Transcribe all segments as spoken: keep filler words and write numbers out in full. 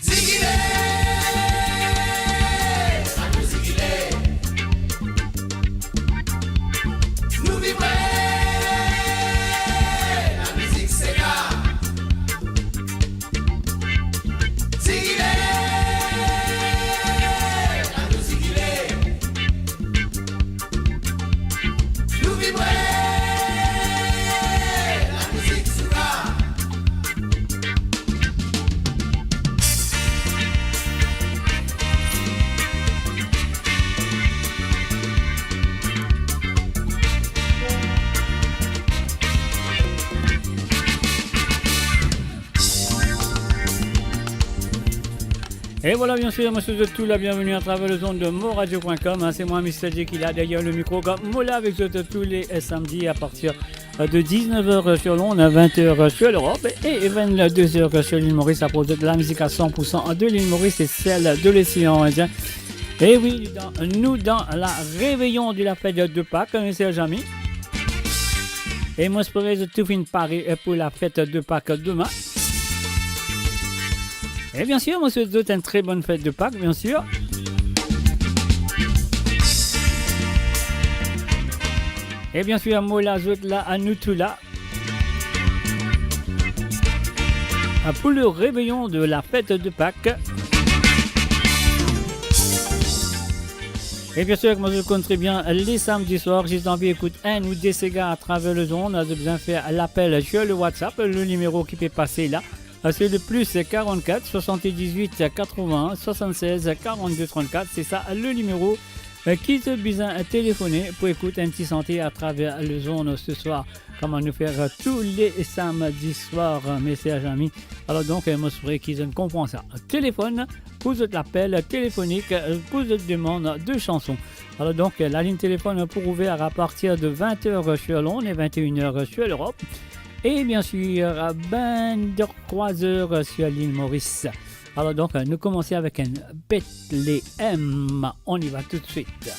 Zigile, anou zigile. Nou vibre, lamizik sega. Zigile, anou zigile. Nou vibre, lamizik sega. E vwala, biensir, mo swet zot tou labienveni atraver lezond de moradio pwin kom, hein. Se mwa, Mister J, ki la deryer lemikro, kom mo la avek zot tou le, eh, samdi apartir de dix-neuf heures sur l'onde à vingt heures sur l'Europe et vingt-deux heures sur l'île Maurice, à propos de la musique à cent pour cent de l'île Maurice et celle de l'océan Indien. Et oui, dan, nou dan la réveillon de la fête de Pâques, mes chers amis. E mo espere zot tou finn pare pou la fête de Pâques demain. E bien sûr, mo swet zot enn tre bonn fête de Pâques, bien sûr. E bien sûr, mo la, zot la, nou tou la. Pour le réveillon de la fête de Pâques. E bien sûr, kouma zot konn tre bien, le samedi soir, zot anvi ekout enn ou de sega à travers le zone, zot bizin fer lapel sur le WhatsApp, le nimero ki pe pase la, c'est le plus quarante-quatre soixante-dix-huit quatre-vingts soixante-seize quarante-deux trente-quatre, c'est ça le nimero, euh, ki zot bizin telefone pou ekout enn ti sante à travers le zone ce soir, kouma nou fer tou le samedi soir, mes chers amis. Alor donk, euh, mo espere ki zot konpran sa. Telefon pou zot lapel telefonik, euh, pou zot demann de chanson. Alor donk, euh, la ligne téléphone pour ouvert à partir de vingt heures sur l'onde et vingt et une heures sur l'Europe. Et bien sûr, euh, vingt-trois heures sur l'île Maurice. Alor donk, euh, nou koumans avek enn Bethléem. On y va tout de suite.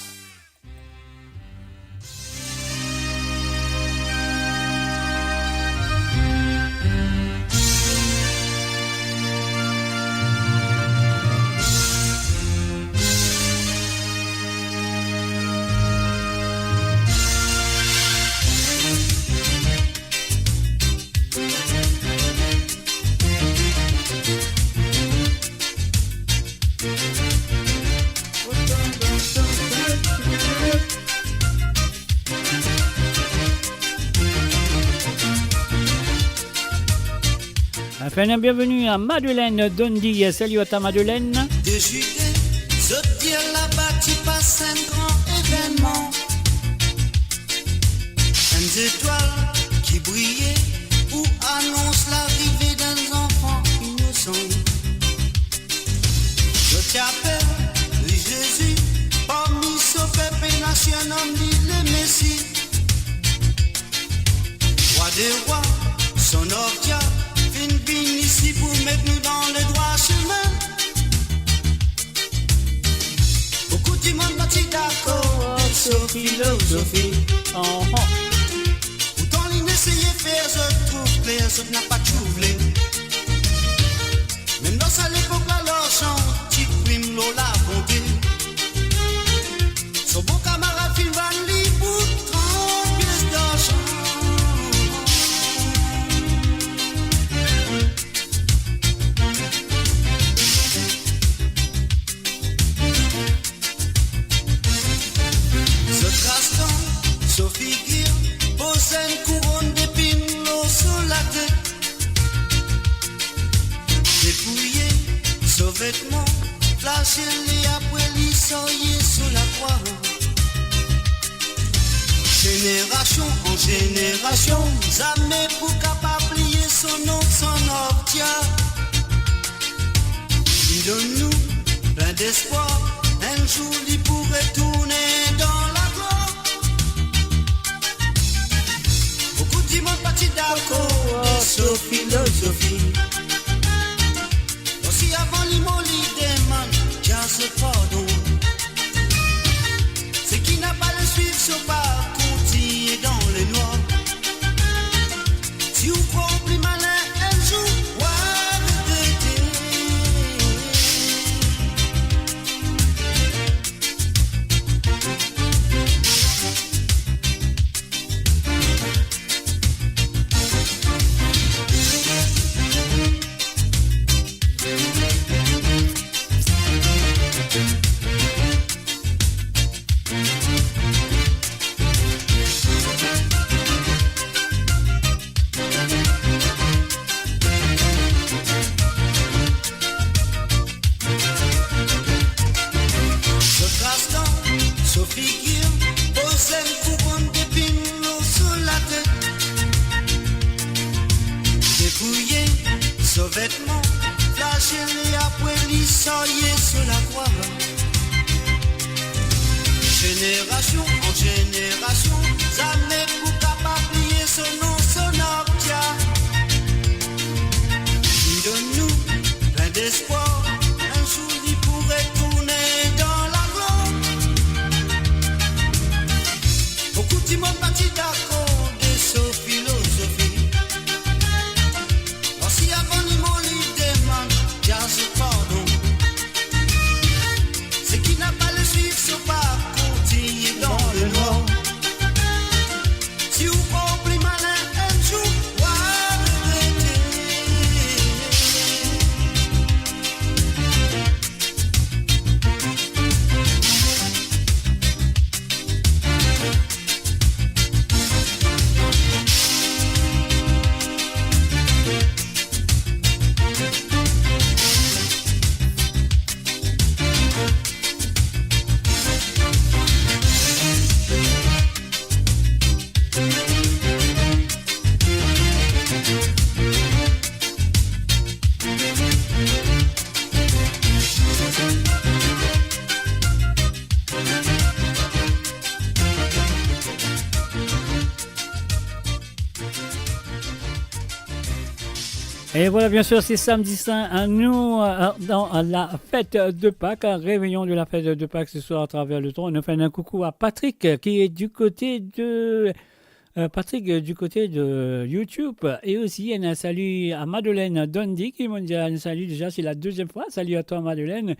Enfin, bienvenue à Madeleine Dondi. Salut à ta Madeleine. De Judée, zot dir laba ti pas enn gran evennman. Enn zetwal ki briye pou anons larive d'enn zanfan inosan. Zot ti apel li Zezi, parmi so pep ena ti enn nom li Lemesi. Rwa de rwa, Son of Dia, finn vinn isi pou met nou dan ledwa sime. Boukou dimoun pa ti dakor avek so filozofi. Pourtan li eseye fer zot trouv kler, zot napa trouve. Mem dan sa lepok la, larzan ti prim lor labonte. So bon kamarad finn vann li pou trant pies larzan. Zot kras dan so figir, poz enn kouronn depinn lor so latet. Depouye so vetman, flasele, apre li sarye so lakrwa. Zenerasion an zenerasion, zame pou kapav bliye so nom, Son of Dia. Li donn nou plin despwar, enn zour li pou retourne dan laglwar. Boukou dimoun pa ti dakor avek so filozofi. Osi avan li mor, li demann Dia so pardon. Seki napa le swiv so parkour, ti dan lenwar. Si ou krwar ou pli malin, enn zour ou a regrete. Zot kras dan so figir, poz enn kouronn depinn lor so latet. Depouye so vetman, flasele, apre li sarye so lakrwa. Zenerasion an zenerasion, zame pou kapav bliye so Si mo pa ti dakor de so filozofi, parski avan li mo li demann Dieu pardon. Seki napa le swiv so pa kontigne dan le nwar. Si ou pa pli malin, enn zour ou a regrete. Et voilà, bien sûr, c'est samedi saint, hein, nous, euh, dans la fête de Pâques, un réveillon de la fête de Pâques ce soir à travers le temps. Nous faisons un coucou à Patrick, euh, qui est du côté de, euh, Patrick, euh, du côté de YouTube. Et aussi, un salut à Madeleine Dondi, qui m'a dit un salut déjà, c'est la deuxième fois. Salut à toi, Madeleine.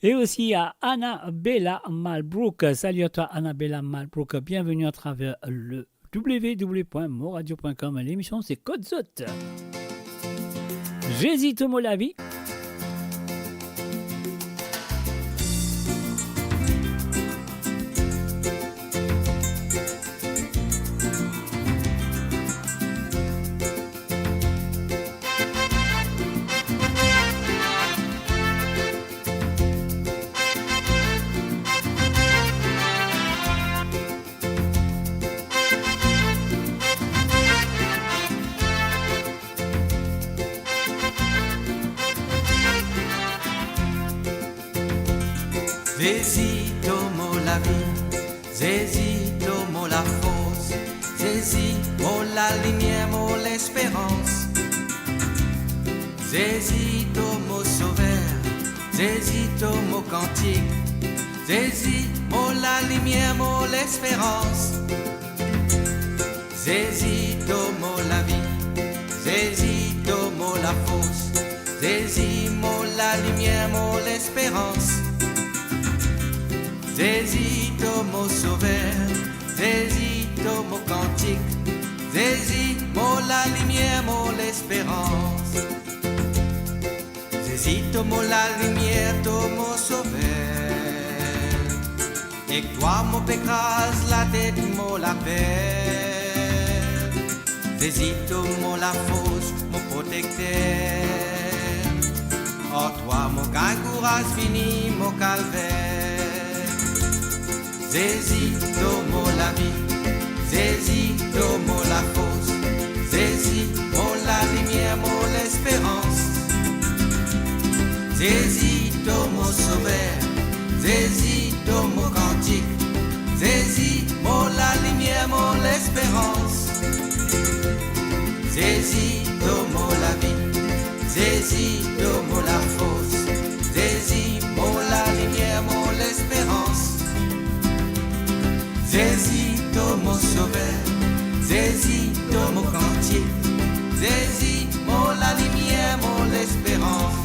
Et aussi à Annabella Malbrook. Salut à toi, Annabella Malbrook. Bienvenue à travers le w w w point moradio point com. L'émission, c'est Kot Zot. Zezi to mo lavi. Zezi, to mo lavi, Zezi, to mo lafors, Zezi, mo lalimier, mo lesperans. Zezi, to mo sover, Zezi, to mo kantik, Zezi, mo lalimier, mo lesperans. Zezi, to mo lavi, Zezi, to mo lafors, Zezi, mo lalimier, mo lesperans. Zezi, to mo sover, Zezi, to mo kantik, Zezi, mo lalimier, mo lesperans. Zezi, to mo lalimier, to mo sover. Ek twa mo pe kraz latet, mo laper. Zezi, to mo lafors, mo protekter. Ar twa mo gagn kouraz, fini mo kalver. Zezi, to mo lavi, Zezi, to mo lafors, Zezi, mo lalimier, mo lesperans. Zezi, to mo sover, Zezi, to mo kantik, Zezi, mo lalimier, mo lesperans. Zezi, to mo lavi, Zezi, to mo lafors, Zezi, mo lalimier, mo lesperans. Zezi, to mo sover, Zezi, to mo kantik, Zezi, mo lalimier, mo lesperans.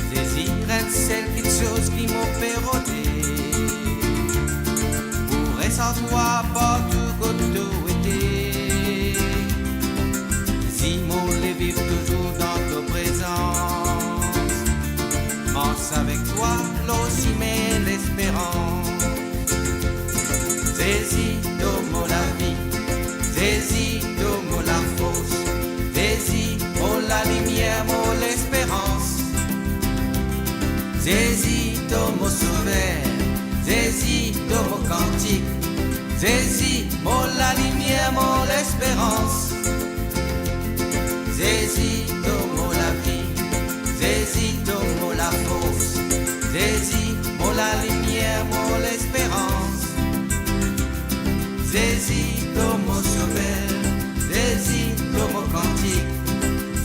Zezi, enn sel kiksoz ki mo pe rode, pou res ar twa partou kot to ete. Zezi, mo le viv touzour dan to prezans, mars avek twa lor sime lesperans. Zezi, to mo lavi, Zezi, to mo lafors, Zezi, mo lalimier, mo lesperans. Zezi, to mo sover, Zezi, to mo kantik, Zezi, mo lalimier, mo lesperans. Zezi, to mo lavi, Zezi, to mo lafors, Zezi, mo lalimier, mo lesperans. Zezi, to mo sover, Zezi, to mo kantik,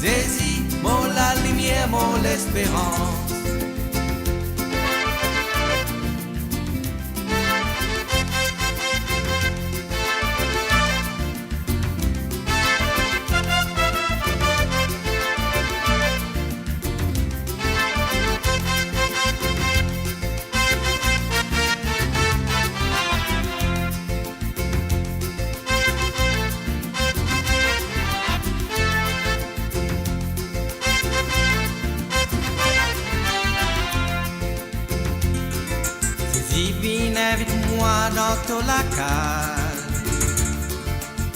Zezi, mo lalimier, mo lesperans. To lakaz,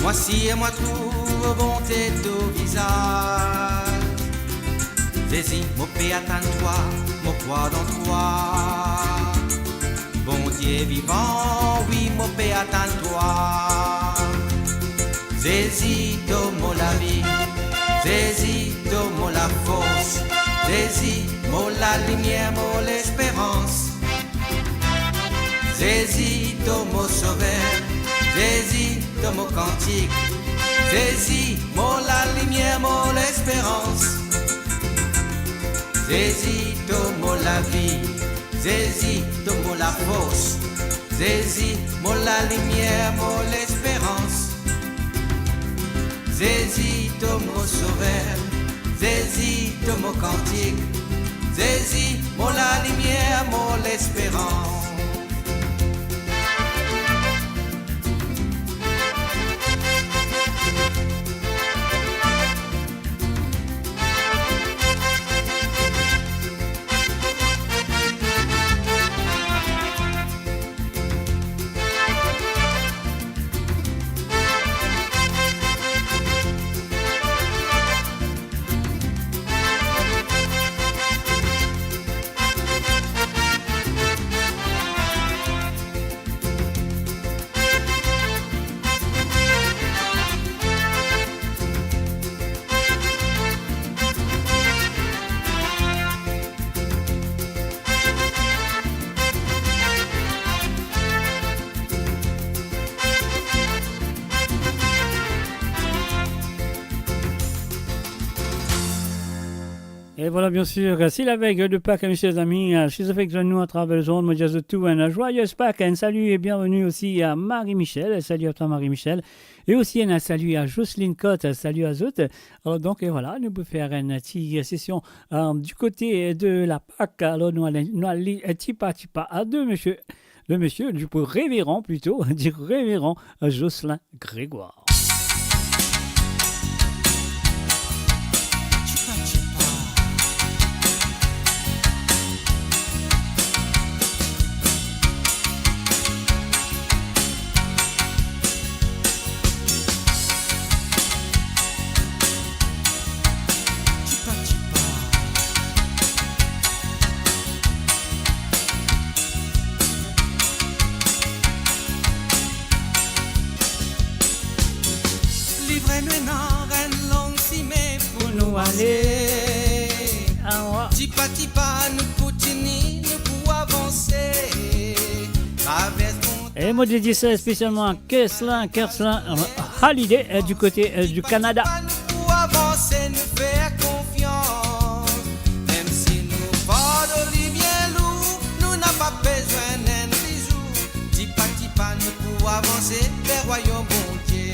mwa sir mwa trouv bonte to vizaz. Zezi, mo pe atann twa, mo krwar dan twa. Bondie vivan, wi, mo pe atann twa. Zezi, to mo lavi, Zezi, to mo lafors, Zezi, mo lalimier, mo lesperans. Zezi, to mo sover, Zezi, to mo kantik, Zezi, mo lalimier, mo lesperans. Zezi, to mo lavi, Zezi, to mo lafors, Zezi, mo lalimier, mo lesperans. Zezi, to mo sover, Zezi, to mo kantik, Zezi, mo lalimier, mo lesperans. Et voilà, bien sûr, c'est la veille de Pâques, mes chers amis. Euh, si zot fek zwenn nou atraver lezond, mo dir a zot tou enn joyeuse Pâques, un salut et bienvenue aussi à Marie-Michel. Salut à toi, Marie-Michel. Et aussi un salut à Jocelyne Cotte. Salut à zot. Alors donc, et voilà, nou pou fer enn ti sesion, euh, du côté de la Pâques. Alors, nou ale, nou ale, euh, tipa tipa a de monsieur, le monsieur, du coup, révérend plutôt, du révérend Jocelyn Grégoire. Livre nou ena enn long sime pou nou ale. Awa. Tipa tipa nou kontini, nou pou avanse. Travers E mo dedise spesialman a Kesla, Kesla, euh, Hallyday, euh, du côté, euh, du Canada. Pou avanse, nou fer konfians. Mem si nou fardo li bien lour, nou napa bezwin enn bizou. Tipa tipa nou pou avanse ver rwayom Bondie.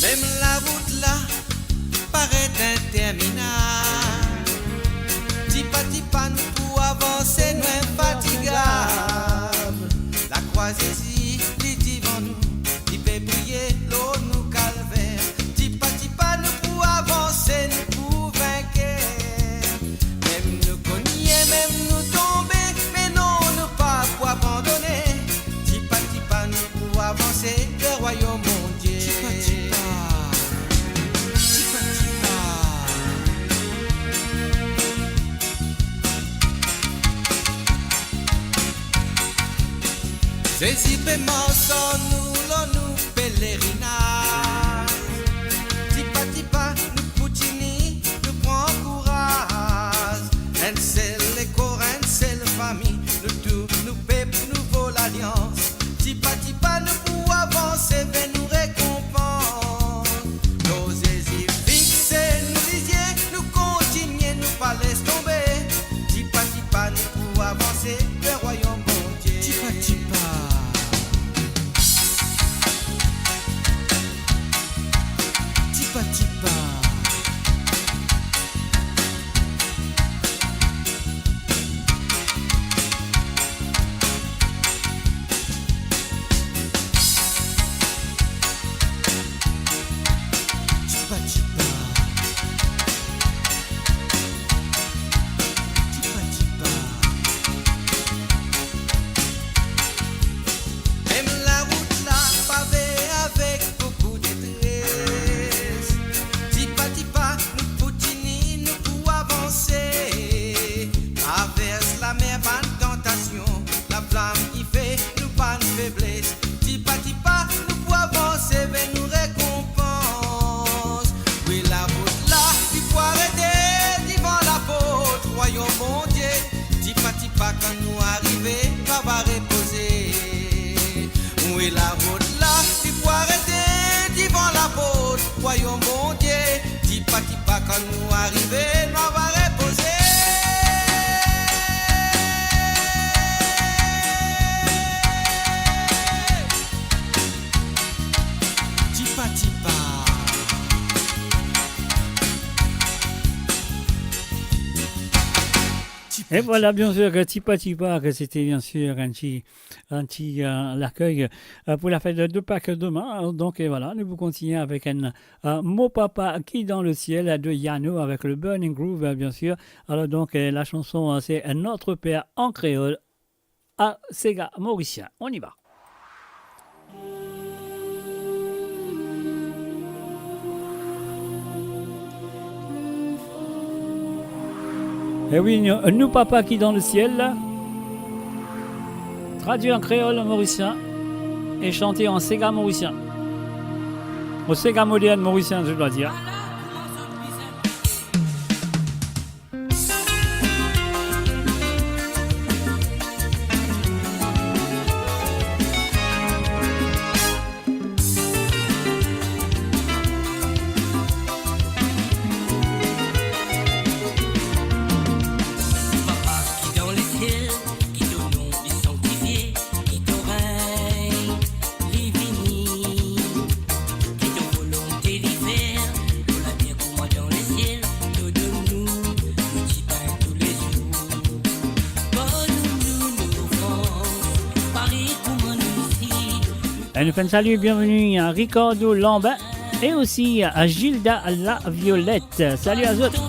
Mem larout la paret interminab, tipa tipa nou pou avanse, nou infatigab. Lakrwa Zezi, li divan nou, li pe briye lor nou kalver. Tipa tipa nou pou avanse, nou pou vinker. Mem nou kogne, mem nou tonbe, me non, nou pa pou abandone. Tipa tipa nou pou avanse ver rwayom Bondie. Tipa tipa. Tipa tipa. Zezi pe mars ar nou lor nou pelerinaz. Tipa tipa nou kontini, nou pran kouraz. Enn sel lekor, enn sel fami, nou tou, nou pep, nouvo lalians. Tipa tipa nou pou avanse ver nou rekonpans. Lor Zezi fixe nou lizie, nou kontinie, nou pa les tonbe. Tipa tipa nou pou avanse ver rwayom Bondie. Tipa tipa. Tipa tipa. Tipa tipa. Mem larout la pave avek boukou detres. Tipa tipa, nou pou tini, nou pou avanse. Travers lamer bann tantasion, laflam ki fer nou bann febles. Tipa tipa, nou pou avanse ver nou rekonpans. Wi, larout la, li pou arete divan laport Rwayom Bondie. Tipa tipa, kan nou arive, nou ava repoze. Wi, larout la, li pou arete divan laport Rwayom Bondie. Tipa tipa, kan nou arive, nou ava repoze. Tipa tipa. Tipa tipa. Et voilà, bien sûr, que Tipa Tipa, que c'était bien sûr un petit, un petit, euh, l'accueil, euh, pour la fête de Pâques demain. Donc, et voilà, nous vous continuons avec un, euh, Mo Papa ki dan lesiel de Yano avec le Burning Groove, euh, bien sûr. Alors donc, euh, la chanson, euh, c'est Notre Père en créole à Séga Morisien. On y va. Eh oui, nou, nou Papa ki dan lesiel, tradui an kreol morisien e sante an sega morisien. An sega modern morisien, je dois dire. Papa ki dan lesiel, ki to nom li sanktifie, ki to regn li vini, ki to volonte li fer, lor later kouma dan lesiel, to donn nou nou dipin toulezour. Pardonn nou nou lofans, parey kouma nou osi nou... E nou fer enn sali, bienveni a Ricardo Lambin e osi a Gilda Laviolette. Sali a zot.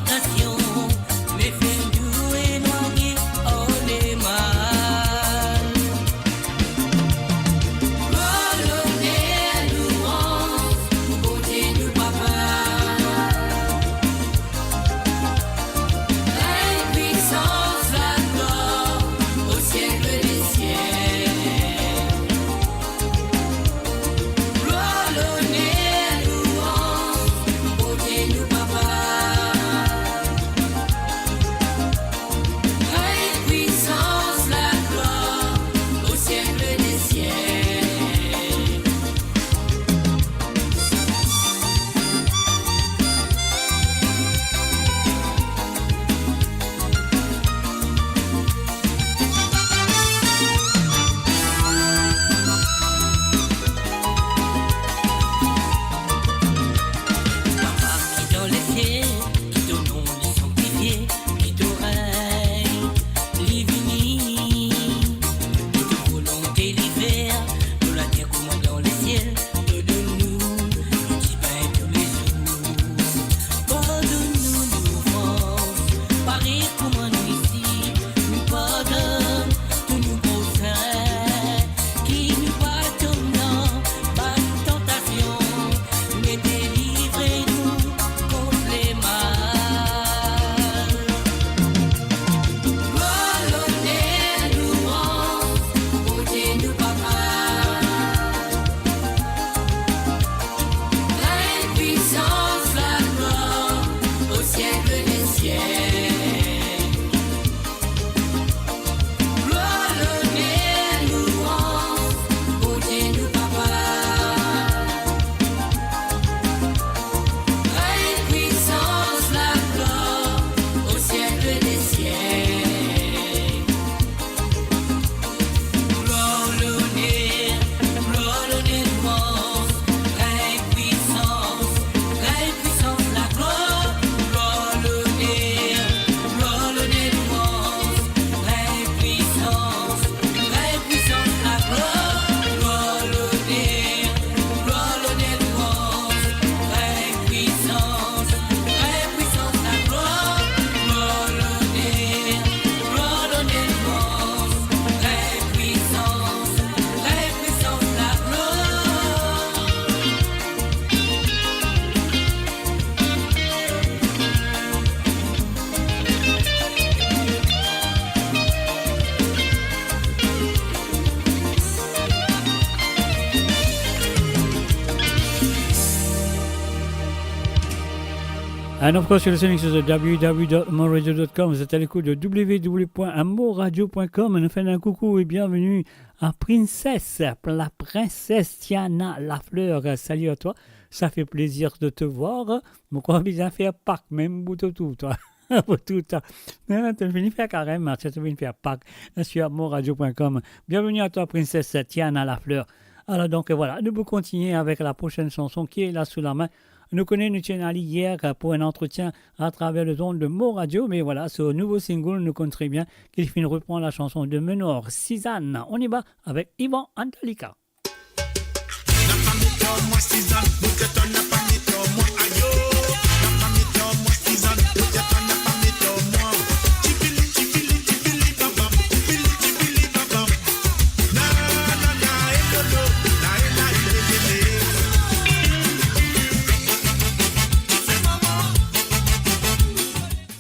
And of course, you're listening to the w w w dot moradio dot com. Vous êtes à l'écoute de w w w point moradio point com. Nous faisons un coucou et bienvenue à Princesse, la princesse Tiana Lafleur. Salut à toi. Ça fait plaisir de te voir. Mo krwar bizin fer Pak mem pou to tou, twa. Pou tou, twa. Non, to fini fer karem, ma, to fini fer Pak sur moradio point com. Bienvenue à toi, Princesse Tiana Lafleur. Alors donc, voilà, nous pouvons continuer avec la prochaine chanson qui est là sous la main. Nou kone nou ti ena li yer pou enn antretien atraver lezond de Mo Radio, me vwala, so nouvo single, nou konn tre bien ki li finn repran la chanson de Menor, Sizann. On y va avec Yvan Antalika.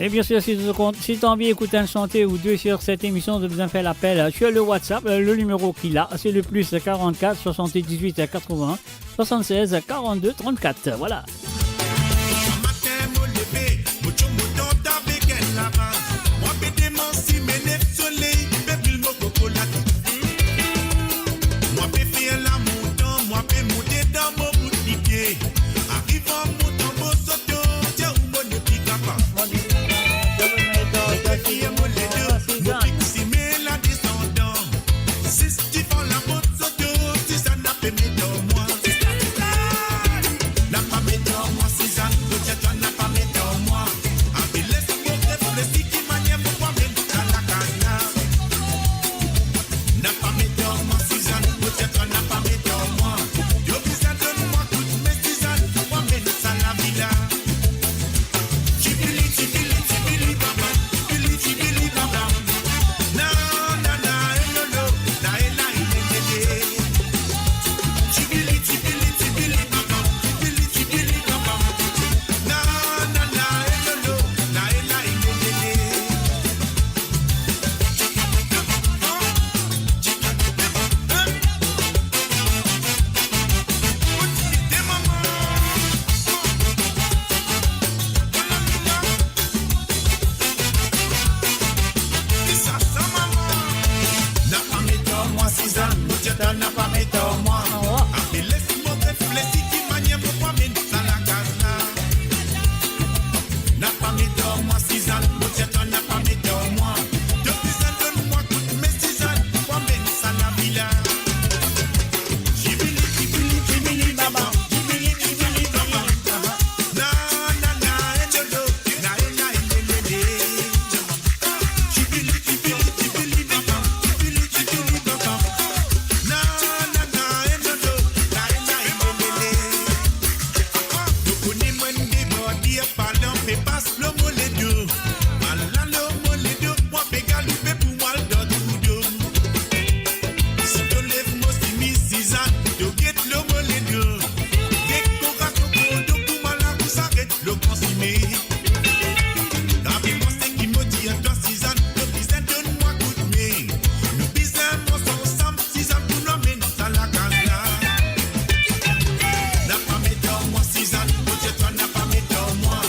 Et bien sûr, si tu, si tu as envie d'écouter un chanté ou deux sur cette émission, tu as besoin de faire l'appel sur le WhatsApp. Le numéro qu'il a, c'est le plus quarante-quatre soixante-dix-huit quatre-vingts soixante-seize quarante-deux trente-quatre. Voilà. Matin mo leve, mo tchom mo tant avek enn lavaz. Mwa pe demann si me nef soley pe bril mo kokolat. Mwa pe fer lamour dan, mwa pe monte dan mo bout lipie. Ariv an montan mo soto, ti ou mo nepli kapav. Mo pe fir mo ledo, mo fixime la desandan. Zis divan laport soto, Sizann pe met dan mwa. Napa met dan mwa, Sizann, kot twa napa met dan mwa. Ape les mo reflesi ki manier mo pou amenn sa lakaz la. Napa met dan mwa, Sizann, kot twa napa met dan mwa. To bizin donn mwa koudme, Sizann, pou amenn sa lavi la. Tibili, tibili, tibili, baba. Tibili, tibili, baba. Na, na, na, e, lo, lo. La, e, la, e, le, le, le. Tibili, tibili, tibili, baba. Tibili, tibili, baba. Na, na, na, e, lo, lo. La, e, la, e, le, le, le. Napa met dan mwa, Sizann, kot twa napa met dan mwa. Ape les mo reflesi ki manier mo pou amenn sa lakaz la. Napa met dan mwa, Sizann, kot twa napa met dan mwa. To bizin donn mwa koudme, Sizann, pou amenn sa lavi la. Tibili, tibili, tibili, baba. Tibili, tibili, baba. Na, na, na, e, lo, lo. Na, e, na, e, le, le, le. Tibili, tibili, tibili, baba. Tibili, tibili, baba. Na, na, na, e, lo, lo. Na, e, na, e, le, le, le. Yo kone mwa deborde, palan pe pas lor mo ledo. Ala lor mo ledo, mwa pe galoupe pou mwa al dan trou do. Si to lev mo simiz, Sizann, to get lor mo ledo. Dekorasion kondom pou mwa la pou saret lor mo simiz. Ape panse ki mo dir twa, Sizann, to bizin donn mwa koudme. Nou bizin mars ansam, Sizann, pou nou amenn sa lakaz la. Napa met dan mwa, Sizann, kot twa napa met dan mwa.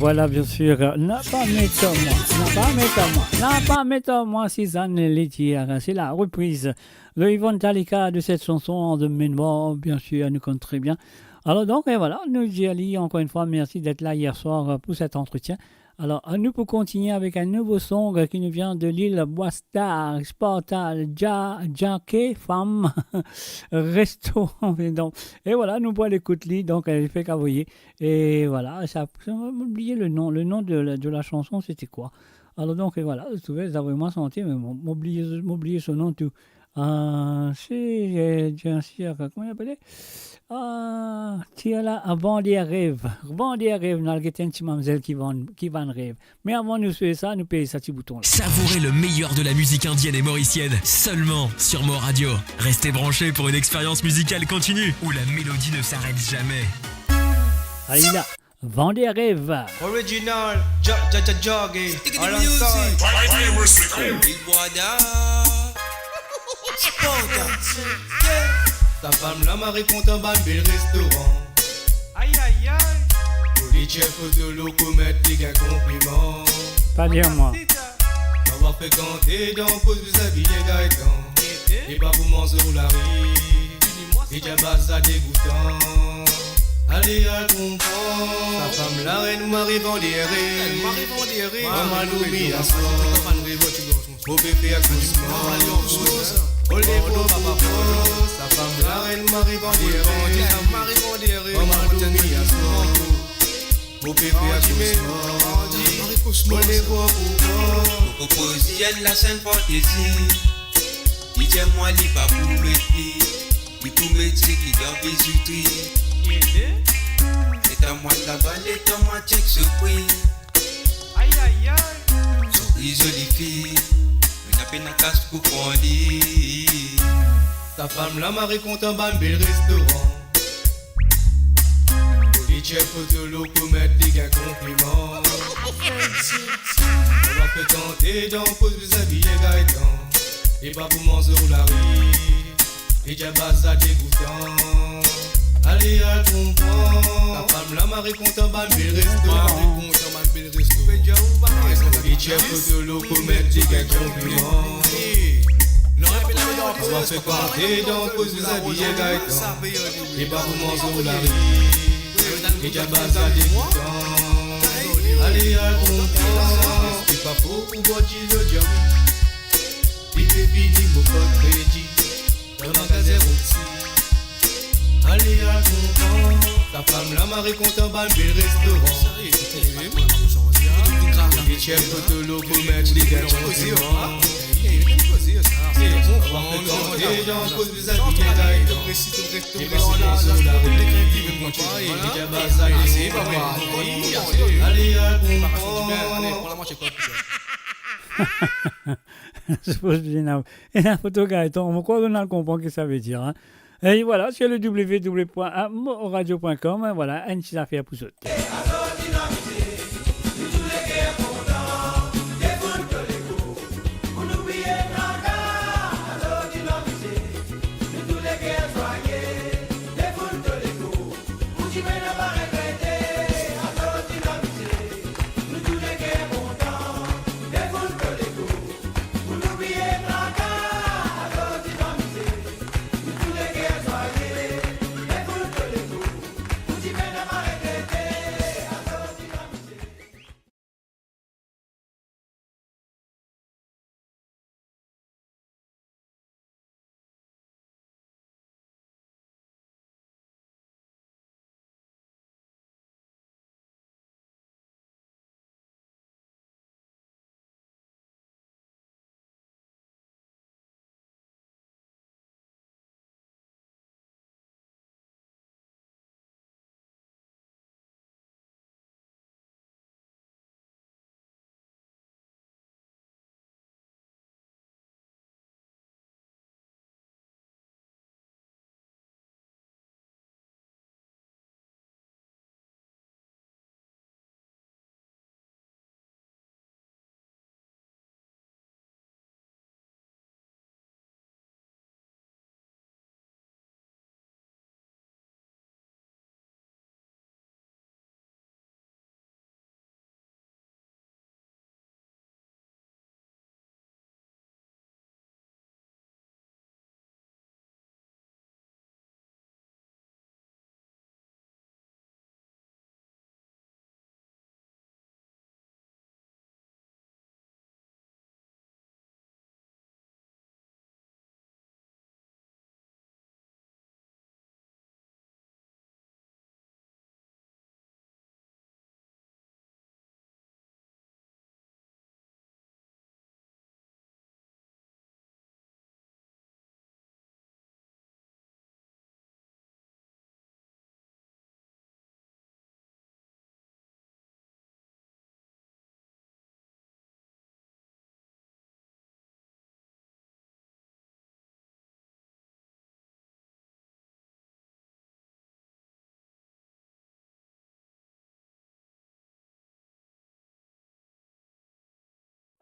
Voilà, bien sûr, euh, N'a pas met mwa, N'a pas met mwa, N'a pas met mwa, Sizann Letier, c'est la reprise de Yvonne Talika de cette chanson de mémoire, bien sûr, nou konn très bien. Alors donc, et voilà, nou dir ali encore une fois merci d'être là hier soir, euh, pour cet entretien. Alors, euh, nou pou kontinie avec un nouveau son, euh, qui nous vient de l'île Bois-Star, Sparta, Ja-, Jackie Femme Resto. Donc, et voilà, nou pou al ekout li, donc, euh, fek avoye. E vwala, sa, sa, mo bliye le nom. Le nom de la, de la chanson, c'était quoi? Alors donc, et voilà, zot trouve, zot avoy mwa sante, me mo, mo bliye, mo bliye so nom tou. Euh, c'est, euh, bien sûr, comment il appelait? Ah, ti la, ah, Vande Rev. Vande Rev, nou al get enn ti mamzel ki vann, ki vann rev. Me avan nou swiv sa, nou pez sa ti bouton la. Savourez le meilleur de la musique indienne et mauricienne, seulement sur Mor Radio. Restez branchés pour une expérience musicale continue, où la mélodie ne s'arrête jamais. Aïe là, Vande Rev. Original, ja, ja, ja, joggy. Stick to the music. Alongside. Big Brother. Sparta. Yeah. Sa fam la mari kontan bann bel restoran. Aïe, aïe, aïe. Pou li chef foto lo komet li gagn konpliman. Pa dir mwa. Mo ava frekante dan poz bizin biye Gaetan. E pa pou manze ou lari. Li dir baz la degoutan. Ale al konpran. Sa fam la enn mari Vande Rev. Enn mari Vande Rev. Mo mal dormi aswar. Mo pe fer kousmar. Mo lev mo pou pran. Sa fam la enn mari Vande Rev. Mo mal dormi aswar. Mo pe fer kousmar. Mo lev mo pou pran. Mo propoz li enn lasenn fantezi. Li dir mwa li pa pou met li. Li pou met seki dan bizoutri. Letan mwa travay, letan mwa chek so pri. Aïe, aïe, aïe. Zoli, zoli fi, me napa ena kas pou pran li. Sa fam la mari kontan bann bel restoran. Pou li chef foto lo komet li gagn konpliman. Mo ava frekante dan poz bizin biye Gaetan. E pa pou manze ou lari. Li dir baz la degoutan. Ale al konpran. Sa fam la mari kontan bann bel restoran. Mari kontan bann bel restoran. Li chef foto lo komet li gagn konpliman. Mo ava frekante dan poz bizin biye Gaetan. E pa pou manze ou lari. Li dir baz la degoutan. Ale al konpran. Eski pa pou ou bwar dilo diab? Li pe vini mo kot kredi. Dan magazin Roxy. Ale al konpran. Sa fam la mari kontan bann bel restoran. Li chef foto lo komet li gagn konpliman. Mo ava frekante dan poz bizin biye Gaetan. E pa pou manze ou lari. Li dir baz la degoutan. Ale al konpran. Sipoze ena, ena foto Gaetan, mo krwar nou konpran ki sa ve dir, hein. E vwala, sur le w w w point moradio point com, vwala, enn ti zafer pou zot.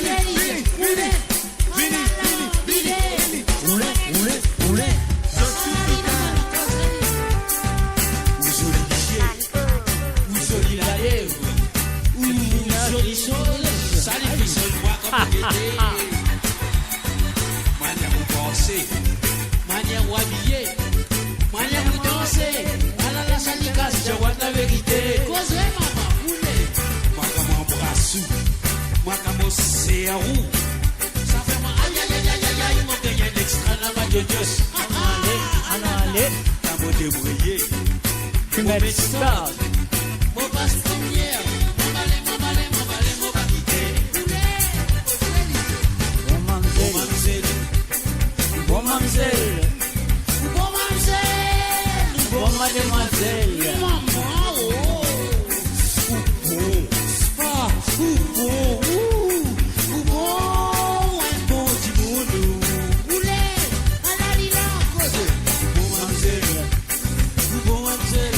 vini, vini, vini, vini, vini, vini. Roule, roule, roule. Zot tou total. Ou zoli vizye, ou zoli lale, ou zoli soz. Sa li finn zoli, mwa kouma gete. Manier ou panse, manier ou abiye, manier ou danse. Alala, sa li kas, dir mwa laverite. Koze, mama, oule. Mwa kouma anbras ou, mwa kouma mo ser ou. Sa fer mwa ay, ay, ay, ay, ay, ay, mo gagn enn extra laba, Dios, Dios. Ale, ale, ale. Sa mo debriye. Ti met start. Mo pas premie, mo bale, mo bale, mo bale, mo pa kite. Bon mamzel. Bon mamzel. Bon mamzel. Bon mamzel. Bon mademwazel. Mama, oh. Ou bon, spa, ou bon, ou, ou bon, enn bon dimoun, ou. Oule, ala li la, koze. Ou bon mamzel, ou bon mamzel,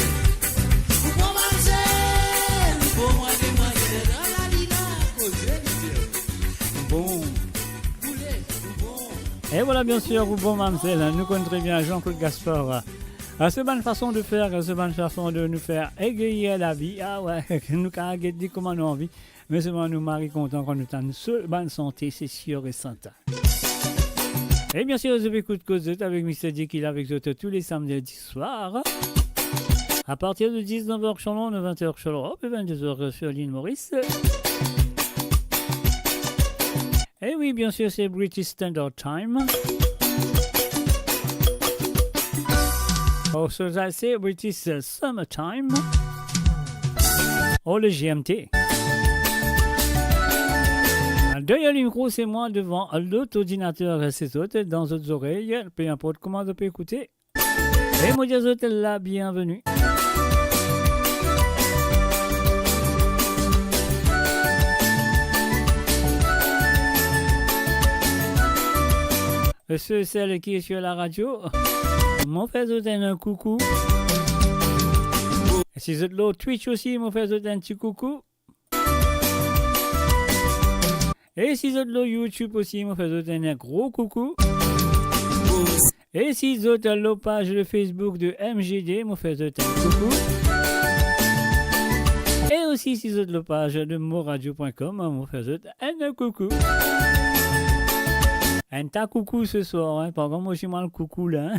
ou bon mamzel, ou bon mademwazel, ala li la, koze, li dir. Bon. Oule, ou bon. E vwala, bien sir, ou bon mamzel, nou konn tre bien Jean-Claude Gaspard. Ah, se bann fason de fer, se bann fason de nou fer egayer lavi. Ah we, nou kapav get li kouma nou anvi. Me selman nou mari kontan kan nou tann so bann sante, se sir e sertin. E bien sir, zot pe ekout Koz Zot avek Mister D ki la avek zot tou le samdi swar. A partir de dix-neuf heures sur l'onde, vingt heures sur l'Europe et vingt-deux heures sur l'île Maurice. E wi, bien sir, se British Standard Time. Or, so sa se British Summer Time. Or, le G M T. Deryer lemikro, se mwa, devan lot ordinater, se zot, dan zot zorey, pe inport kouma zot pe ekoute. E mo dir zot labienveni. Ceux et celles qui est sur la radio, mo fer zot enn koukou. Si zot lor Twitch osi, mo fer zot enn ti koukou. E si zot lor YouTube osi, mo fer zot enn gro koukou. E si zot lor paz Facebook de M G D, mo fer zot enn koukou. E osi, si zot lor paz de moradio point com, mo fer zot enn koukou. Enn ta koukou se swar, hein, pandan mo ti mal koukou la, hein.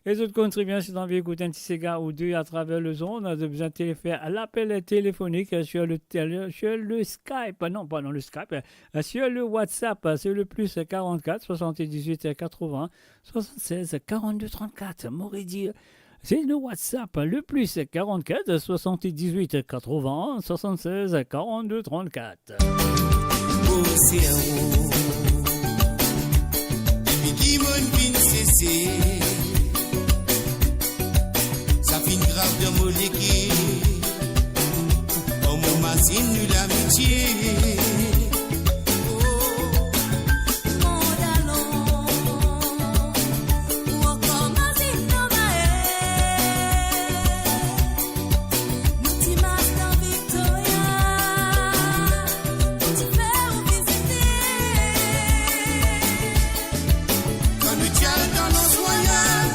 E zot konn tre bien, si zot anvi ekout enn ti sega ou de atraver lezond, zot bizin tele-, fer lapel telefonik sur le tel-, sur le Skype, non, pas dans le Skype, sur le WhatsApp, c'est le plus quarante-quatre soixante-dix-huit quatre-vingts soixante-seize quarante-deux trente-quatre. Mo redi, c'est le WhatsApp, le plus quarante-quatre soixante-dix-huit quatre-vingts soixante-seize quarante-deux trente-quatre. Mo servo, depi ki mo finn sese, sa finn grav dan mo lekir. Kan mo mazinn nou lamitie. Oh. Mon dalon, ou ankor mazinn nou mae. Nou ti mars dan Victoria, nou ti fer ou vizite. Kan nou ti al dan Lans Rwayal,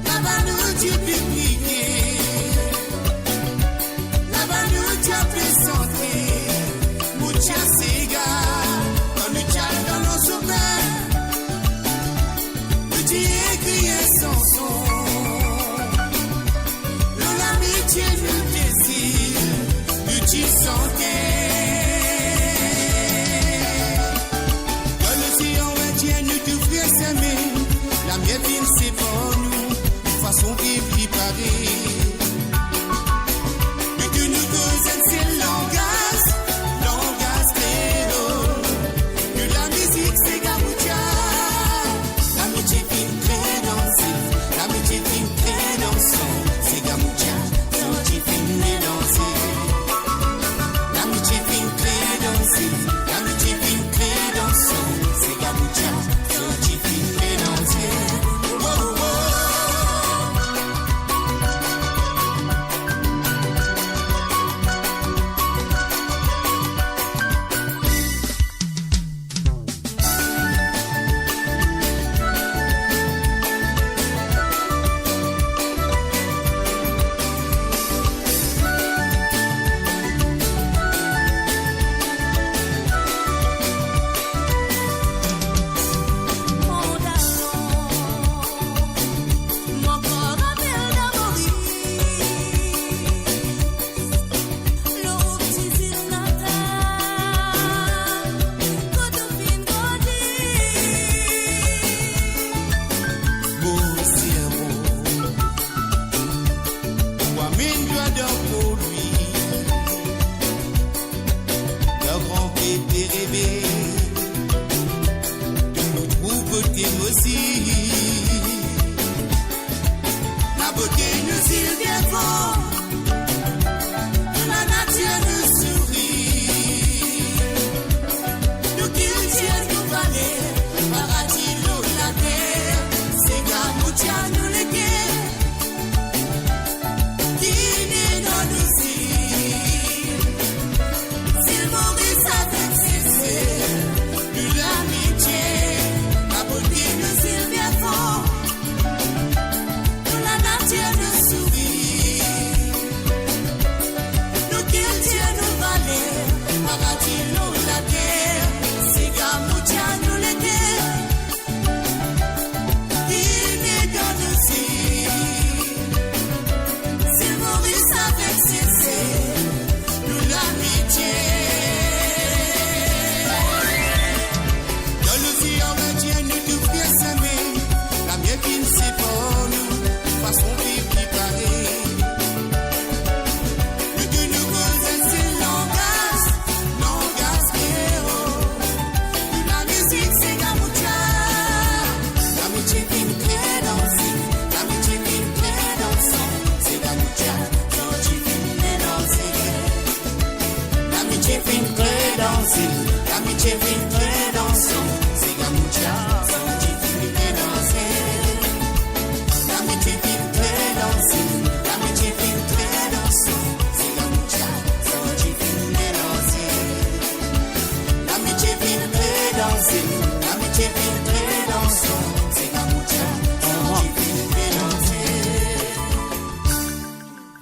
laba nou ti piknike. Laba nou ti al plezante, nou ti al sega. Kan nou ti al dan Lans Open, nou ti ekrir enn sanson. Lor lamitie nou dezir, nou ti sante. Kan losean Indien nou tou fer sime, lamier finn separ nou, fason viv li pare. Nou tou nou koz enn sel langaz, langaz kreol. Nou lamizik sega moudya. Lamitie finn kre dan zil, lamitie finn kre dan san, sega moudya, zot ti finn melanze. Lamitie finn kre dan zil, lamitie finn kre dan san, sega moudya, zot ti finn melanze. Oh, oh. Mo servo, ou amenn dwa dan polwi, dan gran pete reve, tou nou trouv bote mo zil. Labote nou zil devan, tou lanatir nou sourir. Nou kiltir, nou valer, paradi lor later, sega moudya nou leker. Ginen dan nou zil, zil Moris avek Sesel, nou lamitie, labote nou zil devan. Nou lanatir nou sourir, nou kiltir, nou valer, paradi lor later, sega moudya nou leker. Ginen dan nou zil, zil Moris avek Sesel, nou lamitie. Dan losean Indien nou tou fer sime, lamier finn separ nou, fason viv li pare. Nou tou nou koz enn sel langaz, langaz kreol. Nou lamizik sega moudya. Lamitie finn kre dan zil, lamitie finn kre dan san, sega moudya, zot ti finn melanze. Lamitie finn kre dan zil,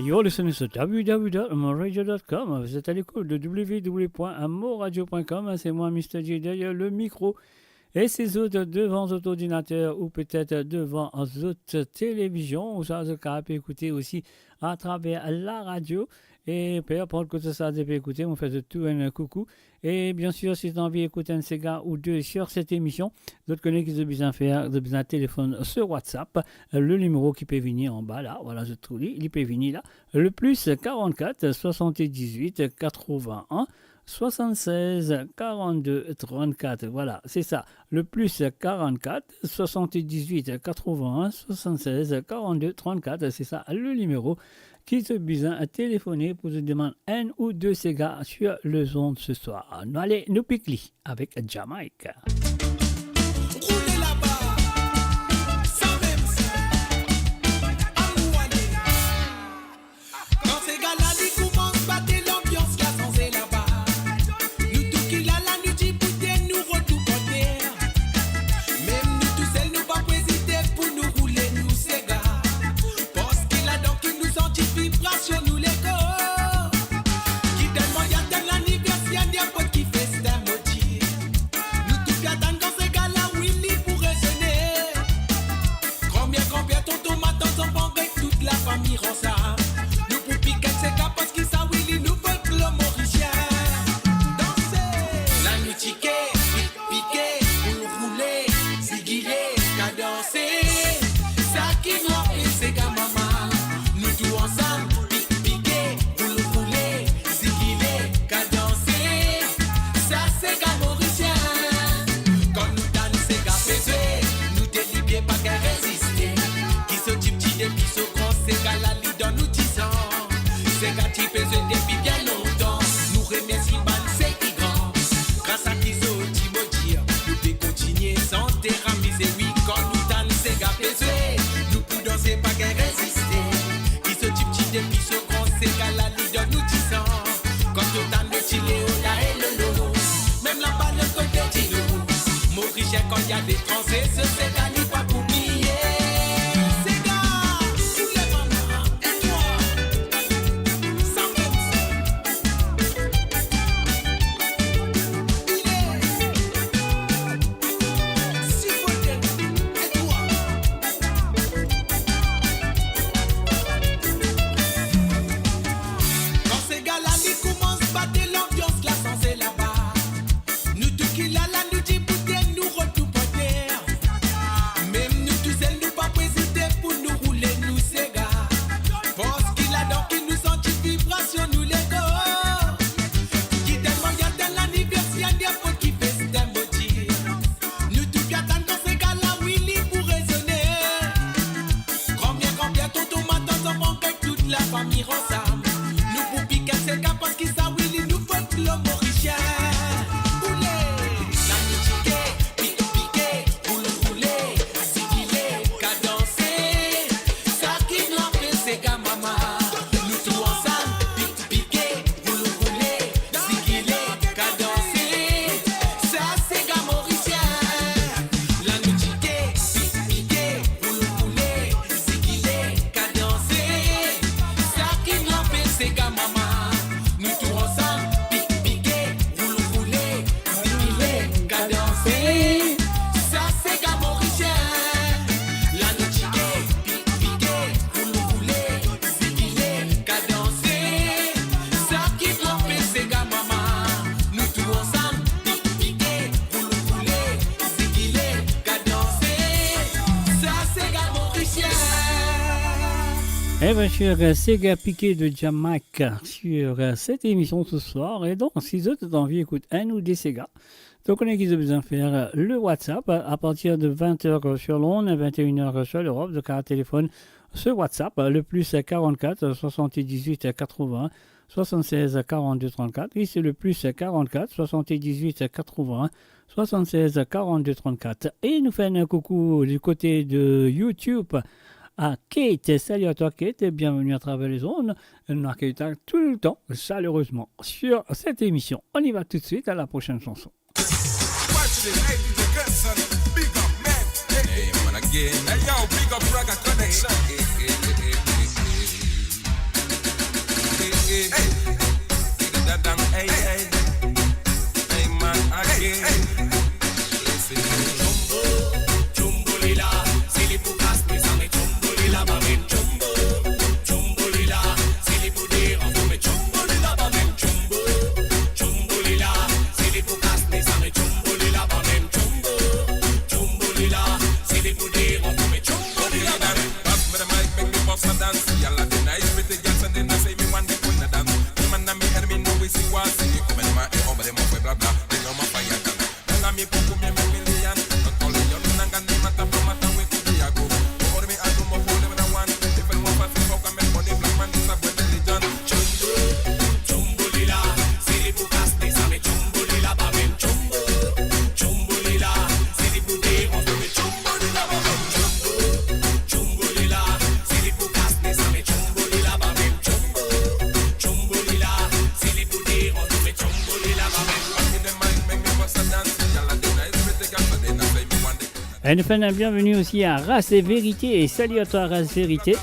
You're listening to w w w dot moradio dot com. Vous êtes à l'écoute de w w w point moradio point com. C'est moi, Mister J, derrière le micro. E si zot devan zot ordinater ou petet devan zot televizion, ou sa zot kapav ekoute osi atraver laradio. E pe inport kot sa zot pe ekoute, mo fer zot tou enn koukou. E bien sir, si zot anvi ekout enn sega ou de sur cette émission, zot kone ki zot bizin fer, zot bizin telefonn sur WhatsApp, le nimero ki pe vini anba la, vwala, zot trouv li, li pe vini la, le plus quarante-quatre soixante-dix-huit quatre-vingt-un soixante-seize quarante-deux trente-quatre. Vwala, se sa, le plus quarante-quatre soixante-dix-huit quatre-vingt-un soixante-seize quarante-deux trente-quatre, se sa le nimero ki zot bizin telefone pou zot demann enn ou de sega sur les ondes ce soir. Nou ale, nou pik li avek Jamaica. Roule laba, sa mem sa. Anou ale. Kan sega la li koumans bate, lanbians la sanze laba. Nou tou ki la la, nou dibout e nou rod nou panter. Mem nou tousel nou pa pou ezite pou nou roule nou sega. Parski ladan ki nou santi vibrasion nou lekor. Ki telman li atenn laniverser, ninport ki festin modi. Nou tou pe atann kan sega la, wi, li pou rezone. Granmer, granper, tonton, matant, zanfan, avek tout lafami ansam. Nou pou pik enn sega parski sa, wi, li nou folklor morisien. Danse! La nou tike, pik, pike, boul roule, zigile, kadanse. Sa ki nou apel sega mama. Nou tou ansam, pik, pike, boul roule, zigile, kadanse. Sa sega morisien. Kan nou tann sega pe zwe, nou de lipie pa gagn reziste. Ki so tipti depi so gran, sega la li dan nou disan. Sega ti pe zwe depi bien lontan. Nou remersie bann seki gran. Gras a ki zot ti mo dir, nou pe kontinie sante, amize, wi, kan nou tann sega pe zwe. Nou pou danse, pa gagn reziste. Ki so tipti depi so gran, sega la li dan nou disan. Kan to tann le ti leo la e lolo, mem laba lot kote dilo. Morisien kan li aletranze, so sega li pa pou bliye. Sega, pou le mama, e twa. Sa mem sa. Bile. Sipote, e twa. Kan sega la li koumans bate, lanbians la sanze laba. Nou tou ki la la, nou dibout e nou rod nou panter. Mem nou tousel nou pa pou ezite pou nou roule nou sega. Parski ladan ki nou santi vibrasion nou lekor. Ki telman li atenn laniverser, ninport ki festin modi. Nou tou pe atann kan sega la, wi, li pou rezone. Granmer, granper, tonton, matant, zanfan, avek tout lafami ansam. Nou pou pik enn sega parski sa, wi, li nou folklor morisien. Boule, la nou tike, pik, pike, boul roule, zigile, kadanse. Sa ki nou apel sega mama. Nou tou ansam, pik, pike, boul roule, zigile, kadanse. Sa sega morisien. La nou tike, pik, pike, boul roule, zigile, kadanse. Sa ki nou apel sega mama. Nou tou ansam, pik, pike, boul roule, zigile, kadanse. Sa sega morisien. La nou tike, pik, pike, boul roule, zigile, kadanse. Sa ki nou apel sega mama. Nou tou ansam, pik, pike, boul roule, zigile, kadanse. Sa sega morisien. Eh bien, sur, euh, Sega Piqué de Jamaica, sur, euh, cette émission ce soir. Et donc, si zot anvi ekout enn ou de sega, zot kone ki zot bizin fer, euh, le WhatsApp, euh, à partir de vingt heures, euh, sur Londres, vingt et une heures, euh, sur l'Europe, zot kapav telefonn sur WhatsApp, euh, le plus, euh, quarante-quatre, euh, soixante-dix-huit, euh, quatre-vingts, soixante-seize, quarante-deux, trente-quatre. Oui, c'est le plus, euh, quarante-quatre, soixante-dix-huit, euh, quatre-vingts, soixante-seize, quarante-deux, trente-quatre. E nou fer enn koukou du côté de YouTube à Kate. Salut à toi, Kate, et bienvenue à travers les ondes. Nou akeyir twa tout le temps, chaleureusement, sur cette émission. On y va tout de suite à la prochaine chanson. Watch this, hey, D J Grandson, big up, man. Hey, hey, man, again. Hey, yo, big up Ragga Connection. Hey, hey, hey, hey, hey, hey. Et nous faisons la bienvenue aussi à Race et Vérité. Et salut à toi, Race et Vérité.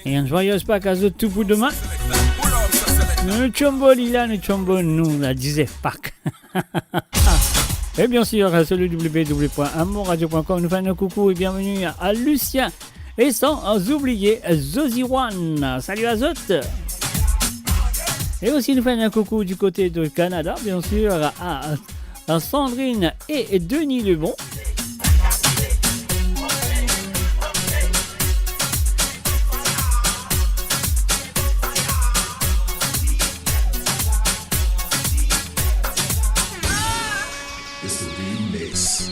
Et un joyeux Pâques à tous pour demain. Nou tchombo li la, nou tchombo nou la, dize Pak. Et bien sûr, sur le w w w point amourradio point com, nous faisons un coucou et bienvenue à Lucien. Et sans oublier Zoziwan. Salut à zot. Et aussi, nous faisons un coucou du côté de Canada, bien sûr, à, à Sandrine et Denis Lebon. It's the remix.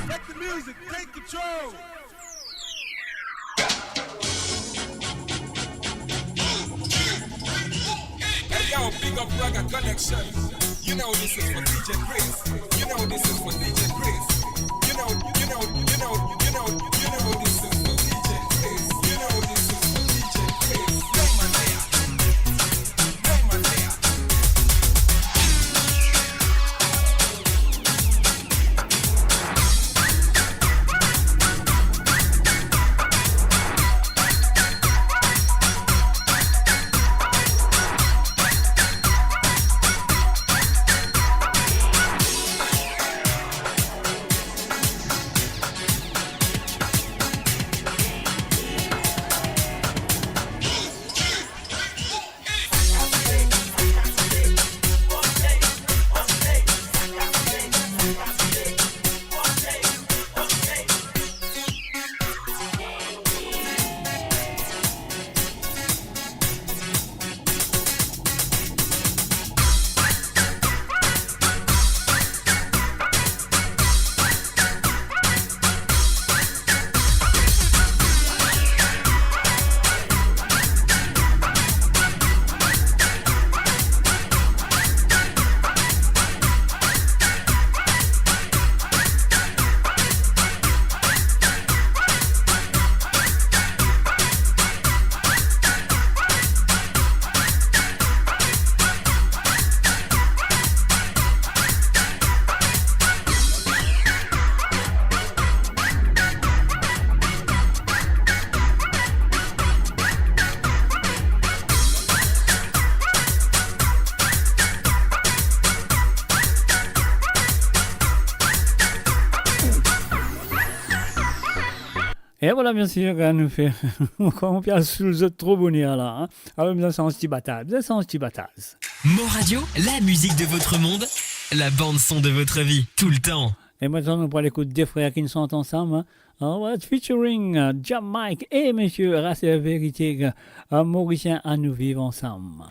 Let the music take control. Hey, yo, big up Raga Connection. You know this is for D J Chris. You know this is for D J Chris. You know, you know, you know, you know, you know this is for D J Chris. You know this is for D J Chris. Name and layer. Name and layer. E vwala, bien sir, kan nou fer, kouma nou pe al sou zot tro boner la, hein. Alor, bizin sanz ti bataz, bizin sanz ti bataz. Mon Radio, la musique de votre monde, la bande son de votre vie, tout le temps. E aster, nou pou al ekout de frer ki inn sant ansam, hein. Alright, featuring, euh, Jam Mike e Misie Raser Verite, euh, Morisien, anou viv ansam.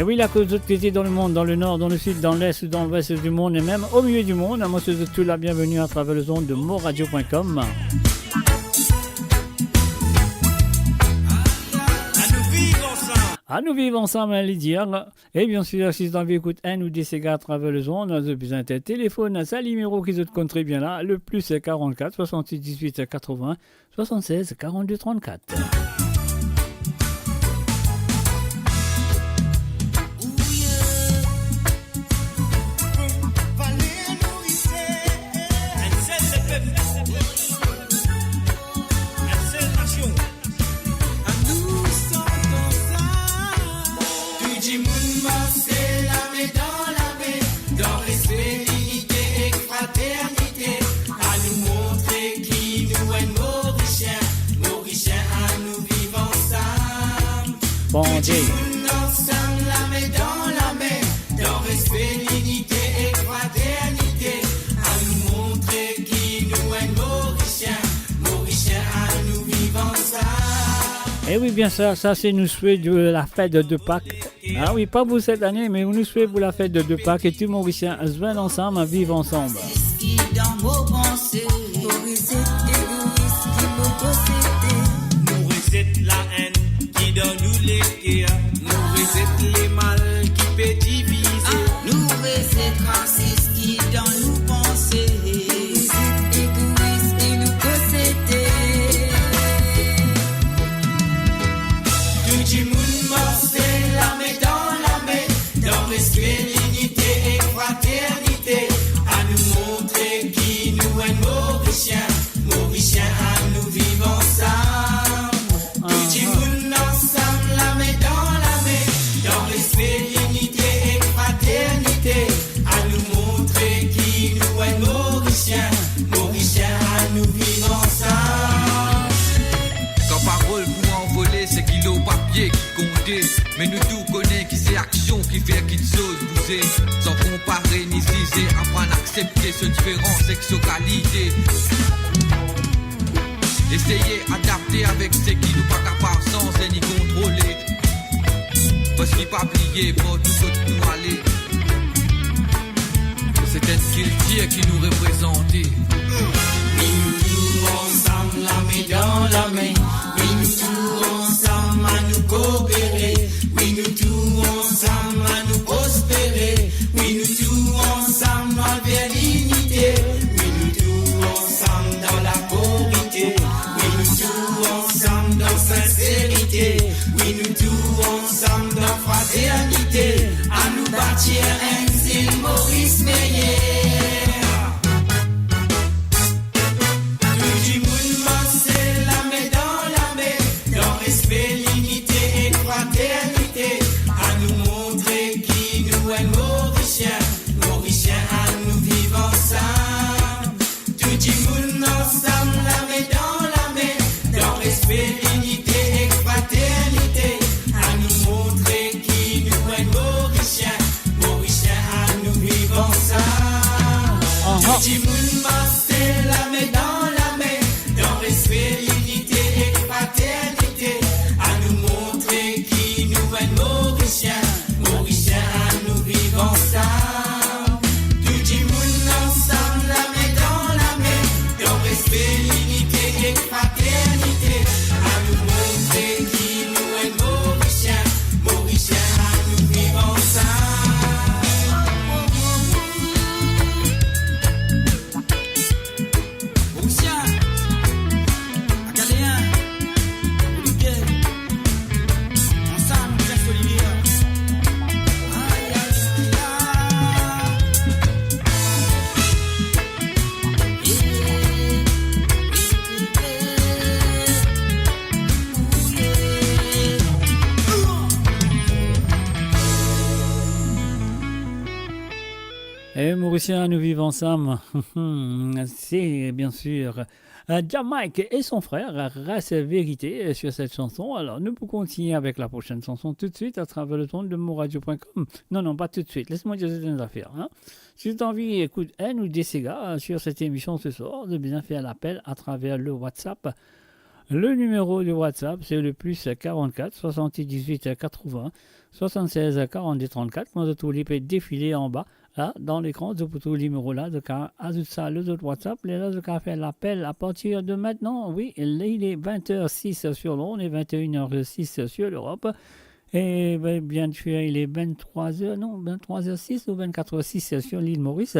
E wi, la, kot zot ki ete dan lemond, dan lenor, dan lesid, dan les ou dan lwes di mond, e mem omilieu di mond, mo swet zot tou la bienveni atraver lezond de moradio point com. Anou viv ansam, hein, li dir. E bien sir, si zot anvi ekout enn ou de sega atraver lezond, zot bizin telefonn sa nimero ki zot konn tre bien la, le plus quarante-quatre soixante-dix-huit quatre-vingts soixante-seize quarante-deux trente-quatre. Anou sant ansam. Tou dimoun marse lame dan lame, dan respe, linite ek fraternite. Anou montre ki nou enn Morisien, Morisien, anou viv ansam. Bon, tou dimoun ansam, lame dan lame, dan respe, linite ek fraternite. Anou montre ki nou enn Morisien, Morisien, anou viv ansam. E wi, bien sa, sa se nou swet de la fèt de Pak. Ah wi, pa pou set ane, me nou swet pou la fèt de, de Pak e tou Morisien zwenn ansam, viv ansam. Ki dan mo panse, nou rezet egois ki nou posede. Nou rezet laenn ki dan nou leker. Nou rezet lemal ki pe divize. Nou rezet rasis ki dan nou panse. Nou rezet egois ki nou posede. Tou dimoun marse lame dan lame, dan respe, linite ek fraternite. Anou montre ki nou enn Morisien, Morisien, anou viv ansam. Tou dimoun ansam, lame dan lame, dan respe, linite ek fraternite. Anou montre ki nou enn Morisien, Morisien, anou viv ansam. Kan parol pou anvole, se kilo papie ki konte, me nou tou kone ki se aksion ki fer kiksoz bouze. San konpare ni zize, aprann aksepte so diferans ek so kalite. Eseye adapte avek seki nou pa kapav sanze ni kontrole, parski pa bliye, partou kot nou ale, se enn kiltir ki nou reprezante. Wi, nou tou ansam, lame dan lame. Wi, nou tou ansam, anou koopere. Wi, nou tou ansam, anou prospere. Wi, nou tou ansam, nou al ver linite. Wi, nou tou ansam dan lakorite. Wi, nou tou ansam dan sinserite. Wi, nou tou ansam dan fraternite. Anou batir enn zil Moris meyer. Tou dimoun marse lame dan lame, dan respe, linite ek fraternite. Anou montre ki nou enn Morisien, Morisien, anou viv ansam. Tou dimoun ansam, lame dan lame, dan respe, linite ek fraternite. Anou montre ki nou enn Morisien, Morisien, anou viv ansam. Aha. Tou dimoun marse lame dan lame, dan respe, linite ek fraternite. Anou montre ki nou enn Morisien, Morisien, anou viv ansam. Tou dimoun ansam, lame dan lame, dan respe, linite ek fraternite. Anou montre ki nou enn Morisien, Morisien, anou viv ansam. Russia, nous vivons ensemble. C'est bien sûr euh, Jamaïque et son frère Ras Vérité euh, sur cette chanson. Alors, nous pouvons continuer avec la prochaine chanson tout de suite à travers le ton de moradio point com. Non, non, pas tout de suite. Laisse-moi dire certaines affaires. Hein. Si tu as envie, écoute, un ou deux ségas euh, sur cette émission ce soir, de bien faire l'appel à travers le WhatsApp. Le numéro de WhatsApp, c'est le plus quarante-quatre, soixante-dix-huit, quatre-vingts, soixante-seize, quarante-deux, trente-quatre. Kouma zot trouv li pe défilé anba, la, dan lekran, zot pou trouv limero la, zot kav azout sa lor zot WhatsApp, lerla zot kav fer lapel. À partir de maintenant, oui, il est vingt heures six sur Londres et vingt et une heures six sur l'Europe. Et ben, bien sûr, il est vingt-trois heures, non, vingt-trois heures six ou vingt-quatre heures six sur l'île Maurice.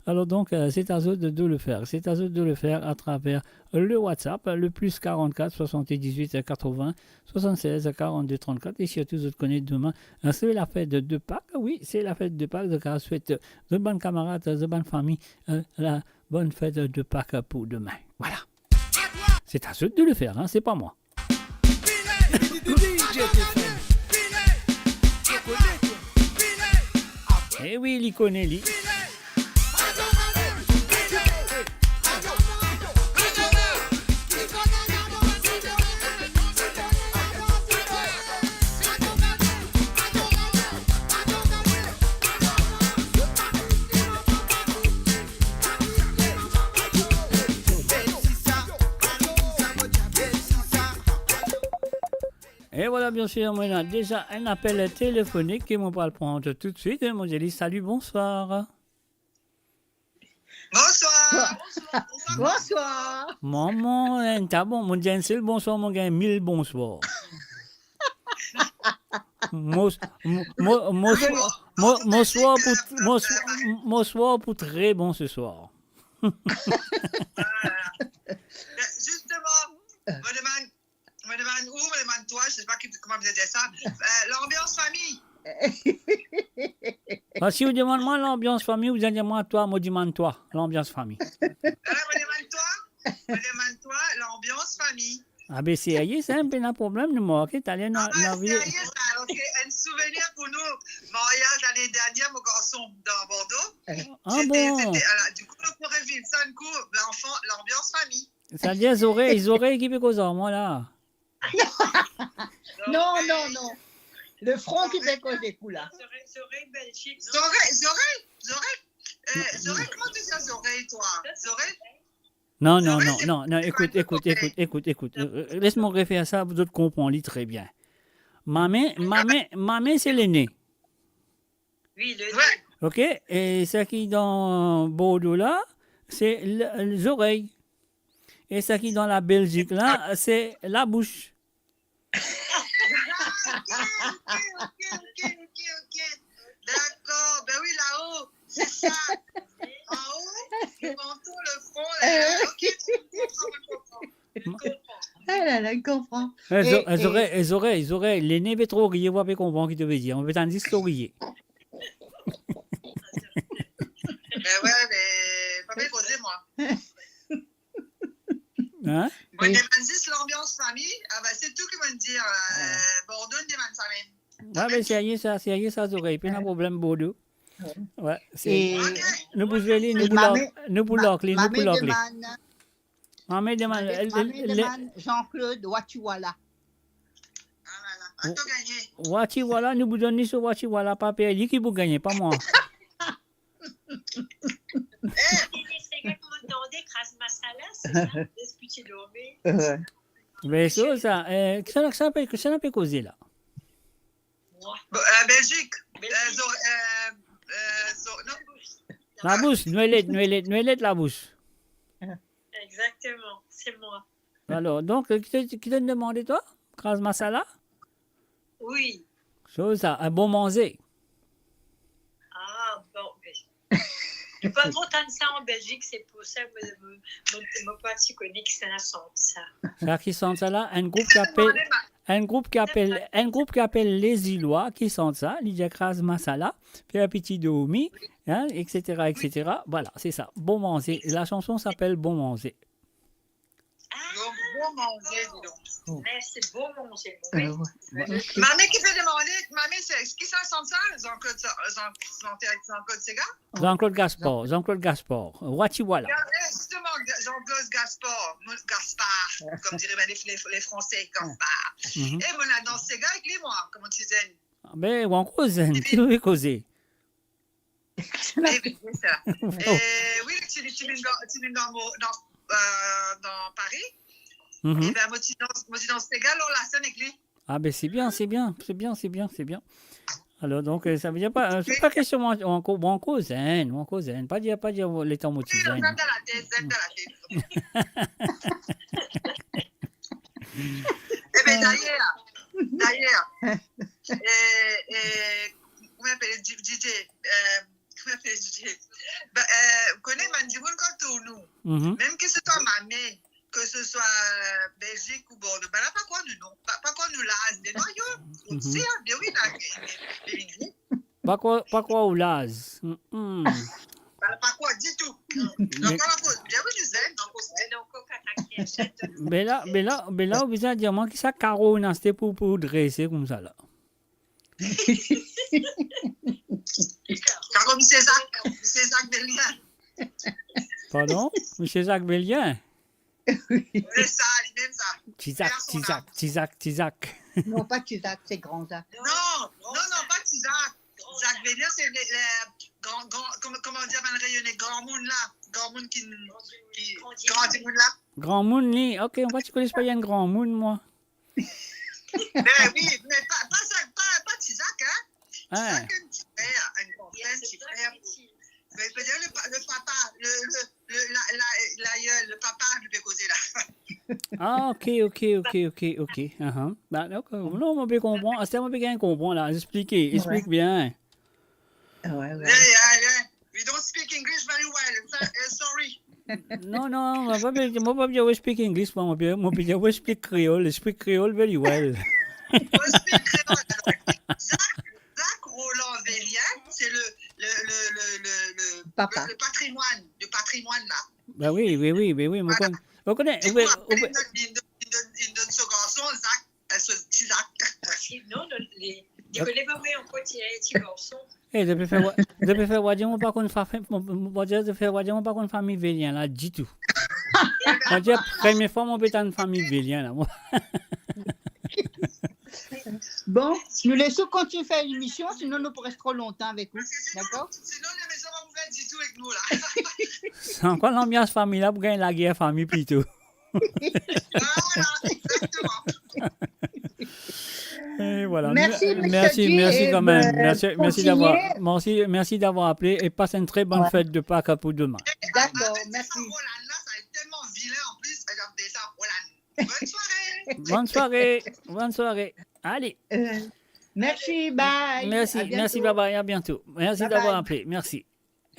Alors donc, euh, c'est à zot de, de le faire. C'est à zot de le faire à travers le WhatsApp, le plus quarante-quatre, soixante-dix-huit, quatre-vingts, soixante-seize, quarante-deux, trente-quatre. Et surtout, zot konn dime, euh, c'est la fête de Pâques. Oui, c'est la fête de Pâques. Donc, je souhaite, euh, zot bann kamarad, zot bann fami, euh, la bonne fête de Pâques pour demain. Voilà. C'est à zot de le faire, hein, c'est pas moi. Eh oui, li kone li. E vwala, bien sûr, mwa ena deza enn apel telefonik ki mo pral pran toutswit. Mo dir li, salut, bonsoir. Bonsoir. Bonsoir. Manman, enn ta bon, mo dir enn sel bonsoir, mo gagn mil bonsoir. Mo, mo, mo, mo, mo, mo swar pou, mo, mo swar pou tre bon ce soir. Justement, mo demann, mo demann ou, mo demann twa, je sais pas qui, comment vous dire ça. Euh, l'ambiance famille. Ah, si ou demann mwa l'ambiance famille, ou dir mwa twa, mo demann twa, l'ambiance famille. Euh, mo demann twa, mo demann twa, l'ambiance famille. Ah ben, serye sa, enn pe na problem, nou marke, taler nou, ah, nou serye sa, ok. Enn souvenir pou nou, maryaz lane dernier, mo garson dan Bordeaux. Ah bon? C'était, c'était, alors, du coup, nou pou reviv sa enn kou, l'enfant, l'ambiance famille. Sa vedir zorey, zorey ki pe koz ar mwa la. Non, non, non. Le front ki pe koz kou la. Zorey, zorey, Belgique, non? Zorey, zorey, zorey. Euh, zorey, comment tu dis zorey, toi? Zorey? Non, non, non, non, non, écoute, écoute, écoute, écoute, écoute. Euh, euh, laisse-moi refaire ça, zot konpran li très bien. Mame, mame, mame, c'est l'aîné. Oui, le... Ouais. Ok, e seki dan Bordeaux la, se l-, l-, zorey. E seki dan la Belgique la, se la bouche. Ah, ok, ok, ok, ok, ok. D'accord, ben oui, là-haut, c'est ça. En haut, le menton, le front, là, là. Ok, je comprends, je comprends. Je comprends. Ah là là, je comprends. E, zo-, e, zorey, e, zorey, zorey, le ne pe tro riye, ou pa pe konpran ki to pe dir. Ou pe tann zis to riye. Ben ouais, mais pas bien posé, moi. Hein? Mo demann zis l'ambiance famille. Ah ben, c'est tout ki mo dir. Euh, Bordeaux, mo demann famille. Ah ben, serye sa, serye sa, zorey. Pena problem, Bordeaux. Ouais, se, e nou pou zwe li, nou pou lak li, nou pou lak li. Mame demann, mame, mame demann Jean-Claude, Watiwala. Ah là là. Atann, gagné. Watiwala, nou pou donn li so Watiwala, pa per, li ki pou gagne, pa mwa. Eh! Kras masala, c'est ça, depuis tu dormais. Ouais. Me so sa, e, kisannla, kisannla pe, kisannla pe koze la? Moi. Bon, euh, Belgique. Belgique. Euh, zo-, euh, euh, zo-, non. La bouche, nou elet, nou elet, nou elet la bouche. Exactement, c'est moi. Alors, donc, euh, ki to, ki to demande, toi? Kras masala? Oui. So sa, enn bon manze. Ah, bon, mais je peux pas entendre ça en Belgique, c'est pour ça que moi, moi, moi, moi, je connais que ça sent ça. Sa ki sant sa la, enn group ki apel, enn group ki apel, enn group ki apel Les Îlots ki sant sa, li dir kras masala, fer piti dormi, hein, et cetera, et cetera. Voilà, c'est ça. Bon manze. La chanson s'appelle Bon manze. Ah, Bon manze, didon. Oh. Mem se bon manze, wi. Euh, ouais. Mami ki pe demande, mami, se, ki sa, sa, Jean-Claude, Jean, Jean, Jean, Jean-Claude Sega? Jean-Claude Gaspard, Jean-Claude Gaspard. Wati wala. Gaspard, justement, Jean-Claude Gaspard, mo, Gaspard, comme diraient ben les, les, les Français, Gaspard. Mhm. E mo la dans Sega avek li, mwa, kouma ti zenn. Ah ben, ou ankor zenn, ki ou koze? Eh ben, c'est ça. E wi, ti, ti vinn dan, ti vinn dan mo, dan, euh, dan Paris. Mhm. E ben, mo ti dans, mo ti dans Sega lor lasenn avek li. Ah ben, c'est bien, c'est bien, c'est bien, c'est bien, c'est bien. Alors, donc, euh, ça veut dire pas, euh, c'est pas question, ou ankor, ou ankor zenn, ou ankor zenn. Pa dir, pa dir letan mo ti zenn. Zenn dan latet, zenn dan latet. Eh ben, d'ailleurs, d'ailleurs, euh, euh, kouma apel, D J, euh, kouma apel, D J? Ben, euh, ou kone bann dimoun kan tourn ou, mhm, mem ki se swa mame, ki se swa, euh, Belzik ou Bordo, bann la pa krwar nou, non. Pa, pa krwar nou laz, me mwa, yo, mhm, si, hein, ben wi, la, ben, ben, ben, ben. Pa krwar, pa krwar ou laz. Mm, mm. Bann la pa krwar ditou. Me, non, pa la koz, bien wi, nou zenn, non, koz, zenn ankor, karakter, chef de... Me la, me la, me la, ou bizin dir mwa ki sa karo ou inn aste pou, pou drese koumsa la. Karo misie Zak, misie Zak Belien. Pardon? Misie Zak Belien? Wi. Se sa, li mem sa. Ti Zak, Ti Zak, Ti Zak, Ti Zak. Non, pa Ti Zak, se Gran Zak. Non, non, non, pa Ti Zak. Zak Belien, se le, le gran, gran, kouma, kouma dir, bann Reyone, gramoun la. Gramoun ki, ki, gran dimoun la. Gramoun li, ok, mwa ti kone pa enn gramoun, mwa. Ben wi, me pa, pa Zak, pa, pa Ti Zak, hein. Hein. Ti Zak, enn ti frer, enn gran frer, ti frer. Me, me le pa, le papa, le, le, le, la, la, layel, le papa, nou pe koze la. Ah, ok, ok, ok, ok, ok. Ahan. Ben, donk, euh, non, mo pe konpran. Aster mo pe gagn konpran la. Explike, explik bien. Ouais, ouais. Yeah, yeah, yeah. We don't speak English very well. So, uh, sorry. Non, non, mo pa pe, mo pa pe dir we speak English, mwa, mo pe, mo pe dir we speak Creole, speak Creole very well. We speak Creole. Zak, Zak Roland Velien, c'est le, le, le, le, le, le, papa, le, le patrimoine, le patrimoine là. Ben wi, wi, wi, wi, wi, mo... Voilà. Konn, mo kone, wi, wi. Apre, li donn, li donn, li donn so garson, Zak. Ti Zak. Non, non, li, li kone pa mwa ankor ti, ti garson. Eh, depi fer wa-, depi fer wa dir mo pa konn fa-, mo, mo, mo dir, depi fer wa dir mo pa konn fami Velien la ditou. Mo dir, premie fwa mo pe tann fami Velien la, mwa. Bon, nous laissons continuer faire l'émission, sinon nous pourrons rester trop longtemps avec vous. D'accord ? Sinon, sinon, lemezon pa pou fer ditou avek nou la. Se ankor lanbians fami la pou gagn lager fami plito. Voilà, exactement. Et voilà. Merci, Mister G, et, euh, merci, merci quand même. Merci, merci d'avoir, merci, merci d'avoir appelé et passe une très bonne fête de Pâques pour demain. D'accord, merci. Roland là, ça va être tellement vilain en plus. Regardez ça, Roland. Bonne soirée. Bonne soirée, bonne soirée. Allez. Euh, merci, bye. Merci, merci, bye bye, à bientôt. Merci d'avoir appelé. Merci.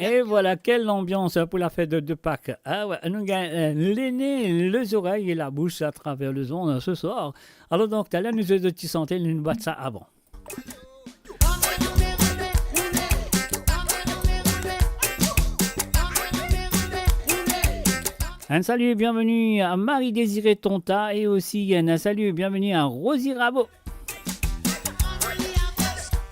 Et voilà, quelle ambiance, hein, pour la fête de, de Pâques. Ah ouais, nou gagn, euh, le nez, les oreilles et la bouche à travers les ondes ce soir. Alors donc, taler nou zwe ti sante, nou bat sa avan. Un salut et bienvenue à Marie-Désirée Tonta et aussi un salut et bienvenue à Rosie Rabot.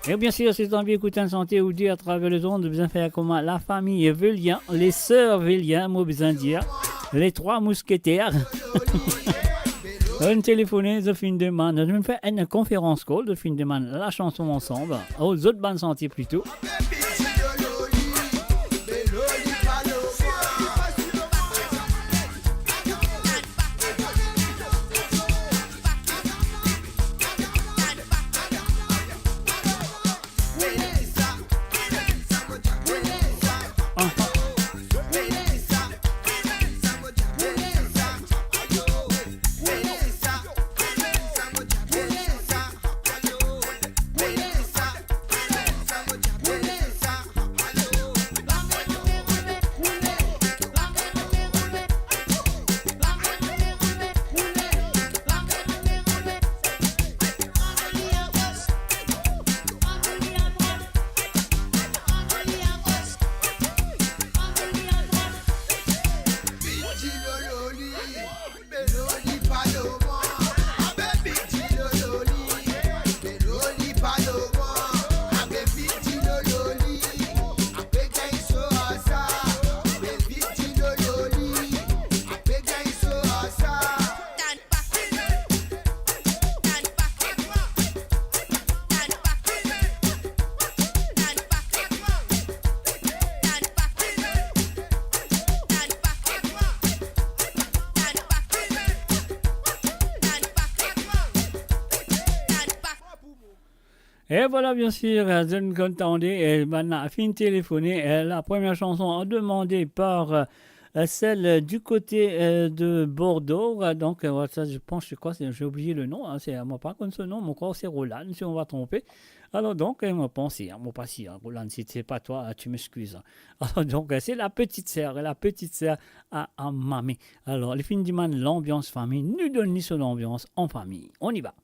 E bien sir, si zot anvi ekout enn sante ou de atraver lezond, bizin fer kouma lafami Velien, les sœurs Velien, mo bizin dir, les trois mousquetaires. Zot telefone, zot finn demann, zot finn fer enn konferans call, zot finn demann lasanson ansam, ou zot bann sante plito. Et voilà, bien sûr, euh, zot inn konn tande, euh, bann la finn telefone, euh, la première chanson demandée par, euh, celle du côté, euh, de Bordeaux. Euh, donc, euh, voilà, ça, je pense, je crois, c'est, j'ai oublié le nom, hein, c'est, euh, moi, par contre, ce nom, mon corps, c'est Roland, si on va tromper. Alors, donc, euh, moi, pense, hein, moi, pas si, hein, Roland, si c'est pas toi, euh, tu m'excuses, hein. Alors, donc, euh, c'est la petite sœur, la petite sœur à, à Mamé. Alors, li finn dimann l'ambiance famille, nou donn li so l'ambiance en famille. On y va.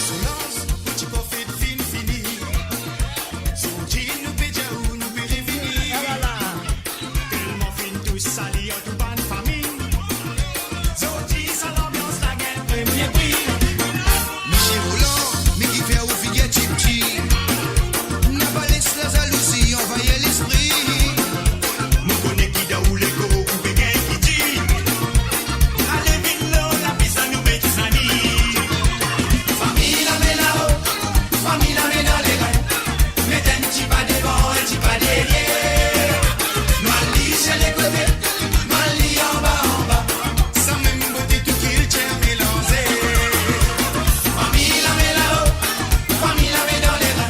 Solans, ti profit finn fini. Zordi nou pe dir ou nou pe revini. Telman finn tous sali an tou bann fami. Zordi sa lanbians la gagn premie pri. Misie Roland, me kifer ou figir tipti? Napa les lazalouzi anvahir lespri. Mo kone ki dan ou lekor ou pe gagn ki dir. Ale vinn lor lapis, anou met zani. Fami lame lao, fami lame dan lere. Met enn ti pa devan, enn ti pa deryer. Nou al li sel kote, nou al li anba, anba. Samem bote tou kiltir melanze. Fami lame lao, fami lame dan lere.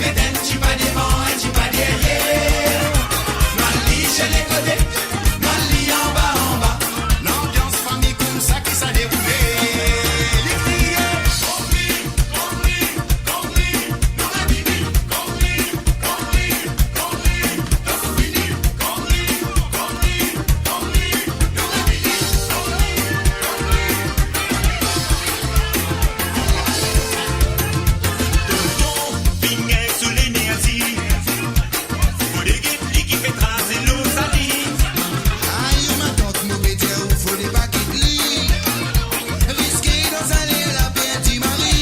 Met enn ti pa devan, enn ti pa deryer. Nou al li sel kote, nou al li anba, anba. Lanbians fami koumsa ki sa deroule. Li kriye. Tonton, vinn gagn so lenerzi. Fode get li ki pe traze lor sali. Ayo, matant, mo pe dir ou, fode pa kit li. Riske dan sali la perdi mari.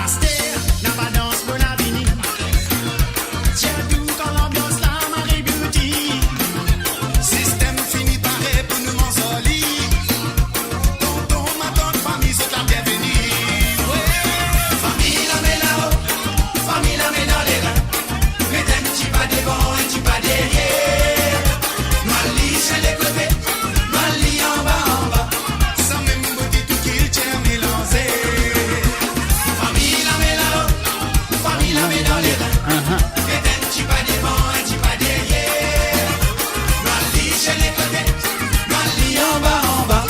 Aster, napa dans Bonavini. Sirtou kan lanbians la mari beauty. Sistem fini pare pou nou manz ar li. Tonton, matant, fami, zot la bienveni. Wi. Fami lame lao, fami lame dan lere. Met enn ti pa devan, enn ti pa deryer. Nou al li sel kote, nou al li anba, anba. Samem bote tou kiltir melanze. Fami lame lao, fami lame dan lere. Aha. Met enn ti pa devan, enn ti pa deryer. Nou al li sel kote, nou al li anba, anba.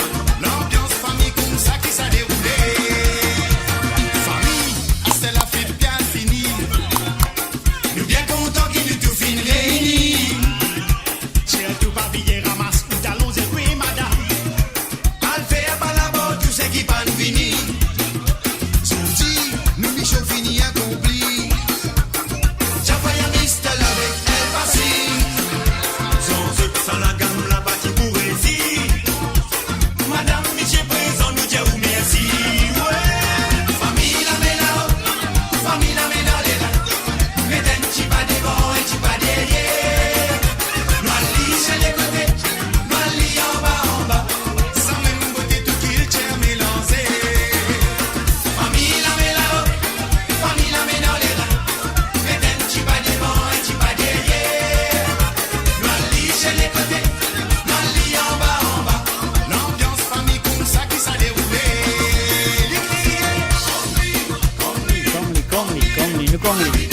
Lanbians fami koumsa ki sa deroule. Fami, aster la fet bien fini. Nou bien kontan ki nou tou finn reini. Sirtou pa bliye ramas ou talon, zepwi madam. Al fer pa labor tou seki pann vini. Zordi, nou mision fini akonpli. Jafaya Mister avek El Pasi. San zot sa lagam la pa ti pou resi. Madam, misie prezan, nou dir ou mersi. Wi. Fami lame lao, fami lame dan lere. Met enn ti pa devan, enn ti pa deryer. Nou al li sel kote, nou al li anba, anba. Samem bote tou kiltir melanze. Fami lame lao, fami lame dan lere. Met enn ti pa devan, enn ti pa deryer. Nou al li sel kote, nou al li anba, anba. Lanbians fami koumsa ki sa deroule. Li kriye. Konn li, konn li, konn li, nou konn li.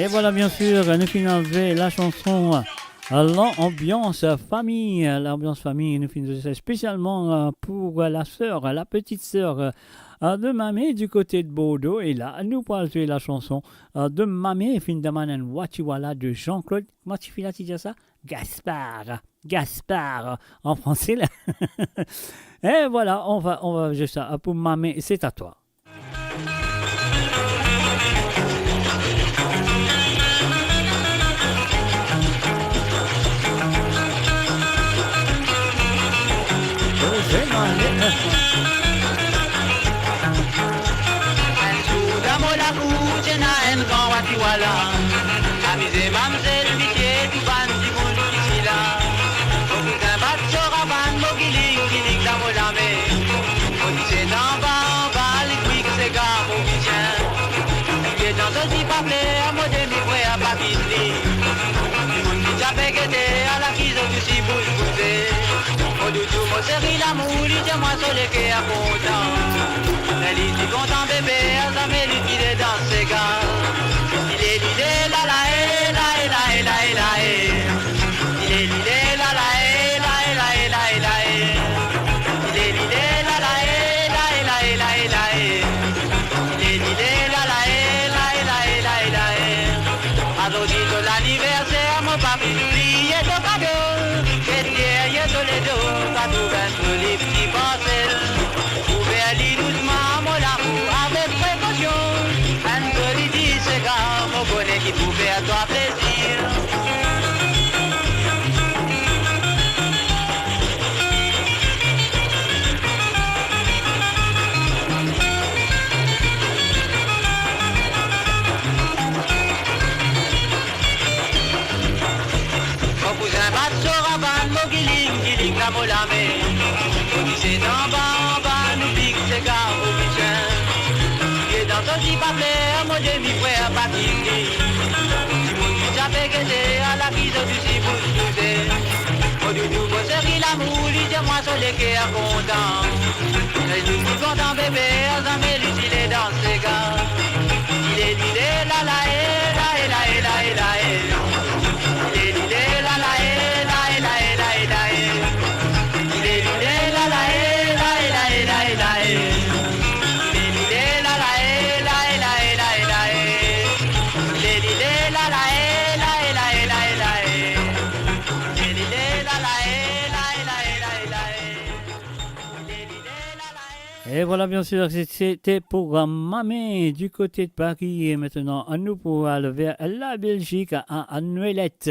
Et voilà, bien sûr, nou finn ave la chanson, euh, l'ambiance famille, l'ambiance famille, nou finn ave sa spécialement, euh, pour, euh, la sœur, la petite sœur, euh, de Mamé du côté de Bordeaux. Et là, nou pou al zwe la chanson, euh, de Mamé, finn dimann enn Watiwala de Jean-Claude. Kouma tifi la ti dir sa? Gaspard. Gaspard, en français, là. Et voilà, on va, on va jouer ça. Pour Mamé, c'est à toi. Ena enn gran watiwala, amize mamzel, misie, tou bann dimoun ki ti la. Mo kouzin bat so ravann, mo giling, giling dan mo lame. Mo ti set anba, anba, li fik sega mo bizin. Li dan so difafler, mo demi frer pa kit li. Dimoun ki ti ape gete, ala ki zot osi bouze, bouze. Mo doudou, mo seri lamour, li dir mwa so leker kontan. Me li ti kontan bebe, zame li ti le dan sega. Lile, lile, lala, e, la, e, la, e, la, e, la, e. Lile, lile, lala, e, la, e, la, e, la, e, la, e. Lile, lile, lala, e, la, e, la, e, la, e, la, e. Lile, lile, lala, e, la, e, la, e, la, e, la, e. Azordi to laniverser, mo pa finn oubliye to kado. Get deryer to ledo, pa trouv enn zoli ti parsel. Ouver li dousman, mo lamour, avek prekosion. Enn zoli ti sega, mo kone ki pou fer twa plezir. Mo kouzin bat so ravann, mo giling, giling dan mo lame. Mo ti set anba, anba, nou fik sega mo bizin. Li dan so difafler, mo demi frer pa kit li. Dimoun ki ti ape gete, ala ki zot osi bouze, bouze. Mo doudou, mo seri lamour, li dir mwa so leker kontan. Me li ti kontan bebe, zame li ti le dan sega. Lile, lile, lala, e, la, e, la, e, la, e, la, e. Lile, lile, lala, e, la, e, la, e, la, e, la, e. Lile, lile, lala, e, la, e, la, e, la, e, la, e. Lile, lile, lala, e, la, e, la, e, la, e, la, e, la, e. Lile, lile, lala, e, la, e, la, e, la, e, la, e. Lile, lile, lala, e, la, e, la, e, la, e, la, e. E vwala, bien sir, se, sete pou Mame du kote de Pari. E aster, anou pou al ver la Belgique, a, a Noelet.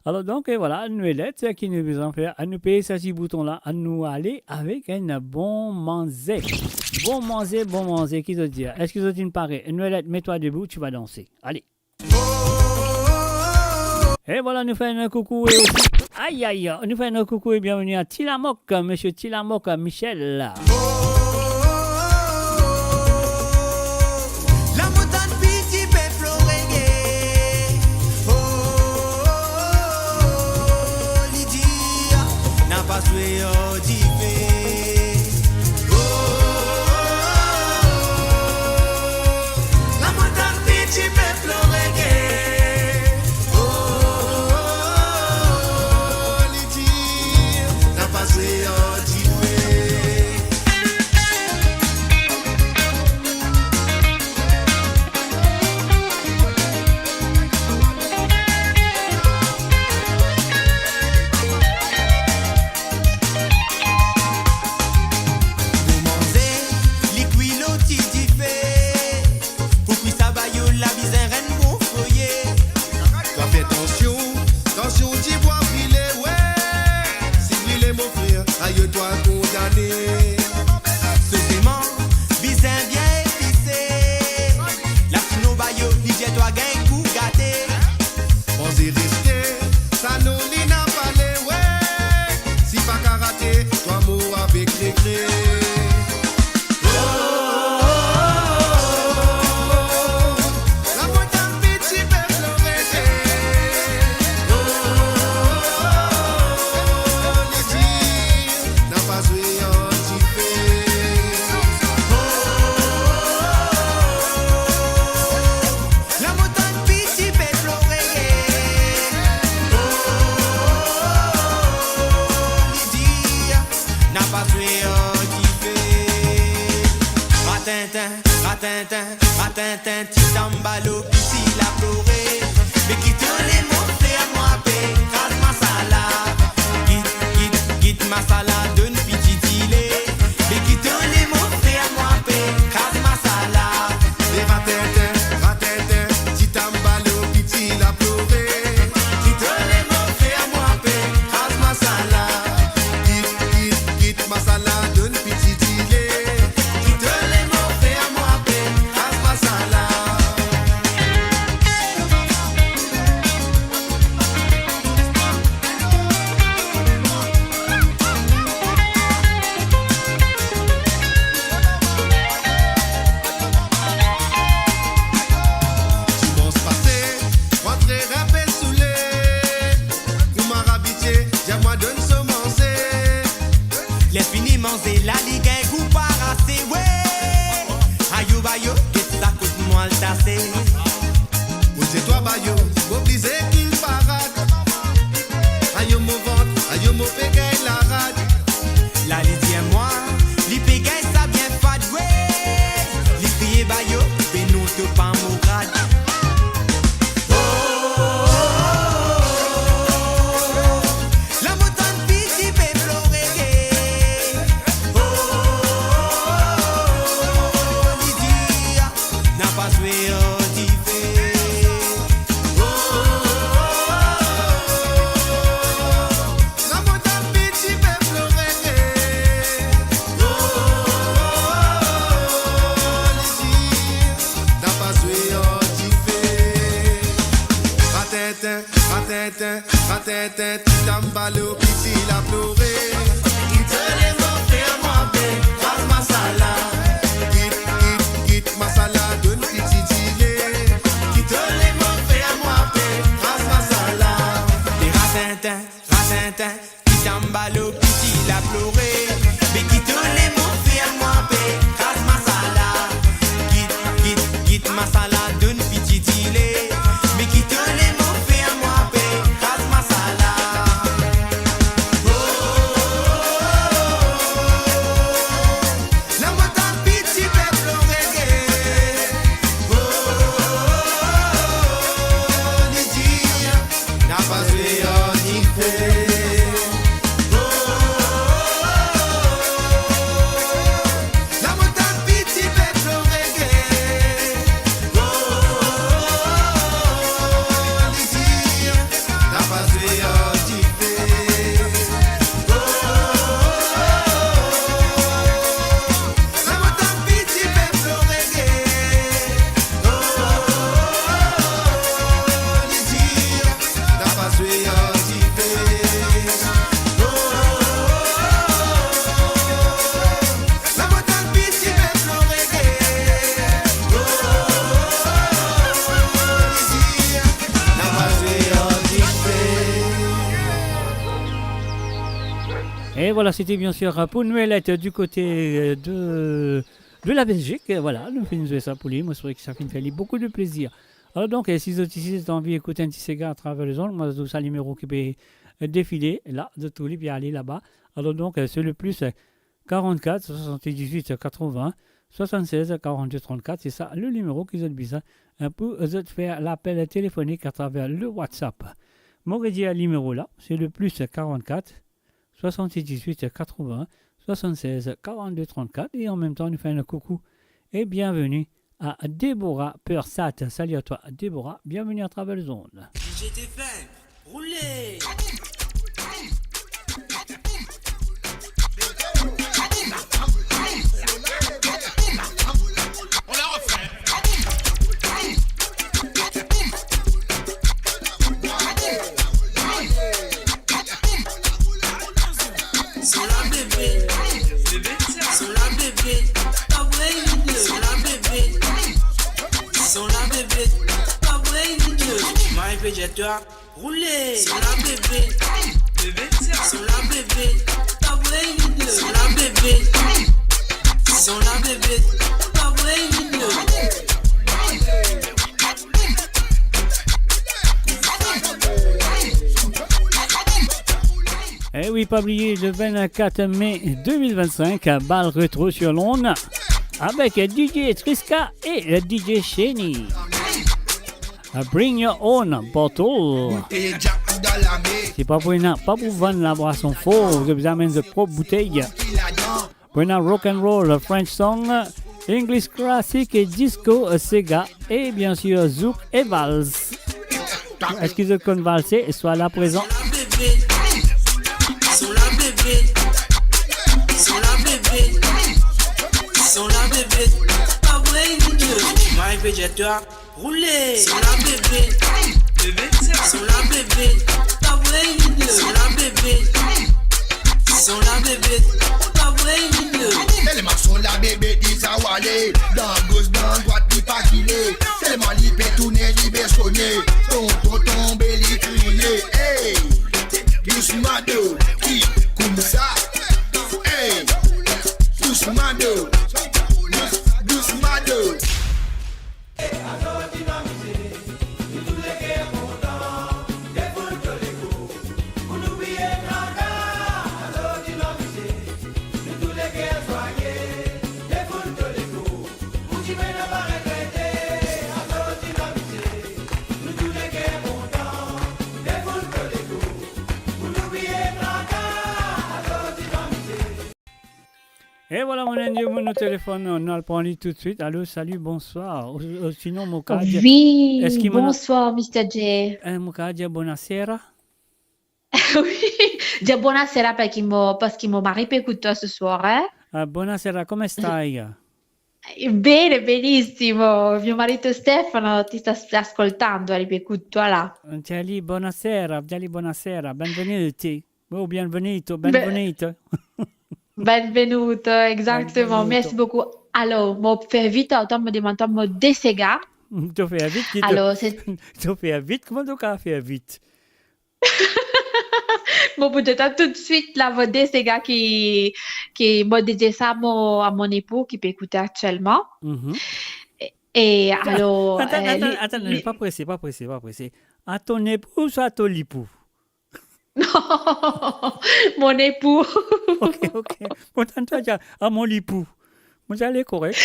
Alor donk, e vwala, Noelet, ki nou bizin fer, anou peye sa ti bouton la, anou ale avek enn bon manze. Bon manze, bon manze, ki zot dir? Eski zot inn pare? Noelet, mets-toi debout, tu vas danser. Ale. E vwala, nou fer enn koukou e osi, ay, ay, ay, nou fer enn koukou e bienveni a Tilamok, Misie Tilamok, Michel. Lamontann piti pe plore, oh, oh, oh, oh, li dir, napa swe ar dife. Oh, oh, oh, oh, oh. Lamontann piti pe plore, oh, oh, oh, oh, oh, li dir, napa swe ar dife. Bon manze, li kwi lor ti dife. Pou kwi sa bayo la bizin enn bon foye. Twa fer tansion, tansion dibwa brile, we. Si brile, mo frer, ayo twa kondane. So seman bizin bien epise. La sinon bayo li dir twa gagn gou gate. Manze reste, sa non li napa le, we. Si pa karate, twa mor avek regre. Oh, oh, oh, oh, oh. Lamontann piti pe plore. Oh, oh, oh, oh, oh, oh. Li dir, napa swe ar dife. Oh, oh, oh, oh, oh, oh. Lamontann piti pe plore. Oh, oh, oh, oh, oh, oh. Li dir, napa swe ar dife. Ratintin, ratintin, ratintin, ti tanbalo piti la plore. Me kit lemor fer mwa pe kraz masala. Kit, kit, kit masala, donn piti dile. Me kit lemor fer mwa pe kraz masala. E ratintin, ratintin, ti tanbalo piti la plore. Kit lemor fer mwa pe kraz masala. Kit, kit, kit masala, donn piti dile. Kit lemor fer mwa pe kraz masala. Ayo, get sa kout mwa al tase. Mo dir twa bayo, mo oblize kill parad. Ayo mo vant, ayo mo pe gagn larad. La li dir mwa, li pe gagn sa bien fad, wey. Li kriye bayo, be non to pa mo rad. Oh, oh, oh, oh, oh. La mo tann piti pe plore. Oh, oh, oh, oh, oh, li dir, napa zwe ar dife. Oh, oh, oh, oh, oh, oh. La mo tann piti pe plore. Oh, oh, oh, oh, oh, oh, li dir, napa zwe ar dife. Ratintin, ratintin, ratintin, ti tanbalo, piti la plore. Kit to lemor, fer mwa pe, kraz masala. Kit, kit, kit masala, donn piti dile. Kit to lemor, fer mwa pe, kraz masala. Ti ratintin, ratintin, ti tanbalo, piti la plore. Me kit to lemor, fer mwa pe, kraz masala. Kit, kit, kit masala, donn piti dile. Me kit to lemor, fer mwa pe, kraz masala. Oh, oh, oh, oh, oh. La mo tann piti pe plore. Oh, oh, oh, oh, oh, oh, li dir, napa zwe ar dife. Oh, oh, oh, oh, oh, oh, oh. La mo tann piti pe plore. Oh, oh, oh, oh, oh, oh, oh, li dir, napa zwe ar dife. Oh, oh, oh, oh, oh, oh, oh. La mo tann piti pe plore. Oh, oh, oh, oh, oh, oh, li dir, napa zwe ar dife. Oh, oh, oh, oh, oh, oh, oh, oh. La mo tann piti pe plore. Oh, oh, oh, oh, oh, oh, oh, li dir, napa zwe ar dife. Et voilà, c'était bien sûr pour Noël du côté, euh, de, de la Belgique. Et voilà, nou finn zwe sa pou li. Mo swete ki sa finn fer li boukou de plezir. Alor donk, euh, si zot isi, zot anvi ekout enn ti sega atraver lezond, mo dir sa nimero ki pe, euh, defile la, zot trouv li, pe ale laba. Alor donk, euh, c'est le plus, euh, quarante-quatre soixante-dix-huit quatre-vingts soixante-seize quarante-deux trente-quatre, c'est ça le numéro ki zot bizin, euh, pou zot fer lapel telefonik atraver le WhatsApp. Mo redir nimero la, c'est le plus quarante-quatre soixante-dix-huit quatre-vingts soixante-seize quarante-deux trente-quatre, et en même temps, nou fer enn koukou et bienvenue à Déborah Persat. Salut à toi, Déborah. Bienvenue à travers les ondes. D J T F M, roulez. On la refait. Son la bebe, son la bebe, pa vre video. Son la bebe, son la bebe, pa vre video. Mari pe dir twa, roule. Son la bebe, son la bebe, pa vre video. Son la bebe, son la bebe, pa vre video. Eh oui, pa bliye, le vingt-quatre mai deux mille vingt-cinq, bal retro sur l'onde avec D J Triska et D J Sheni. Bring your own bottle. Si pa pou ena, pa pou vann labwason for, zot bizin amenn zot prop boutey. Pou ena rock and roll, French song, English classic et disco, sega, et bien sûr zouk et vals. Eski zot konn valse? Swa la prezan. Son la bebe, son la bebe, son la bebe, pa vre video. Mari pe dir twa, roule. Son la bebe, son la bebe, pa vre video. Son la bebe, son la bebe, pa vre video. Telman son la bebe deza wale, dan gos, dan dwat, li pa kile. Telman li pe tourne, li pe sone, tonton tonbe, li kriye. Hey, dousman do, ki koumsa? Hey, dousman do, dous, dousman do. E vwala, mo ena enn dimoun o telefonn, nou al pran li toutswit. Alo, sali, bonswar. Ou, ou sinon, mo kapav dir, wi, eski mo ena, bonswar, Mister J. Eh, mo kapav dir bonasera? Wi, dir bonasera parski mo, parski mo mari pe ekout twa se swar, eh? Ah, bonasera, come stai? Bene, benissimo. Mio marito Stefano ti sta ascoltando, li pe ekout twa la. Dir li bonasera, dir li bonasera, benvenuti. Oh, bienvenido, be-, benvenuto. Benvenuto, exactement. Benvenuto. Mersi boukou. Alor, mo fer vit, atann, mo demann twa mo de sega. To fer vit, ki to, alor, se to fer vit, kouma to kapav fer vit? Mo pou dir twa toutswit la, mo de sega ki, ki mo dedie sa mo, a mon epou ki pe ekoute aktielman. Mhm. E, e alor, atann, eh, atann, li, atann, li pa prese, pa prese, pa prese. A ton epou ouswa a to lipou? Non, mon epou. Ok, ok. Mo tann twa dir, a mon lipou. Mo dir, ale, korek.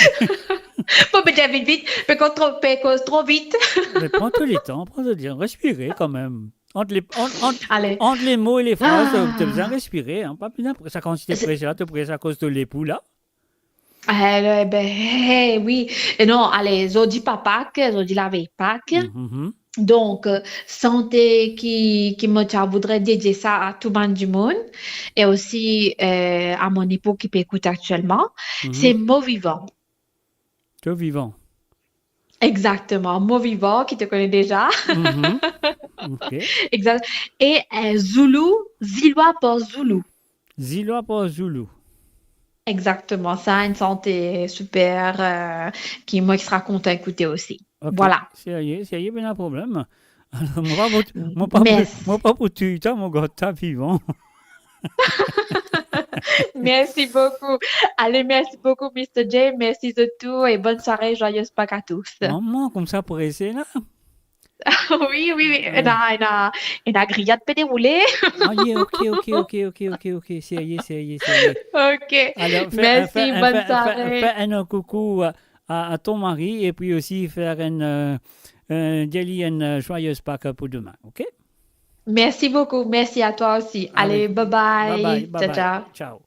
Mo pe dir vit, vit, pe koz tro, pe koz tro vit. Me pran to letan, pran to letan, respire kanmem. Ant le, ant, ant, ale, ant le mo e le fraz, ah, to bizin respire, hein. Pa bizin sa kantite, se, prese la, to prese akoz to lepou la. Eh, be, eh, wi. E non, ale, zordi pa Pak, zordi lavey Pak. Mhm. Donk, eh, sante ki, ki mo ti a voudre dedie sa a tou bann dimoun, e osi, eh, a mon epou ki pe ekout aktielman, mhm, se mo vivan. To vivan. Exactement, mo vivan, ki to kone deza. Mhm. Ok. Exact. E, eh, Zoulou, Zilwa par Zoulou. Zilwa par Zoulou. Exactement, sa enn sante siper, eh, ki mo extra kontan ekoute osi. Ok. Vwala. Serye, serye, pena problem. Alor, mo pa pou, mo pa pou, mes, mo pa pou touy twa, mo gard twa vivan. Mersi boukou. Ale, mersi boukou, Mister J. Mersi zot tou e bonn sware, joyeuses Pâques à tous. Mama, koumsa prese la. Wi, wi, wi. Wi. Ena, ena, ena griyad pe deroule. Ah, ye, ok, ok, ok. Serye, serye, serye. Ok. Alor, fer, mersi, fer, bonn fer, fer, sware. Fer enn koukou a, a, a to mari, epi osi fer enn, eh, eh, dir li enn, eh, joyeuses Pâques pou demin, ok? Mersi boukou, mersi a twa osi. Ale, ale, bye bye. Bye bye, bye bye. Ciao, ciao. Ciao.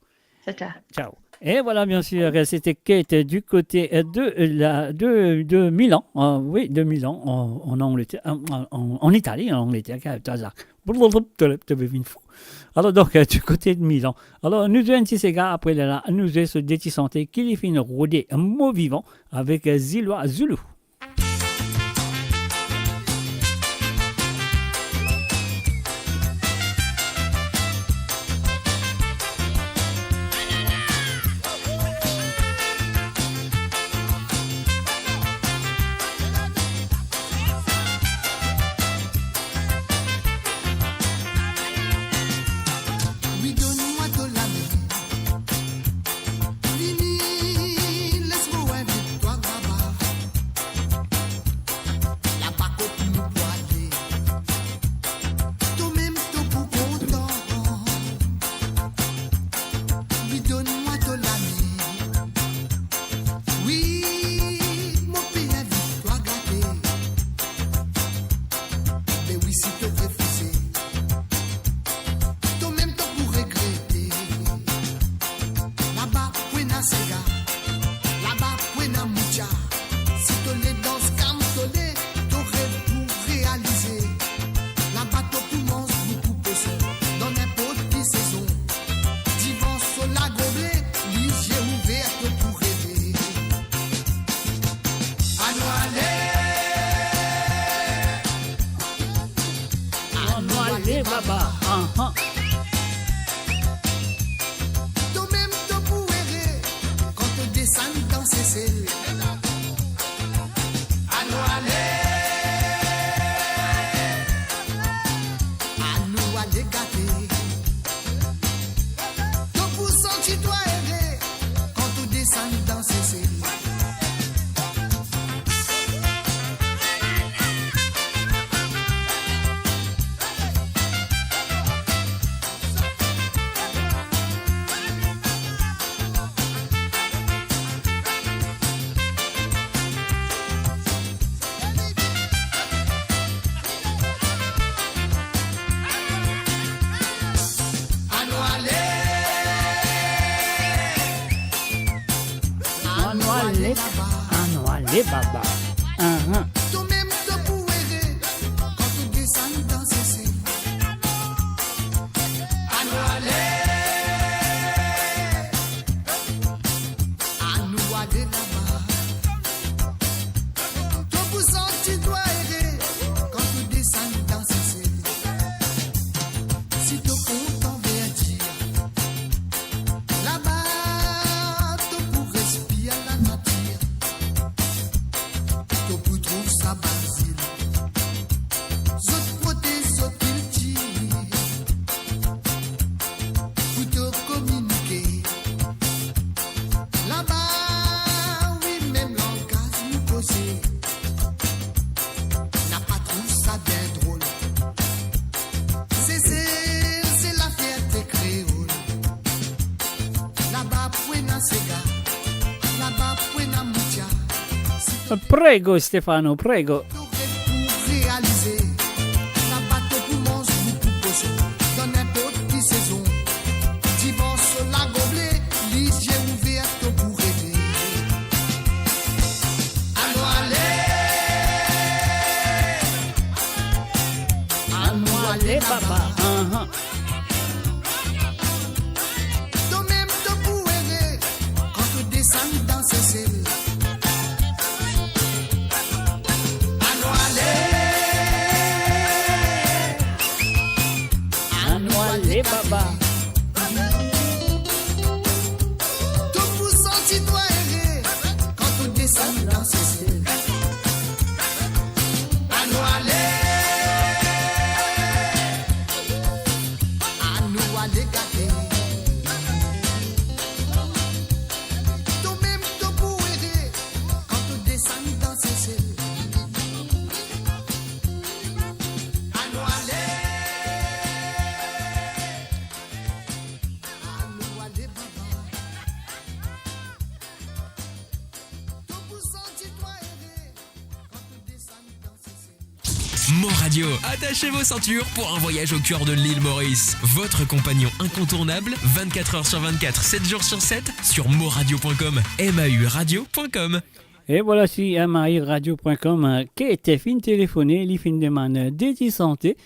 Ciao, ciao. Ciao. Et voilà, bien sûr, c'était Kate du côté, eh, de, eh, la, de, de Milan, eh, wi, de Milan, an, an Angleterre, an, an, an, an Itali, an Angleterre, ki al twa za. Blablabla, to, to pe vinn fou. Alor, donk, eh, du côté de Milan. Alor, nou zwe enn ti sega, apre lerla, nou zwe so de ti sante ki li finn rode mo vivan avek, eh, Zilwa Zoulou. Wi, donn mwa to lame. Vini, les mo invit twa laba. Laba kot nou pou ale. To mem to pou kontan. Wi, donn mwa to lame. Wi, mo pe invit twa gate. Me wi, si to refize, to mem to pou regrete. Laba pou ena sega, laba pou ena mucha. Si to le dans kamtole, to rev pou realize. Laba to pou manz boukou poson, dan ninport ki sezon. Divan so lagonble, lizie ouver, to pou reve. Anou ale. Anou ale, baba. Ahan. To mem to pou ere kan to desann dan Sesel. Anou ale. Anou ale gate. To pou santi twa ere kan to desann dan Sesel. E baba. Ahan. Tomem to pou ere kan to desann dan Sesel. Anou ale. Anou ale laba. To pou santi twa ere kan to desann dan Sesel. Si to kontan Verdi, laba to pou respir lanatir. To pou trouv sa bann zil, zot protez zot kiltir. Pou to kominike, laba, wi, mem langaz nou koze. Napa trouv sa bien drol. Sesel, se lafierte kreol. Laba pou ena sega, laba pou ena moutia. Prego, Stefano, prego. To rev pou realize. Laba to pou manz boukou koson dan ninport ki sezon. Divan so lagoble, lizie ouver, to pou reve. Anou ale. Anou ale baba. Ahan. To mem to pou ere kan to desann dan Sesel. Anou ale. Anou ale baba. To pou santi twa ere kan to desann dan Sesel. Anou ale. Anou ale gate. To mem to pou ere kan to desann dan Sesel. Anou ale. Anou ale baba. To pou santi twa ere kan to desann dan Sesel. Mon Radio, attachez vos ceintures pour un voyage au cœur de l'île Maurice. Votre compagnon incontournable, vingt-quatre heures sur vingt-quatre, sept jours sur sept, sur moradio point com, M A U radio point com. E vwala, si M A U radio point com, eh, ki ti finn telefone, li finn demann, eh, Didi Santé.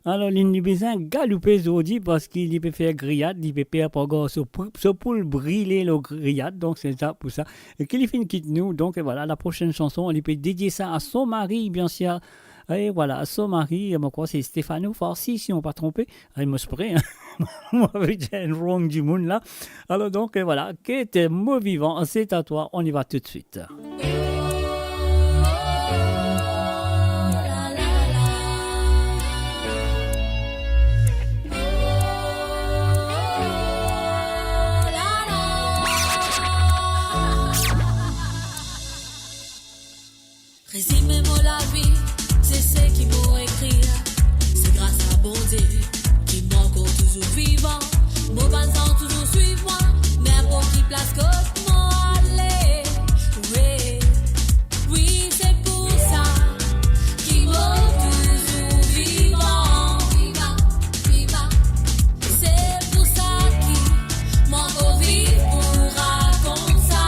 Alor, li, li bizin galoupe zordi parski li pe fer griyad, li pe per par rapor so pou-, so poul brile lor griyad, donk se sa, pou sa. E ki li finn kit nou, donk, e vwala, la prosenn sanson, li pe dedie sa a so mari, bien sir. E vwala, so mari, mo krwar se Stefano Farsi, si mo pa tronpe. Ay, mo spre, hein. Mo ave dir enn wrong dimoun la. Alor donk, e vwala, Kate, Mo Vivan, c'est à toi, on y va tout de suite. Rezime mo lavi, se seki mo ekrir. Se gras a Bondie ki mo ankor touzour vivan. Mo bann zanz touzour swiv mwa, ninport ki plas kot mo ale. Wi, wi, se pou sa ki mo touzour vivan. Vivan, vivan. Se pou sa ki mo ankor viv pou rakont sa.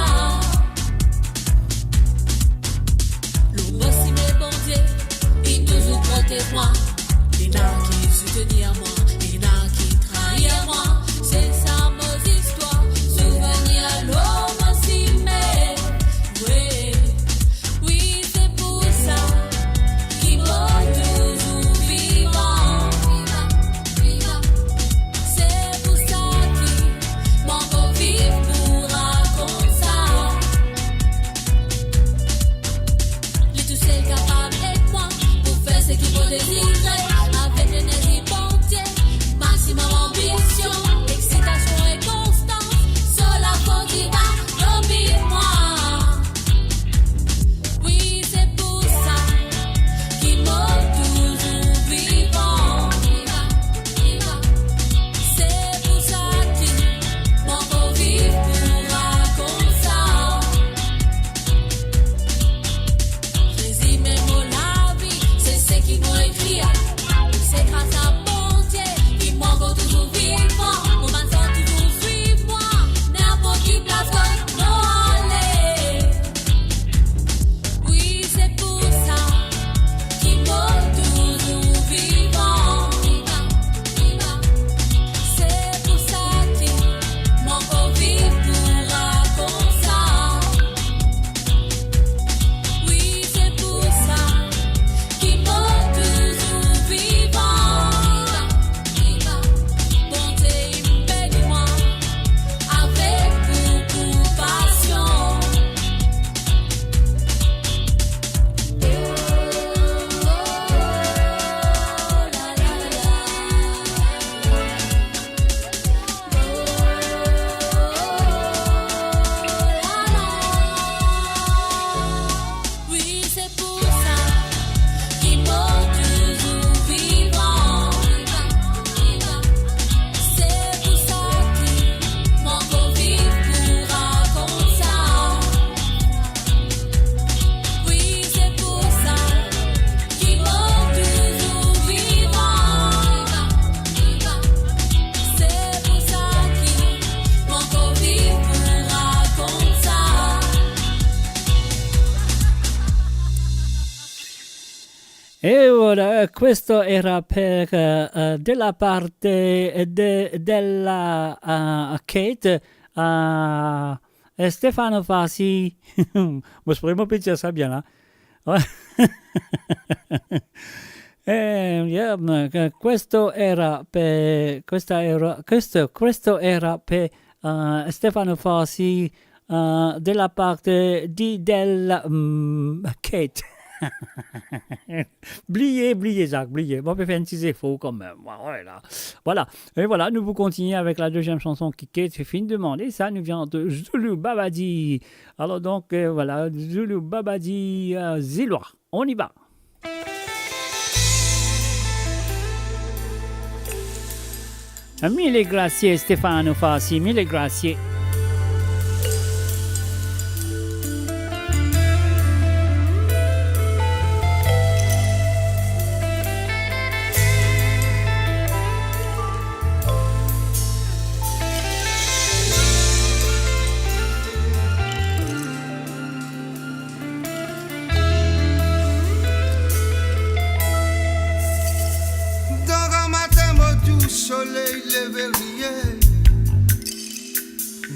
Lor mo sime Bondie, li touzour protez mwa. Pena ki soutenir mwa, pena ki trair mwa. Se sa mo zistwar, souvenir lor mo sime. Wi, wi, se pou sa ki mo touzour vivan. Se pou sa ki mo ankor viv pou rakont sa. Li tousel kapav ed mwa pou fer seki mo dezire. Avek lenerzi Bondie, maximum anbision, exitasion e konstans, so lafwa ki bat lor vi mwa. Wi, se pou sa ki mo touzour vivan. Se pou sa ki mo ankor viv pou rakont sa. Rezime mo lavi, se seki mo ekrir. E voilà, questo era per, eh, eh, de la parte de, della, eh, Kate, eh, Stefano Fassi. Mo espere mo pe dir sa bien la. Eh, yeah, ma, que-, questo era per, questa era, questo, questo era per, eh, Stefano Fassi, eh, de la parte di, del, mm, Kate. Bliye, bliye, Zak, bliye. Bon, pe fer enn ti zefor kanmem. Voilà. Voilà. E voilà, nou pou kontigne avek la deziem sanson ki Kate finn demande. Sa nou vinn de Zulu Babadi. Alors donc, euh, voilà, Zulu Babadi, euh, Zilwa. On y va. Mille grazie, Stefano Fassi, mille grazie. Dan gramatin mo tou soley leve riye.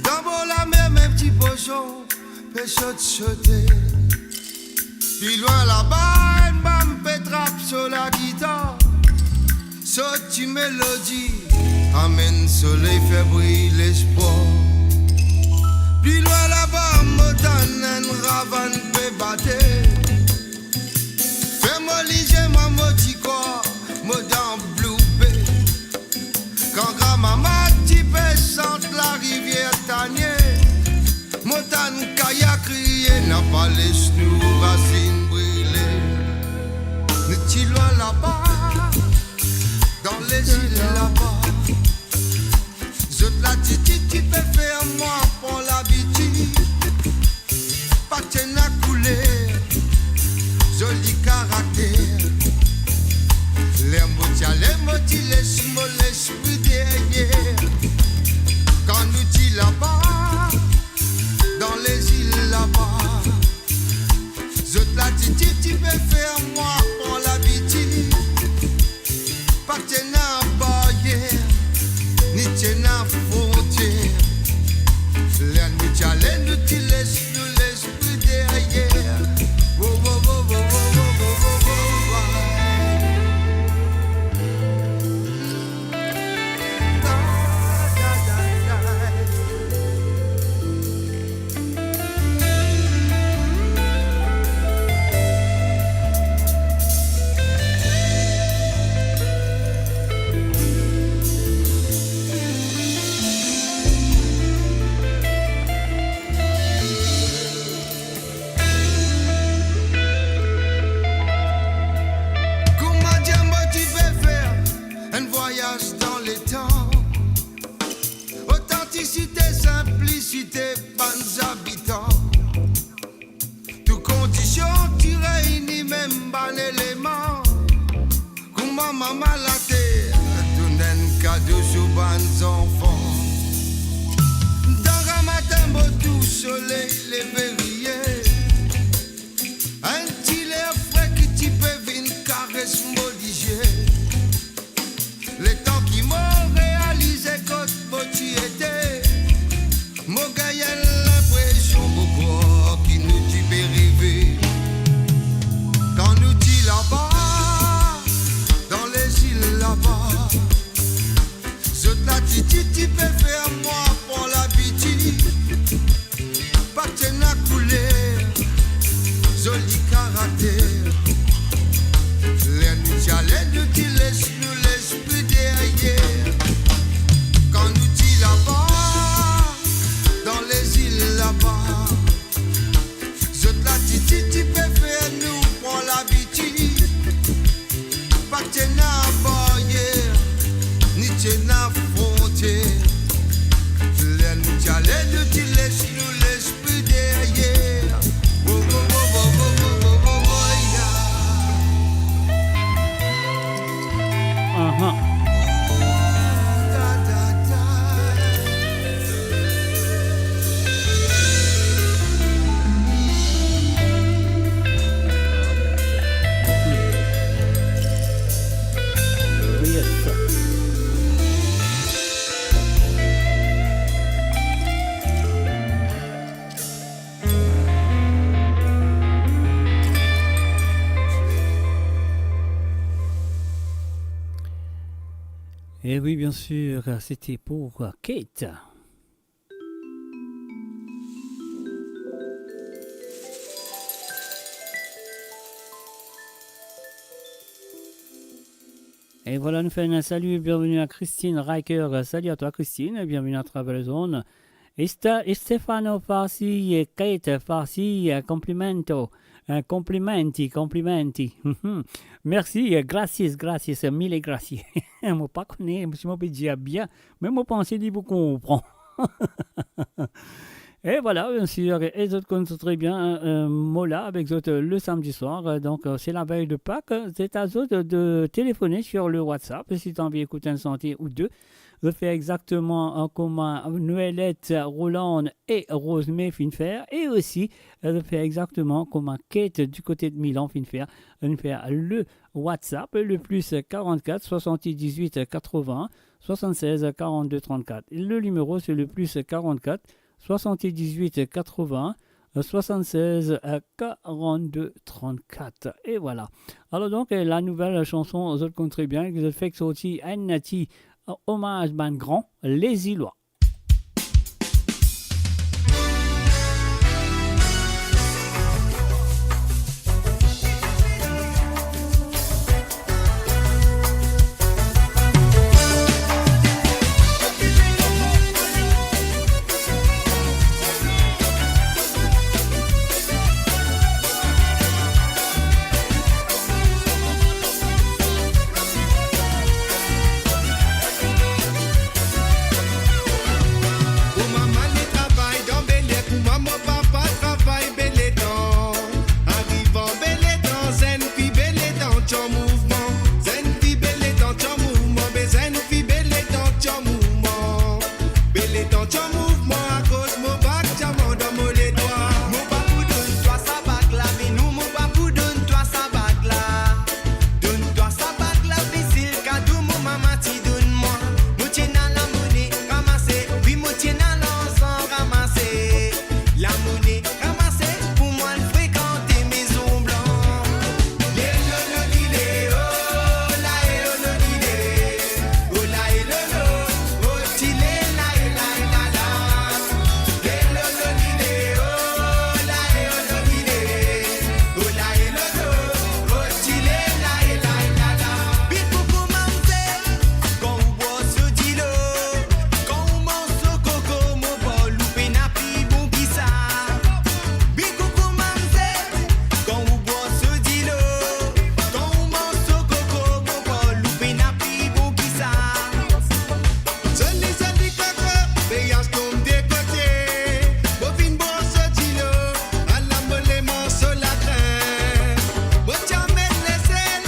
Dan bor lamer mem ti poson pe sot sote. Pli lwin laba enn bann pe trap so lagitar. Sot ti melodi amenn soley fer briy lespwar. Pli lwin laba mo tann enn ravann pe bate. Fer mo lizie mwa mo ti krwar mo dan Blue Bay. Kan granmama ti pe sant larivier Tanie, mo tann kaya kriye, napa les nou rasinn brile. Nou ti lwin laba, dan lezil laba. Zot latitid ti pe fer mwa pran labitid. Pa ti ena kouler, zoli karakter. Ler mo ti ale, mo ti les mo lespri deryer. Kan nou ti laba, dan lezil laba, zot latitid ti pe fer mwa pran labitid. Pa ti ena baryer, ni ti ena frontier. Ler nou ti ale, nou ti les nou lespri deryer. Wo, wo, wo. Kouma dir mo ti pe fer enn vwayaz dan letan. Otantisite, sinplisite bann zabitan. Tou kondision ti reyni, mem bann eleman. Kouma mama later donn enn kado so bann zanfan. Dan gramatin mo tou soley leve riye. Enn ti ler fre ki ti pe vinn kares mo lizie. Letan ki mo realize kot mo ti ete, mo gagn enn linpresion mo krwar ki nou ti pe reve. Kan nou ti laba, dan lezil laba, zot latitid ti pe fer mwa pran labitid. Pa ti ena kouler, zoli karakter. Ler nou ti ale, nou ti les nou lespri deryer. Kan nou ti laba, dan lezil laba, zot latitid ti pe fer nou pran labitid. Pa ti ena baryer, ni ti ena frontier. Ler nou ti ale, nou ti les nou lespri deryer. Wo, wo, wo, ya. Eh oui, bien sûr, c'était pour Kate. Et voilà, nous faisons un salut, bienvenue à Christine Riker. Salut à toi, Christine, et bienvenue à travers les ondes. Esta-, Stefano Farsi, Kate Farsi, complimento, eh, complimenti, complimenti. Merci, eh, gracias, gracias, mille gracias. Mo pa kone si mo pe dir bien, me mo panse li pou konpran. Et voilà, bien sûr, et zot konn tre bien, eh, mo la avek zot, eh, le samedi soir. Eh, donc, eh, c'est la veille de Pâques. C'est à zot de téléphoner sur le WhatsApp si t'as envie d'écouter un chantier ou deux. Zot fer exakteman, eh, kouma Noëlette, Roland e Rosemary finn fer, e osi, eh, zot fer exakteman kouma Kate du côté de Milan finn fer. Finn fer le WhatsApp, le plus quarante-quatre soixante-dix-huit quatre-vingts soixante-seize quarante-deux trente-quatre. Le numéro, c'est le plus quarante-quatre soixante-dix-huit quatre-vingts soixante-seize quarante-deux trente-quatre. Et voilà. Alors donc, eh, la nouvelle chanson, zot konn tre bien, ki zot fek sorti enn ti, eh, omaz bann gran, Les Îlois. Pou mama li travay dan Bele, pou mama papa travay Beletan. Arivan Beletan, zenn fi Beletan ti an mouvman. Zenn fi Beletan ti an mouvman, be zenn fi Beletan ti an mouvman. Beletan ti an mouvman akoz mo bag diaman dan mo ledwa. Mo pa pou donn twa sa bag la, me non, mo pa pou donn twa sa bag la. Donn twa sa bag la, fasil kado mo mama ti donn mwa. Mo ti ena lamone ramase, wi, mo ti ena larzan ramase. Lamone ramase pou mwa al frekante Maison Blanche. Le lolo lile, oh la e, oh lo lile. Oh la e lolo, oh ti le la e la e la la. Le lolo lile, oh la e, oh lo lile. Oh la e lolo, oh ti le la e la e la la. Big koukou manze, kan ou bwar so dilo, kan ou manz so koko, mo bal ou pena pli bon ki sa. Big koukou manze, kan ou bwar so dilo, kan ou manz so koko, mo bal ou pena pli bon ki sa. Zoli, zoli koko, peyaz tom de kote. Mo finn bwar so dilo, ala mo leman so lagrin. Mo ti a met lesel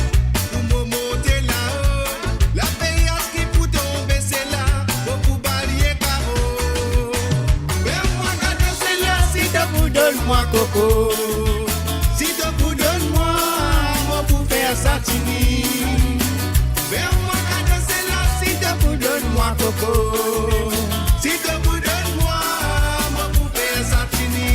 pou mo monte lao. Lapeyaz ki pou tonbe, se la mo pou bal ye karo. Fer mwa kado sela si to pou donn mwa koko. Si to pou donn mwa, mo pou fer sa tini. Fer mwa kado sela si to pou donn mwa koko. Si to pou donn mwa, mo pou fer sa tini.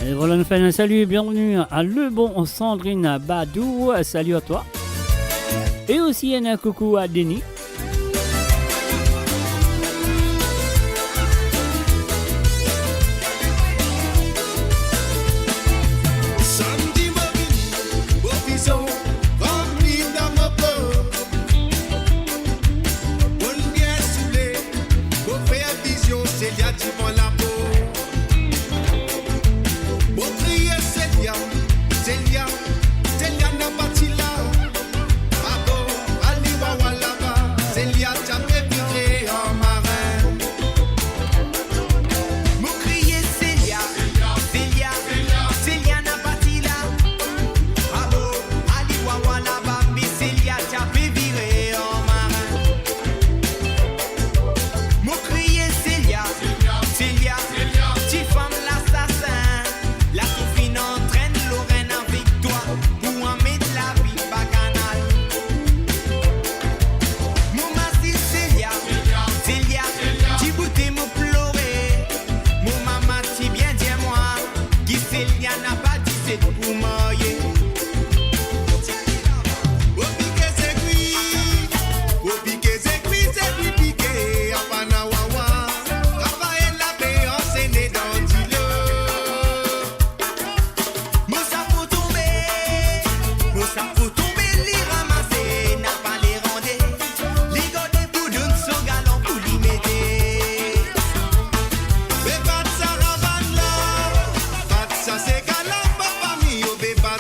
Et voilà, nous faisons un salut et bienvenue à Lebon Sandrine Badou. Salut à toi. Et aussi un coucou à Denis. Samedi mo vini, mo vizyon ranpli dan mo kor. Mo bien soule, mo fer vizion, se li a divan lapor. Mo kriye, Selia, Selia, Selia napa ti la. Ako, ali wawa laba.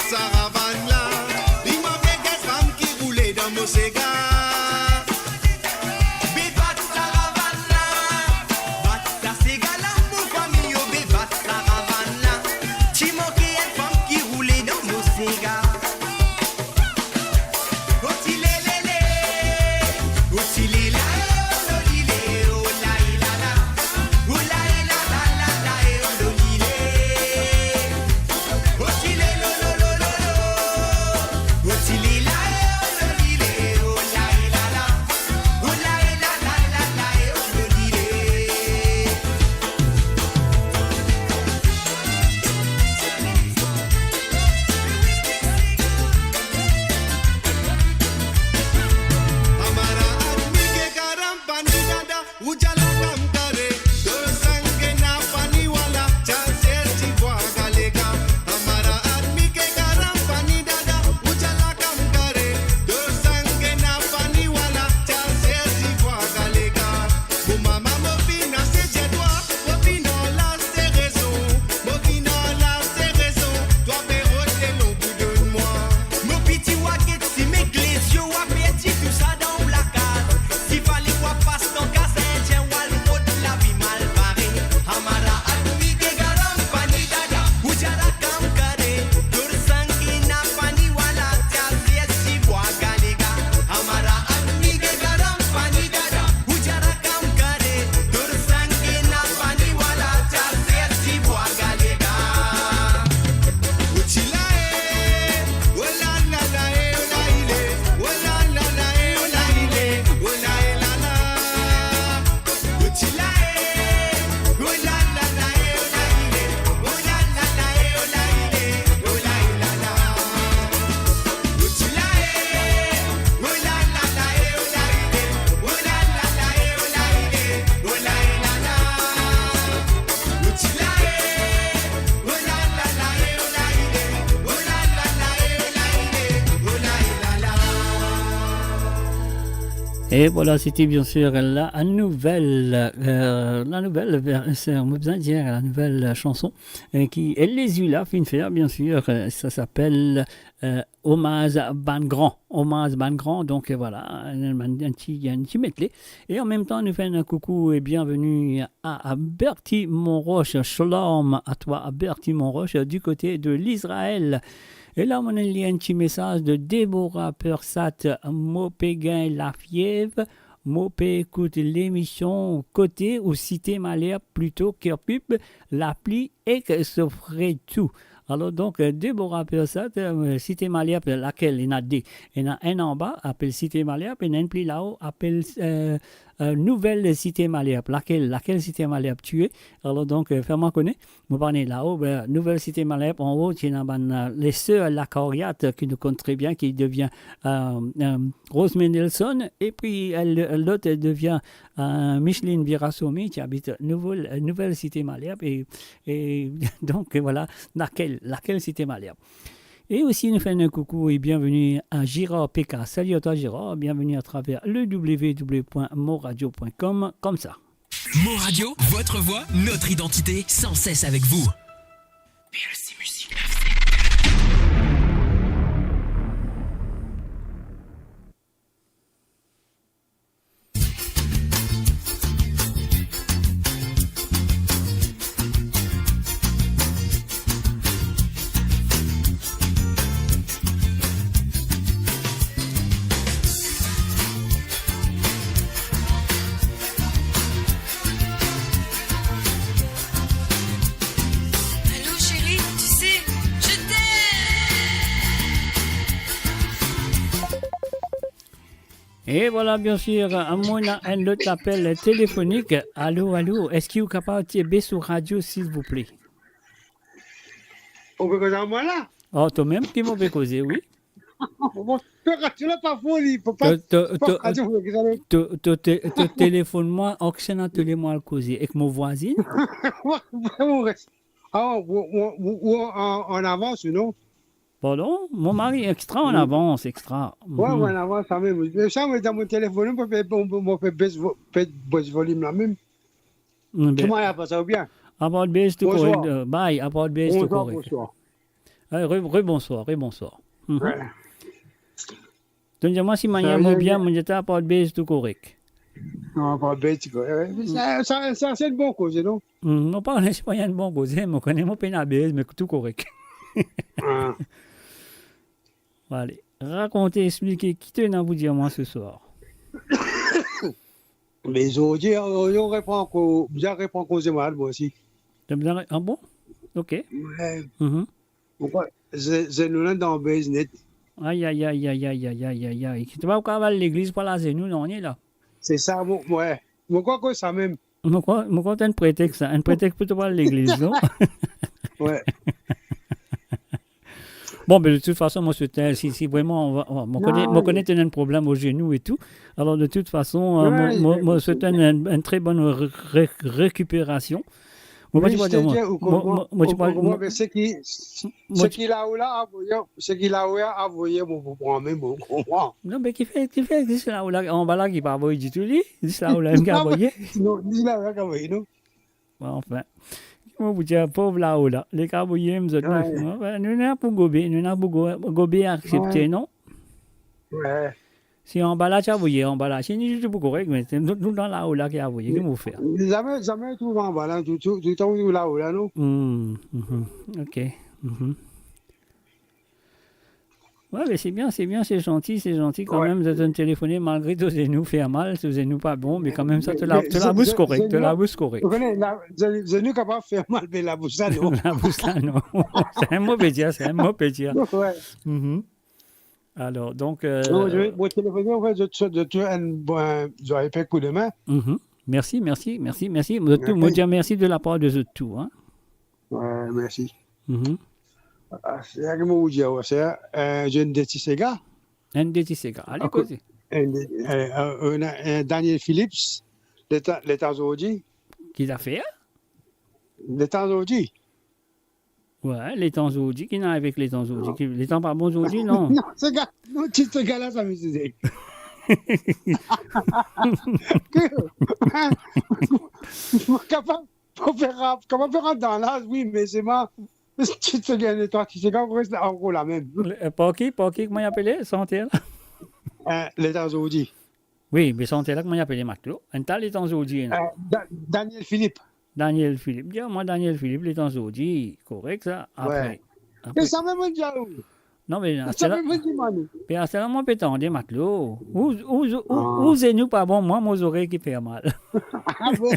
Saravann la, li mwa pe get fam ki roule dan mo sega. Be bat saravann la, bat sa sega la, mo fami yo, be bat saravann la. Ti manke enn fam ki roule dan mo sega. Oti lelele, oti lila, e o lolile, o la e la la, o la e la la la la, e o lolile. Oti le lo lo lo lo lo. Oti lila, e o lolile, o la e la la, o la e la la la la, e o lolile. Hamara aadmi ke garam pani dada, ujala kam kare, dor sange na pani wala, chance si bwa galega. Hamara aadmi ke garam pani dada, ujala kam kare, dor sange na pani wala, chance si bwa galega. Mo mama, mo finn ase dietwa, mo finn anlas de rezon, mo finn anlas de rezon, twa pe rod lelong bout de mwa. Mo piti, wa get si me glezie, wa perdi tou sa dan ou lakaz. Si fale wa pas dan kaz Indien, wa al rod lavi malpare. Hamara aadmi ke garam pani dada, ujala kam kare, dor sange na pani wala, chance si bwa galega. Hamara aadmi ke garam pani dada, ujala kam kare, dor sange na pani wala, chance si bwa galega. Oti la e, o la la la e, o la ile, o la la la e, o la ile, o la e la la. E vwala, sete biensir la nouvel, euh, la nouvel ver-, se, mo bizin dir, la nouvel chanson, euh, ki Elezila finn fer, biensir, euh, sa apel, euh, Omaz bann gran. Omaz bann gran, donk, euh, vwala, enn, enn, enn ti, enn ti medley. E an mem tan, nou fer enn koukou e bienveni a, a Bertie Monroche. Shalom à toi, Bertie Monroche, du côté de l'Israël. E la, mo ena li enn ti mesaz de Deborah Persat, mo pe gagn lafiev, mo pe ekout lemision kote ou Site Malerb plito, Kerpib, lapli ek sofre tou. Alor donk, Deborah Persat, euh, Site Malerb, lakel? Ena de. Ena enn anba, apel Site Malerb, ena enn pli lao, apel, euh, euh, Nouvel Site Malerb. Lakel, lakel Site Malerb ti ye? Alor donk, euh, fer mwa kone. Mo pa kone lao, be, Nouvel Site Malerb, anwo, ti ena bann, euh, les sœurs Lacariat, euh, ki nou konn tre bien, ki devien, euh, euh, Rose Mendelssohn, epi, euh, le, lot, euh, devien, euh, Micheline Virasomi, ki abit Nouvel, euh, Nouvel Site Malerb, e, e donk, euh, vwala, lakel, lakel Site Malerb. E osi, nou fer enn koukou e bienveni a Gérard P K. Salut à toi, Gérard. Bienveni atraver le w w w point moradio point com, koumsa. Mon Radio, votre voix, notre identité, sans cesse avec vous. P L C Musique neuf sept. Allô chérie, tu sais, je t'aime. E vwala, biensir, mo ena enn lot apel telefonik. Alo, alo, eski ou kapav tir bes ou radio, silvouple? Ou pe koz ar mwa la? Oh, to mem ki mo pe koze, wi. Bon, to radio la pa for, li, pa, pa, to, to, pa to, radio, to, to, to te-, to telefonn mwa, anksin atele mwa al koze ek mo vwazinn. Mo res-, ah, ou, ou, ou, ou an, an avans, ou non? Pardon? Mo mari extra an avans, extra. Wi, wi, an avans, sa mem. Sa, mo dan mo telefonn, mo pe, mo, mo pe bes vo-, pe bes volim la mem. Mm, be, kouma, apa sa, ou bien? Apa bes tou korek, euh, bay, apa bes tou korek. Bonsoir, bonsoir. Ah, re-, rebonswar, rebonswar. Mhm. Wi. Donk, dir mwa si manier mo bien, mo dir twa, apar bez tou korek. Non, apar bez tou korek. Wi, sa, sa, sa, se enn bon koze, non? Hmm, mo pa kone si pa enn bon koze, mo kone mo pena bez, me tou korek. Ah. Ale, rakont, explike, ki to ena pou dir mwa seswar? Me zordi, on, on repran ko-, bizin repran koze malad, mwa osi. To bizin re-, ah bon? Ok. Wi. Mhm. Mo krwar ze-, zenou la dan bez net. Ay, ay, ay. Ki to pa kav al legliz pou al azenou, non, ni la? Se sa, mo, wi. Mo krwar ke sa mem. Mo krwar, mo krwar se enn pretex, sa. Enn pretex pou to pa al legliz, non? Wi. Bon, me de tout fason, mo swet, si, si vreman, on va, on va, mo kone, mo kone to ena enn problem o zenou e tou. Alor, de tout fason, euh, mo, mo, mo swet enn, enn, enn tre bonn re-, re-, rekiperasion. Mo pa ti dir, mo, mo, mo ti dir, mo, mo, seki, seki laola avoye, seki laola avoye, mo pou pran mem, mo konpran. Non, me kifer, kifer zis laola, anba la ki pa avoye ditou, li? Zis laola mem ki avoye? Non, zis laola ki avoye, non? Bon, anfin. Ki mo pou dir, pov laola, li kav avoye mem zot, non? Wi. Anfin, nou ena pou gobe, nou ena pou go-, gobe aksepte, non? Wi. Si anba la ti avoye, anba la, si ni tou pou korek, me se nou, nou dan laola ki avoye, ki mo fer? Zame, zame trouv anba la, tou, tou, toutan ou laola, non? Hmm, mhm, ok, mhm. Wi, me se bien, se bien, se zanti, se zanti kanmem, zot inn telefone malgre to zenou fer mal, to zenou pa bon, me kanmem sa, to la-, to labous korek, to labous korek. Ou kone, la, ze-, zenou kapav fer mal, me labous la, non. Labous la, non. Se enn move dir, se enn move dir. Wi. Mhm. Alor, donk, euh, non, mo, mo telefone, anfet, zot, zot, zot enn bon, zot inn fer koudme. Mhm. Mersi, mersi, mersi, mersi. Zot tou, mo dir mersi de lapar de zot tou, hein. Wi, mersi. Mhm. Ah, se sa ki mo pou dir, wi, se, euh, zot ena de ti sega. Enn de ti sega. Ale, koze. Enn de, euh, euh, ena, euh, Daniel Phillips, letan, letan zordi. Ki zafer? Letan zordi. Wi, letan zordi, ki ena avek letan zordi, ki, letan pa bon zordi, non? Non, sega, non, ti sega la, sa, misie. Ke, hein, kapav, pou fer, kapav fer dan laz, wi, me se ma, ti sega, letan ti sega, res ankor lamem. Le, euh, par ki, par ki, kouma li apele, santer la? Euh, letan zordi. Wi, me santer la, kouma li apele, matlo? Enn ta letan zordi, non? Euh, Da-, Daniel Philippe. Daniel Philippe. Dir mwa Daniel Philippe, letan zordi, korek sa. Wi. Apre, apre. Me sa mem mo dir ou. Non, me sa mem mo dir mwa, non. Pe aster la, mo pe tande, matlo. Ou, ou, ou, ou zenou pa bon, mwa, mo zorey ki fer mal. Ah bon?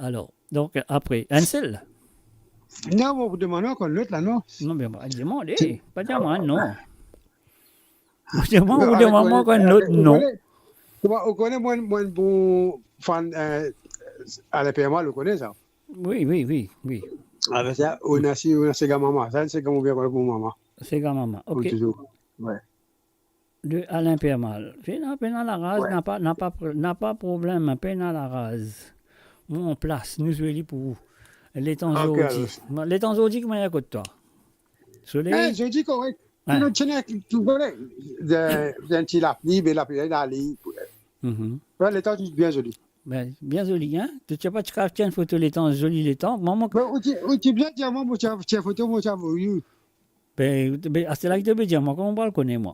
Alor, donk, apre, enn sel? Non, mo pou demann ankor lot la, non? Non, me pa demann, eh, pa demann, non. Ou demann, ou demann mwa ankor enn lot, non. Ou kone, ou kone, ou kone mwa, mwa bon fan, euh, Alain Permal, ou kone sa? Wi, wi, wi, wi. Avek sa, ou ena si, ou ena sega mama. Sa, sega mo bien kone pou mama. Sega mama, ok. Pou touzour. Wi. De Alain Permal. Pena, pena laraz, wi, napa, napa pr-, napa problem, pena laraz. Mon plas, nou zwe li pou ou. Letan zordi. Ok, alor. Letan zordi, kouma li kot twa? Soley? Eh, zordi korek. Wi. Nou ti ena, tou kone, de, de enn ti lapli, be lapli la ale. Mhm. Wi, letan ti bien zoli. Be, bien zoli, hein? To ti pa ti kav tir enn foto letan, zoli letan. Mama, be, ou ti, ou ti bien dir mwa, mo ti, ti foto, mo ti avoy ou. Be, be, aster la ki to pe dir mwa, kouma mo pral kone mwa?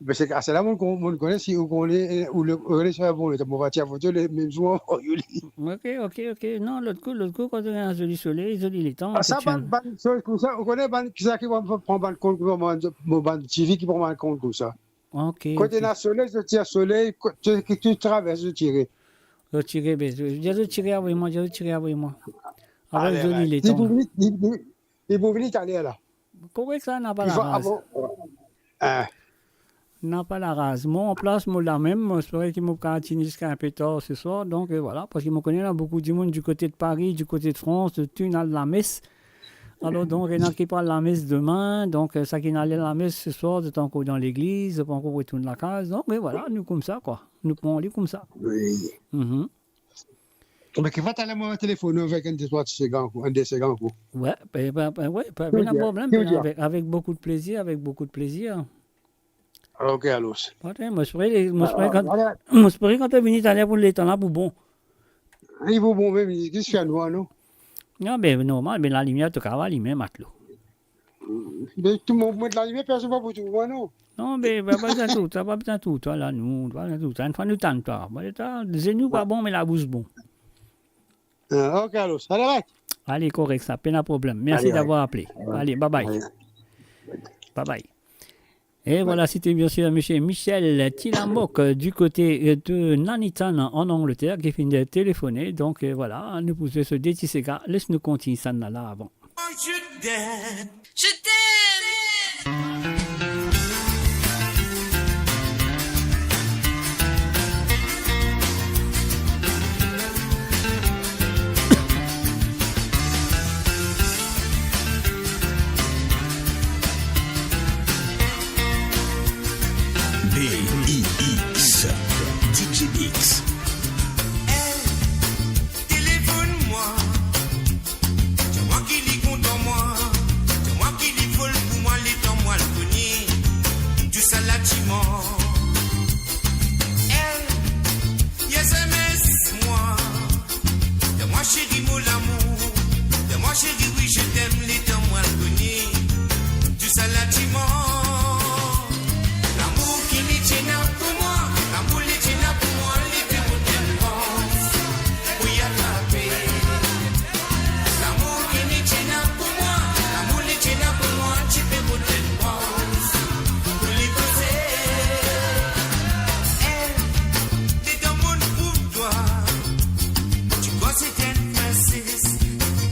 Be, se aster la, mo, mo kone si ou kone, eh, ou le, ou le, sa bon, mo va tir foto, le mem zour, mo avoy ou li. Ok, ok, ok. Non, lot kou, lot kou, kan to ena zoli soley, zoli letan, ah, sa, bann, bann soz koumsa, ou kone bann, kisa ki pran, pran bann kont koumsa, bann, bann tifi ki pran bann kont koumsa. Ok, ok. Kot ena soley, zot tir soley, kot, ki, ki travers, zot tire. Zot tire, be, zot, zot tire, avoy mwa, zot tire, avoy mwa. Ale, zoli letan. Li pou vini, li, li, li pou vini taler la. Korek sa, napa laraz. Napa laraz. Mwa, an plas, mo la mem, mo espere ki mo kav tini ziska inpe tar seswar. Donk, euh, vwala, parski mo kone ena boukou dimoun di kote de Paris, di kote de Frans, zot tou inn al lames. Alor, donk, ena ki pou al lames demin, donk, euh, sa ki inn al lames seswar, zot ankor dan legliz, zot pa ankor retourn lakaz. Donk, me vwala, nou koumsa, kwa. Nou pran li koumsa. Wi. Mhm. Me ki va taler mo telefone avek enn de trwa ti sega ankor, enn de sega ankor. Wi, pe, pe, pe, wi, pe, pena problem, avek, avek boukou de plezir, avek boukou de plezir. Ok, alor. Mo espere, mo espere kan, mo espere kan to vini taler pou letan la pou bon. Li pou bon mem, li zis fer nwar, non? Non, be normal, be lalimier to kapav alime, matlo. Be tou mo met lalimier, personn pa pou trouv mwa, non? Non, be pa, pa bizin trouv twa, pa bizin trouv twa la, nou, pa bizin trouv twa. Enn fwa nou tann twa. Mwa, twa, zenou pa bon, me labous bon. Ah, ok, alors, ça va. Allez, correct, ça, pena problem. Merci d'avoir appelé. Allez, bye bye. Bye bye. Et voilà, c'était bien sûr monsieur Michel Tilamok, euh, du côté, euh, de Nuneaton en Angleterre, ki finn telefone. Donc, euh, voilà, nou pou zwe so de ti sega, les nou kontign sa nou ena la avan. Je t'aime. Je t'aime. B I X, D J Mix. Hey, telefonn mwa. Dir mwa ki li kontan mwa. Dir mwa ki li fol pou mwa, letan mwa al kogne tou sa latiman. Hey, S M S mwa. Dir mwa seri, mon lamour. Dir mwa seri, wi, je t'aime, letan mwa al kogne tou sa latiman. Lamour ki li ti ena pou mwa, lamour li ti ena pou mwa, li pe rod enn sans pou li atrape. Lamour ki li ti ena pou mwa, lamour li ti ena pou mwa, ti pe rod enn sans pou li koze. Eh, letan monn trouv twa, ti krwar se enn princesse.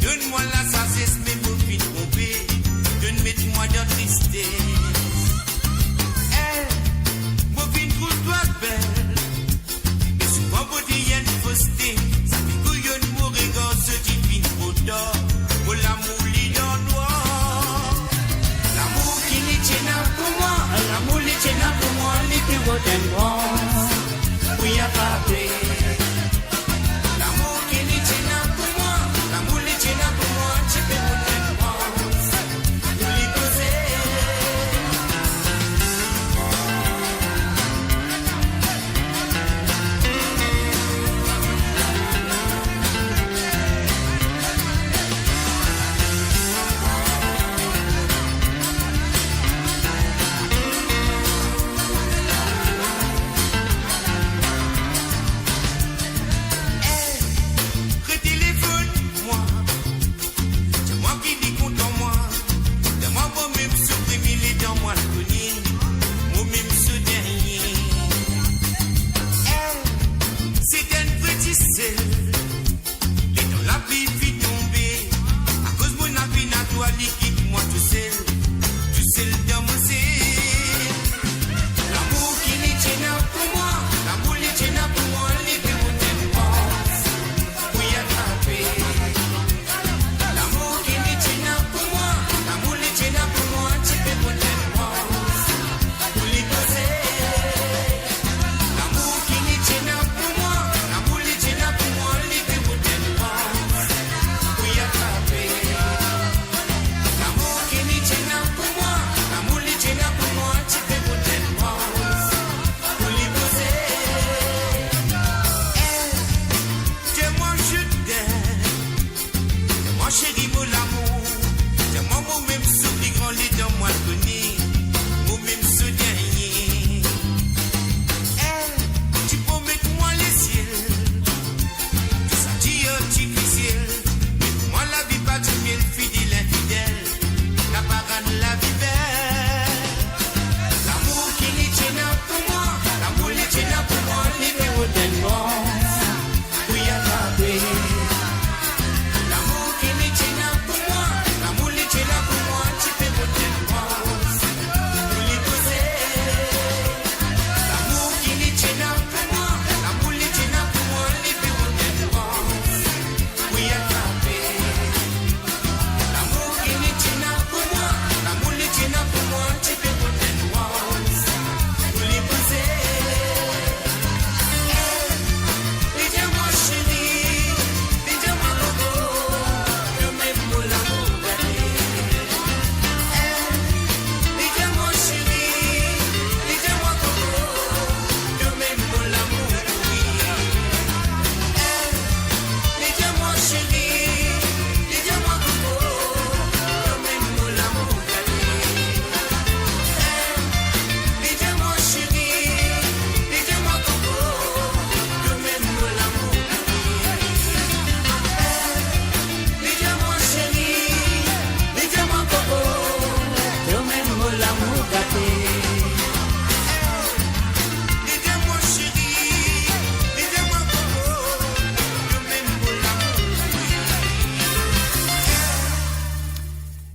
Donn mwa lasazes, me mo finn tronpe, to'nn met mwa dan tristes. Eh, mo finn trouv twa bel, me souvan mo ti enn foste, sa finn kouyon mo regar, so ti finn tro tar, mo lamour li dan nwar. Lamour ki li ti ena pou mwa, lamour li ti ena pou mwa, li pe rod enn sans pou li atrape. Lamour ki li ti ena pou mwa, lamour li ti ena pou mwa, ti pe rod enn sans pou li koze. Eh, retelefonn mwa. Dir mwa ki li kontan mwa. Dir mwa momem so premie, letan mwa al kogne momem so dernie. Eh, se enn vredi sel. Letan lapli finn tonbe, akoz mo lapinn a twa, li kit mwa tousel, tousel dan mo sel. Lamour ki li ti ena pou mwa, lamour li ti ena pou mwa, li pe rod enn sans pou li atrape. Lamour ki li ti ena pou mwa, lamour li ti ena pou mwa, ti pe rod enn sans pou li koze. Lamour ki li ti ena pou mwa, lamour li ti ena pou mwa, li pe rod enn sans pou li atrape.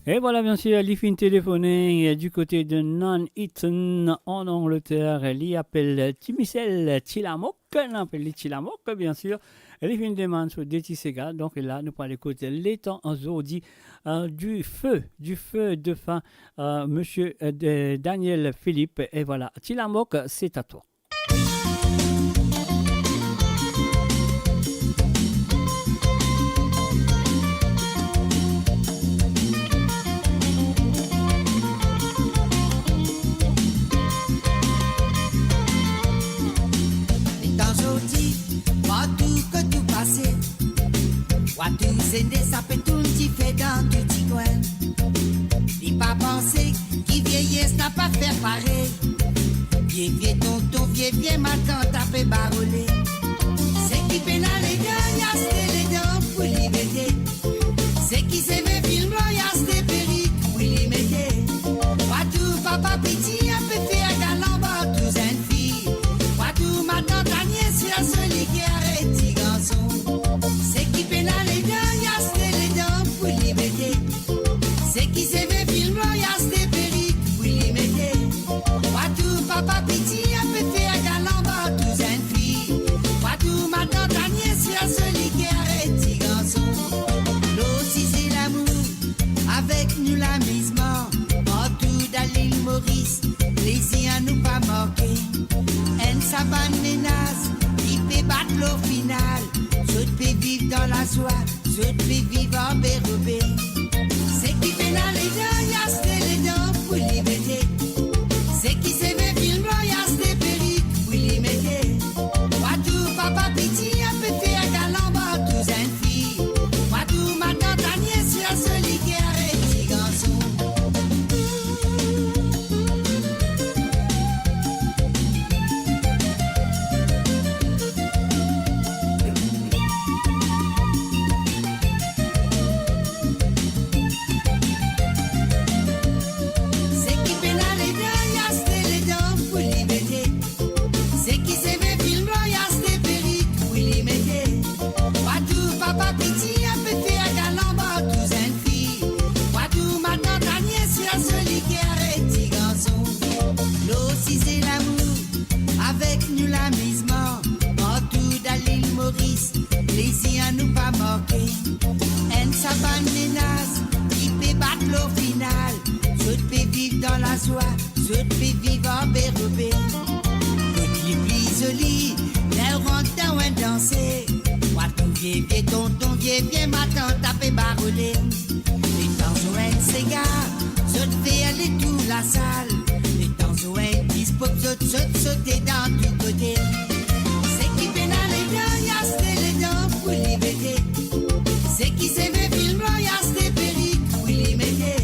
E vwala, biensir, li finn telefone, eh, du kote de Nuneaton, an Angleter. Li apel Ti Michel Ti Lamok, nou apel li Ti Lamok, biensir. Li finn demann so de ti sega, donk la, nou pou al ekout Letan zordi, eh, du feu, du feu de fin, eh, misie, eh, de, Daniel Philippe. E vwala, Ti Lamok, se a twa. Letan zordi, partou kot ou pase, wa tou zene, sa pe tourn dife dan tou tikwin. Li pa panse ki vieyes napa fer parey. Vie, vie tonton, vie, vie matant, ape barole. Seki pena ledan, li aste ledan pou li mete. Seki seve finn blan, li aste perik pou li mete. Partou papa piti, ape fer galan bar tou zenn fi. Partou matant, anie sir soli ki aret ti garson. Seki pena ledan, li aste ledan pou li mete. Seki seve finn blan, li aste perik pou li mete. Partou papa piti, ape fer galan bar tou zenn fi. Partou matant, anie sir soli ki aret ti garson. Lor size lamour, avek nou lamizman, partou dan lil Moris, plezir nou pa manke. Enn sa bann menaz ki pe bat lor final, zot pe viv dan lazwa, zot pe viv an berobe. Seki pena ledan, li aste ledan pou li mete. Seki seve finn blan, li aste perik pou li mete. Partou papa piti, ape fer galan bar tou zenn fi. Partou matant, anie sir soli ki aret ti garson. Seki pena ledan, li aste ledan pou li mete. Seki seve finn blan, li aste perik pou li mete. Partou papa piti, ape fer galan bar tou zenn fi. Partou matant, anie sir soli ki aret ti garson. Lor size lamour, avek nou lamizman, partou dan lil Moris, plezir nou pa manke. Enn sa bann menaz ki pe bat lor final, zot pe viv dan lazwa, zot pe viv an berobe. Kot li pli zoli, ler ou rant dan enn danse, wa tou vie, vie tonton, vie, vie matant, ape barole. Letan zot enn sega, zot fer letour lasal. Letan zot enn diskopop, zot sot, sote dan tou kote. Seki pena ledan, li aste ledan pou li mete. Seki seve finn blan, li aste perik pou li mete.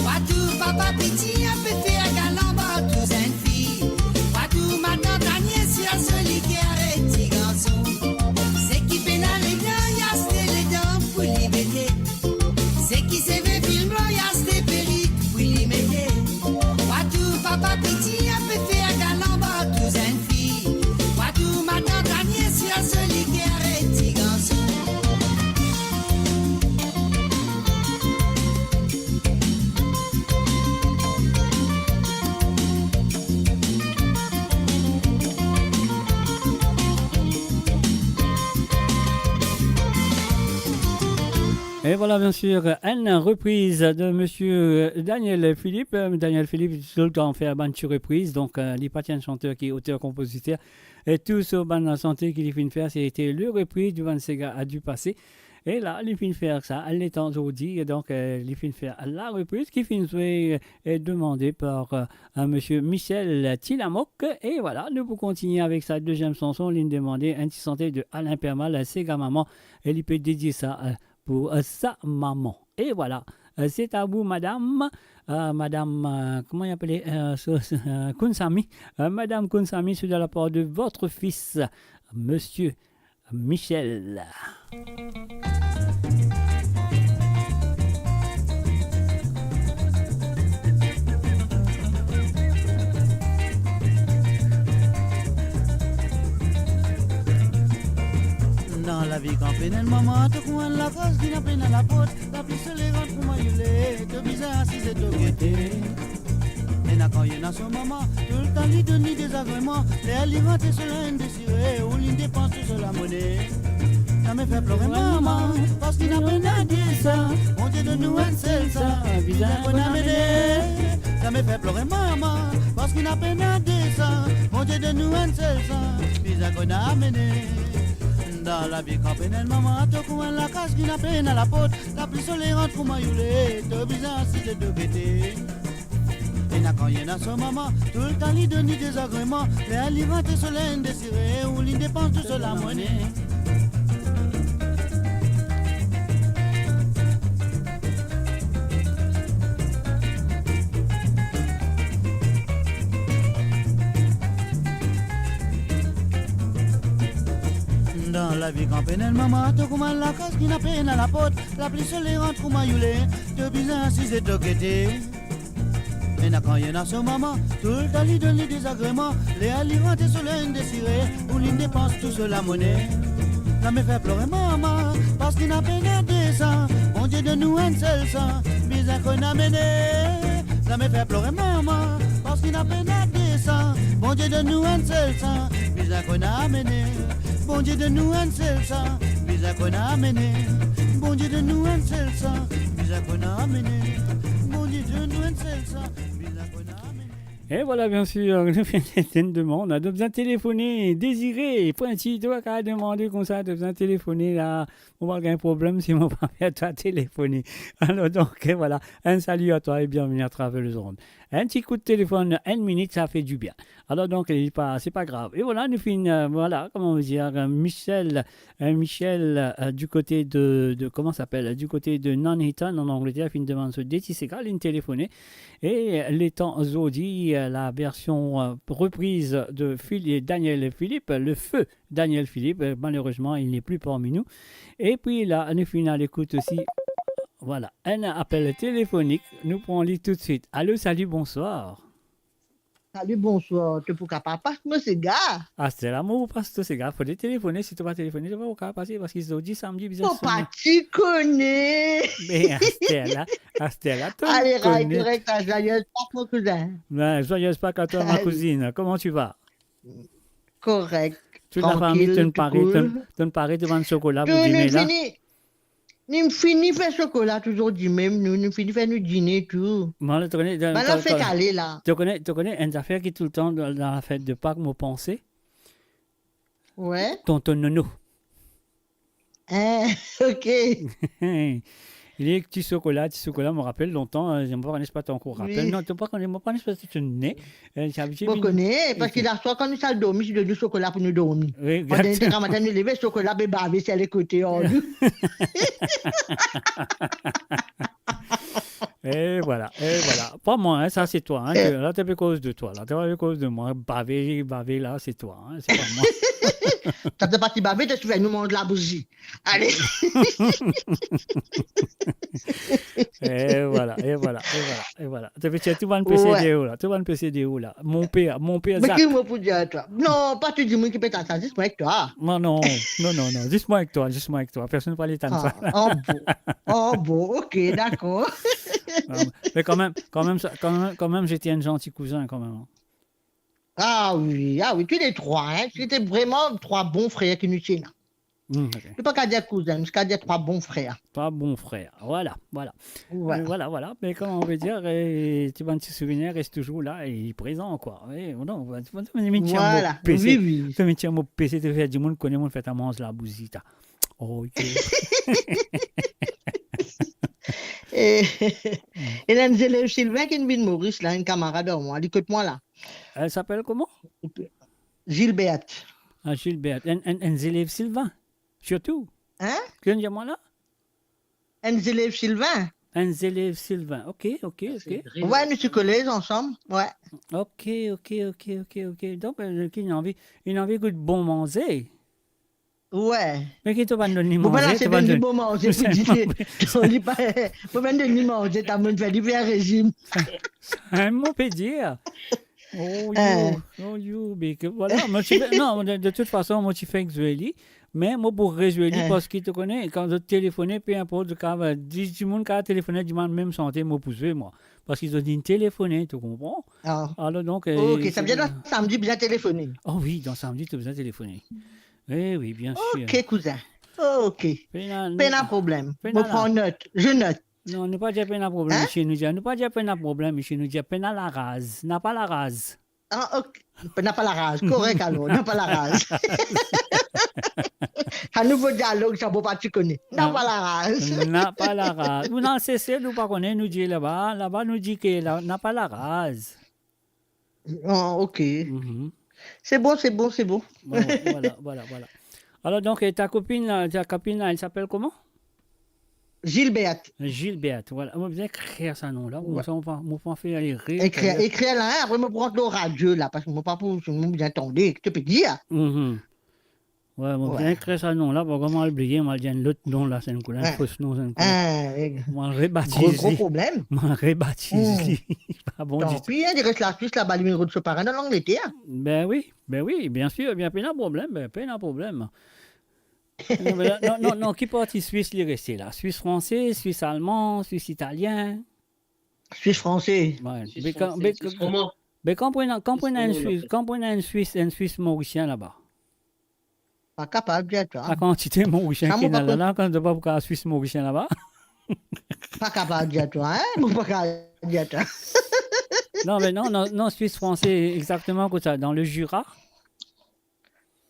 Partou papa piti, ape fer galan bar tou zenn fi. Partou matant, anie sir soli ki aret ti garson. Seki pena ledan, li aste ledan pou li mete. Seki seve finn blan, li aste perik pou li mete. Partou papa piti, ape fer galan bar tou zenn fi. Partou matant, anie sir soli ki aret ti garson. E vwala, biensir, enn repriz de misie Daniel Philippe. Daniel Philippe, toultan fer bann ti repriz, donk, eh, li pa ti enn santer ki oter-konpoziter. E tou so bann santi ki li finn fer, se te le repriz de bann sega a dipase. E la, li finn fer sa, Letan zordi, e donk, eh, li finn fer la repriz ki finn zwe e demande par, eh, misie Michel Ti Lamok. E vwala, nou pou kontigne avek sa deziem sanson. Li demande enn ti santi de Alain Permal, Sega Maman, e li pe dedie sa, eh, pou, eh, sa mama. E vwala, eh, se a vou, madam, eh, madam, eh, kouma li apele, eh, so, so, eh, Kounsami, eh, madam Kounsami, c'est de la part de votre fils, monsieur Michel. Dan lavi kan pena enn mama, to kouma enn lakaz ki na pena laport, lapli soley rant kouma youle, to To gete, ena kan ena so mama, toultan li donn li dezagreman, ler li rant so linz desire, ou li depans tou so lamone. Zame fer plore mama, parski ena pena de sa, Bondie donn nou enn sel sa, bizin konn amene. Zame fer plore mama, parski ena pena de sa, Bondie donn nou enn sel sa, bizin konn amene. Dan lavi kan pena enn mama, to kouma enn lakaz ki ena pena laport, lapli sole rant kouma youle, to bizin asize to gete. Ena kan ena so mama, toultan li donn li dezagreman, ler li rant so linz desire, ou li depans tou so lamone. Dan lavi kan pena enn mama, to kouma enn lakaz ki ena pena laport, lapli sole rant kouma youle, to bizin asize to gete. Ena kan ena so mama, toultan li donn li dezagreman, ler li rant so linz desire, ou li depans tou so lamone. Zame fer plore mama, parski ena pena de sa, Bondie donn nou enn sel sa, bizin konn amene. Zame fer plore mama, parski ena pena de sa, Bondie donn nou enn sel sa, bizin konn amene. Bondie donn nou enn sel sa, bizin konn amene. Bondie donn nou enn sel sa, bizin konn amene. Bondie donn nou enn sel sa, bizin konn amene. E vwala, bien sir, nou finn demann, donk bizin telefone, Dezire, Pointi, to pa kapav demande koumsa, to bizin telefone la, mo pa gagn problem si mo pa fer twa telefone. Alor donk, e vwala, un salut à toi et bienvenue à travers les ondes. Enn ti kout telefonn, enn minit, sa fait du bien. Alor donk, li pa, se pa grav. E vwala, nou finn, euh, vwala, kouma nou dir, euh, Michel, euh, Michel, euh, du côté de, de, comment ça s'appelle, du côté de Nuneaton, en Angleterre, finn demann so de ti sega, linn telefone. E letan zordi, euh, la version, euh, reprise de Phil-, Daniel Philippe, le feu Daniel Philippe, euh, malheureusement, il n'est plus parmi nous. E pi la, nou finn al ekout osi, vwala, enn apel telefonik, nou pran li toutswit. Alo, salut, bonsoir. Salut, bonsoir. To pou kapav pas mo sega? Aster la, mo pou pas to sega. Fode telefone, si to pa telefone, to pa pou kapav pase, parski zordi samdi, bizin sone. Mo pa ti kone. Me aster la, aster la, to ale, kone. Korek, korek, joyeuse Pâques, mon cousin. Ben, joyeuse Pâques à toi, ma cousine. Comment tu vas? Korek. Tout la fami, trankil, tonn pare, tonn, tonn pare to bann sokola pou dime la? Nou fini, nou fini fer sokola tou zordi mem, nou, nou fini fer nou dine tou. Bon, to kone, dan, bann kan, zafar kan, kale la. To kone, to kone, enn zafer ki toultan dan, dan lafet de Pak, mo panse. Wi. Tonton Nono. Eh, ok. Li ek ti sokola, ti sokola, mo rapel lontan, eh, mo pa kone si to ankor rapel. Wi. Non, to pa kone, mo pa kone si to ne. Eh, ti abitie vinn. Mo kone, parski laswar kan nou ti al dormi, ti donn nou sokola pou nou dormi. Wi, egzakteman. Pandan nou ti gramatin, nou leve, sokola pe bave si lekote, oh, nou. E vwala, e vwala. Pa mwa, hein, sa se twa, hein, eh, ke la to pe koz de twa, la to pe koz de mwa. Bave, bave la, se twa, hein, se pa mwa. Sa to pa ti bave, to ti fer nou manz labouzi. Ale. E vwala, e vwala, e vwala, e vwala. To pe tir tou bann pese deor la, tou bann pese deor la. Mon per, mon per Zak. Me ki mo pou dir twa? Non, pa tou dimoun ki pe tann sa, zis mwa ek twa. Non, non, non, non, non, zis mwa ek twa, zis mwa ek twa. Personn pa le tann sa. Ah, ah bon. Ah bon, ok, dakor. Ah, mais quand même, quand même, ça, quand même, quand même, j'étais un gentil cousin, quand même, hein. Ah oui, ah oui, tous les trois, hein. C'était vraiment trois bons frères ki nou ti ena. Hmm, ok. Nou pa kapav dir kouzin, nou kapav dir twa bon frer. Twa bon frer, vwala, vwala. Vwala. Euh, vwala, vwala. Me kouma nou pe dir, eh, ti bann ti souvenir res touzour la e prezan, kwa. Eh, non, ti bann, ti bann ti mo pese, wi, wi, ti bann ti mo pese, to fer dimoun kone mo fer twa manz labouzi, ta. Oh, ok. E, ena enn zelev Sylvain ki vinn Moris la, enn kamarad ar mwa, li kot mwa la. Elle s'appelle comment? Gilberte. Ah, Gilberte. Enn, enn, enn zelev Sylvain, sirtou. Hein? Ki vinn dir mwa la? Enn zelev Sylvain. Enn zelev Sylvain. Ok, ok, ok. Wi, nou ti kolez ansam. Wi. Ok, ok, ok, ok, ok. Donk, euh, ki ena anvi, ena anvi gout bon manze. Wi. Me ki to pa donn li manze, to pa donn li bon manze pou dine. Li pa, mo pa donn li manze, ta mo fer li fer rezim. Sa, mo pe dir. Oh, you, oh, you, big. Vwala, mo ti fer, non, de, de tout fason, mo ti fer ek Zoélie. Me mo pou rezwe li, eh, parski to kone, kan zot telefone, pe inport, zot kapav, dis dimoun kapav telefone, dimann mem sante, mo pou zwe, mwa. Parski zot inn telefone, to konpran? Ah. Alor, donk, eh, ok, sa se vedir dan samdi, bizin telefone. Oh wi, dan samdi, to bizin telefone. Eh wi, bien sir. Ok, kouzin. Ok. Pena, pena problem. Pena mo la. Pran not. Je note. Non, nou pa dir pena problem, hein? Isi nou dir, nou pa dir pena problem, isi nou dir pena laraz. Napa laraz. Ah, ok. Napa laraz. Korek alor, napa laraz. Sa nouvo dialog, sa mo pa ti kone. Napa laraz. Napa laraz. Ou dan Sesel, ou pa kone, nou dir laba, laba nou dir ke la, napa laraz. Ah, ok. Mhm. Se bon, se bon, se bon. Bon, voilà, voilà, voilà. Alor, donk, eh, ta kopinn la, ta kopinn la, elle s'appelle comment? Gilberte. Gilberte, voilà. Mo bizin ekrir sa non la. Ouais. Mo pa, mo pa fer ale re. Ekrir, ekrir la, hein, apre mo pran lor radio la, parski mo pa pou, mo bizin tande, ki to pe dir. Mhm. Ouais, mo bizin ekrir sa non la, parski mo al bliye, mo al dir enn lot non la, se enn kou la, enn fos non, se enn kou la. Ah, eh. Mo al rebatiz li. Gro, gro problem. Mo al rebatiz li. Pa bon ditou. Tanpi, hein, li res Laswis laba, li vinn rod so parin dan Langleter. Ben wi, ben wi, bien sir, bien, pena problem, ben, pena problem. Non, me la, non, non, non, ki parti Swis li reste la? Swis franse, Swis alman, Swis italien? Swis franse. Ouais. Swis franse, Swis roman. Me kan pou ena, kan pou ena enn Swis, kan pou ena enn Swis, enn Swis morisien laba? Pa kapav dir twa. La kantite morisien ki ena la, kan to pa pou kapav Swis morisien laba? Pa kapav dir twa, hein? Mo pa kapav dir twa. Non, me non, non, non, Swis franse, exakteman kot sa, dan le Jura?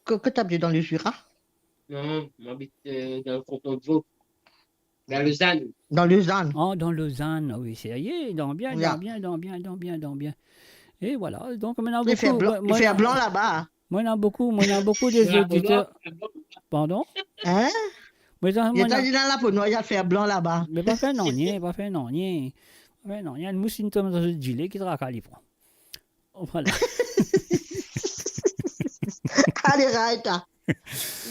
Kot, kot to abit, dan le Jura? Non, mo abit, euh, dan le canton de Vaud. Dan Lausanne. Dan Lausanne. Ah, dan Lausanne, ah wi, serye, dan bien, dan bien, dan bien, dan bien, dan bien. E voilà, donk, mo ena boukou, mo ena boukou, mo ena boukou de zoditer. Pardon? Hein? Mo ena, mo ena, li dan lapo nwar, li al fer blan laba. Me pa fer nanye, pa fer nanye. Pa fer nanye, enn mous inn tonbe dan so dile, ki traka li pran. Voilà. Ale, Raeta.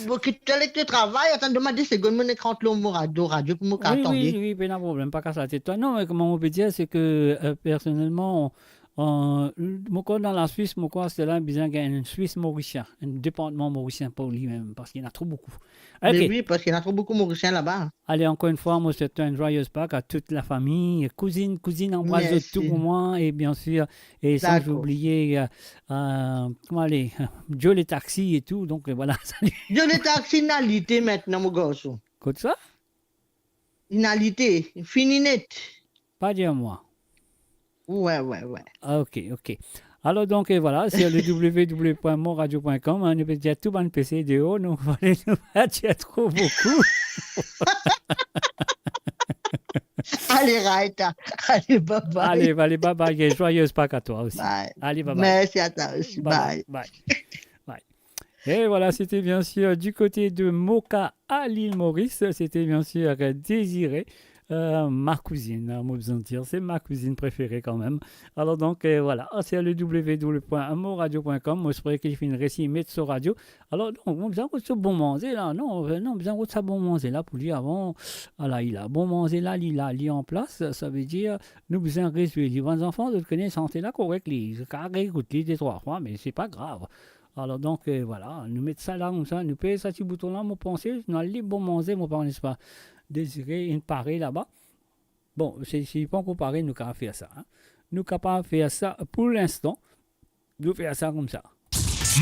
Bon, kit to lek to travay, atann, donn mwa de segonn, mo nek rant lor mo radio, radio pou mo kapav tande. Wi, wi, wi, pena problem, pa kas latet twa. Non, me kouma mo pe dir, se ke, euh, personelman, euh, mo krwar dan Laswis, mo krwar sela bizin gagn enn Swis morisien, enn departman morisien pou limem, parski ena tro boukou. Me wi, parski ena tro boukou Morisien laba. Ale, ankor enn fwa, mo swet twa enn joyeuse Pâques a tout lafami, kouzinn, kouzinn, anbras zot tou pou mwa, e bien sir, e san oubliye, euh, euh, kouma ale, Joe le taxi e tou, donk, euh, voilà, sali. Joe le taxi, inn al lite aster, mo garson. Kot sa? Inn al lite, fini net. Pa dir mwa. Ouais, ouais, ouais. Ah, ok, ok. Alor, donk, euh, voilà, se le w w w point moradio point com, hein, nou pe dir tou bann pese deor, nou, nou pa dir tro boukou. Ale, Raeta. Ale, bye bye. Ale, ale, bye bye, e joyeuse Pâques a twa osi. Bye. Ale, bye bye. Mersi a twa osi. Bye bye. Bye. Bye. Bye. Et voilà, c'était bien sûr du côté de Moka à l'île Maurice. C'était bien sûr, euh, Désiré, euh, ma cousine, hein, mo bizin dir, c'est ma cousine préférée quand même. Alors donc, euh, voilà, c'est le w w w point moradio point com. Mo espere ki li finn resi met so radio. Alors donc, mo bizin kot so bon manze la, non, euh, non, bizin kot sa bon manze la pou li avan. Ala, li la. Bon manze la, li la, li an plas, sa ve dir, nou bizin rezwe li. Bann zanfan, zot kone sante la korek, li, zot kapav reekout li de trwa fwa, me se pa grav. Alor donk, euh, voilà, nou met sa la koumsa, nou pez sa ti bouton la, mo panse, nou al li bon manze, mo pa, nespa, Désiré, inn pare laba. Bon, si, si li pankor pare, nou kapav fer sa, hein. Nou kapav fer sa pou linstan. Nou fer sa koumsa.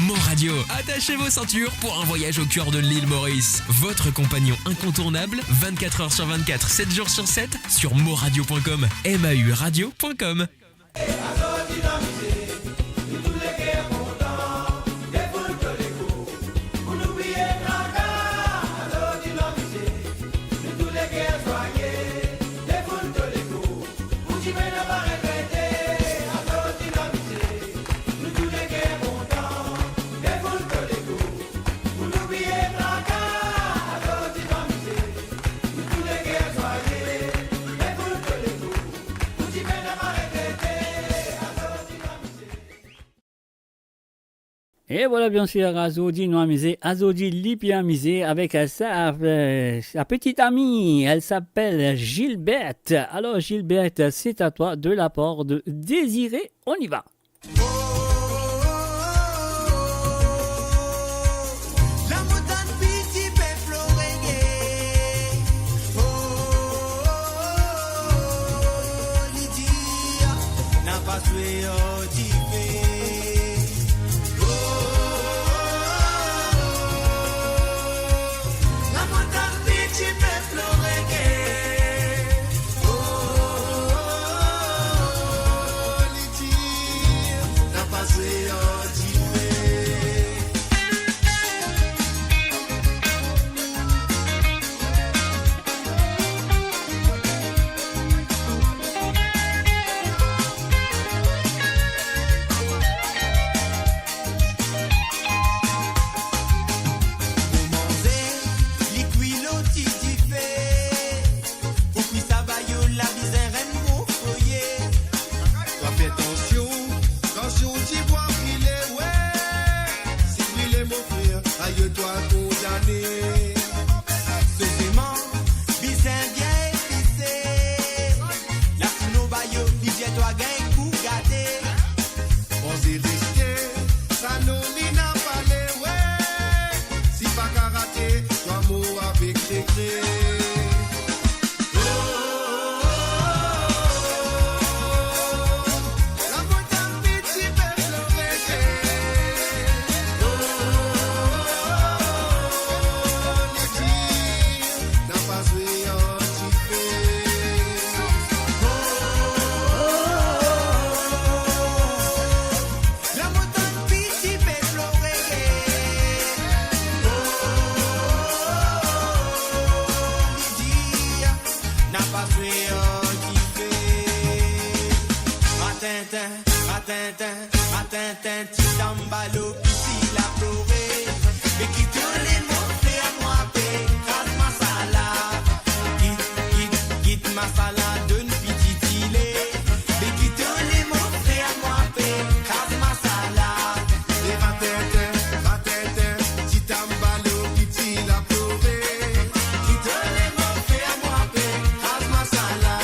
Mon Radio, attachez vos ceintures pour un voyage au cœur de l'île Maurice. Votre compagnon incontournable, vingt-quatre heures sur vingt-quatre, sept jours sur sept, sur moradio point com, M A U radio point com. Et voilà, bien sûr, azordi nou amize, azordi li pe amize avek sa, euh, sa petite amie, elle s'appelle Gilberte. Alors Gilberte, c'est à toi de la part de Désiré, on y va. La montagne piti Pas swe ar dife. Oh, oh, oh, oh. Lamontagn piti pe plore ke. Oh, oh, oh, oh, oh. Li dir, napa swe ar dife. Pou manze, li kwi lor ti dife. Pou kwi sa bayo la bizin enn bon foye. Twa fer tansion, tansion ti bwa brile, we. Si brile mo frer, ayo twa kondane. Sezeman, bizin bien epise. La sinon bayo, li dir twa gagn gou gate. Manze riske, sa non li napa le, we. Si pa karate, twa mor avek sekre. Oh, oh, oh, oh, oh. Lamontagn piti pe plore ke. Oh, oh, oh, oh, oh, oh. Li dir, napa swe ar dife. Oh, oh, oh, oh, oh. Lamontagn piti pe plore. Oh, li dir, napa swe ar dife. Ratintin, ratintin, ratintin, ti tanbalo piti la plore. Me kit to lemor fer mwa pe kraz masala. Kit, kit, kit masala, donn piti dile. Me kit to lemor fer mwa pe kraz masala. E ratintin, ratintin, ti tanbalo piti la plore. Kit to lemor fer mwa pe kraz masala.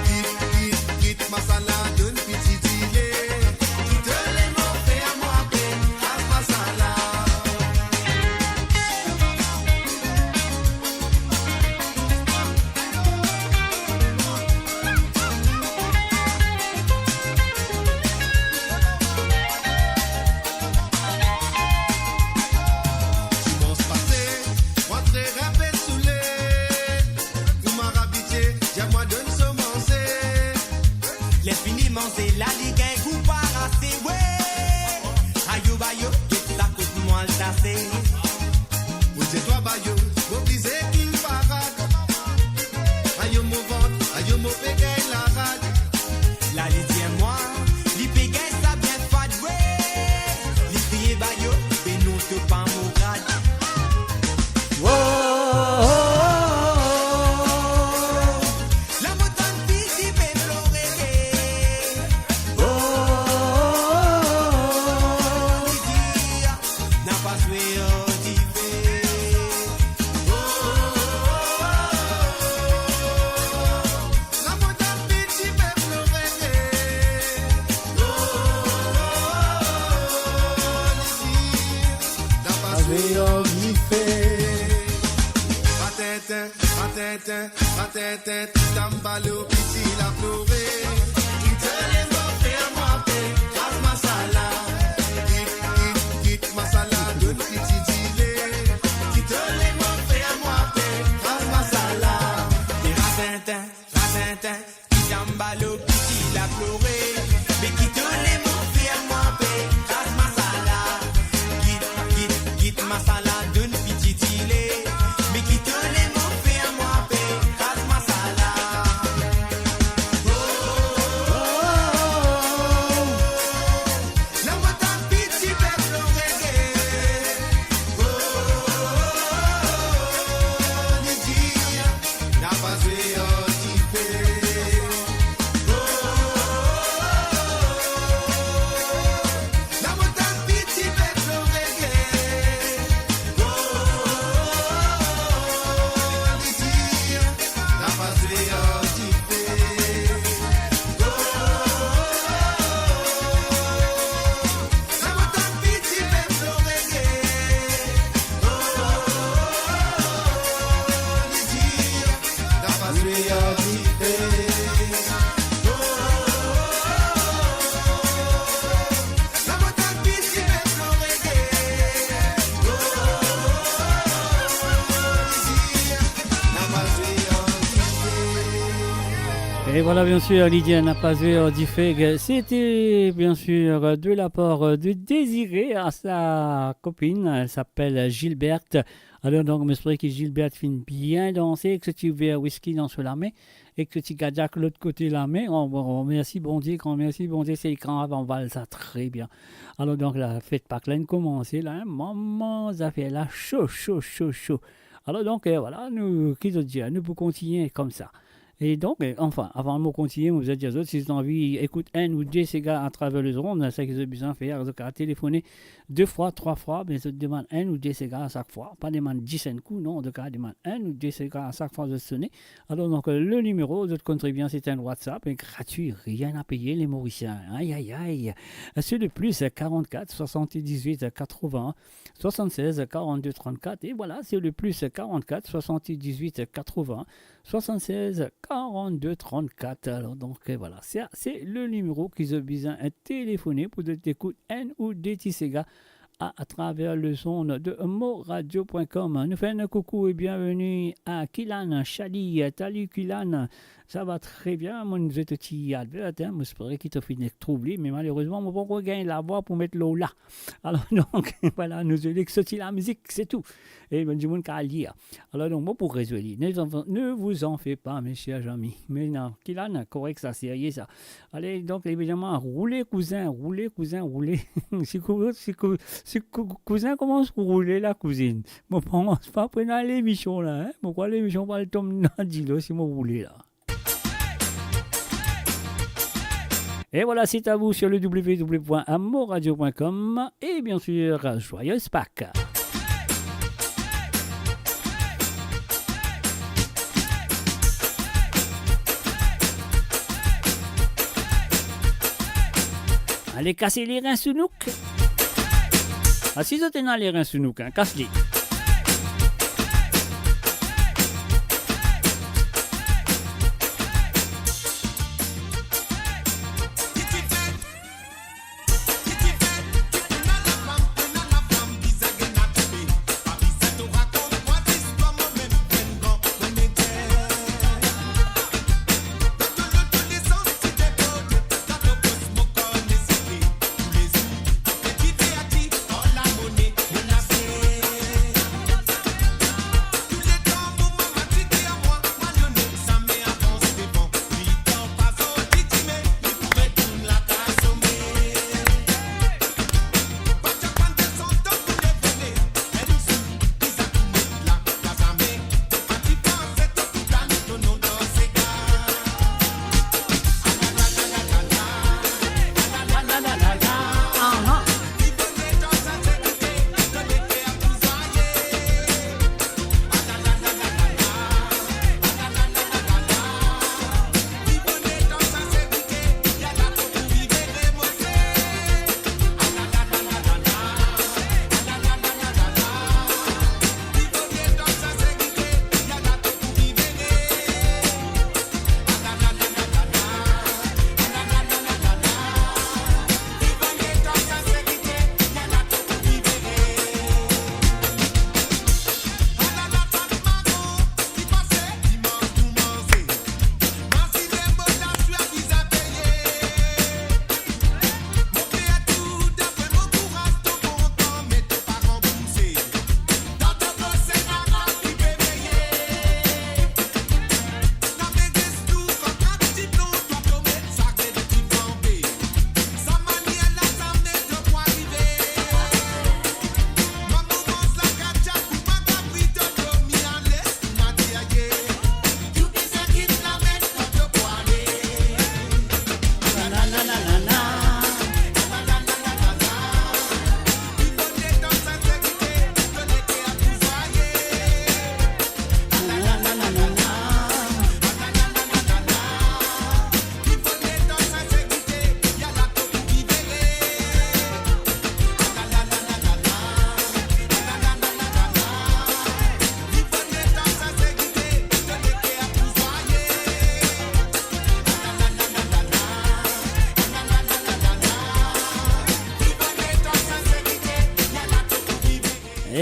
Kit, kit, kit masala, donn piti dile. Kit to lemor fer mwa pe kraz masala. Dimans pase, mwa tre inpe soule. Kouma abitie, dir mwa donn so manze. Ler fini manze la, li gagn gou parase, we. Ayo bayo, get sa kot mwa al tase. Mo dir twa bayo, mo oblize kinn parad. Ayo mo vant, ayo mo pe gagn larad. La li dir mwa, li pe gagn sa bien fad, we. Li kriye bayo, be non to pa mo grad. Oh, oh, oh, oh, oh. Lamontagn piti pe plore. Oh, oh, oh, oh, oh. Li dir, napa swe ar dife. Oh, oh, oh, oh, oh. Lamontagn piti pe plore. Oh, oh, oh, oh, oh, oh. Li dir, napa swe ar dife. Ratintin, ratintin, ratintin, ti tanbalo piti la plore. Kit to lemor fer mwa pe kraz masala. Kit, kit, kit masala, donn piti dile. Kit to lemor fer mwa pe kraz masala. E ratintin, ratintin, ti tanbalo piti la plore. Me kit to lemor fer mwa pe kraz masala. Kit, kit, kit masala, donn piti dile. Me kit to lemor fer mwa pe kraz masala. Oh, oh, oh, oh, oh. Lamontagn piti pe plore. Oh, oh, oh, oh, oh, oh. Li dir, napa swe ar dife. Oh, oh, oh, oh, Voilà, bien sûr, Lydia n'a pas eu du fake. C'était, bien sûr, de la part de Désiré à sa copine. Elle s'appelle Gilberte. Alors, donc, j'espère que Gilberte finn bien dansé, que tu ouvert whisky dans ce lame et que tu gagnac l'autre côté lame. Oh, bon, oh, merci, Bondie, grand merci, Bondie, c'est écran avant val, ça, très bien. Alors, donc, la fête Pâques, là, elle commence, là, hein. Maman, ça fait là, chaud, chaud, chaud, chaud. Alors, donc, euh, voilà, nous, qui te dit, nous, pour continuer comme ça. E donk, eh, anfin, avan mo kontigne, mo bizin dir zot, si zot anvi ekout enn ou de sega atraver lezonn, seki zot bizin fer, zot kav telefone de fwa, trwa fwa, me zot demann enn ou de sega a sak fwa, pa demann dis enn kou, non, zot kav demann enn ou de sega a sak fwa zot sone. Alor, donk, le nimero, zot konn tre bien, se enn WhatsApp, e gratwi, rien a peye, le Morisien. Ay, ay, ay. C'est le plus quarante-quatre soixante-dix-huit quatre-vingts soixante-seize quarante-deux trente-quatre. Et voilà, c'est le plus quarante-quatre soixante-dix-huit quatre-vingts soixante-seize quarante-deux trente-quatre. Alor, donk, eh, voilà, se, se le nimero ki zot bizin telefone pou zot ekout enn ou de ti sega a, atraver lezonn de moradio point com. Nou fer enn koukou e bienveni a Kilan, Chali, salut Kilan. Sa va tre bien, mo zet ti advert, hein, mo espere ki to finn trouv li, me malerezman, mo pankor gagn lavwa pou met lor la. Alor, donk, voilà, nou zet li ek soti lamizik, se tou. E bann dimoun kav lir. Alor, donk, mo pou rezwe li. Ne, ne vous en faites pas, mes chers amis. Me non, Kilan, korek sa, serye sa. Ale, donk, evidaman, roule, kouzin, roule, kouzin, roule. Si kou-, si kou-, si kou-, kouzin koumans roule la, kouzinn, mo pans pa pou ena lemision la, hein. Mo krwar lemision pou al tom dan dilo si mo roule la. Et voilà, c'est à vous sur le w w w point moradio point com et bien sûr, joyeuses Pâques. Ale kas lerin sou nouk. Ah, si zot ena lerin sou nouk, hein, kas li.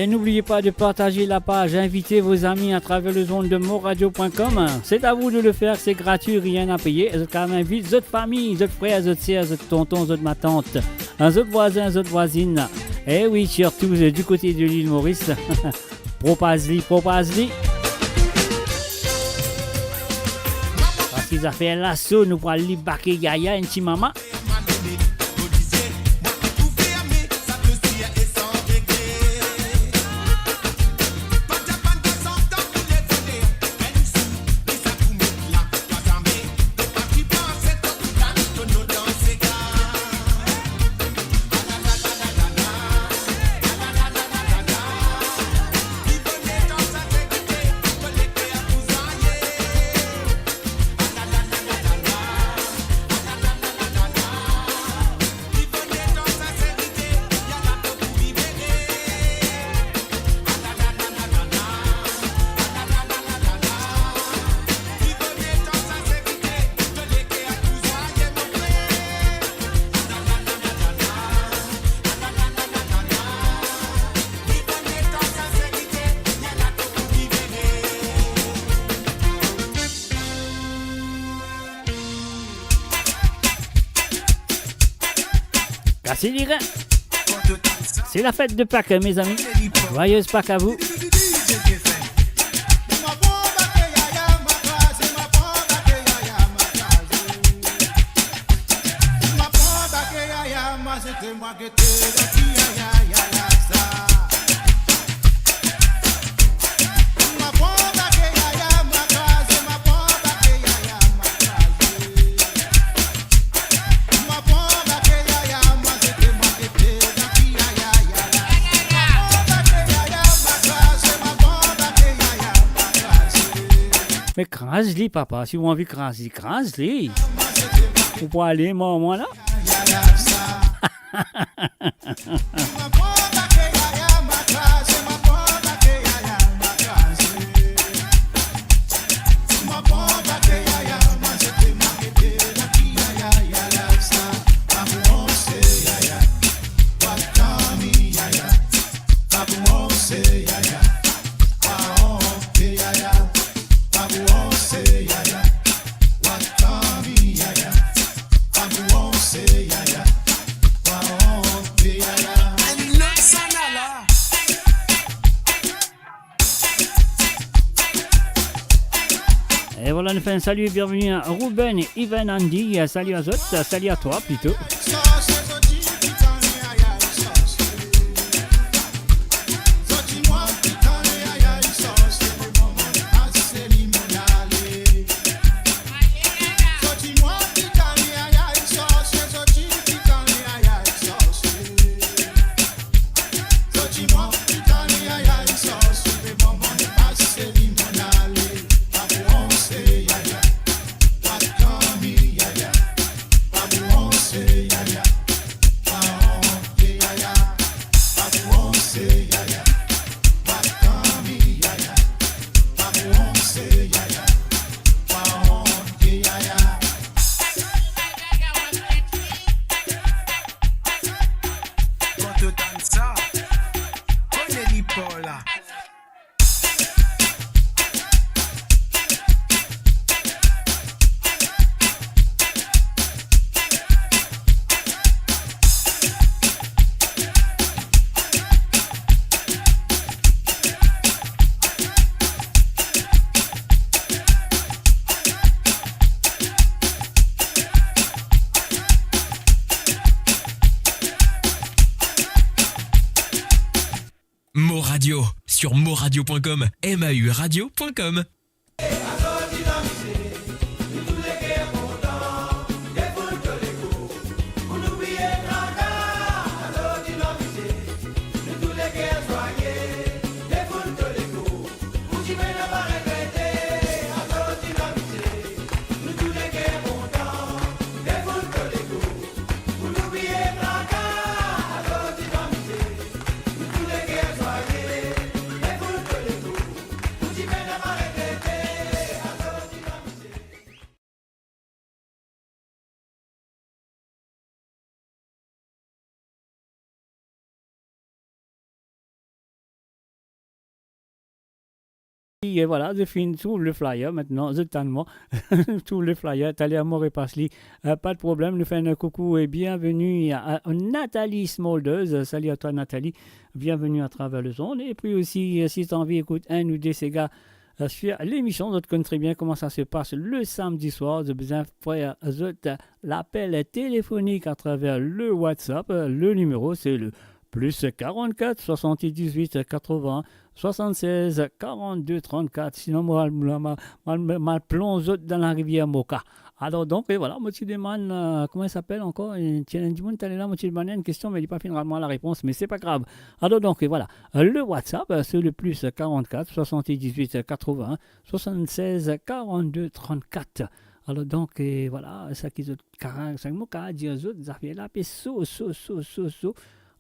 N'oubliez pas de partager la page, invitez vos amis à travers les ondes de moradio point com. C'est à vous de le faire, c'est gratuit, rien à payer. Zot kapav invit zot fami, zot frer, zot ser, zot tonton, zot matant, zot vwazin, zot vwazinn. Eh wi, sirtou, euh, du kote de lil Moris. Propaz li, propaz li. Parski zafer laso, nou pou al li bake yaya enn ti mama. Kasi li re. C'est la fête de Pâques, mes amis. Joyeuse Pâques à vous. Me kraz li, papa, si ou anvi kraz li, kraz li. Ou pou ale, mama la. E vwala, nou fer enn sali, bienveni a Ruben, Ivan, Andy, sali a zot, sali a twa plito. Kan to tann sa, kone li par la. Mo Radio, sur moradio point com, M A U radio point com. E vwala, zot finn trouv le flyer aster, zot tann mwa. Trouv le flyer, taler mo repas li. Eh, pa de problem, nou fer enn koukou e bienveni a, a Nathalie Smulders. Salut à toi, Nathalie. Bienveni atraver lezond. E pi osi, eh, si zot anvi ekout enn ou de sega, eh, sur lemision, zot konn tre bien kouma sa se pas le samdi swar. Zot bizin fer zot lapel telefonik atraver le WhatsApp. Le nimero, se le plus quarante-quatre soixante-dix-huit quatre-vingts soixante-seize quarante-deux trente-quatre. Sinon, mo al, mo al, mo al, mo al plonz zot dan larivier Moka. Alor donk, e vwala, mo ti demann, eh, kouma li apel ankor? Eh, ti ena dimoun taler la, mo ti demann enn kestion, me li pa finn rann mwa larepons, me se pa grav. Alor donk, e vwala, eh, le WhatsApp, eh, se le plus quarante-quatre soixante-dix-huit quatre-vingts soixante-seize quarante-deux trente-quatre. Alor donk, e vwala, sa ki zot kapav, sa ki mo kapav dir zot, zafer la pe so, so, so, so, so.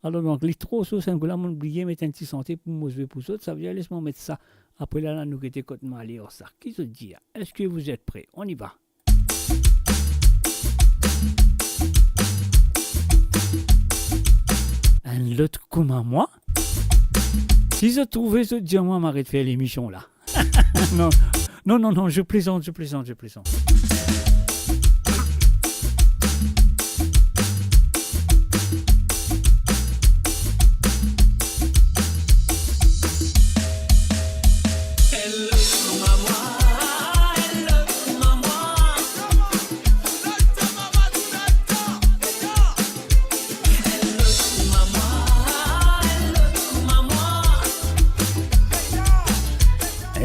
Alor donk, li tro so, sa enn kou la, mo'nn bliye met enn ti sante pou mo zwe pou zot. Savedir, les mwa met sa. Apre la, la, nou gete kot mo ale ar sa. Ki zot dir? Est-ce que vous êtes prêts? On y va. Enn lot kouma mwa? Si zot trouve, zot dir mwa, mo aret fer lemision la. Non. Non, non, non, je plaisante, je plaisante, je plaisante.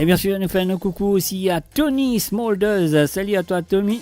Et bien sûr, nous faisons un coucou aussi à Tony Smulders. Salut à toi, Tony.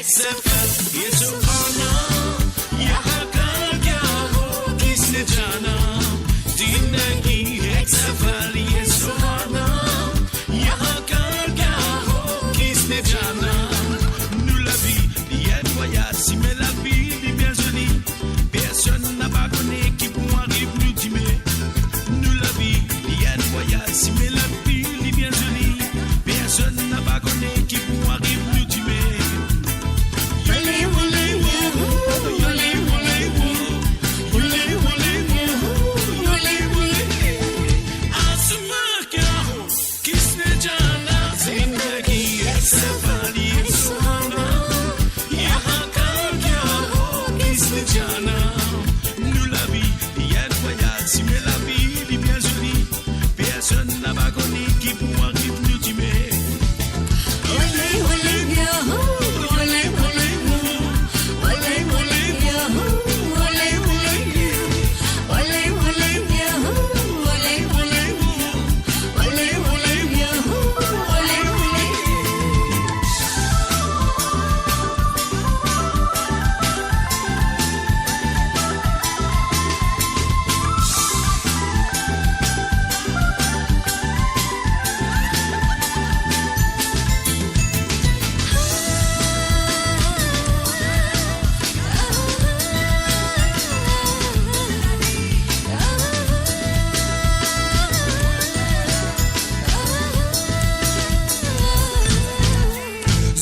X F L, ye Sohana, yaha kal kya ho, kisne jana, zindagi X F L, ye Sohana, yaha kal kya ho, kisne jana. Nou lavi, li enn vwayaz, sime lavi, li bien zoli. Personn napa kone ki pou ariv nou dime. Nou lavi, li enn vwayaz, sime lavi, li bien zoli. Personn napa kone ki pou ariv nou dime. Ole, ole, wo, ole, ole, wo, ole, ole, wo, ole, ole, wo. Asma kya ho, kisne jana, zindagi ek safari ek suhana. Yahan kal kya ho, kisne jana. Nou lavi, li enn vwayaz, sime lavi, li bien zoli. Personn napa kone ki pou ariv nou dime. Ole, ole, yaho, ole, ole, wo. Ole, ole, yaho, ole, ole, wo. Ole, ole, yaho, ole, ole, wo. Ole, ole, yaho, ole, ole.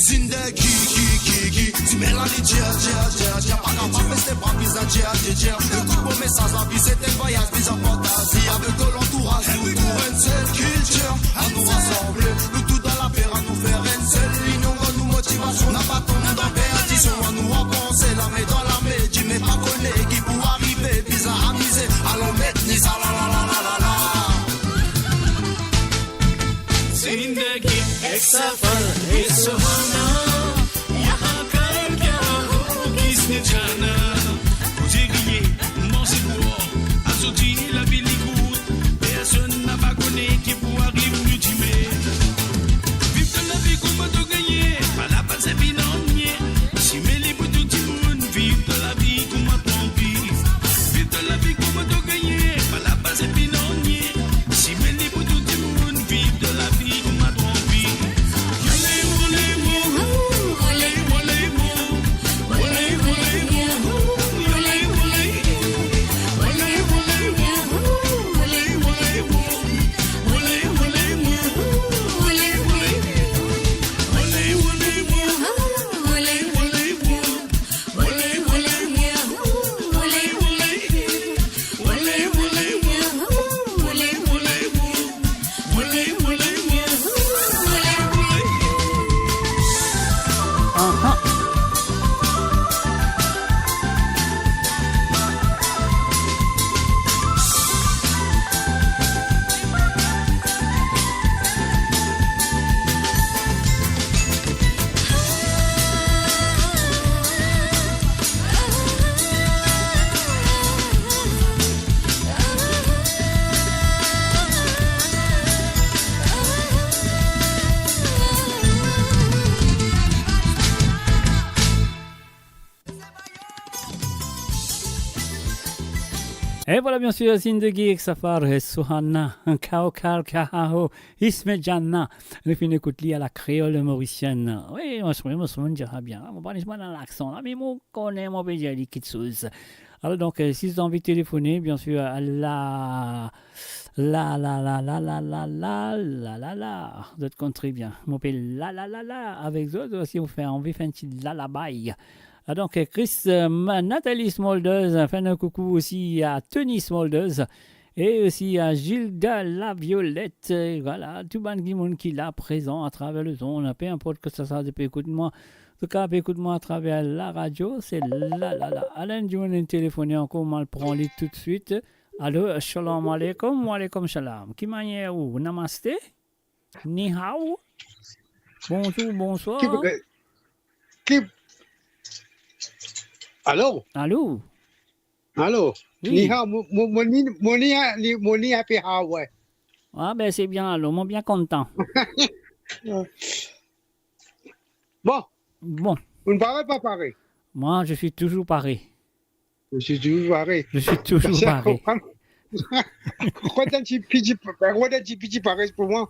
Zindagi, ki, ki, ki, dime la li dir, dir, dir, dir, pa kapav reste pa bizin dir, dir, dir. Ekout mo mesaz, lavi se enn vwayaz, bizin partaze avek to lantouraz, nou tou enn sel kiltir. Anou rasanble, nou tou dan lape, anou fer enn sel linion, dan nou motivasion, napa tonbe dan perdision. Anou avanse, lame dan lame, dime pa kone ki pou arive, bizin amize, alon met ni sa la, la, la, la, la, la. Zindagi ek safar ek suhana, yahan kal kya ho, kisne jana. Kouze, riye, manze, bwar, azordi lavi li kourt, personn napa kone ki pou ariv nou dime. Viv to lavi kouma to gagne, pa la pase vinn annwit. Sime li pou tou dimoun, viv to lavi kouma to anvi. Viv to lavi kouma to gagne, pa la pase vinn annwit. Sime li pou tou dimoun, viv to lavi kouma to anvi. Ole, ole, wo, ole, ole, wo. Ole, ole, wo, ole, ole, wo. Ole, ole, wo, ole, ole, wo. Ole, ole, wo, ole, ole, wo. Ole, ole, wo, ole, ole, wo. Aha. E vwala, bien sir, Zindagi ek Safar, e Suhana, Kal Kal Kya Ho, Isme Jana. Nou finn ekout li a la kreol morisienn. Wi, mo, mo, mo, mo dir sa bien. Mo pa, mo pa dan laksan la, me mo kone, mo pe dir li kiksoz. Alor, donk, eh, si zot anvi telefone, bien sir, la, la, la, zot konn tre bien. Mo pe la, la, la, la, avek zot, si zot anvi fer enn ti lalabay. Ah, donk, eh, Chris, eh, Ma-, Nathalie Smulders, eh, fer enn koukou osi a Tony Smulders e osi a Gilda Laviolette. Eh, vwala, tou bann dimoun ki la prezan atraver lezond, pe inport ki sa, sa, zot pe ekout mwa, antouka, pe ekout mwa atraver laradio, se la, la, la. Ala enn dimoun inn telefone ankor, mo al pran li toutswit. Alo, salam aleykoum, waleykoum salam. Ki manier ou? Namaste? Ni hao? Bonzour, bonswar. Ki, ki, alo? Alo? Alo? Wi. Ni hao, mo, mo, mo ni, mo ni, ni, mo ni inpe hao, wi. Ah, ben, se bien alor, mo bien kontan. Bon. Bon. Ou pare pa pare? Moi, je suis toujours paré. Je suis toujours paré. Je suis toujours paré. Rod enn ti piti, rod enn ti piti pare pou mwa.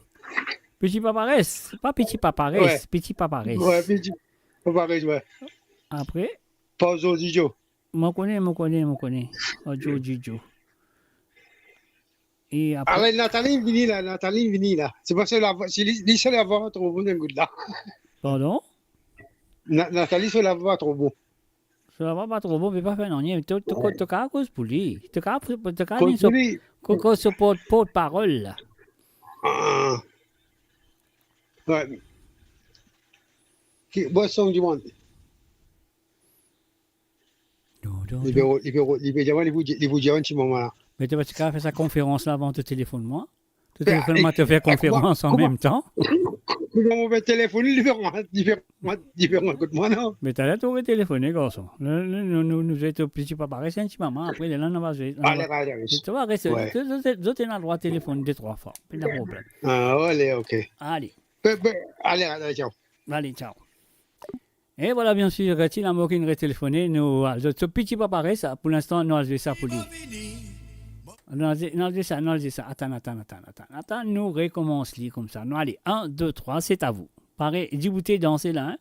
Piti pa pare, pa piti pa pare, ouais. Piti pa pare. Ouais, piti pa pare, ouais. Apre? Pa Joe Djo. Mo kone, mo kone, mo kone. Oh, Joe Djo. E apre? Ale, Nathalie vini la, Nathalie vini la. Se parski lavo-, si li, li so lavwa tro bon enn kout la. Pardon? Na-, Nathalie so lavwa tro bon. So lavwa pa tro bon, pe pa fer nanye. To, to, to kav koz pou li. To kav, to kav koz li. Ko-, koz so port, portparol la. Ah. Ouais. Ki, bon, son dimann. Li pe, li pe, li pe dir mwa, li pou, li pou dir enn ti moman la. Me to pa ti kav fer sa konferans la avan to telefonn mwa? To telefonn mwa, to fer konferans an mem tan? Kouma mo pe telefonn li, li pe, li pe, li pe kot mwa, non? Me taler to retelefone, garson. Nou, nou, nou, nou, nou zwe to piti pa pare, se enn ti moman, apre, lerla nou va zwe, nou va... Ale, ale, ale. To va res, zot, zot, zot ena drwa telefonn de trwa fwa, pena problem. Ah, ale, ok. Ale. Be, be, ale, ale, ciao. Ale, ciao. E vwala, biensir, ti lamour ki retelefone, nou al zwe so piti pa pare sa. Pou linstan, nou al zwe sa pou li. Nou al zwe, nou al zwe sa, nou al zwe sa. Atann, atann, atann, atann, atann. Nou rekomans li koumsa. Nou ale, enn, de, trwa, c'est à vous. Pare, diboute, danse la, hein?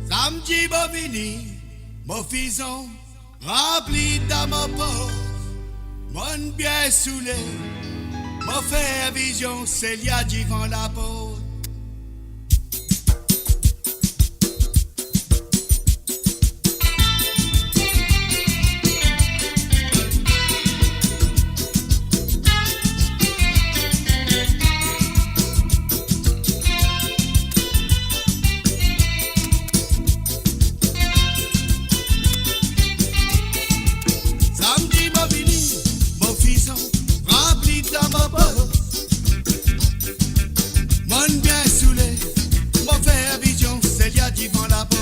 Samdi mo vini, mo fizon ranpli dan mo pos. Monn bien soule, mo fer vizion, Celia divan laport. Samdi mo vini, mo fizon ranpli dan mo pos. Monn bien soule, mo fer vizion, Celia divan laport.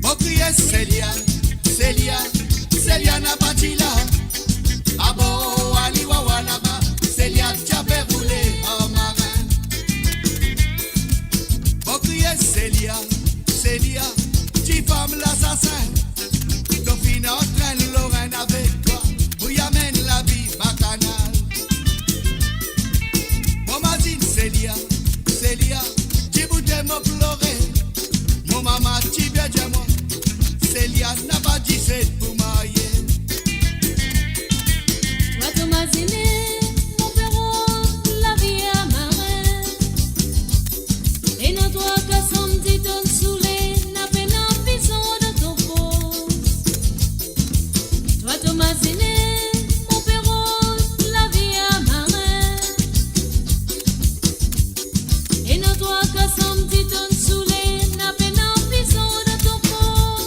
Mo kriye, Celia, Celia, Celia napa ti la. Abor Aliwawa laba, Celia ti ape roule an marin. Mo kriye, Celia, Celia, ti fam lasasin. To finn antrenn Lorraine avek twa, pou amenn lavi bakanal. Mo mazinn Celia, Celia, ti boute mo plore. Mo mama ti pe dir mwa, Celia napa diset pou marye. Twa to mazinn mo pe rod lavi a marin. Ena twa ka santi tonn soule, na pena fizon dan to pos. Twa to mazinn mo pe rod lavi a marin. Ena twa ka santi tonn soule, na pena fizon dan to pos.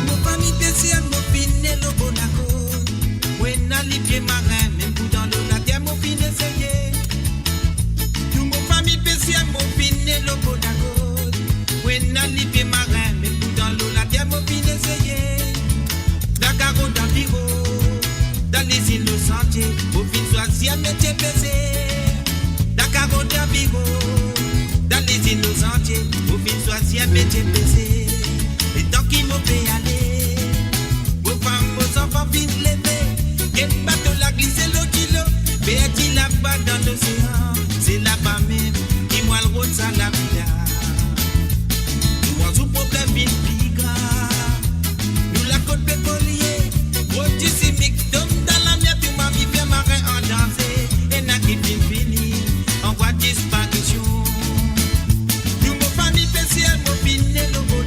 Mo fami pesier, mo finn ena bon akoz. Mo ena lipie marin, mem pou dan lo later mo finn eseye. Tou mo fami pesier, mo finn ena bon akoz. Mo ena lipie marin, mem pou dan lo later mo finn eseye. Dan karo, dan biro, dan lizinn, lo santie, mo finn swazir metie pesier. Dan karo, dan biro, dan lizinn, lo santie, mo finn swazir metie pesier. Letan ki mo pe ale, mo fam, mo zanfan finn leve, get bato la glise lor dilo, perdi laba dan losean, se laba mem ki mo al rod sa lavi la. Nou anvi problem vinn pli grav. Nou lakot pe polie, prodwi simik tom dan lamer, tou mamifer marin an danze, ena ki finn fini, an vwa disparision. Nou mo fami pesier, mo finn ena bon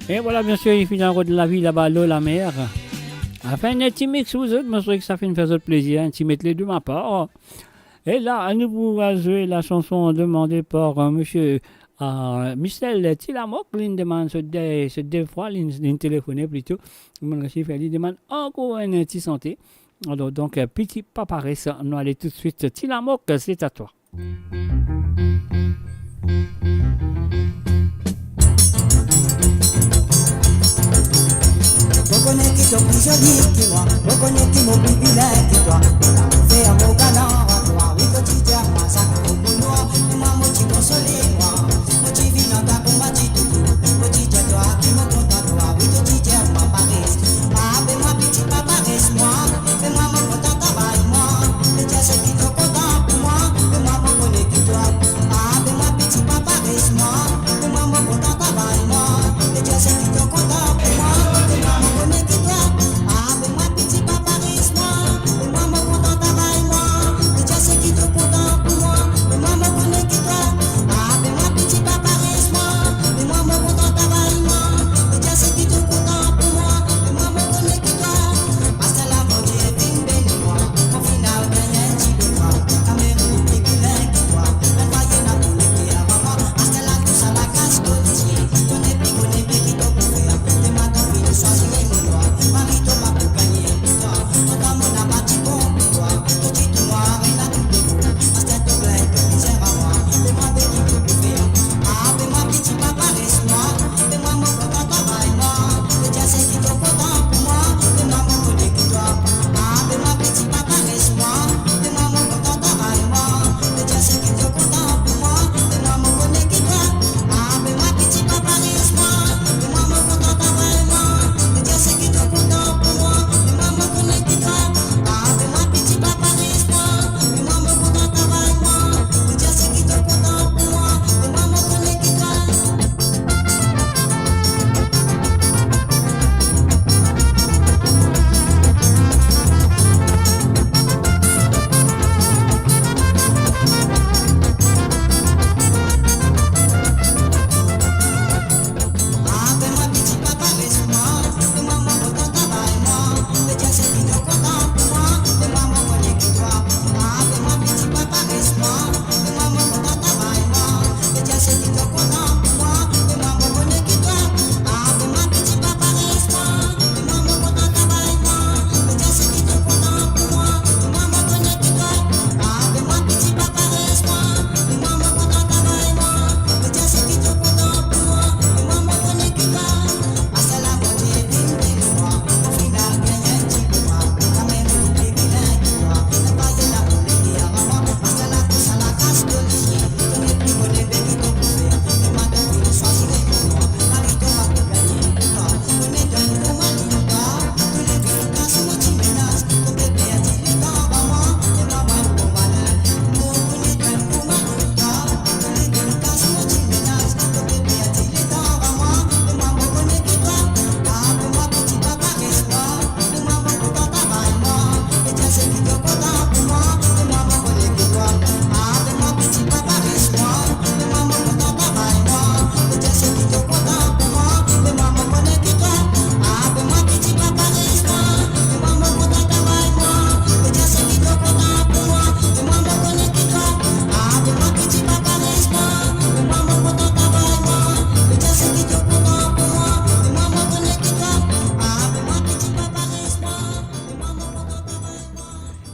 E vwala, biensir, li finn al rod lavi laba lor lamer. Anfin, enn ti mix pou zot, mo swete ki sa finn fer zot plezir, enn ti medley de ma par. E la, nou pou al zwe la chanson demande par, euh, monsieur, euh, Michel Tilamok, li demann so de, so de fwa, li, li telefone plito. Mo resi fer li demann ankor enn ti sante. Alor, donk, euh, Piti Papares, nou ale toutswit. Tilamok, c'est à toi. Mo kone ki to pli zoli ki mwa, mo kone ki mo pli vilin ki twa. Mo fer mo galan ar twa, wi, to ti dir mwa sa ki bon pou nou. E mwa mo ti konsole mwa, mo ti vinn dan ta kouma ti toutou. Mo ti dir twa ki mo kontan twa, wi, to ti dir mwa pa res. Ah, be mwa Piti Papares mwa, be mwa mo kontan travay mwa. Me dir seki to kontan pou mwa, be mwa mo kone ki twa. Ah, be mwa Piti Papares mwa, be mwa mo kontan travay mwa. Me dir seki to kontan pou mwa, be mwa mo kone ki twa. Ah, be mwa Piti Papares mwa, be mwa mo kontan travay mwa. Me dir seki to kontan pou mwa, be mwa mo kone ki twa. Ah, be mwa Piti Papares mwa, be mwa mo kontan travay mwa. Me dir seki to kontan pou mwa, be mwa mo kone ki twa. Aster la Bondie finn beni mwa, mo finn al gagn enn ti pe mwa. Kamerun pli vilin ki twa, enn vwayin a touleker avan mwa. Aster la tou sa lakaz polisie, kone pli kone pe ki to pou fer. Demann to finn swazir mo twa, mari to pa pou gagne.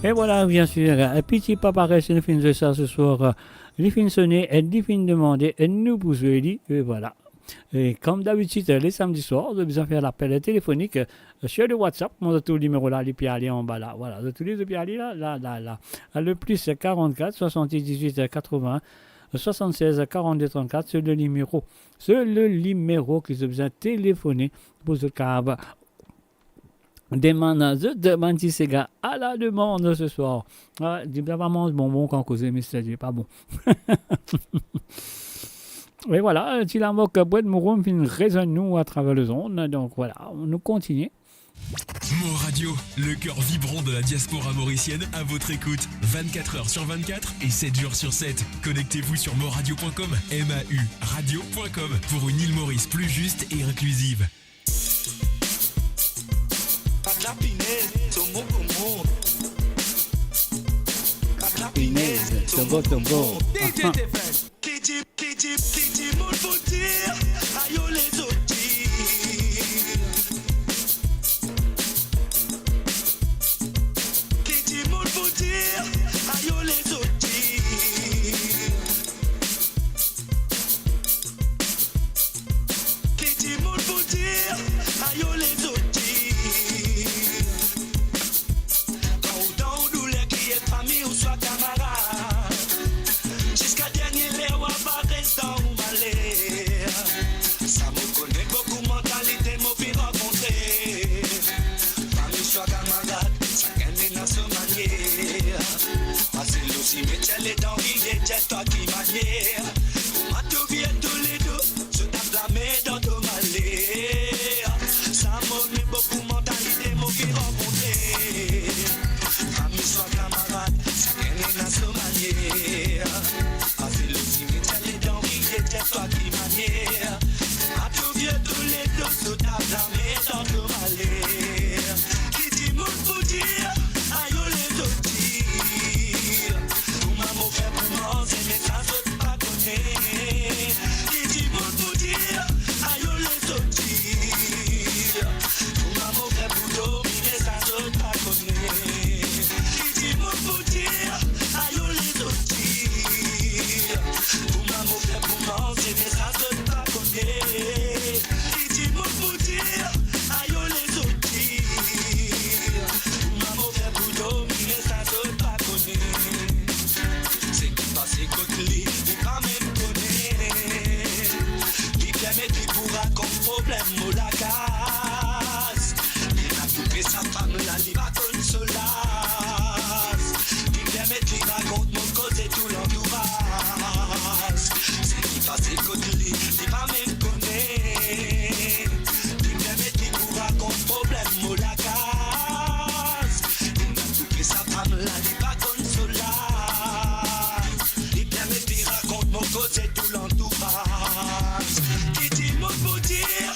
E vwala, biensir, Piti Papares, nou finn zwe sa seswar, li finn sone, e li finn demande, e nou pou zwe li, e vwala. E kom dabitid, le samdi swar, zot bizin fer lapel telefonik, sir le WhatsApp, mo trouv nimero la, li pe ale anba la. Vwala, zot trouve, zot pe ale la, la, la, la. Le plis karant-kat, swasant-diz-wit, katrovin, swasant-sez, karant-de, trant-kat, se le nimero. Se le nimero ki zot bizin telefone pou zot kapav demann zot bann ti sega a la demann seswar. Ah, dimoun pa manz bonbon kan koze, Mister J, pa bon. E vwala, Tilamok, Bwed Mouroum finn rezwenn nou atraver lezond. Donk vwala, nou kontinie. Mor Radio, le cœur vibrant de la diaspora mauricienne à votre écoute, vingt-quatre heures sur vingt-quatre et sept jours sur sept. Connectez-vous sur mor radio point com, M A U radio point com, pour une île Maurice plus juste et inclusive. Pas de la pinèse, c'est mon bonbon. Pas de la pinèse, c'est mon bonbon. D J T F M. Ki dimoun, ki di-, ki dimoun pou dir, ayo lezot dir. Ki dimoun pou dir, ayo lezot dir. Ki dimoun pou dir, ayo lezot dir. Kan ou dan ou douler, kriye fami ouswa kamarad, ziska dernie ler ou ava res dan ou maler. Sa mo kone, boukou mantalite mo finn rankontre. Fami ouswa kamarad, sakenn ena so manier. Pase lor simeter, letan riye, dir twa ki manier. Kouma trouv toule de, zot ap lame dan to maler. Sa mo kone, boukou mantalite mo finn rankontre. Fami ouswa kamarad, sakenn ena so manier. Pase lor simeter, letan riye, dir twa ki manier. Kouma trouv toule de, zot ap lame dan to maler. Ki dimoun pou dir, ayo lezot dir. Kouma mo fer pou manze, me sa zot pa kone. Ki dimoun pou dir, ayo lezot dir. Kouma mo fer pou dormi, me sa zot pa kone. Ki dimoun pou dir, ayo lezot dir. Kouma mo fer pou manze, me sa zot pa kone. Ki dimoun pou dir, ayo lezot dir. Kouma mo fer pou dormi, me sa zot pa kone. Seki pase kot li, li pa mem kone. Li permet li pou rakont problem mo lakaz. Li ena toupe sa fam la, li pa konn so laz. Li permet li rakont mo koze tou lantouraz. Seki pase kot li, li pa mem kone. Li permet li pou rakont problem mo lakaz. Li ena toupe sa fam la, li pa konn so laz. Li permet li rakont mo koze tou lantouraz. Ki dimoun pou dir,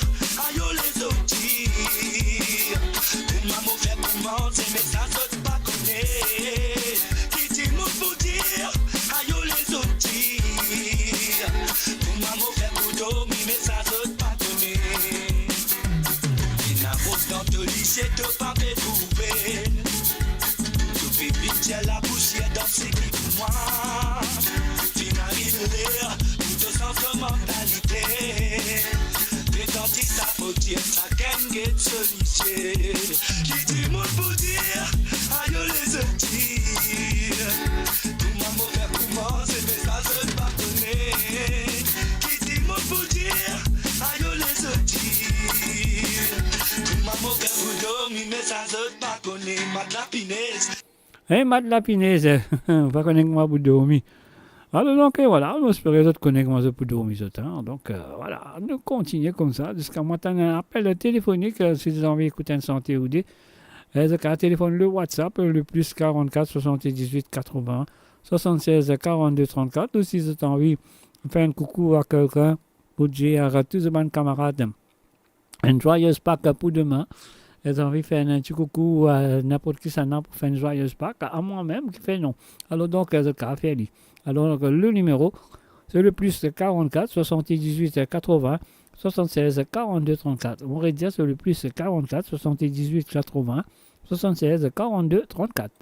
ayo lezot dir. Kouma mo fer pou manze, me sa zot pa kone. Ki dimoun pou dir, ayo lezot dir. Kouma mo fer pou dormi, me sa zot pa kone. Ena rod dan to lizie, to pa pe trouve. To pe vinn tir lapousier dan seki pou mwa. Finn ariv ler pou to sanz to mantalite. Letan ti sa mo dir, sakenn get so lizie. Ki dimoun pou dir, ayo lezot dir. Kouma mo fer pou manze, me sa zot pa kone. Ki dimoun pou dir, ayo lezot dir. Kouma mo fer pou dormi, me sa zot pa kone. Mat lapinez. Hey, mat lapinez, pa kone kouma pou dormi. Alor, donk, eh, vwala, mo espere zot kone kouma zot pou dormi zot, hein. Donk, eh, vwala, nou kontinie koumsa ziska mwa tann enn apel telefonik, eh, si zot anvi ekout enn sante ou de. Eh, zot kav telefonn le WhatsApp, eh, le plus quarante-quatre soixante-dix-huit quatre-vingts soixante-seize quarante-deux trente-quatre, ou si zot anvi fer enn koukou a kelkenn, pou dir a tou zot bann kamarad, enn joyeuse Pâques pou demin. Zot anvi fer enn ti koukou a ninport kisannla pou fer enn joyeuse Pâques, a mwa mem ki fer non. Alor donk, zot kav fer li. Alor donk, le nimero, se le plus quarante-quatre soixante-dix-huit quatre-vingts soixante-seize quarante-deux trente-quatre. Mo redir, se le plus quarante-quatre soixante-dix-huit quatre-vingts soixante-seize quarante-deux trente-quatre.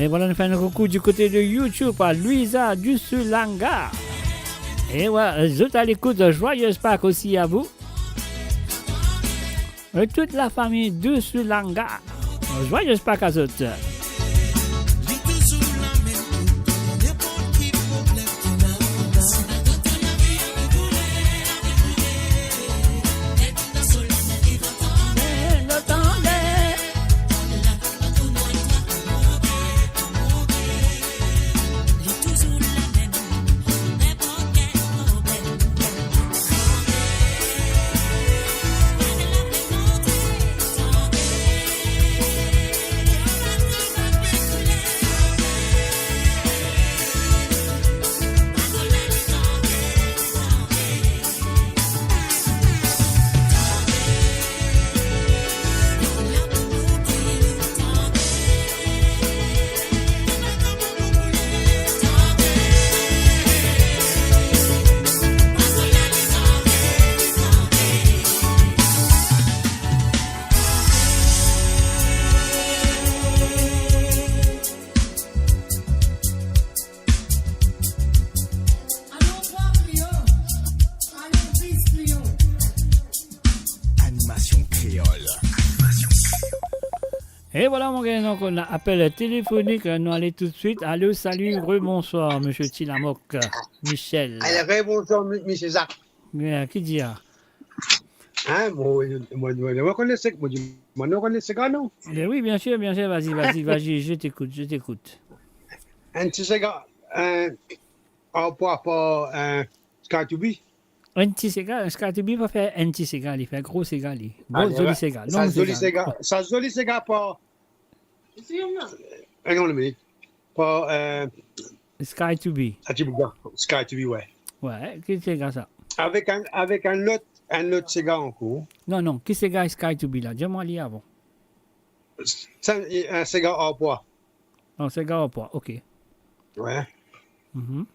E vwala, nou fer enn koukou di kote de YouTube a Louisa Dusulanga. E vwala, zot a lekout, joyeuse Pâques osi a vou. E tout lafami Dusulanga, joyeuse Pâques a zot. Animasion kreol. E vwala, mo gagn ankor enn apel telefonik, nou ale toutswit. Alo, sali, rebonswar, misie Tilamok, Michel. Alo, rebonswar, mi-, misie Zak. Bien, ki dir? Hein, mo, mo, mo, mo konn sega, mo dir, mo konn sega, non? Eh oui, bien sûr, bien sûr, vas-y, vas-y, vas-y, je t'écoute, je t'écoute. Enn ti sega, euh, an pwa par, euh, Sky to Be. Enn ti sega, Sky to Be pa fer enn ti sega, li fer gro sega, li. Bon, ah, zoli sega, sa long zoli sega. Sega, sa zoli sega par, hang on a minute. Par, euh, Sky to Be. Sa ti bouga, Sky to Be, ouais. Ouais, ki sega sa? Avek enn, avek enn lot, enn lot sega ankor. Non, non, ki sega Sky to Be la? Dir mwa li avan. Sa, enn sega an pwa. Non, sega an pwa, ok. Ouais. Mhm.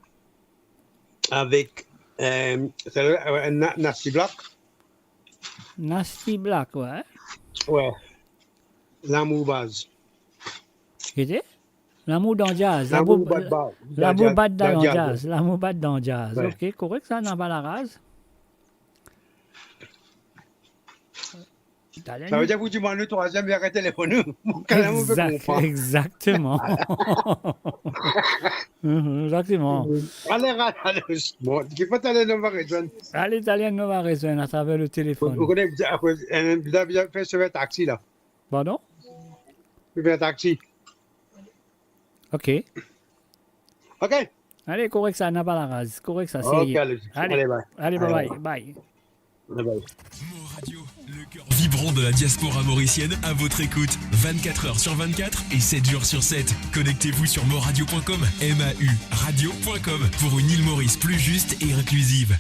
Avek, euh, sa, euh, Na-, Nasty Black. Nasty Black, ouais. Ouais. Lamour baz. Ki te? Lamour dan jazz. Lamour, lamour bat, bat, lamour bat dan jazz, dan jazz, ouais. Lamour bat dan jazz. Ouais. Ok, korek sa, napa laraz. Sa ve dir pou dimann nou trwaziem, li aret telefonn nou. Mo kapav konpran. Exact, exactement. Mhm, exactement. Ale, ale, ale. Bon, ki fwa Talian nou va rezwenn? Ale, Talian nou va rezwenn atraver le telefon. Ou, ou kone, apre, euh, bizin, bizin fer sove taxi la. Pardon? Ou fer taxi. Ok. Ok. Ale, korek sa, napa laraz. Korek sa, serye. Ok, ale. Ale, ale, bye. Ale, bye, bye, bye. Bye bye. Mor Radio, le cœur vibrant de la diaspora mauricienne, à votre écoute, vingt-quatre heures sur vingt-quatre et sept jours sur sept. Connectez-vous sur mor radio point com, M A U radio point com, pour une île Maurice plus juste et inclusive.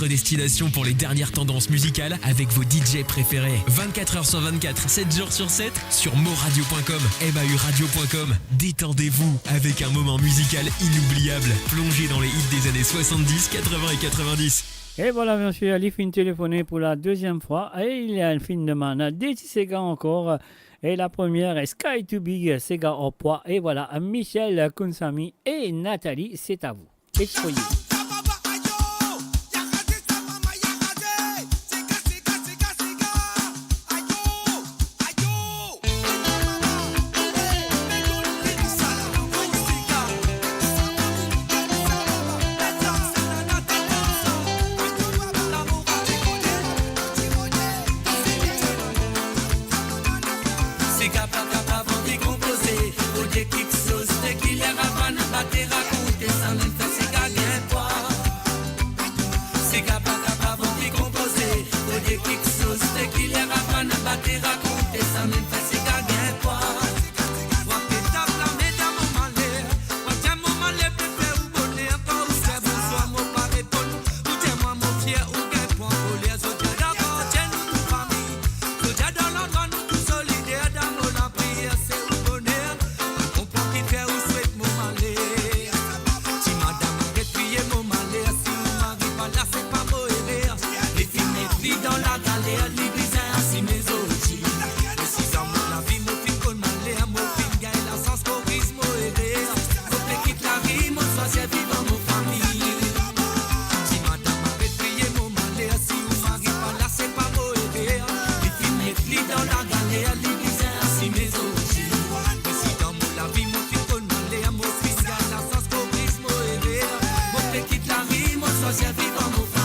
Votre destination pour les dernières tendances musicales avec vos D J préférés. Vingt-quatre heures sur vingt-quatre, sept jours sur sept, sur mauradio point com, M A U radio point com. Détendez-vous avec un moment musical inoubliable. Plongez dans les hits des années soixante-dix, quatre-vingts et quatre-vingt-dix. E vwala, misie, li finn telefone pou la deziem fwa e li finn demann de ti sega ankor. E la première, Sky Too Big, sega ar pwa. E vwala, Michel Kunsami e Nathalie, c'est à vous. It's for you. Sega pa kapav anvi konpoze, fode kiksoz, te ki ler avan nou bat e rakonte, samem fer sega gagn pwa. Sega pa kapav anvi konpoze, fode kiksoz, te ki ler avan nou bat e rakonte, samem fer sega gagn pwa. Fwa pe tap lame dan mo maler, fwa dir mo maler pe fer ou boner, kan ou dir bonswar mo pa reponn, ou dir mwa mo fier, ou gagn pwa koler, zot dir ankor, dir nou tou fami. Zot dir dan landrwa nou tou solider, dan mo lapriyer se ou boner. Pa konpran kifer ou swet mo maler. Ti madam, aret kriye mo maler, si ou mari pa la, se pa mo erer. Li finn met li dan lagaler, li bizin asime zordi. Me si dan mo lavi mo finn konn maler, mo finn gagn lasans koriz mo erer. Mo pe kit lari, mo swazir viv ar mo fami. Ti madam, aret kriye mo maler, si ou mari pa la, se pa mo erer. Li finn met li dan lagaler, li bizin asime zordi. Me si dan mo lavi mo finn konn maler, mo finn gagn lasans koriz mo erer. Mo pe kit lari, mo swazir viv ar mo fami.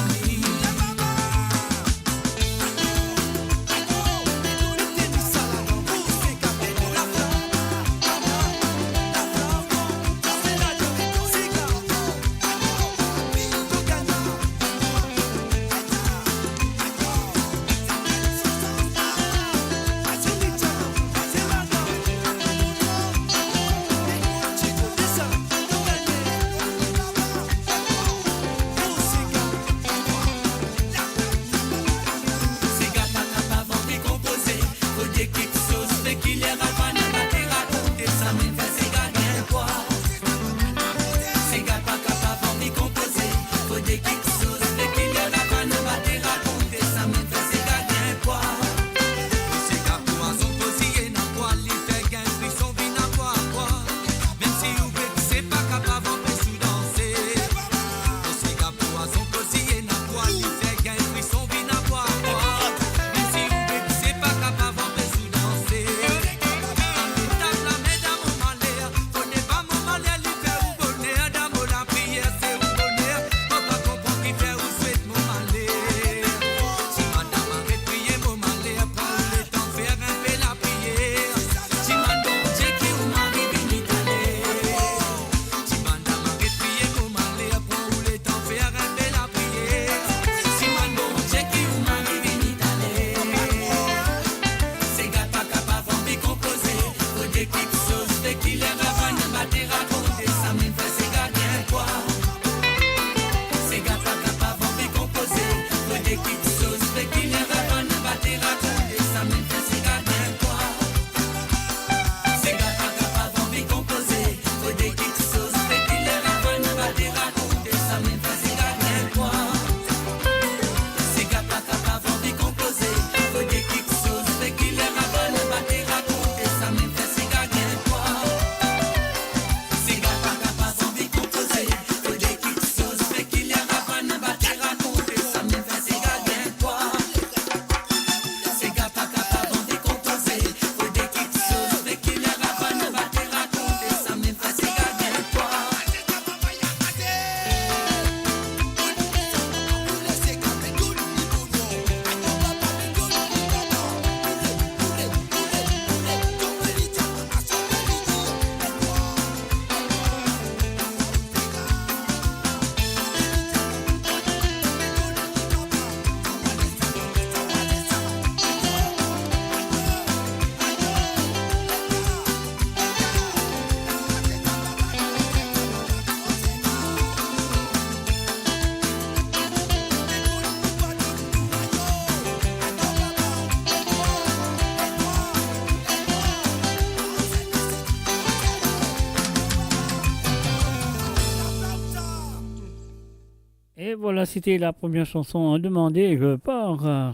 Voilà, c'était la première chanson demandée, euh, par, euh,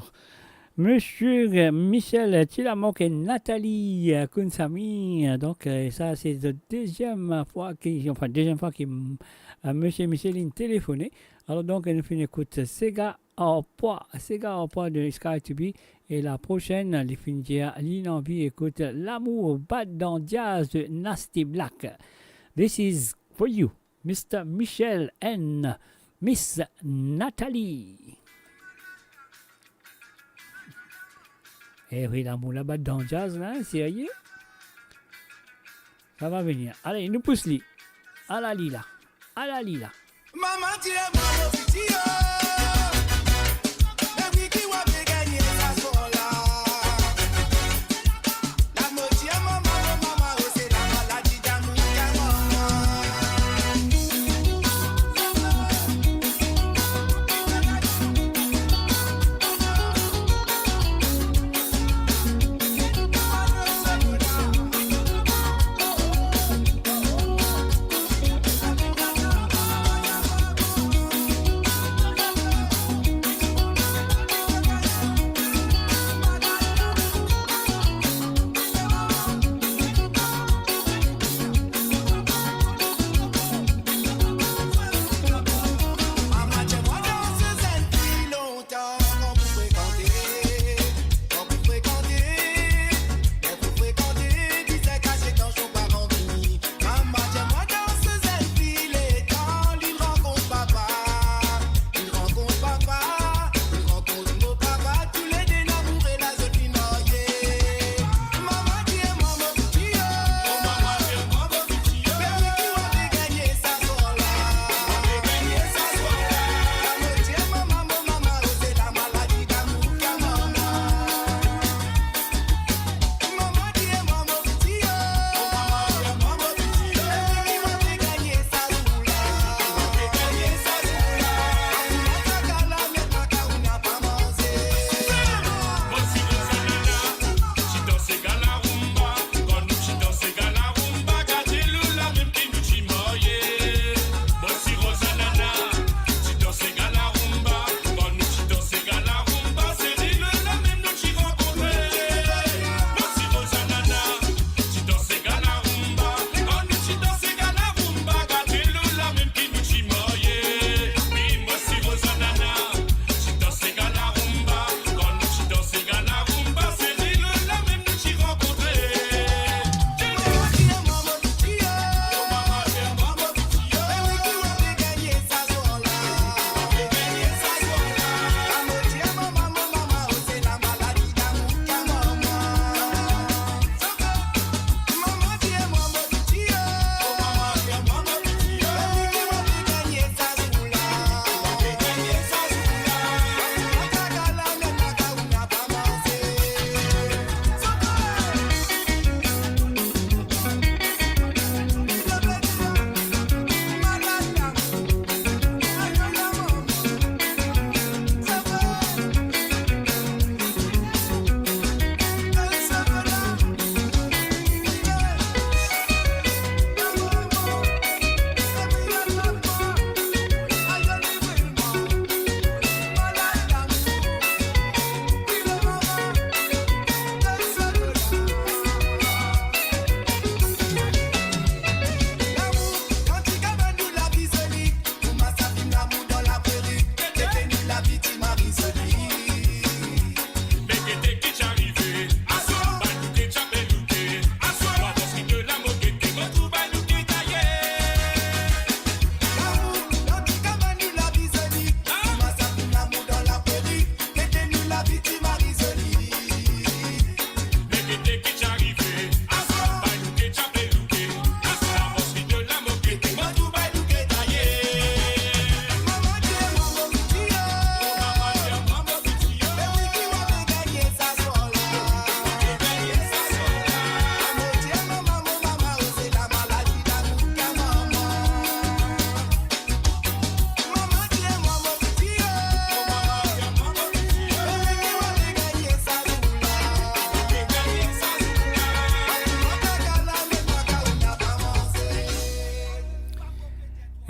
Monsieur, euh, Michel Tilamok et Nathalie, euh, Kounsami. Donc, euh, ça, c'est la deuxième fois qui, enfin, deuxième fois que, euh, Monsieur Michel il téléphone. Alors, donc, nous finissons écoute Sega Arpwa, Sega Arpwa de Sky to Be. Et la prochaine, li finn dir, li anvi ekout Lamour Bat dan Diaz de Nasty Black. This is for you, Mister Michel and Miss Nathalie. Eh oui, lamour la bat dan diaz la, hein, serye? Sa va vini. Ale, nou pous li. Ala li la. Ala li la. Mama, tire mwa mo piti yo. Epi ki wa pe gagne sa spor la. La mo tire mama, mo mama, oh, se la maladi d'amour ki a mama.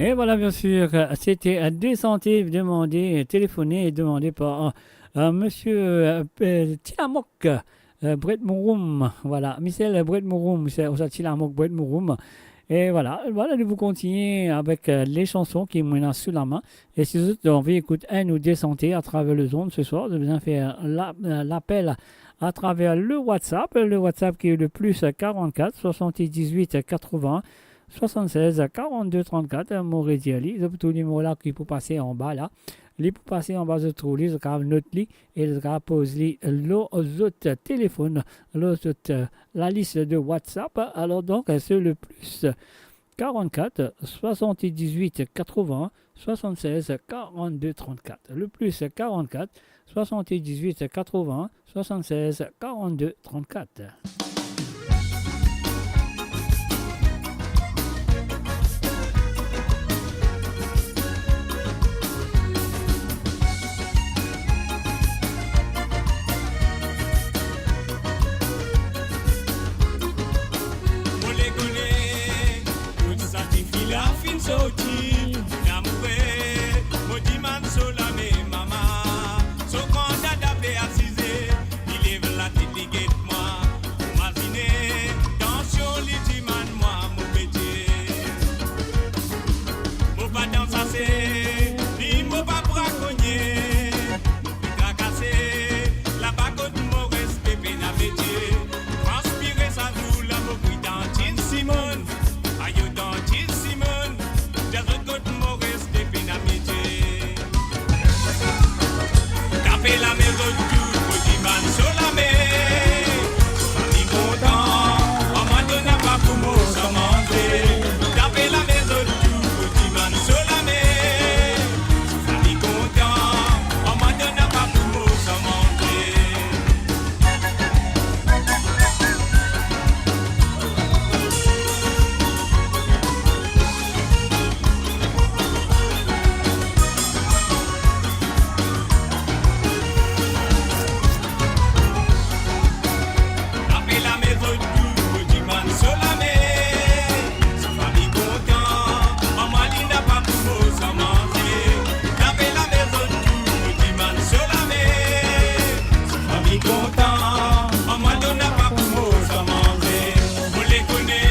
Et voilà, bien sûr, euh, c'était, euh, Desanté, demandé, téléphoné et demandé par, euh, euh, monsieur, euh, euh, Tilamok, euh, Brett Mouroum. Voilà, Michel Brett Mouroum, c'est, ou sa Tilamok Brett Mouroum. Et voilà, voilà, nou pou kontigne avek, euh, les chansons ki mwa ena sou lame. E si zot anvi ekout enn ou de santé atraver lezond se swar, zot bizin fer la, euh, lapel atraver le WhatsApp, le WhatsApp ki le plus quarante-quatre soixante-dix-huit quatre-vingts soixante-seize quarante-deux trente-quatre, mo redir li, zot pou trouv nimero la ki pou pase anba la. Li pou pase anba, zot trouv li, zot kapav not li e zot kapav poz li lor zot telefonn, lor zot, euh, lalis de WhatsApp. Alors donc, c'est le plus quarante-quatre soixante-dix-huit quatre-vingts soixante-seize quarante-deux trente-quatre. Le plus quarante-quatre soixante-dix-huit quatre-vingts soixante-seize quarante-deux trente-quatre. Mo lekole, kot sa tifi la finn sorti, mo amoure, mo dimann so lame mama, so gran dada pe asize, li lev latet li get mwa, mo mazine, tansion li dimann mwa mo metie. Mo pa dan sase, ni mo pa brakonie, mo pe trakase, laba kot mo reste pena metie. Transpire sa zour la mo kwi Tantine Simone, ayo Tantine Simone, dir zot kot mo reste pena metie. Tape lame zot tou, mo dimann so lame. Fami kontan, anmwa donn apa pou mo san manze. Tape lame zot tou, mo dimann so lame. Fami kontan, anmwa donn apa pou mo san manze. Tape lame zot tou, mo dimann so lame. Si fami kontan, anmwa li napa pou mo san manze. Tape lame zot tou, mo dimann so lame. Si fami kontan, anmwa donn apa pou mo san manze. Mo lekole,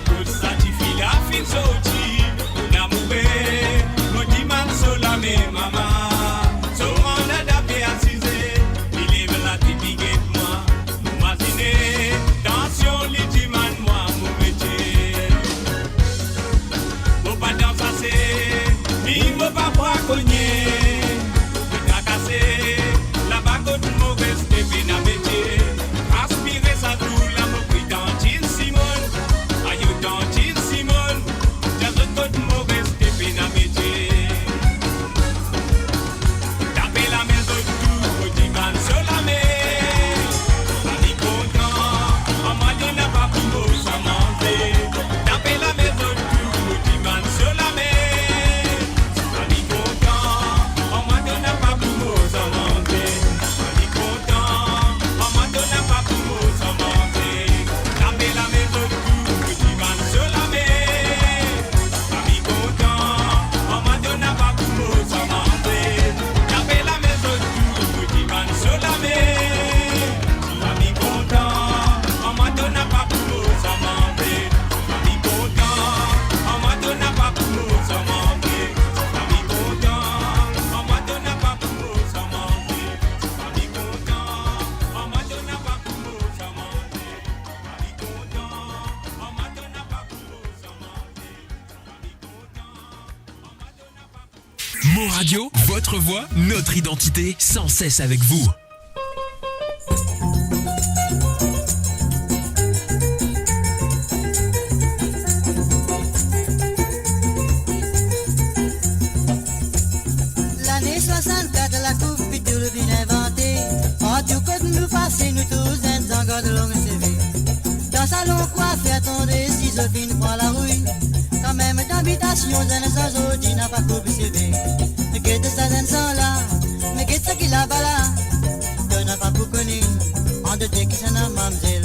kot sa tifi la finn sorti, mo amoure, mo dimann so lame mama, so gran dada pe asize, li lev latet li get mwa, mo mazine, tansion li dimann mwa mo metie. Mo pa dan sase, ni mo pa brakonie, mo pe trakase, laba kot mo reste pena metie. Aspire sa zour la mo kwi Tantine Simone, ayo Tantine Simone, dir zot kot mo reste pena metie. Tape lame zot tou, mo dimann so lame. Fami kontan, anmwa donn apa pou mo san manze. Tape lame zot tou, mo dimann so lame. Fami kontan, anmwa donn apa pou mo san manze. Fami kontan, anmwa donn apa pou mo san manze. Tape lame zot tou, mo dimann so lame. Fami kontan, anmwa donn apa pou mo san manze. Tape lame zot tou, mo dimann so lame. Fami kontan, anmwa donn apa pou mo san manze. Fami kontan, anmwa donn apa pou mo san manze. Fami kontan, anmwa donn apa pou mo san manze. Fami kontan, anmwa donn apa pou mo san manze. Fami kontan, anmwa donn apa pou mo san manze. Mo Radio, votre voix, notre identité, sans cesse avec vous. Lane swasannkat, lakoup pitoul vinn invante. Partou kot nou pase, nou trouv zenn zangar long seve. Dan salon kwafer, atann si zot finn pran larouy. Kanmem, dan abitasion, zenn san zordi napa koup seve. Me get sa zenn san la, me get seki laba la. To napa pou kone, ant de kisannla mamzel,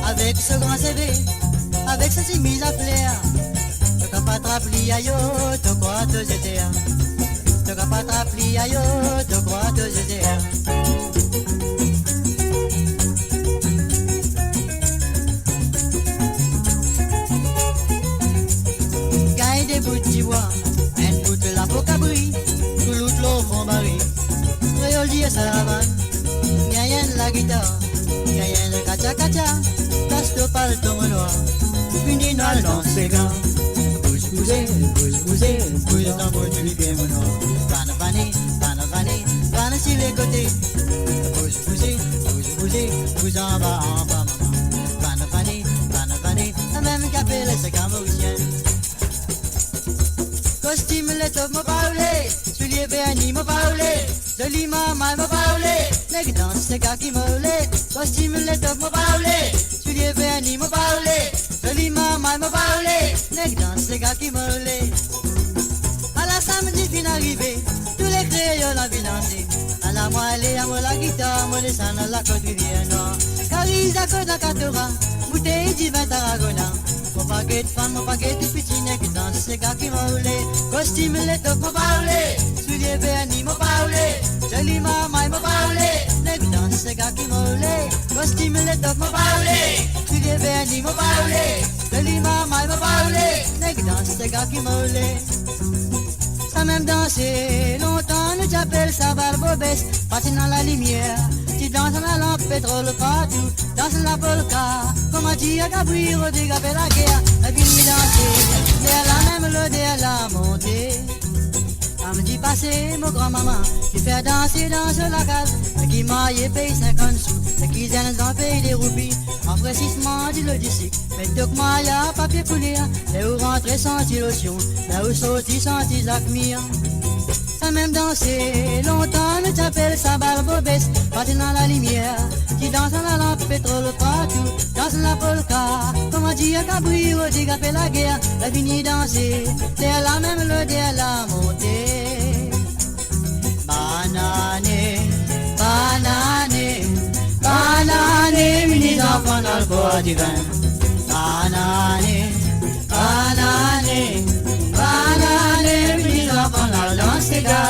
avek so gran seve, avek so simiz a fler. To kapav Atrap li ayo, to krwar to zete a. To kapav atrap li ayo, to krwar to zete a. Gagn de bout dibwa, enn bout lapo kabri, toulout lor fon bari. Kreol dir sa labann, gagn enn lagitar, gagn enn katya katya, plas to palto mo nwar, vini nou al dans sega. Bouz, bouze, bouz, bouze, bouz dan mo lipie mo nwar. Vann, vane, vann, vane, vann si lekote. Bouz, bouze, bouz, bouze, bouz anba, anba, mama. Vann, vane, vann, vane, samem ki apel sega morisien. Kostim letop mo pa oule, soulie verni mo pa oule, zoli marmay mo pa oule, neg dans sega ki mo oule. Kostim letop mo pa oule, soulie verni mo pa oule, zoli marmay mo pa oule, neg dans sega ki mo oule. Ala samdi finn arive, tou le kreol anvi danse. Ala mwa ale ar mo lagitar, mo desann lakot Rivier Nwar. Kariz akoz Akatora, boutey divin Tarragona. Mo pa get fanm, mo pa get piti, neg dans sega ki mo oule. Kostim letop mo pa oule, soulie verni mo pa oule, zoli marmay mo pa oule, neg dans sega ki mo oule. Kostim letop mo pa oule, soulie verni mo pa oule, zoli marmay mo pa oule, neg dans sega ki mo oule. Samem danse, lontan nou ti apel sa bal bobes, pa ti ena lalimier, ti dans ena lanp petrol partou, dans lapolka, kouma dir Gabri Rodrig apel lager, nou vini danse, ler lamem loder la monte. Samdi pase, mo granmama ti fer danse dan so lakaz, seki marye pey sinkant sou, seki zenn zan pey de roupi, rafresisman dilo disik, met tok maya papie kouler, e ou rantre santi losion, e ou sorti santi Zak Mir. Samem danse, lontan nou ti apel sa bal bobes, pa ti ena lalimier, ti dans ena lanp petrol partou, dans lapolka, kouma dir Gabri Rodrig apel lager, la vini danse, ler lamem loder la monte. Banane, banane, banane, vini zanfan nou al bwar divin. Banane, banane, banane, vini zanfan nou al dans sega.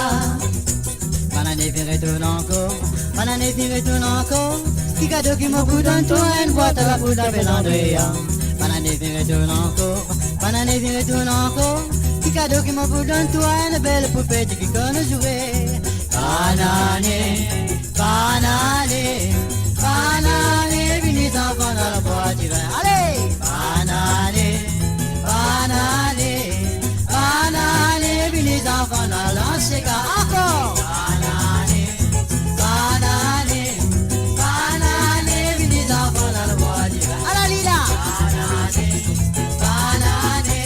Banane finn retourn ankor, banane finn retourn ankor. Ki kado ki mo pou donn twa? Enn bwat a lapoud apel Andrea. Banane finn retourn ankor, banane finn retourn ankor. Ki kado ki mo pou donn twa? Enn bel poupeti ki konn zoure. Banane, banane, banane, vini zanfan nou al bwar divin. Ale! Banane, banane, banane, vini zanfan nou al dans sega ankor. Banane, banane, banane, vini zanfan nou al bwar divin. Ala li la! Banane, banane,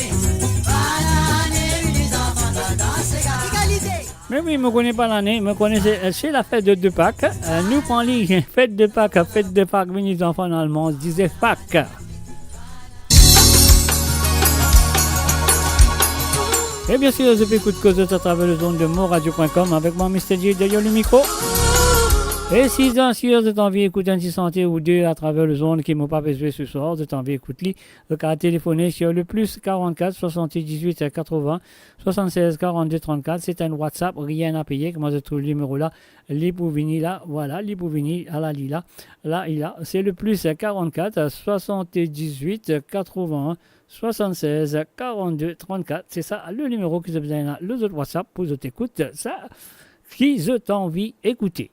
banane, vini zanfan nou al dans sega. Egalite! Me wi, mo kone banane, mo kone se, se lafet de, de Pak. Euh, nou pran li, fet de Pak, fet de Pak, vini zanfan nou al manz dizef Pak. E bien sir, zot pe ekout Koz Zot atraver lezond de moradio pwin kom avek mwa, Mister J, deryer lemikro. E si bien sir zot anvi ekout enn ti sante ou de atraver lezond ki mo pa pe zwe seswar, zot anvi ekout li, zot kapav telefone sir le plus quarante-quatre soixante-dix-huit quatre-vingts soixante-seize quarante-deux trente-quatre, se enn WhatsApp, rien à payer, kouma zot trouv limero la, li pou vini la, vwala, li pou vini, ala li la, la, li la, se le plus quarante-quatre soixante-dix-huit quatre-vingts soixante-seize quarante-deux trente-quatre, se sa le limero ki zot bizin la, lor zot WhatsApp pou zot ekout sa ki zot anvi ekoute.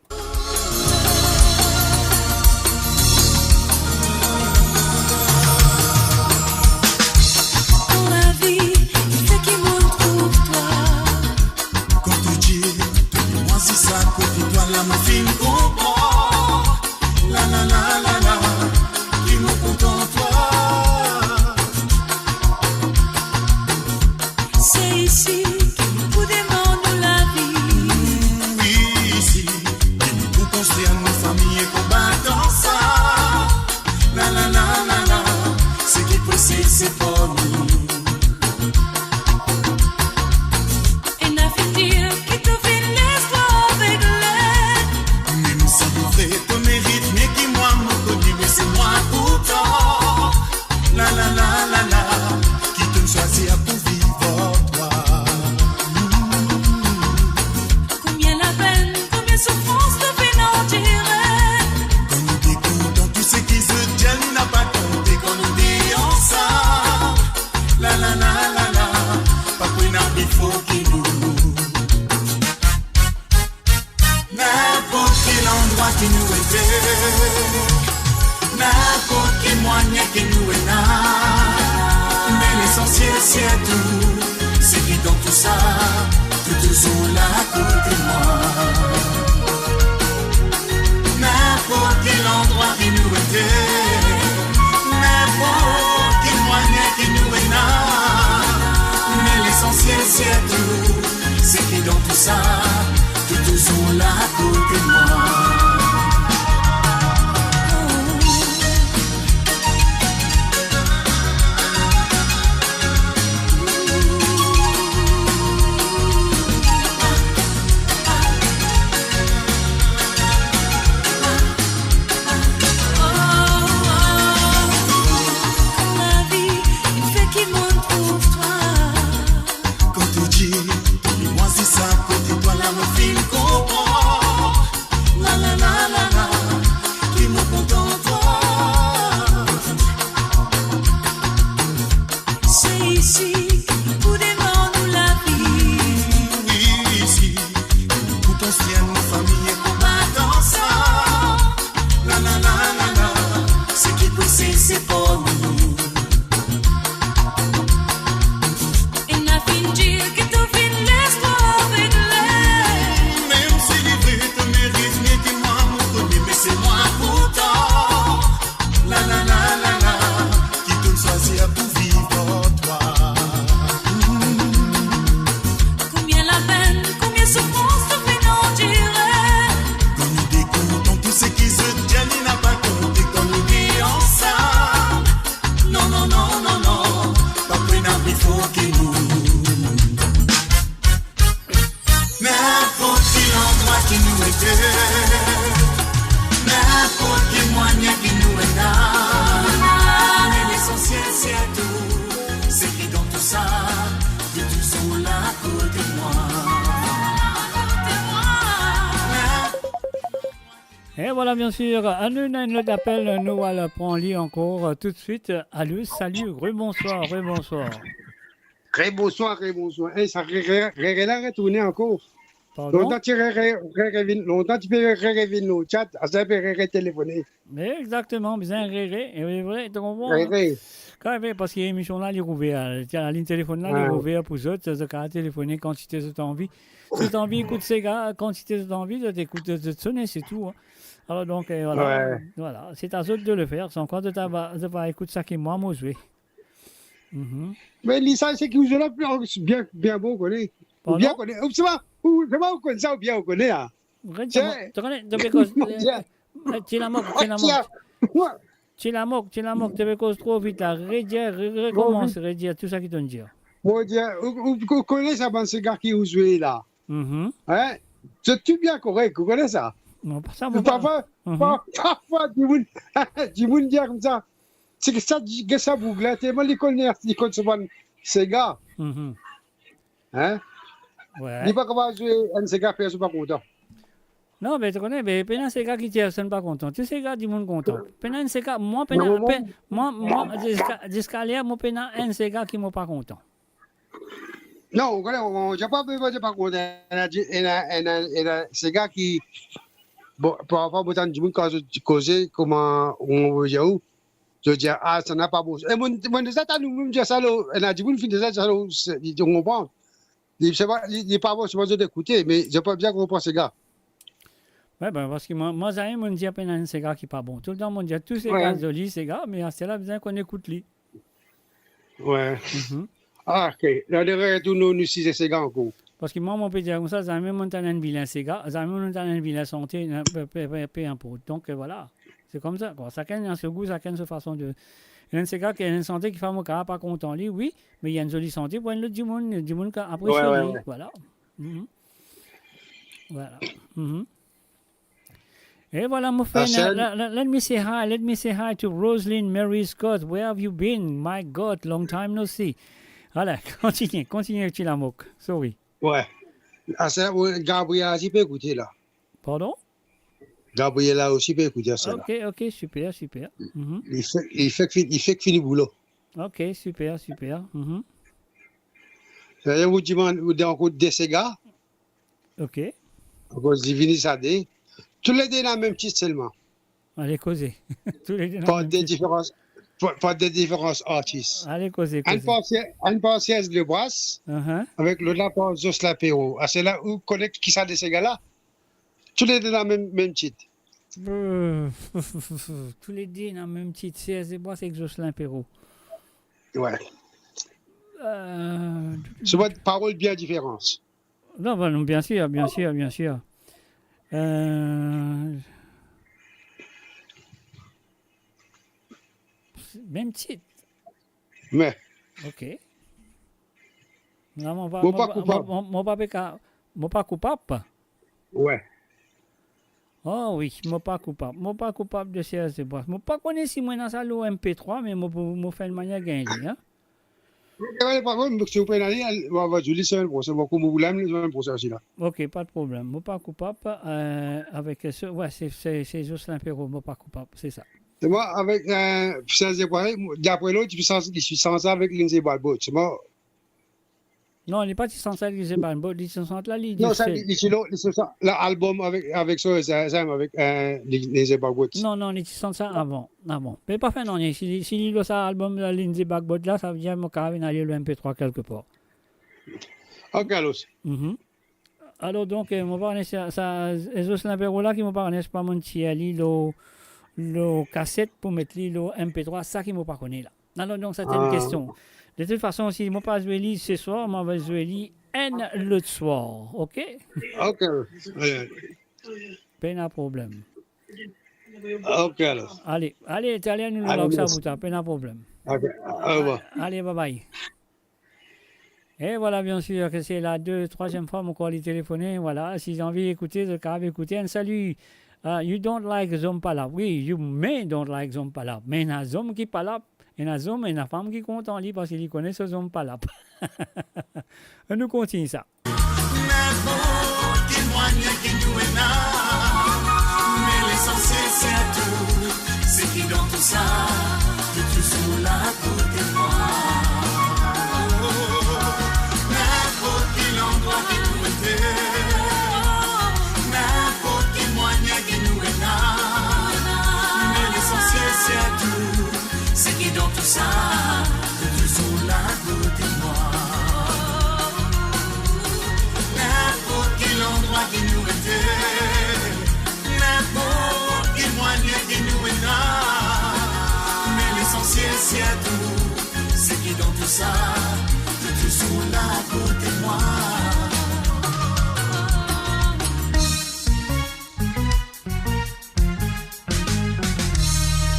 Ton lavi, seki mo trouv twa. Kan to dir, to dir mwa si sa kote twa la, mo finn konpran. La, la, la, la, la, ki mo kontan twa. Se isi ki nou pou demann nou lavi. Mm, wi, isi ki nou pou konstrir nou fami e konbat ansam. La, la, la, la, la, seki posib se pou nou. Enn avenir ki to finn les twa avegle. Mem si to fre to merit mie ki mwa, mo kone Ki nou ete, ninport ki mwayin ki nou ena, me lesansiel sirtou, se ki dan tou sa, to touzour la kote mwa. Ninport ki landrwa ki nou ete, ninport ki mwayin ki nou ena, me lesansiel sirtou, se ki dan tou sa, to touzour la kote mwa. Kan to dir, li mwa se sa, kote twa la mo finn konpran. La, la, la, la, la, ki mo kontan twa. Se isi ki pou demann nou lavi. Isi, pou konstrir nou fami e konbat ansam. La, la, la, la, la, se ki pou sese pou nou. Ena finn dir ki to finn les twa avek li. Mem si li vre to merit mie ki mwa, mo kone, me se mwa pourtan. La, la, la, la, la, ki to'nn swazir pou viv ar twa. Konbien lapenn, konbien soufrans to finn andire. Kan nou de kontan, tou seki zot dir li napa konte kan nou de ansam. Non, non, non, non, non, pa pou ena pli for ki nou. Ninport ki landrwa ki nou ete, ninport ki mwayin ki nou ena, me lesansiel sirtou, se ki dan tou sa, to touzour la kote mwa. E vwala, biensir, anou ena enn lot apel, nou al pran li ankor, euh, toutswit. Alo, salut, rebonswar, rebonswar. Rebonswar, rebonswar. E, sa re-, re-, rere la retourne ankor. Pardon? Lontan ti re-, re-, rere vinn, lontan ti pe rere vinn lor chat, aster pe rere telefone. Me exakteman, bizin rere, e vre, to konpran? Rere. Kan mem, parski emision la, li rouver, ti, lalinn telefonn la, li rouver pou zot, zot kapav telefone kantite zot anvi. Si zot anvi ekout sega, kantite zot anvi, zot ekout, zot sone, se tou, hein. Alor, donk, euh, vwala. Vwala, se a zot de le fer. San kwa zot ava, zot ava ekout sa ki mwa mo zwe. Mhm. Me li sa, seki ou zwe la, bien, bien bon, ou kone. Ou bien kone. Ou se pa, ou, se pa ou konn sa, ou bien ou kone, hein. Red, to kone, to pe koz, euh, ti lamok, ti lamok. Ti lamok, ti lamok, to pe koz tro vit la. Redir, re-, rekomans, redir tou sa ki to'nn dir. Mon Dieu, ou, ou, ou kone sa bann sega ki ou zwe la? Mhm. Hein? Zot tou bien korek, ou kone sa? Non, pa sa, mo pa. Parfwa, pa-, parfwa, dimoun, dimoun dir koumsa, seki sa, seki sa boug la, telman li konn, li konn so bann sega. Mhm. Hein? Wi. Li pa kapav zwe enn sega, personn pa kontan. Non, me to kone, me pena sega ki personn pa kontan. Tou sega dimoun kontan. Pena enn sega, mwa pena, non, pe-, mwa, mwa, ziska, ziska ler, mwa pena enn sega ki mo pa kontan. Non, ou kone, ou, ou, pa, pa, pa, pa kontan. Ena di-, ena, ena, ena sega ki, bon, parfwa, mo tann dimoun kan zot koze, kouma, ou, ou, ou, zot dir, "Ah, sa napa bon." E mo, mo deza tann ou mem dir sa lor, ena dimoun finn dir sa lor, se, ou konpran? Li, se pa, li, li pa bon, se pa zot ekoute, me zot pa bizin konpran sega. Wi, ben, parski mwa, mwa zame mo dir pena enn sega ki pa bon. Toultan mo dir tou sega zoli, sega, me aster la bizin konn ekout li. Wi. Mhm. Ah, ok. La, nou retourn nou, nou size sega ankor. Parski mwa, mo pe dir koumsa, zame mo tann enn vilin sega, zame mo tann enn vilin sante, pe, pe, pe, pe inport. Donk, euh, vwala. Se koumsa, kwa. Sakenn ena so gou, sakenn so fason de, ena enn sega ki, ena enn sante ki fer mo kapav pa kontan li, wi, me li enn zoli sante pou enn lot dimoun, dimoun kapav apresie li, vwala. Mhm. Vwala. Mhm. E vwala, mo fer, la, la, let me say hi, let me say hi to Roseline Mary Scott. Where have you been? My God, long time no see. Ala, kontinie, kontinie, ti lamok. Sorry. Wi. Aster la, Gabriela osi pe ekoute la. Pardon? Gabriela osi pe ekoute aster la. Ok, ok, siper, siper. Mhm. Li fek, li fek fini, li fek fini boulo. Ok, siper, siper. Mhm. Sa ve dir ou dimann, ou dan kot de sega. Ok. Akoz li vini sa de. Toulede ena mem tit selman. Ale koze. Toulede ena mem tit. Par de diferans, par, par de diferans artis. Ale koze, koze. Enn par Serge Lebras, avek lot la par Jocelyn Perrault. Asela ou konn ki sa de se gars la? Toulede ena mem, mem tit. Euh, toulede ena mem tit, Serge Lebras ek Jocelyn Perrault. Wi. Euh, se parol bien diferan. Non, bon, non, bien sir, bien sir, bien sir. Euh, mem tit. Me. Ok. Non, mo pa, mo pa koupab. Mo, mo, mo pa pe ka, mo pa koupab. Wi. Oh wi, mo pa koupab. Mo pa koupab de Serge Lebras. Mo pa kone si mo ena sa lor M P trois, me mo pou, mo fer enn manier gagn li, hein. Ok, pa problem, si ou pena li, al, va, va, Julie, semenn prosenn, mo kouma ou la, semenn prosenn osi la. Ok, pa de problem. Mo pa koupab, euh, avek se, wi, se, se, se Jocelyn Perrault, mo pa koupab, se sa. E mwa, avek, euh, Serge Lebras, dapre lot, li ti sanse, li ti sanse avek Lindsey Balbot. Se mwa. Non, li pa ti sanse avek Lindsey Balbot, li ti sanse la, li, non, li sa, li, li ti lor, li ti sa, la, album avek, avek so, sa, sa, avek, euh, Lindsey Balbot. Non, non, li ti sanse sa avan, avan. Me pa fer nanye, si li, si li lor sa album la, Lindsey Balbot la, savedir mo kapav vinn ale lor M P trois kelkepar. Ok, alor. Mhm. Alor, donk, euh, mo pa kone sa, sa, e Jocelyn Perrault la ki mo pa kone, se pa mo tir li lor, lor kaset pou met li lor M P trois, sa ki mo pa kone la. Alor, donk, se ti enn kestion. De tout fason, si mo pa zwe li se swar, mo va zwe li enn lot swar, ok? Ok. Ale, ale. Pena problem. Ok, alor. Ale, ale, taler nou lans sa pou twa, pena problem. Ok, au revoir. Ale, bye bye. E vwala, bien sir, ke se la de, trwaziem fwa mo krwar li telefone. Vwala, si zot anvi ekoute, zot kapav ekoute. Enn sali, ah, you don't like zom palap. Wi, you may don't like zom palap. Me ena zom ki palap, ena zom, ena fam ki kontan li, parski li kone so zom palap. Nou kontign sa. Ninport ki mwayin ki nou ena, me lesansiel sirtou, seki dan tou sa, to touzour la kote mwa. Ninport ki landrwa ki nou ete, ninport ki mwayin ki nou ena, me lesansiel sirtou, seki dan tou sa, to touzour la kote mwa. Ninport ki landrwa ki nou ete, ninport ki mwayin ki nou ena, me lesansiel sirtou, seki dan tou sa, to touzour la kote mwa.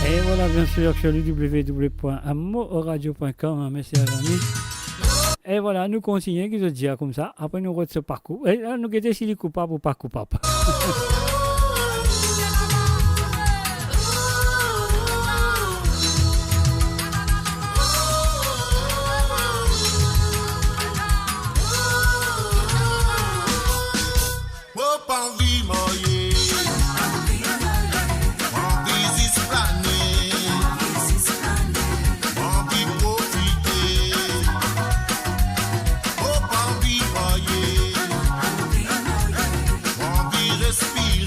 E vwala, bien sir, sur le w w w point amoradio point com, hein, mesi, zami. E vwala, nou kontigne, ki zot dir koumsa, apre nou rod so parkour. E la, nou gete si li koupab ou pa koupab. Mo pa anvi marye, mo anvi zis flane, mo anvi profite. Mo pa anvi marye, mo anvi respire.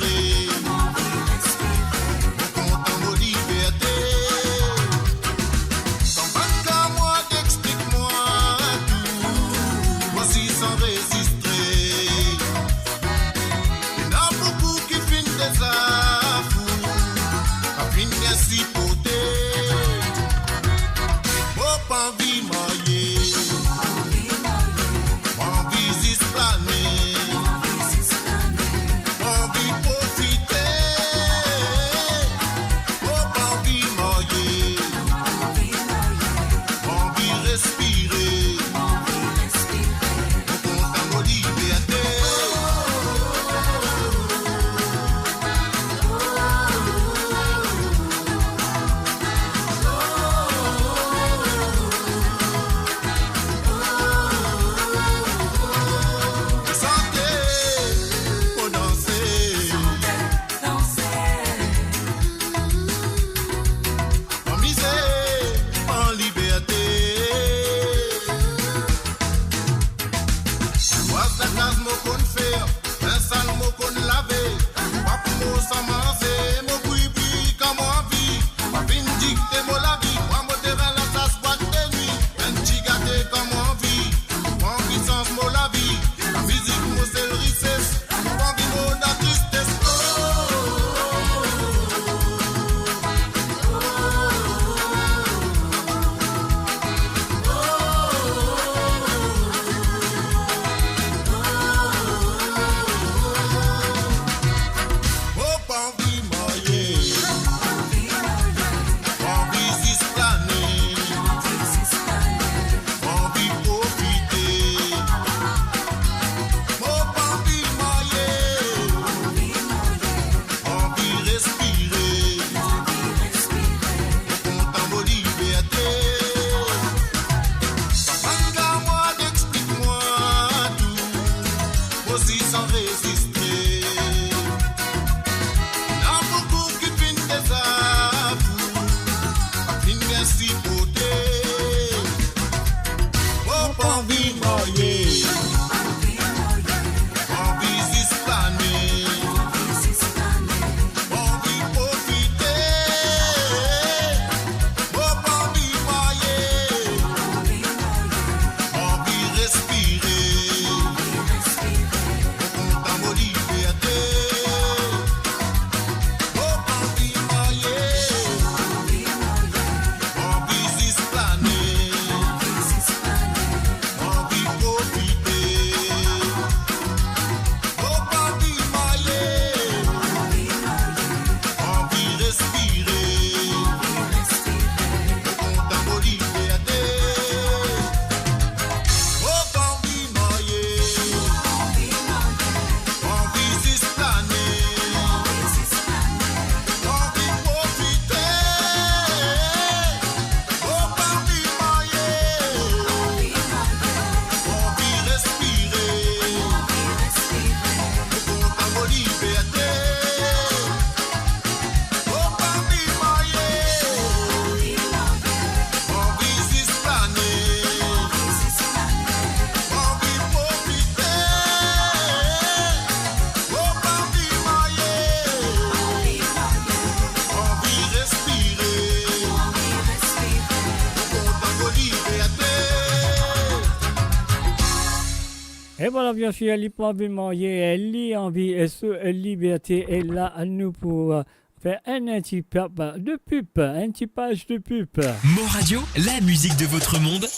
E vwala, biensir, li pa anvi marye, li anvi, eh, so liberte. E la, nou pou, eh, fer enn, enn ti pub de pub, enn ti paz de pub. Mo Radio, la musique de votre monde,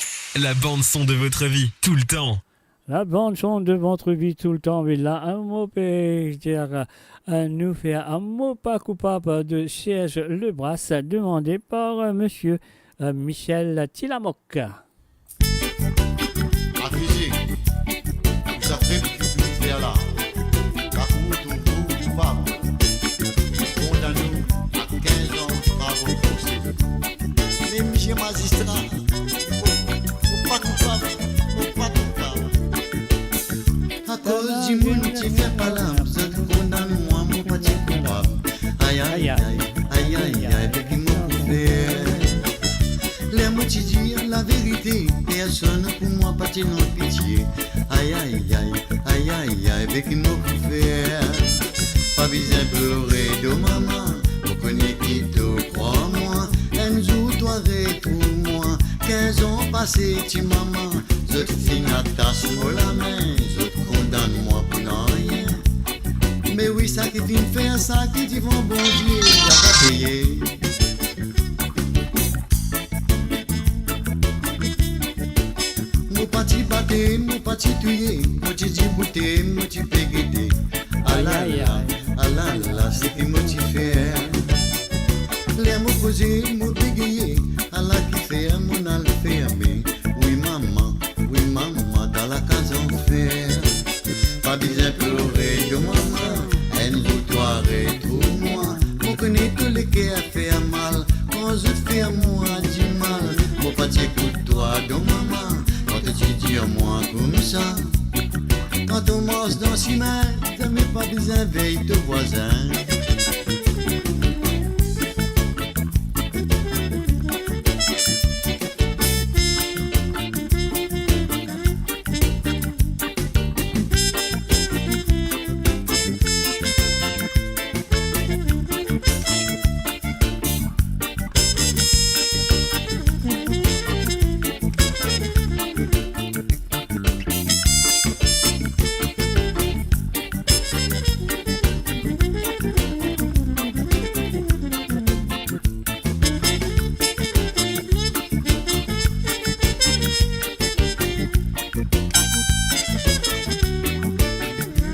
la bande son de votre vie, tout le temps. La bande son de votre vie tout le temps, wi, la, eh, mo pe dir, eh, nou fer, eh, Mo pa koupab de Serge Lebras, demande par, eh, monsieur, eh, Michel Tilamoc. Afize, ou sa fer ki finn fer la, lakour trouv ou koupab, kondann ou a kinz an travay forse. Me misie mazistra, mo, mo pa koupab, mo pa koupab. Akoz dimoun ti fer palam, zot kondann mwa, mo pa ti koupab. Ay, ay, ay, ay, ay, ay, be ki mo pou fer? Ler mo ti dir laverite, personn pou mwa pa ti ena pitie. Ay, ay, ay, ay, ay, ay, be ki mo pou fer? Pa bizin plore, do mama, mo kone ki to krwar mwa. Enn zour twa retrouv mwa. Kinz an pase, ti mama, zot finn atas mo lame, zot kondann mwa pou nanye. Me wi, sa ki finn fer, sa ki divan Bondie, li ava peye. Mo pa ti bate, mo pa ti touye, mo ti diboute, mo ti pe gete. Alala, alala, seki mo ti fer? Ler mo koze, mo begeye, ala kifer monn al ferme. Wi mama, wi mama, dan lakaz anfer. Pa bizin plore, do mama, enn zour twa retrouv mwa. Mo kone to leker fer mal kan zot fer mwa dimal. Mo pa ti ekout twa, do mama, kan to ti dir mwa koumsa. Kan to mars dan simin, zame pa bizin vey to vwazin.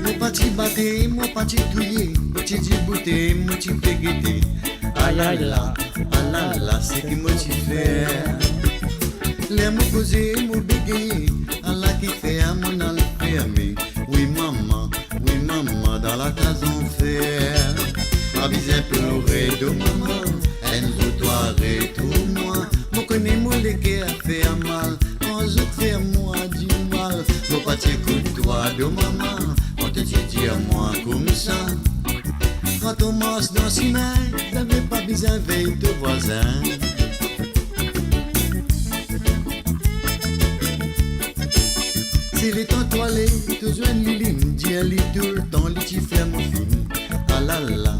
Mo pa ti bate, mo pa ti touye, mo ti diboute, mo ti pe gete. Alala, alala, seki mo ti fer? Ler mo koze, mo begeye, ala kifer monn al ferme. Wi mama, wi mama, dan lakaz anfer. Pa bizin plore, do mama, enn zour twa retrouv mwa. Mo kone mo leker fer mal kan zot fer mwa dimal. Mo pa ti ekout twa, do mama, kan to ti dir mwa koumsa. Kan to mars dan simin, zame pa bizin vey to vwazin. Si letan to ale, to zwenn Liline, dir li toultan li ti fer mo finn. Alala,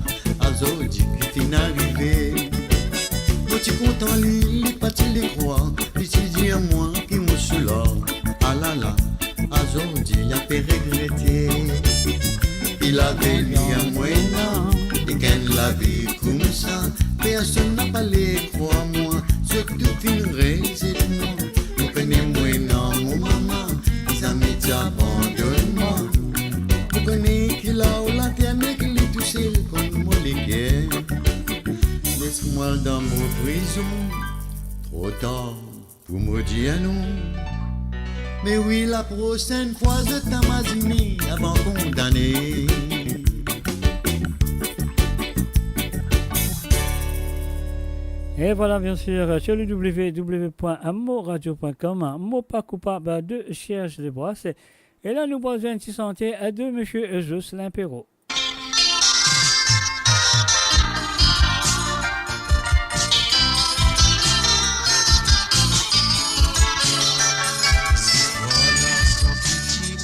azordi ki finn arive. Mo ti kontan li, li pa ti le krwar, li ti dir mwa ki mo soulor. Alala, azordi li ape regrete. Ki lavenir mo ena, ek enn lavi koumsa, personn napa le krwar mwa, zot tou finn rezet mwa. Mo kone mo ena mo mama, ki zame ti abandonn mwa. Mo kone ki la ou later, me ki li tousel konn mo leker. Les mwa al dan mo prizon, tro tar pou mo dir non. Me wi, laprosenn fwa, zot a mazine avan kondane. E vwala, biensir, sur le w w w point mo radio point com, Mo pa koupab de Serge Lebras. E la, nou pral zwenn ti sante de misie Jocelyn Perrault.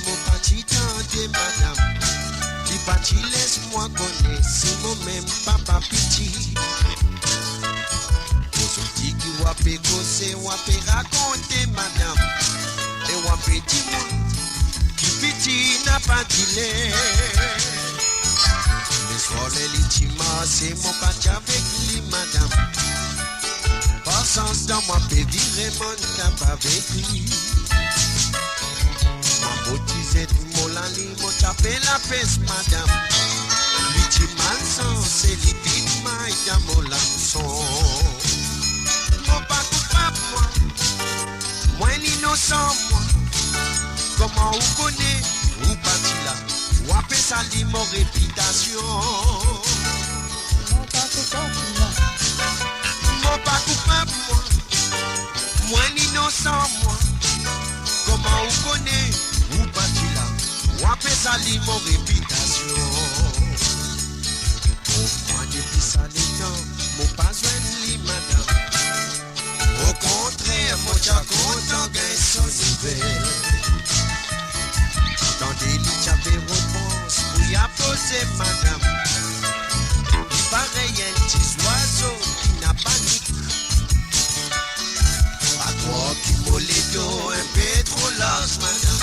Mo pa ti tande madam, li pa ti les mwa kone si mo mem papa piti. Ozordi ki w ape koze, w ape rakonte madam, e w ape dimoun ki Piti napa dile. Me swar ler li ti marse, mo pa ti avek li, madam. Par sans dan mwa pe vire, mo'nn tap avek li. Mwa mo ti zet mo lali, mo ti ape lapes, madam. Li ti malsanse, li vinn may dan mo lamson. Mo pa koupab, mwa. Mwa inosan, mwa. Kouma ou kone, ou pa ti la, ou ape sali mo repitasion. Mo pa koupab, mwa. Mo pa koupab, mwa. Mwa inosan, mwa. Kouma ou kone, ou pa ti la, ou ape sali mo repitasion. Mo mwa depi sa letan, mo pa zwenn li, madam. Okontrer, mo ti a kontan gagn so nouvel. Tande li ti ape rod brans pou li apoze, madam. Li parey enn ti zwazo ki napa nik. Pa krwar ki mo ledo enpe tro larz, madam.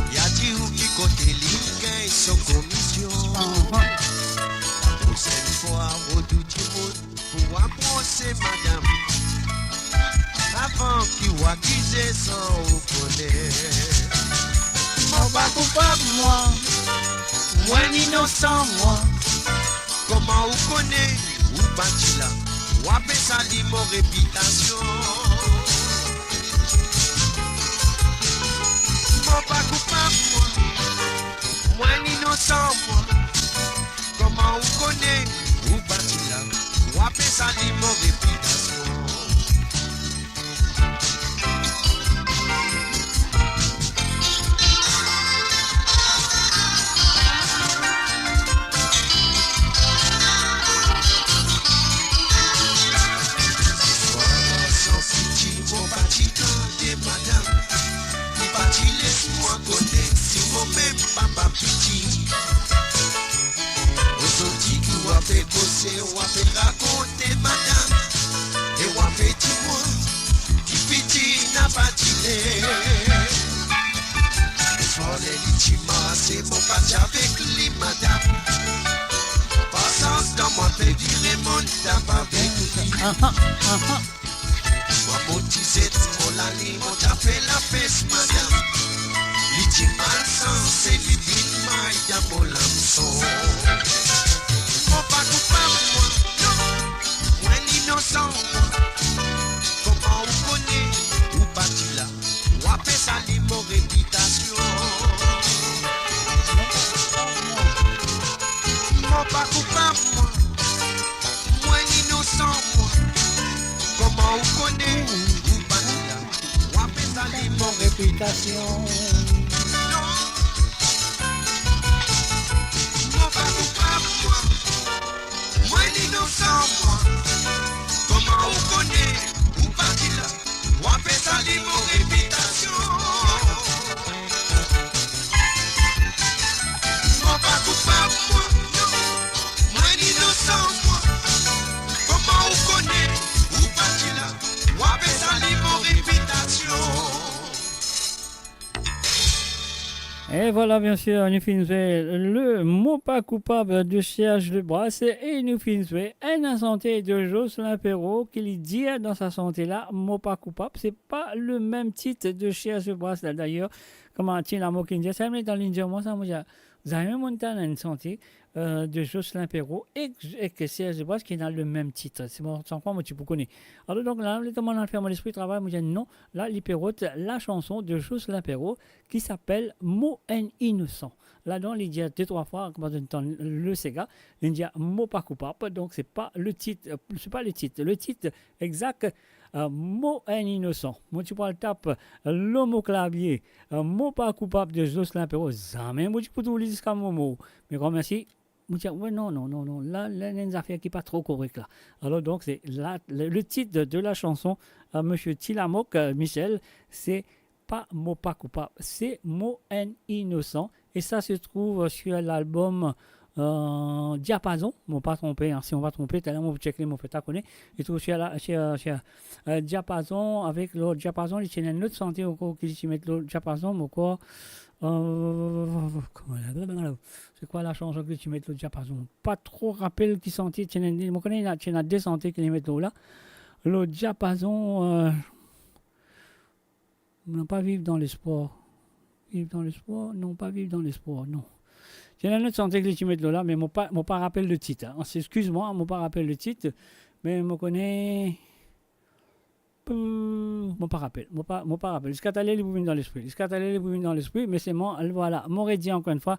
Li a dir ou ki kote li gagn so komision. Laprosenn fwa, rod ou dimoun pou aprose, madam, avan ki ou akize san ou kone. Mo pa koupab, mwa. Mwa inosan, mwa. Kouma ou kone, ou pa ti la, ou ape sali mo repitasion. Mo pa koupab, mwa. Mwa inosan, mwa. Kouma ou kone, ou pa ti la, ou ape sali mo repitasion. Swar san piti, mo pa ti tande, madam. Li pa ti les mwa kone si mo mem papa piti. Ozordi ki ou ape koze, ou ape rakonte, madam, e ou ape dir mwa ki piti napa dile. Swar ler li ti marse, mo pa ti avek li, madam. Par sans dan mwa pe vire, mo'nn tap avek li. Aha, aha. Mwa mo ti zet mo lali, mo ti ape lapes, madam. Li ti malsanse, li vinn may dan mo lamson. Mo pa koupab, mwa, non. Mwa inosan, mwa. Kouma ou kone, ou pa ti la, ou ape sali mo repitasion. Mo pa koupab, mwa. Mwa inosan, mwa. Kouma ou kone, ou pa ti la, ou ape sali mo repitasion. Non. Mo pa koupab, mwa. Mwa inosan, mwa. Kouma ou kone, ou pa ti la, ou ape sali mo repitasion. Mo pa koupab, mwa, non. Mwa inosan, mwa. Kouma ou kone, ou pa ti la, ou ape sali mo repitasion. Et voilà, bien sûr, nou finn zwe le Mo pa koupab de Serge Lebras e nou finn zwe enn sante de Jocelyn Perrot ki li dir dan sa sante la, Mo pa koupab. Se pa le mem tit de Serge Lebras la, d'ailleurs, kouma Ti Lamok inn dir sa, me dan linn dir mwa sa, mo dir, zame mo'nn tann enn sante, euh, de Jocelyn Perrot ek, ek Serge Lebras ki ena le mem tit. Se bon, sa mwa mo ti pou kone. Alor, donk, la, letan mo'nn al fer mo lespri travay, mo dir, non, la, li pe rod la chanson de Jocelyn Perrot ki s'appelle Mo enn inosan. Ladan, li dir de trwa fwa, kouma zot tann le sega, li dir, Mo pa koupab, donk se pa le tit, euh, se pa le tit. Le tit egzak, euh, Mo enn inosan. Mo ti pou al tap, euh, lor mo klavie, euh, Mo pa koupab de Jocelyn Perrot, zame mo ti pou trouv li ziska mo mor. Me gran mersi, mo dir, we, non, non, non, non, la, la, ena enn zafer ki pa tro korek la. Alor, donk, se la, le, le tit de, de la chanson, euh, Monsieur Ti Lamok, euh, Michel, se pa Mo pa koupab, se Mo enn inosan. Et ça se trouve sur l'album, euh, Diapason, mo pa tronpe, hein, si mo pa tronpe, taler mo check li, mo fer ta kone. Li trouv sur la, sur, sur, euh, Diapason, avek lor Diapason, li ti ena enn lot sante ankor ki li ti met lor Diapason, mo krwar, Euh, kouma, c'est quoi la chanson que tu mets le diapason? Pa tro rapel ki sante, ti ena, mo kone ena, ti ena de sante ki li met lor la. Le diapason, euh, non, pa Viv dan lespwar. Viv dan lespwar? Non, pa Viv dan lespwar, non. Ti ena lot sante ki li ti met lor la, me mo pa, mo pa rapel le tit, hein. Eskiz mwa, mo pa rapel le tit, me mo kone, pou, mo pa rapel, mo pa, mo pa rapel. Ziska taler li pou vinn dan lespri. Ziska taler li pou vinn dan lespri, me selman, vwala, mo redi ankor enn fwa,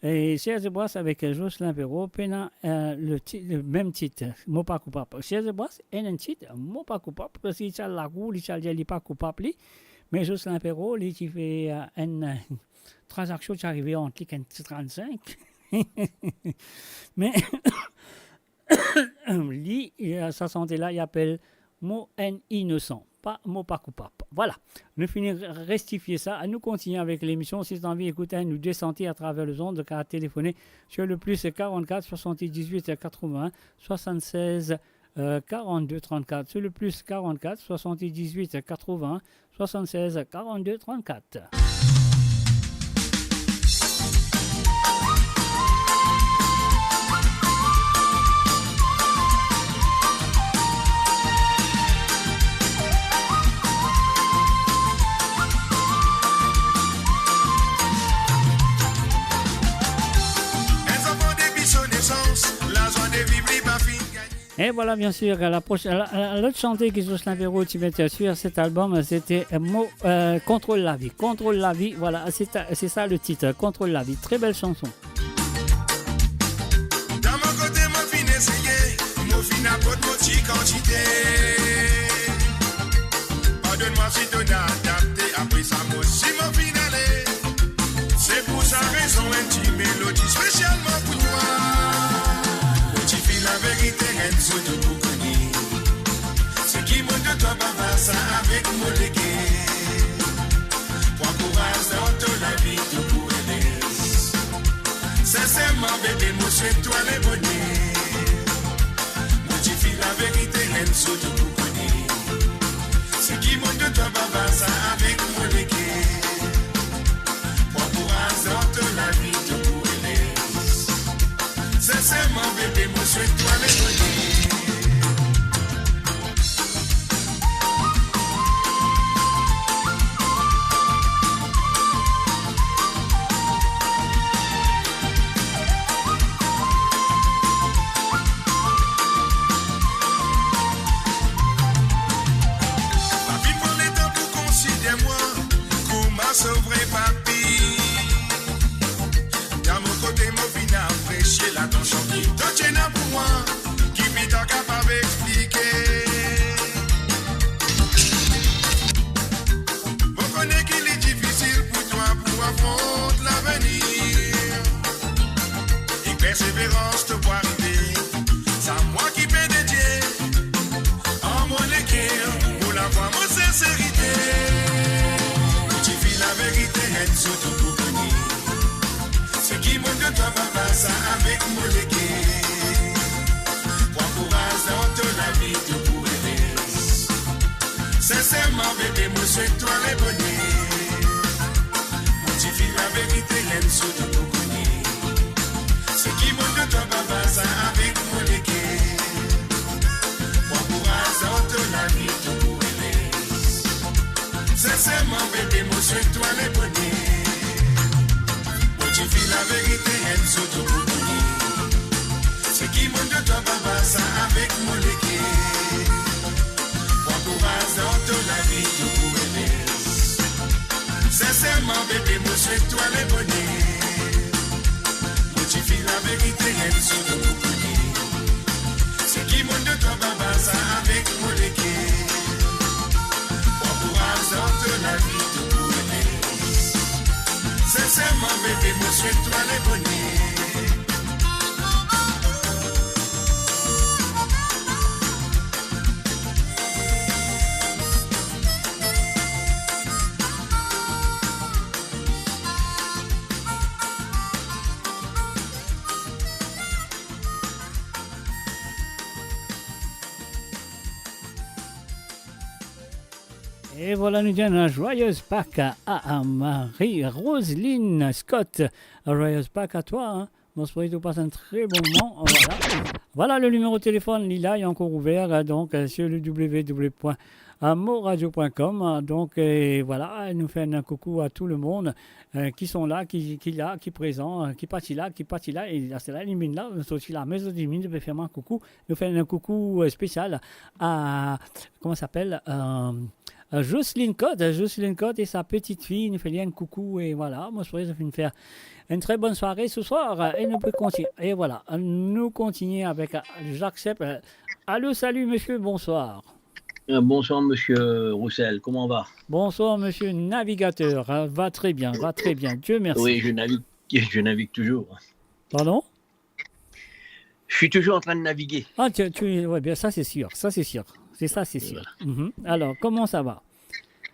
e Serge Brass avek, euh, Jocelyn Perrault, pena, euh, le ti-, le mem tit, Mo pa koupab. Serge Brass, ena enn tit, Mo pa koupab, parski li ti al lakour, li ti al dir li pa koupab li. Me Jocelyn Perrault, li ti fer, euh, enn, euh, tranzaksion ti arive ant li ek enn ti trannsenk. Me, li, euh, sa sante la, li apel Mo enn inosan, pa Mo pa koupab. Vwala, nou fini re-, rektifie sa. Nou kontigne avek lemision. Si zot anvi ekout enn ou de sante atraver lezond, zot kav telefone sur le plus quarante-quatre soixante-dix-huit quatre-vingts soixante-seize, euh, quarante-deux trente-quatre, sur le plus quarante-quatre soixante-dix-huit quatre-vingts soixante-seize quarante-deux trente-quatre. Enn zanfan depi so nesans, lazwa de viv li pa finn gagne. E vwala, bien sir, la proch-, la, la, lot sante ki Jocelyn Perrault ti met sur cet album, sete, euh, Mo, euh, Kontrol Lavi. Kontrol Lavi, vwala, se ta-, se sa le tit, Kontrol Lavi. Tre bel sanson. Dan mo kote, mo finn eseye, mo finn aport mo ti kantite. Pardonn mwa si to adapte, apre sa, mo si mo finn ale. Se pou sa rezon, enn ti melodi spesialman pou twa. Mo ti finn laverite, enn zour to pou kone. Seki mo donn twa, baba, sa avek mo leker. Pran kouraz dan to lavi, to pou ere. Sinserman, bebe, mo swet twa leboner. Mo ti finn laverite, enn zour to pou kone. Seki mo donn twa, baba, sa avek mo leker. Pran kouraz dan to lavi, to pou ere. Sinserman, bebe, mo swet twa leboner. Pa finn pran letan pou konsider mwa kouma so vre papi. Dan mo kote, mo finn apresie latansion ki to ti ena pou mwa, ki pita kapav explike. Mo kone ki li difisil pou twa pou afront lavenir. Ek perseverans to pou arive. Sa mwa ki pe dedie an mo leker, mo lavwa, mo sinserite. Mo ti finn laverite, enn zour to pou kone. Seki mo donn twa, baba, sa avek mo leker. Pran kouraz dan to lavi, to pou ere. Sinserman, bebe, mo swet twa leboner. Mo ti finn laverite, enn zour to pou kone. Seki mo donn twa, baba, sa avek mo leker. Pran kouraz dan to lavi, to pou ere. Sinserman, bebe, mo swet twa leboner. Mo ti finn laverite, enn zour to pou kone. Seki mo donn twa, baba, sa avek mo leker. Pran kouraz dan to lavi, to pou ere. Sinserman, bebe, mo swet twa leboner. Mo ti finn laverite, enn zour to pou kone. Seki mo donn twa, baba, sa avek mo leker. Pran kouraz dan to lavi, to pou ere. Sinserman, bebe, mo swet twa leboner. Et voilà, nous disons un joyeuse Pâques à, à Marie-Roseline Scott. Un joyeuse Pâques à toi, hein. Bon, espérons que tu passes un très bon moment. Voilà. Voilà le numéro de téléphone, li la, il est encore ouvert, euh, donc, euh, sur le w w w point moradio point com, hein. Donc, euh, voilà, nous faisons un coucou à tout le monde, euh, qui sont là, qui, qui là, qui présent, euh, qui parti là, qui parti là, et là, c'est là, il y en a là, c'est aussi là, mais il y a là, je peux faire un coucou. Nous faisons un coucou, euh, spécial à, comment ça s'appelle, euh, euh, Jocelyne Cotte, euh, Jocelyne Cotte et sa petite fille, nous faisons un coucou et voilà, moi je pourrais faire une très bonne soirée ce soir, euh, et nous pouvons continuer. Et voilà, euh, nous continuons avec, euh, Jacques Sepp. Euh, allô, salut monsieur, bonsoir. Euh, bonsoir monsieur Roussel, comment va ? Bonsoir monsieur Navigateur, euh, va très bien, va très bien, Dieu merci. Oui, je navigue, je navigue toujours. Pardon ? Je suis toujours en train de naviguer. Ah, tu, tu, ouais, bien, ça c'est sûr, ça c'est sûr. C'est ça, c'est sûr. Voilà. Mhm. Alors, comment ça va ?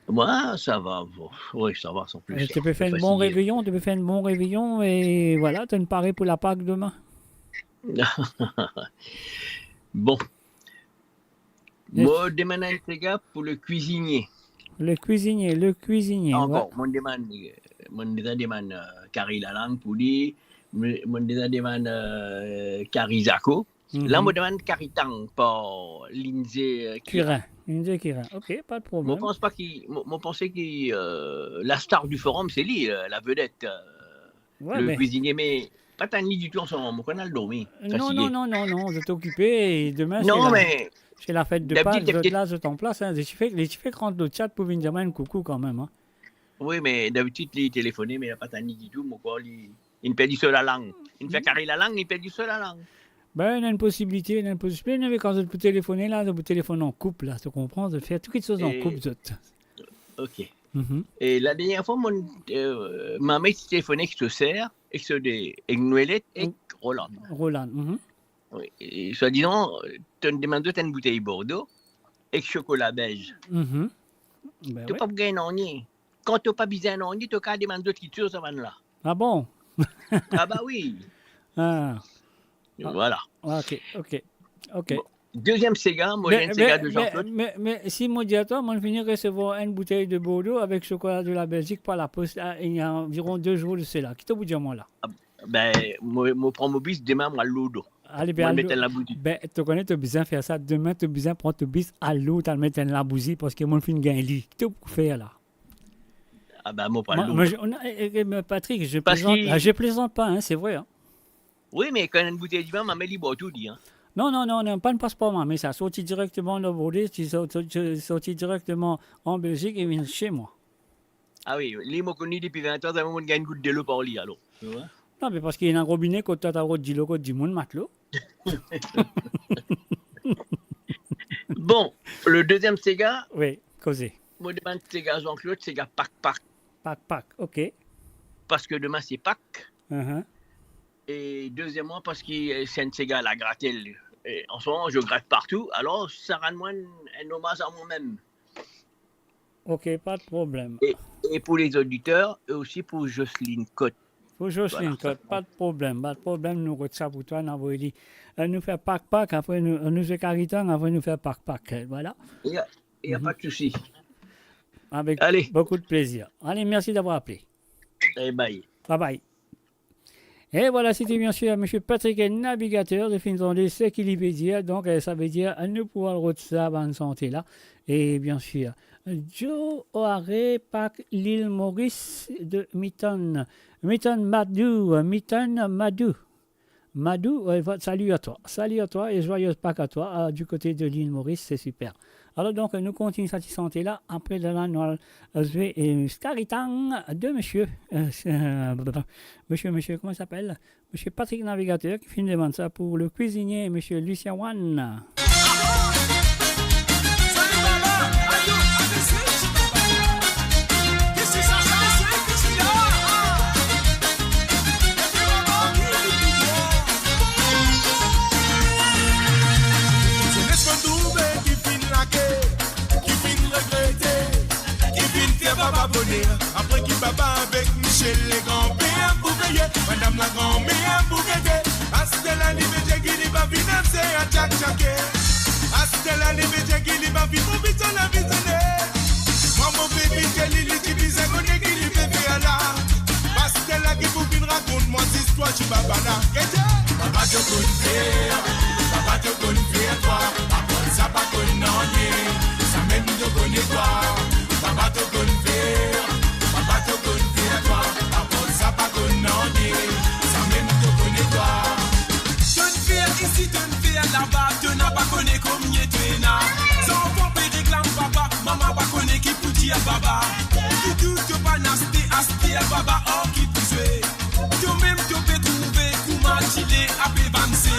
Moi, ça va. Bon, oui, ça va, sans plus, euh, ça. Tu peux faire un bon réveillon, tu peux faire un bon réveillon et voilà, tu es paré pour la Pâques demain. Bon. Mo demann enn sega pou le cuisinier. Le cuisinier, le cuisinier, ouais. Ankor, mo demann, euh, mo deza demann, euh, kari lalang pou li, mo, mo deza demann, euh, kari zako. Mhm. La, mo demann kari tang par Lindsay, euh, Curin. Curin. Lindsay Curin. Ok, pas de problème. Mo pans pa ki, mo, mo panse ki, euh, la star du forum, c'est li, euh, la vedette, euh, Ouais, le cuisinier, mais pa tann li ditou an se moman, mo konn al dormi. Non, non, non, non, non, zot okipe, e demin, non, se la, me se la fet de Pâques, zot la, zot an plas, hein. Li ti fek, li ti fek rant dan chat pou vinn dir mwa enn koukou kanmem, hein. Oui, me dabitid li telefone, me la pa tann li ditou, mo krwar li, li perdi so lalang. Li fer kari lalang, li perdi so lalang. Ben, ena enn posibilite, ena enn posibilite, me kan zot pou telefone la, zot pou telefonn an koup la, to konpran, zot fer tou kiksoz an koup, zot. Ok. Mhm. E la dernie fwa, mo, euh, mame ti telefone ek so ser, ek so de, ek Noelet, ek Roland. Roland, mhm. Oui, e swadizan, euh, to'nn demann zot enn boutey Bordeaux, ek sokola belz. Mhm. Ben to pa pou gagn nanye. Kan to pa bizin nanye, to kav demann zot kiksoz sa bann la. Ah bon? Ah ba oui. Ah. Voilà. Ah, ok, ok, ok. Bon. Deziem sega, mo dir enn sega de Jean-Claude. Me, me, me si mo dir twa, mo fini resevwar enn boutey de Bordeaux avek sokola de la Belgique par la poste, ah, il y a environ deux jours de cela. Ki to pou dir mwa la? Ah, ben, mo, mo pran mo bis, demin mo al Lourdes. Ale, ben, mo al met enn labouzi. Ben, to kone to bizin fer sa, demin to bizin pran to bis, al Lourdes, al met enn labouzi, parski mo finn gagn li. Ki to pou fer la? Ah ben, mo pran Lourdes. Moi, moi, je, on a, eh, eh, mais Patrick, je plaisante, ah, je plaisante pas, hein, c'est vrai, hein. Oui, me kan enn boutey divin, mame li bwar tou li, hein. Non, non, non, non, pa enn paspar mame sa. Sorti direkteman dan Bordeaux, ti sor-, sor-, sorti direkteman an Belzik e vinn se mwa. Ah oui, li mo konn li depi vin an, zame mo gagn gout delo par li, alor. Tu vois? Non, me parski ena robine kot twa, to rod dilo kot dimoun, matlo. Bon, le deziem sega. Oui, koze. Mo demann sega Jean-Claude, sega Pak Pak. Pak Pak, ok. Parski demin se Pak. Mhm. E dezieman, parski, euh, se enn sega la gratel. E an se moman, je gratte partout. Alor, sa rann mwa enn, enn omaz a mwa mem. Ok, pa de problem. E, e pou lezot oditer, e osi pou Jocelyne Cotte. Pou Jocelyne Cotte, pa de problem, pa de problem, nou rod sa pou twa, nou avoy li. Euh, nou fer Pak Pak, apre nou, nou zwe kari tang, apre nou fer Pak Pak, euh, voilà. Il y a, il y a pas de souci. Avec beaucoup de plaisir. Allez, merci d'avoir appelé. Allez, bye. Bye bye. E vwala, sete bien sir Misie Patrick Navigateur, zot finn tande seki li ve dir. Donk, eh, sa ve dir, eh, nou pou al rod sa bann sante la. E bien sir, Joe O'Hare, Pak, Lil Moris, de Mitan, Mitan Madou, Mitan Madou. Madou, eh, va-, salut à toi. Salut à toi et joyeuse Pâques à toi, euh, du côté de l'île Maurice, c'est super. Alor donk, nou kontini sa ti sante la, apre la, nou al zwe, eh, Skaritang de misie, eh, misie, misie, kouma li apel? Misie Patrick Navigateur ki finn demann sa pou le cuisinier, misie Lucien Wan. Zenes mo trouve ki finn lake, ki finn regrete, ki finn fer baba boner. Apre ki baba avek Michel legan pe pou veye, madam lagranmer pou gete. Aster la li ve dir ki li pa finn ase a tchak tchake. Aster la li ve dir ki li pa finn pou bizin lavi zene. Pike li, li ti bizin kone ki li pe fer la. Paster la ki pou vinn rakont mwa zistwar ti baba la. Gete! Baba to konn fer, baba to konn fer twa, apar sa pa konn nanye, samem to kone twa. Baba to konn fer, baba to konn fer twa, apar sa pa konn nanye, samem to kone twa. Tonn fer isi, tonn fer laba, to napa kone komie to ena. Zanfan pe reklam papa, mama pa kone ki pou dir baba. Toutou to pann aste, aster baba, or ki pou zwe. To mem to pe trouve kouma ti le ape vanse.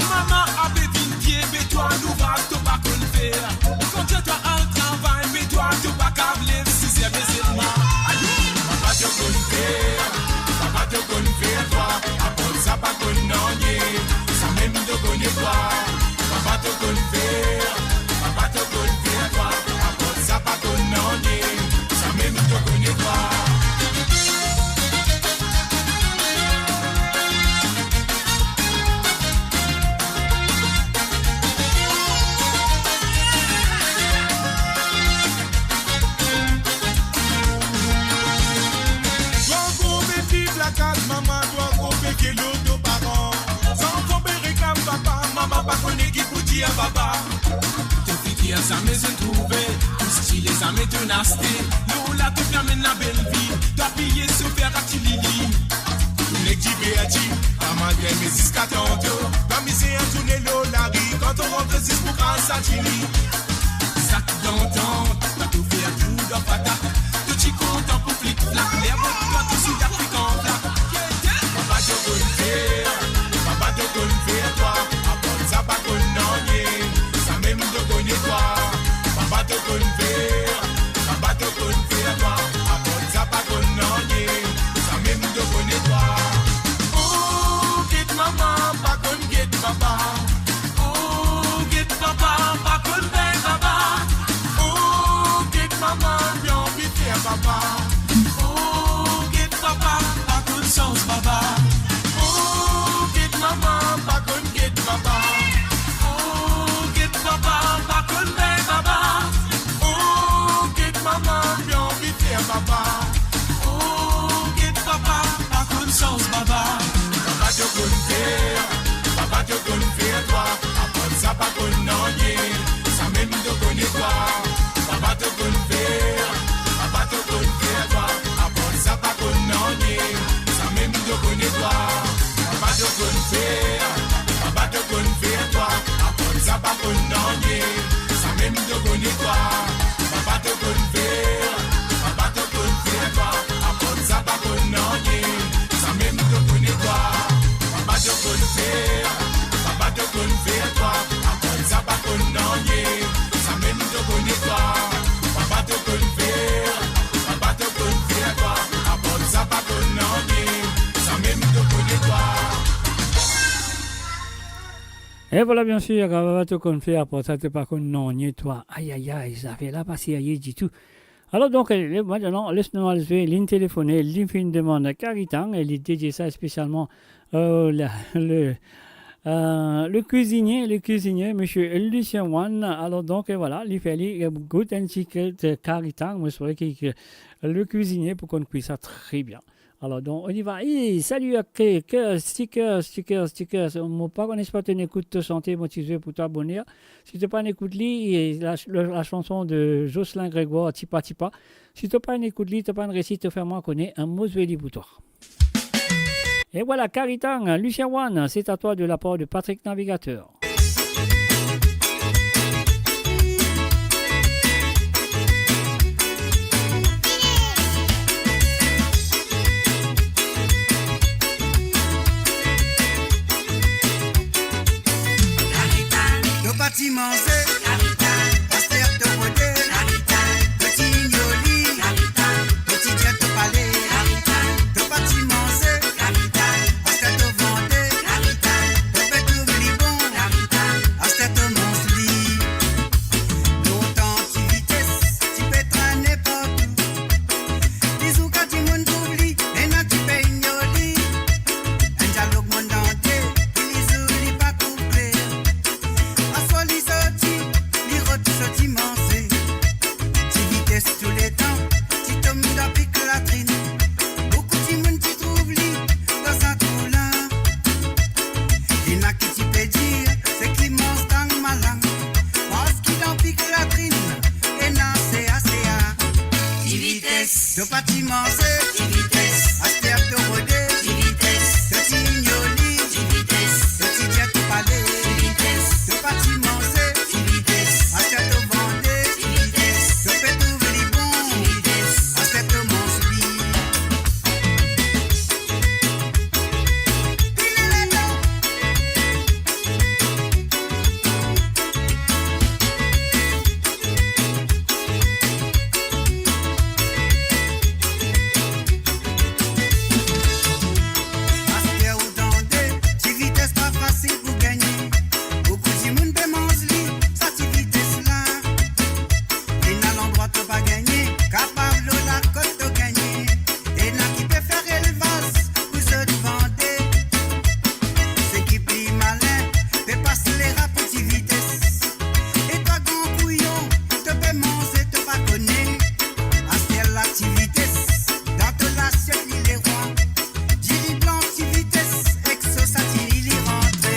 Mama ape vinn vie, be twa louvraz to pa konn fer. Kan dir twa al travay, me twa to pa kav lev siz er be selman. Ayo! Papa to konn fer, papa to konn fer twa, apar sa pa konn nanye, samem to kone twa. Papa to konn fer, papa to konn fer twa, apar sa pa konn nanye, samem to kone twa. Twa ankor pe viv lakaz mama, twa ankor pe vie lor to paran. Zanfan pe reklam papa, mama pa kone ki pou dir baba. To fitir zame zot trouve, to stile zame to aste. Lor la to pe amenn label vi, to apiye so fer ak ti lili. Nek diverti, pa mal eme ziska tanto. Lamizer a tourne lor lari, kan to rantre zis pou kraz sa tini. Sak dantan, kan to fer tour dan fata, to ti kontan pou flik flak, ler bot twa to sou Lafrik an flak. Papa to konn fer, papa to konn fer twa, apar sa pa konn nanye, samem to kone twa. Papa to konn fer, papa to konn fer twa, apar sa pa konn nanye, samem to kone twa. Oh, get mama, pa konn get papa. Oh, get papa, pa konn beg baba. Oh, get mama, li anvi fer baba. Oh, get papa, pa konn sans baba. Oh, get mama, pa konn get papa. Oh, get papa, pa konn beg baba. Oh, get mama, li anvi fer baba. Oh, get papa, pa konn sans baba. Papa to konn fer, papa to konn fer twa, apar sa pa konn nanye, samem to kone twa. Papa to konn fer, papa to konn fer twa, apar sa pa konn nanye, samem to kone twa. Papa to konn fer, papa to konn fer twa, apar sa pa konn nanye, samem to kone twa. Papa to konn fer, papa to konn fer twa, apar sa pa konn nanye, samem to kone twa. Papa to konn fer, papa to konn fer twa, apar sa pa konn nanye, samem to kone twa. Papa to konn fer, papa to konn fer twa, apar sa pa konn nanye, samem to kone twa. E vwala, bien sir, papa to konn fer, apar sa to pa konn nanye twa. Ayayay, zafer la pa serye ditou. Alor donk, eh, mintnan, les nou al zwe, linn telefone, li finn demann Karitang, e li dedie sa spesialman, euh, la, le, euh, le kuizinie, le kuizinie, misie Lucien Wan. Alor donk, eh, vwala, li fer li, eh, gout enn ti kret, eh, Karitang. Mo espere ki, ki le kuizinie pou konn kwi sa tre bien. Alor donk, on y va. Eh, salut à Ke-, Ke-, Sticker, Sticker, Sticker. Mo pa konn si to inn ekout to sante mo ti zwe pou twa boner. Si to pa'nn ekout li, eh, la, la, la chanson de Jocelyn Grégoire, Tipa Tipa. Si to pa'nn ekout li, to pa'nn resi, to fer mwa kone, hein, mo zwe li pou twa. Et voilà, Karitang, Lucien Wan, c'est à toi de la part de Patrick Navigateur. To pa ti manze, aster to bote, to ti nyoli, to ti dir to pale, to pa ti manze, aster to vante, to pe trouv li bon, aster to manz li. Lontan ti vites, ti pe trane partou. Li zour kan dimoun trouv li, ena ti pe ignor li. Enn dialog monn antie, ki li zour li pa koupe. Aswar li sorti, To pa ti manze, ti vites. Aster to rode, ti vites. To ti ignore li, ti vites. To ti dir to pale, ti vites. To pa ti manze, ti vites. Aster to vande, ti vites. To pe trouv li bon, ti vites. Aster to manz li. Aster ou tande, ti vites pa fasil pou gagne. Boukou dimoun pe manz li, sa ti vites la. Ena landrwa to pa gagne, kapav lor lakot to gagne. Ena ki pe fer elvaz pou zot vande. Seki pli malin pe pas lera pou ti vites. E twa gran kouyon, to pe manze, to pa kone. Aster la ti vites, dan to lasiet li lerwa. Diri blan ti vites, ek sos a diri li rantre.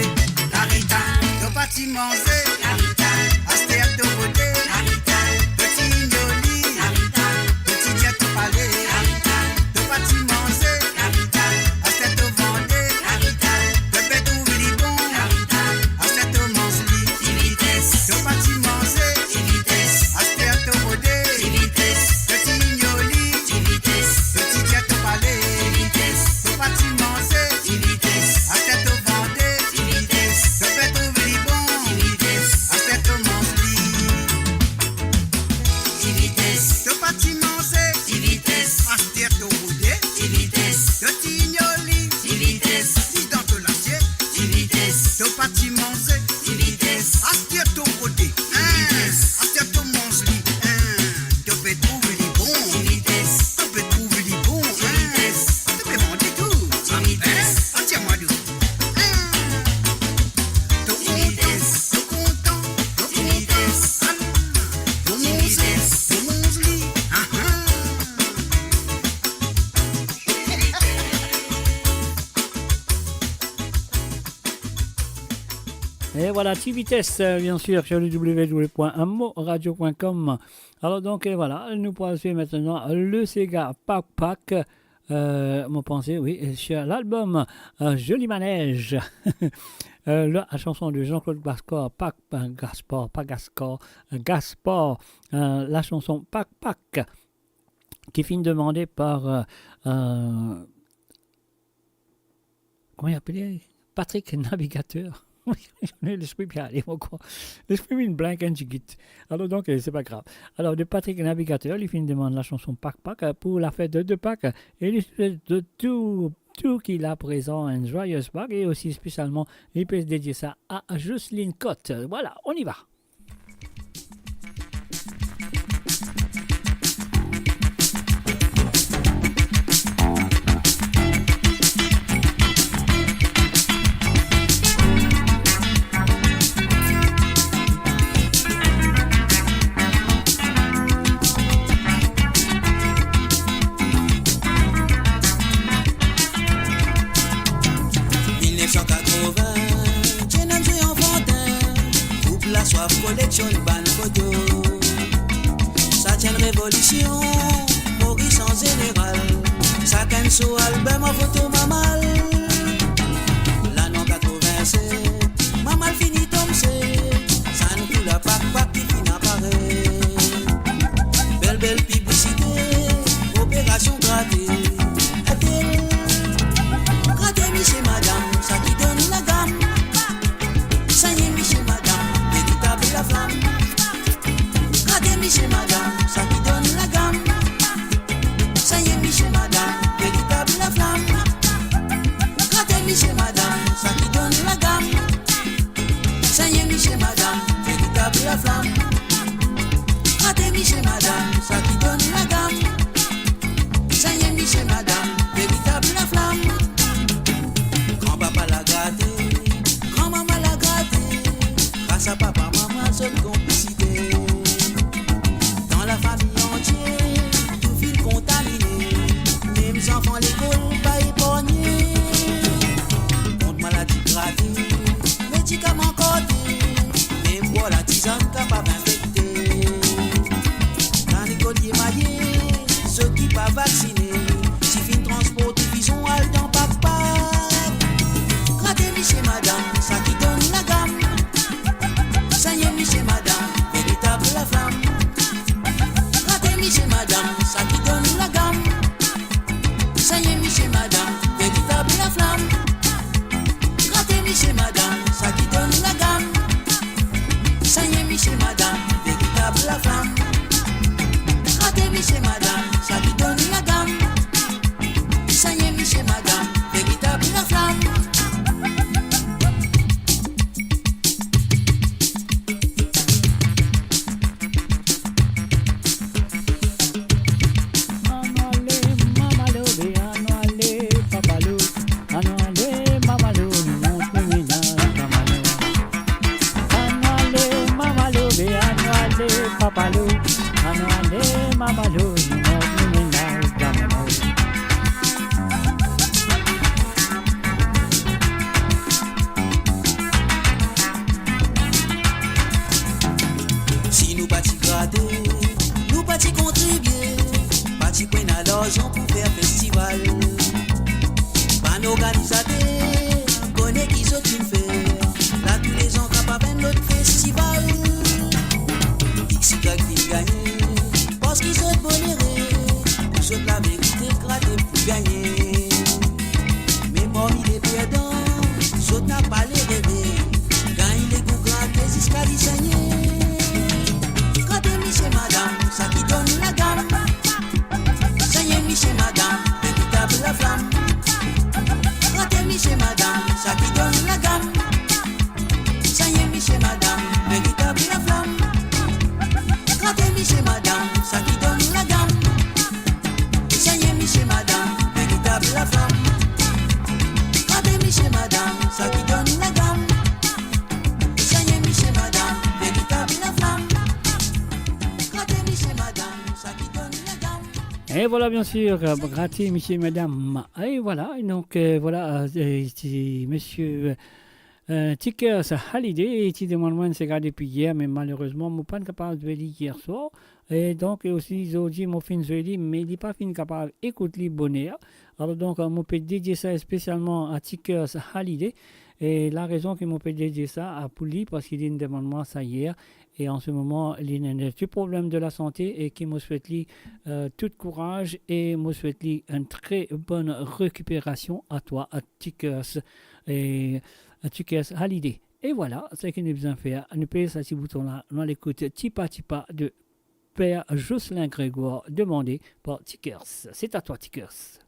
Karita, to pa ti manze. Karita, aster to rode. Karita, to ti ignore li. Karita, to ti dir to pale. Karita, to pa ti manze. Karita, aster to vande. Karita, to pe trouv li bon. Karita, aster to manz li. Ti vites, to pa ti manze. Ti vites, aster to rode. Ti vites, to ti ignore li. Ti vites, to ti dir to pale. Ti vites, to pa ti manze. Ti vites, aster to vande. Ti vites, to pe trouv li bon. Ti vites, aster to manz li. Ti vites, to pa ti manze. Ti vites, aster to rode. Ti vites, to ti ignore li. Ti vites, li dan to lasiet. Ti vites, to pa ti manze. Ti vites, aster to rode. Ti vites, aster to manz li. Hein, to pe trouv li bon. Ti vites, to pe trouv li bon. Ti vites, to pe vande tou. Ti vites, aster mwa dou. Hein, to kontan, to kontan, to kontan. Ala, to manze, to manz li. Ah, ah. Et voilà, Ti Vites, euh, bien sûr, sur le w w w point mo radio point com. Alors donc, euh, voilà, nou pou al swiv aster le sega Pak Pak. Euh, mo panse, wi, sur l'album, euh, Joli Manèj. Euh, la, la chanson de Jean-Claude Gaspard, Pak, euh, Gaspard, pa Gaskar, euh, Gaspard, euh, la chanson Pak Pak, ki finn demande par, euh, euh, kouma li apel li? Patrick Navigateur. Lespri pe ale, mo krwar. Lespri vinn blank enn tigit. Alors donc, euh, c'est pas grave. Alors, de Patrick Navigateur, li finn demann la chanson Pak Pak, euh, pour la fête de Pâques. Et li swet tou, tou ki la prezan, enn joyeuse Pâques, et aussi spécialement, li pe dedie sa à Jocelyne Cotte. Voilà, on y va. Mil nef san katrovin, ti enn zwe anfantin, group Laswaf koleksionn bann foto. Sa ti enn revolision, Moris an zeneral, sakenn so album an foto mamal. Lann an katrovin set, mamal fini tom set, sann kouleur Pak Pak ki finn aparet. Bel, bel piblisite, operasion grate. Atel, grate misie madam, sa ki donn lagam. Segne misie madam, veritab laflam. Grate misie madam, sa ki donn lagam. Segne misie madam, veritab laflam. Grate misie madam, sa ki donn lagam. Segne misie madam, veritab laflam. Grate misie madam, sa ki donn lagam. Segne misie madam, veritab laflam. Gran papa la grate, gran mama la grate, gras a papa, mama, zot konplisite. Dan lafami antie, tou finn kontamine, mem zanfan lekol pa eparnie. Kont maladi grate, medikaman karte, mem bwar latizann kapav infekte. Kanikol, ye maye, zot ki pa Papa Lou, anou ale, Mama Lou, nou mont nou mennaz dan mo. Si nou pa ti grate, nou pa ti kontribie, pa ti pran larzan pou fer festival. Bann organizater, kone ki zot finn fer, la toulezan kapav enn lot festival. X Y finn gagne, parski zot bonere, zot laverite grate pou gagne. Me parmi le perdan, zot napa le reve, gagn legou grate ziska li segne. Grate misie madam, sa ki donn lagam. Segne misie madam, veritab laflam. Grate misie madam, sa ki donn lagam. Segne misie madam, veritab laflam. Grate misie madam, sa ki donn lagam. Segne misie madam, veritab laflam. Grate misie madam, sa ki donn lagam. Segne misie madam, veritab laflam. Grate misie madam, sa ki donn lagam. Et voilà, bien sûr, euh, grate misie madam. Et voilà, donc, euh, voilà, euh, ti monsieur, euh, euh, Tickers Hallyday, ti demann mwa enn sega depi yer, me malerezman, mo pa'nn kapav zwe li yer swar. E donk, e osi, zordi, mo finn zwe li, me li pa finn kapav ekout li boner. Alor donk, euh, mo pe dedie sa spesialman a Tickers Hallyday. E larezon ki mo pe dedie sa, a, pou li, parski li finn demann mwa sa yer. E an se moman, li ena enn ti problem de lasante e ki mo swet li, euh, tou kouraz e mo swet li enn tre bonn rekiperasion a twa, a Tickers, e a Tickers Hallyday. E voilà, seki nou bizin fer, nou pez sa ti bouton la, nou al ekout Tipa Tipa de Père Jocelyn Grégoire, demandé par Tickers. C'est à toi, Tickers.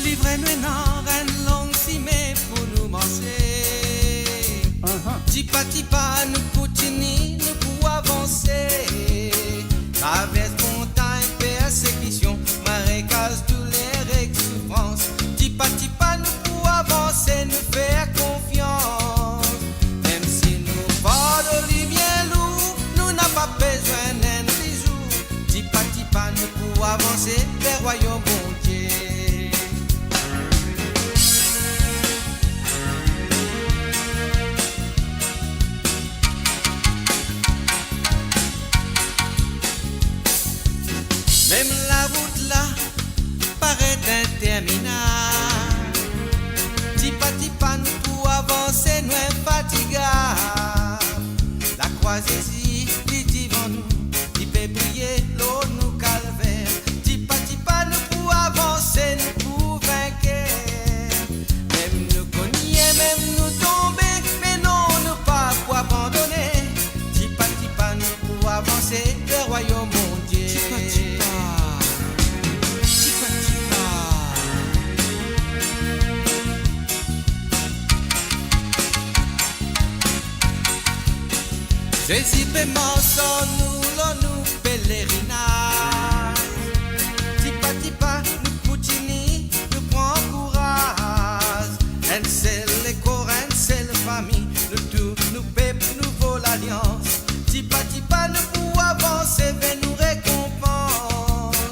Livre nou ena enn long sime pou nou marse. Aha. Tipa tipa nou kontini, nou pou avanse. Travers montagn, persekision, marekaz, douler ek soufrans. Tipa tipa nou pou avanse, nou fer konfians. Mem si nou fardo li bien lour, nou napa bizin enn bizou. Tipa tipa nou pou avanse ver rwayom Bondie. Mem larout la paret interminab, tipa tipa nou pou avanse, nou infatigab. Lakrwa Zezi li divan nou, li pe briye lor nou kalver. Tipa tipa nou pou avanse, nou pou vinker. Mem nou kogne, mem nou tonbe, me non, nou pa pou abandone. Tipa tipa nou pou avanse ver rwayom Bondie. Tipa tipa. Tipa tipa. Zezi pe mars ar nou lor nou pelerinaz. Tipa tipa nou kontini, nou pran kouraz. Enn sel lekor, enn sel fami, nou tou, nou pep, nouvo lalians. Tipa tipa nou pou avanse ver nou rekonpans.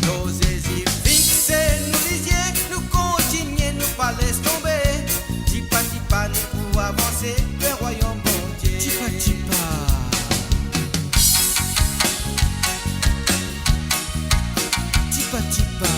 Lor Zezi fixe nou lizie, nou kontinie, nou pa les tonbe. Tipa tipa nou pou avanse ver rwayom Bondie. Tipa tipa. Tipa tipa.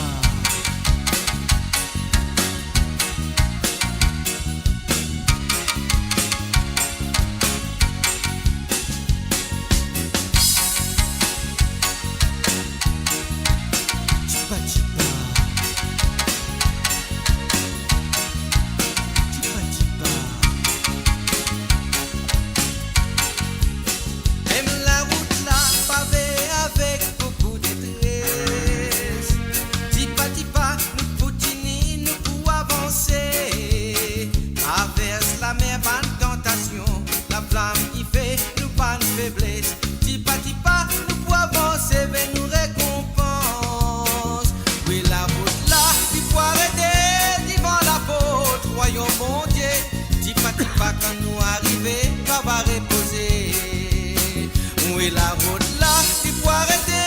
Larot la, li pou arete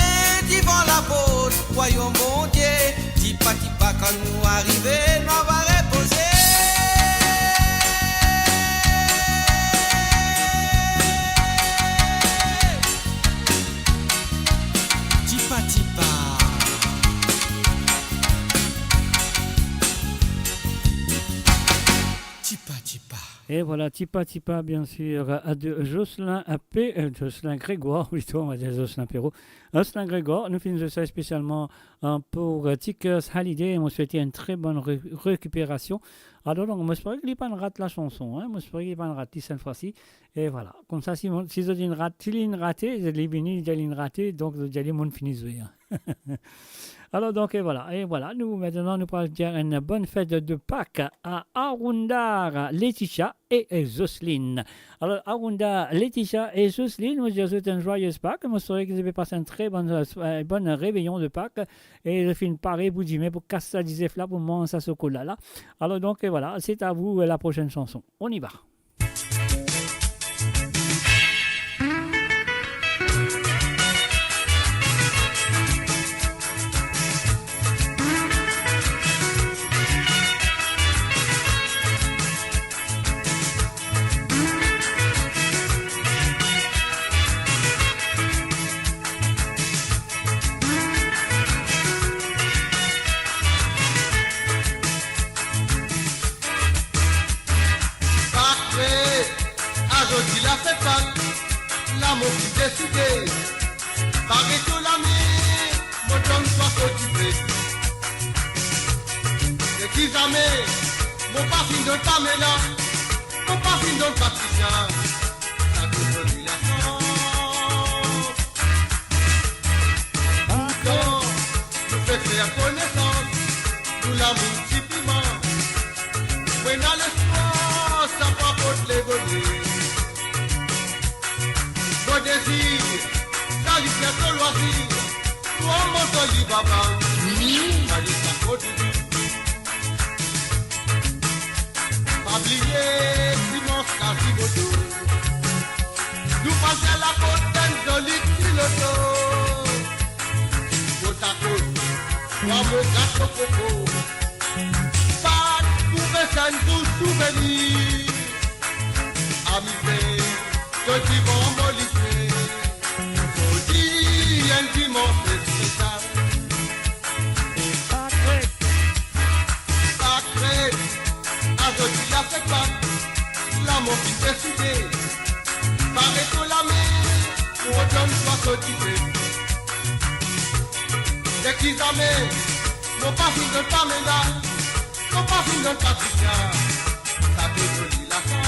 divan laport Wayom Bondie. Tipa tipa, kan nou arive, nou ava repoze. Tipa tipa. Tipa tipa. Et voilà, Tipa Tipa, bien sûr, euh, de Jocelyn P, euh, Jocelyn Grégoire, plito, nou va dir Jocelyn Perrault. Jocelyn Grégoire, nou finn zwe sa spesialman, euh, pou, euh, Tickers Holiday. Mo swete enn tre bonn re-, rekiperasion. Alor, donk, mo espere ki li pa'nn rat lasanson, hein. Mo espere ki li pa'nn rat li set fwa si. Et voilà. Koumsa, si mo-, si zot inn rat, si li'nn rate, zot li vini, li dir li'nn rate, donk, zot dir li mo'nn fini zwe, hein. Alor, donk, et voilà. Et voilà, nou, aster, nou pral dir enn bonn fet de Pak a Arunda, Laetitia e, e Jocelyne. Alor, Arunda, Laetitia e Jocelyne, mo dir zot enn joyeuse Pak. Mo swete ki zot pe pas enn tre bonn, euh, bonn reveyon de Pak. E zot finn pare pou dime, pou kas sa dizef la, pou manz sa sokola la. Alor, donk, et voilà, c'est à vous, euh, la prochaine chanson. On y va. Pak, azordi la fet Pak, la mo finn deside. Pa get to lame, mo donn twa so dife. E ki zame, mo pa finn donn Pamela, mo pa finn donn Patricia, sa to zoli lasan. Pourtan, nou pe fer konesans, nou lamour ti piman. Mo ena lespwar, sa pou aport lebone. Mo dezir, sa li fer to lwazir, twa mo zoli baba. Sa li sa kot Pa bliye, Simon Quasimodo. Nou pase lakot enn zoli ti loto. Kot a kot, twa mo gato koko. Pak pou res enn dous souvenir. Amize, to divan mo lise. Zordi enn dimans spesial. Pak, Pak, azordi la fet Pak, la mo finn deside. Pare to lame, pou mo donn twa so dife. E ki zame, mo pa finn donn Pamela, mo pa finn donn Patricia, sa to zoli lasan.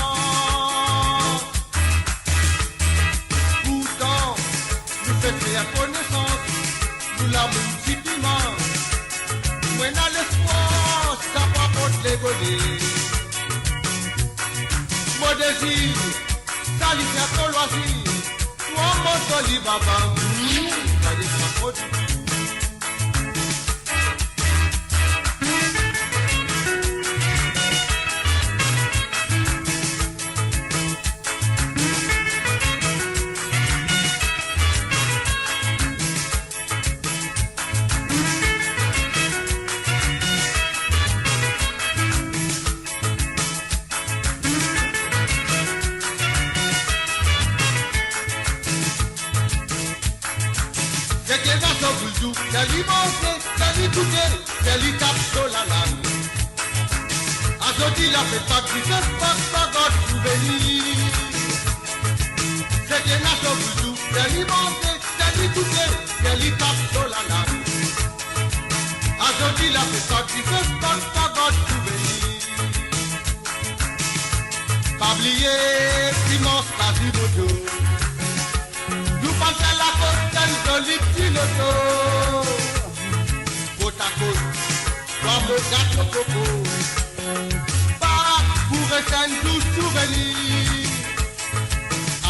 Pourtan, nou fek fer konesans, nou lamour ti piman. Mo ena lespwar, sa pou aport lebone. Mo dezir, sa li fer to lwazir, twa mo zoli baba. Sa li sa kot Seki ena so gou, li manze, li goute, li tap so lalang. Azordi la fet Pak, li fer Pak, pa gard souvenir. Seki ena so gou, li manze, li goute, li tap so lalang. Azordi la fet Pak, li fer Pak, pa gard souvenir. Pa bliye, Simon Quasimodo. Nou pase lakot enn zoli ti loto. Kot a kot, twa mo gato koko. Pak pou res enn dous souvenir.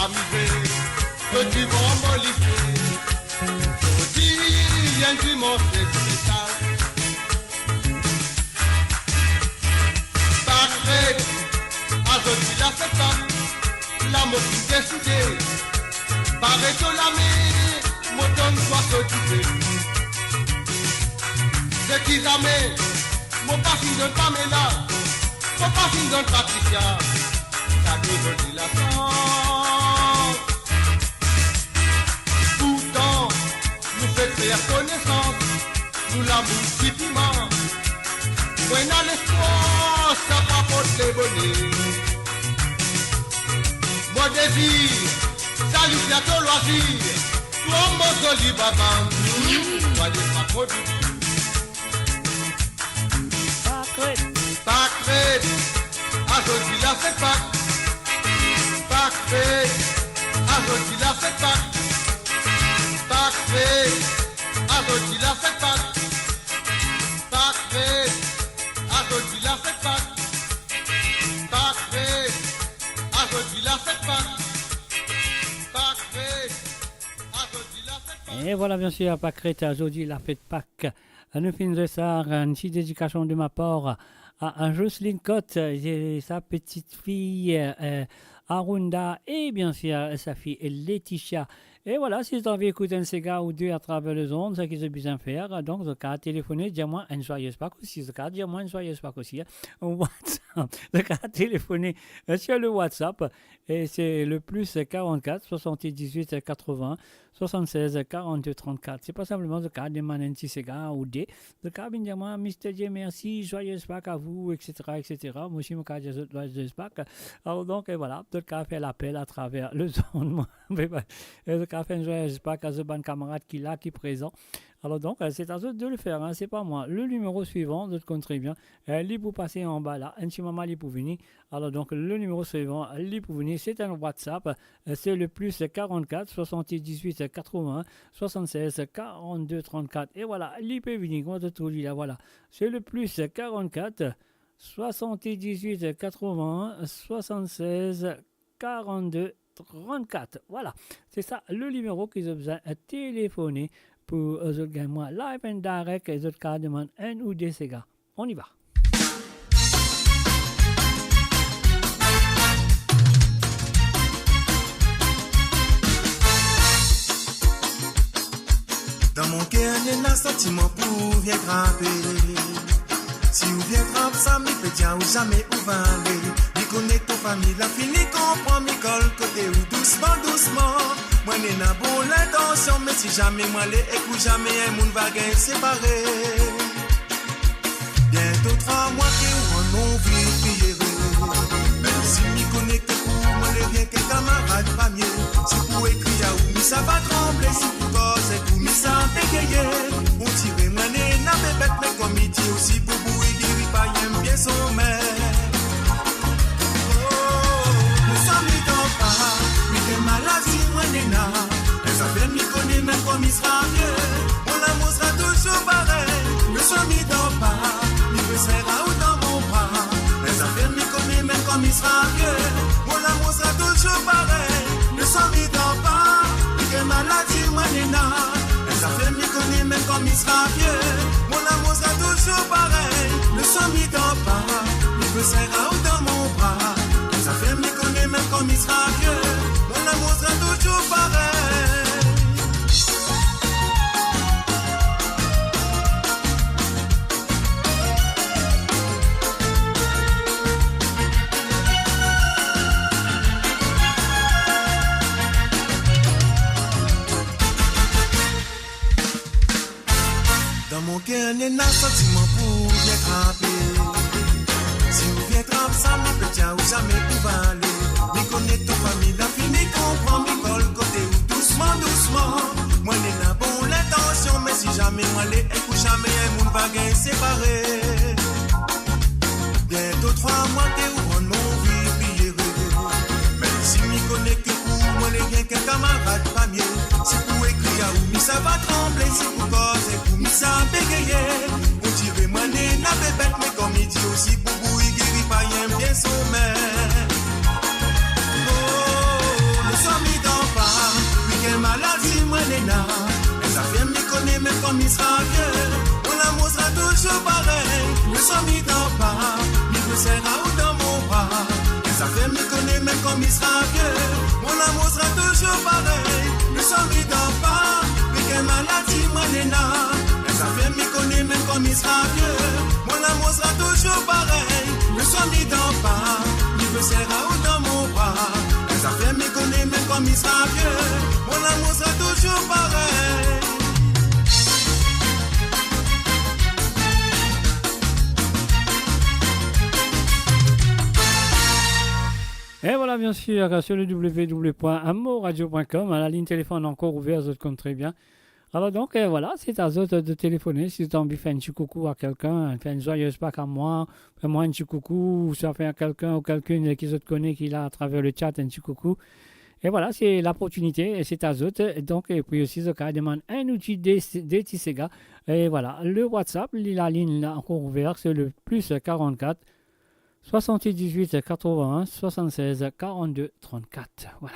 Amize, to divan mo lise. Zordi enn dimans spesial. Pak fet, azordi la fet Pak, la mo finn deside. Bare to lame, mo donn twa so dife. Seki zame mo pa finn donn Pamela, mo pa finn donn Patricia, kado zot dilasans. Pourtan, nou fek fer konesans, nou lamour ti piman. Mo ena lespwar sa pa port lebone. Mo dezir sali bien to lwazir, twa mo zoli babam, twa de pa port. Pakret. Pakret. Azordi la fet Pak. Pakret. Azordi la fet Pak. Pakret. Azordi la fet Pak. Pakret. Azordi la fet Pak. Pakret. Azordi la fet Pak. Pakret. Azordi la fet Pak. E vwala, bien sir, Pakret, azordi la fet Pak. Nou finn zwe sa, enn ti dedikasion de ma par a, a Jocelyne Cotte, e sa petite fille, euh, Arunda, e bien sir, sa fille Laetitia. E vwala, si zot anvi ekout enn sega ou de atraver lezond, seki zot bizin fer, donk zot kav telefone, dir mwa enn zwayeuz Pak osi, zot kav dir mwa enn zwayeuz Pak osi, hein. WhatsApp, zot kav telefone, euh, sur le WhatsApp, et c'est le plus quarante-quatre soixante-dix-huit quatre-vingts soixante-seize quarante-deux trente-quatre. Se pa sinpleman zot kav demann enn ti sega ou de, zot kav vinn dir mwa, Mister J, mersi, joyeuse Pâques à vous, et cetera, et cetera. Mwa osi, mo kav dir zot joyeuse Pâques. Alor donk, e vwala, zot kav fer lapel atraver lezond, mwa, e zot kav fer enn joyeuse Pâques a zot bann kamarad ki la, ki prezan. Alor donk, euh, c'est à zot de le fer, hein, se pa mwa. Le nimero swivan, zot konn tre bien, euh, li pou pase anba la, enn ti moman li pou vini. Alor donk, le nimero swivan, li pou vini, se enn WhatsApp, euh, se le plus quarante-quatre soixante-dix-huit quatre-vingts soixante-seize quarante-deux trente-quatre. E vwala, li pe vini, kouma zot trouv li la, vwala. Se le plus quarante-quatre soixante-dix-huit quatre-vingts soixante-seize quarante-deux trente-quatre. Vwala, se sa le nimero ki zot bizin telefone pou, euh, zot gagn mwa live and direct, e zot kav demann enn ou de sega. On y va. Dan mo ker, ena santiman pou vinn trape. Si ou vinn trap sa, mi pe dir ou zame ou va ale. Mi kone to fami la fini konpran, mi kol kote ou dousman, dousman. Mwa, ena bon lintansion, me si zame mwa ale ek ou, zame enn nou va gagn separe. Biento trwa mwa ke ou rann mo vi pli ere. Mem si mi kone ke pou mwa, le rienk kamarad pa mie. Si pou ekrir a ou, mi sa va tranble, si pou koz ek ou, mi sa begeye. Ondire mwa ena bebet, me kouma mi dir osi, pou bouyi geri pa enn bien somem. Oh, nou sami dan pa, mi gagn maladi mwa ena. Enn zafer mi kone, mem kan mi sera vie, mo lamour sera touzour parey. Nou sami dan pa, mi pe ser ou dan mo bra. Enn zafer mi kone, mem kan mi sera vie, mo lamour sera touzour parey. Nou sami dan pa, mi gagn maladi mwa ena. Enn zafer mi kone, mem kan mi sera vie, mo lamour sera touzour parey. Nou sami dan pa, mi pe ser ou dan mo bra. Enn zafer mi kone, mem kan mi sera vie, mo lamour sera touzour parey. Dan mo ker, ena santiman pou vinn trape. Si ou vinn trap sa, mi pe dir ou zame ou va ale. Mi kone to fami la fini konpran, mi kol kote ou dousman, dousman. Mwa ena bon lintansion, me si zame mwa ale ek ou, zame enn nou va gagn separe. Biento trwa mwa ke ou rann mo vi pli ere. Mem si mi kone ke pou mwa, le rienk kamarad pa mie. Si pou ekrir a ou, mi sa va tranble, si pou koz ek ou, mi sa begeye. Ondire mwa ena bebet, me kouma mi dir osi, pou bouyi geri pa enn bien somem. Oh, nou sami dan pa, mi gagn maladi mwa ena. Enn zafer mi kone, mem kan mi sera vie, mo lamour sera touzour parey. Nou sami dan pa, mi pe ser ou dan mo bra. Enn zafer mi kone, mem kan mi sera vie, mo lamour sera touzour parey. Swa mi dan pa, me ki maladi mwa ena. Enn zafer mi kone, mem kan mi sera vie, mo lamour sera touzour parey. Me swa mi dan pa, mi pe serre ou dan mo bra. Enn zafer mi kone, mem kan mi sera vie, mo lamour sera touzour parey. Et voilà, bien sûr, sur le w w w point amourradio point com, la ligne téléphone encore ouverte, zot konn très bien. Alors donc, euh, voilà, c'est à zot de téléphoner si zot anvi fer enn ti koukou a kelkenn, fer enn joyeuse Pâques a mwa, fer mwa enn ti koukou, ou swa fer a kelkenn ou kelkenn ki zot kone ki la à travers le chat, enn ti koukou. Et voilà, c'est l'opportunité, et c'est à zot. Donc, et puis aussi, zot kapav demann enn ou de, de ti sega. Et voilà, le WhatsApp, la ligne là encore ouverte, c'est le plus quarante-quatre, soixante-dix-huit quatre-vingt-un soixante-seize quarante-deux trente-quatre. Voilà.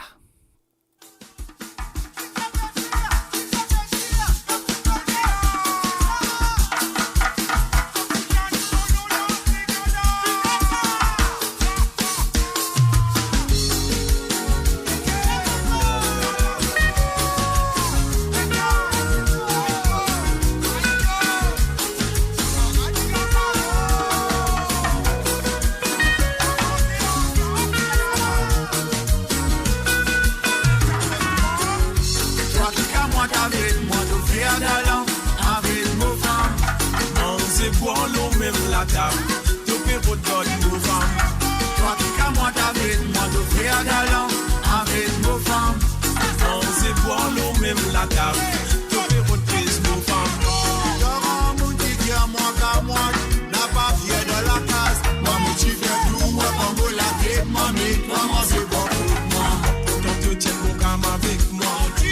Twa ki kamwad avek mwa, to fer galan avek mo fam. Manze, bwar lor mem latab, to pe rod gard mo fam. Twa ki kamwad avek mwa, to fer galan avek mo fam. Manze, bwar lor mem latab, to pe rod pez mo fam. Gran moun ki dir mwa kamwad, napa fier dan lakaz. Mwa mo ti fer tou, mwa pran mo latet, mwa met mwa manze bor kot mwa. Kan to ti enn bon kam avek mwa,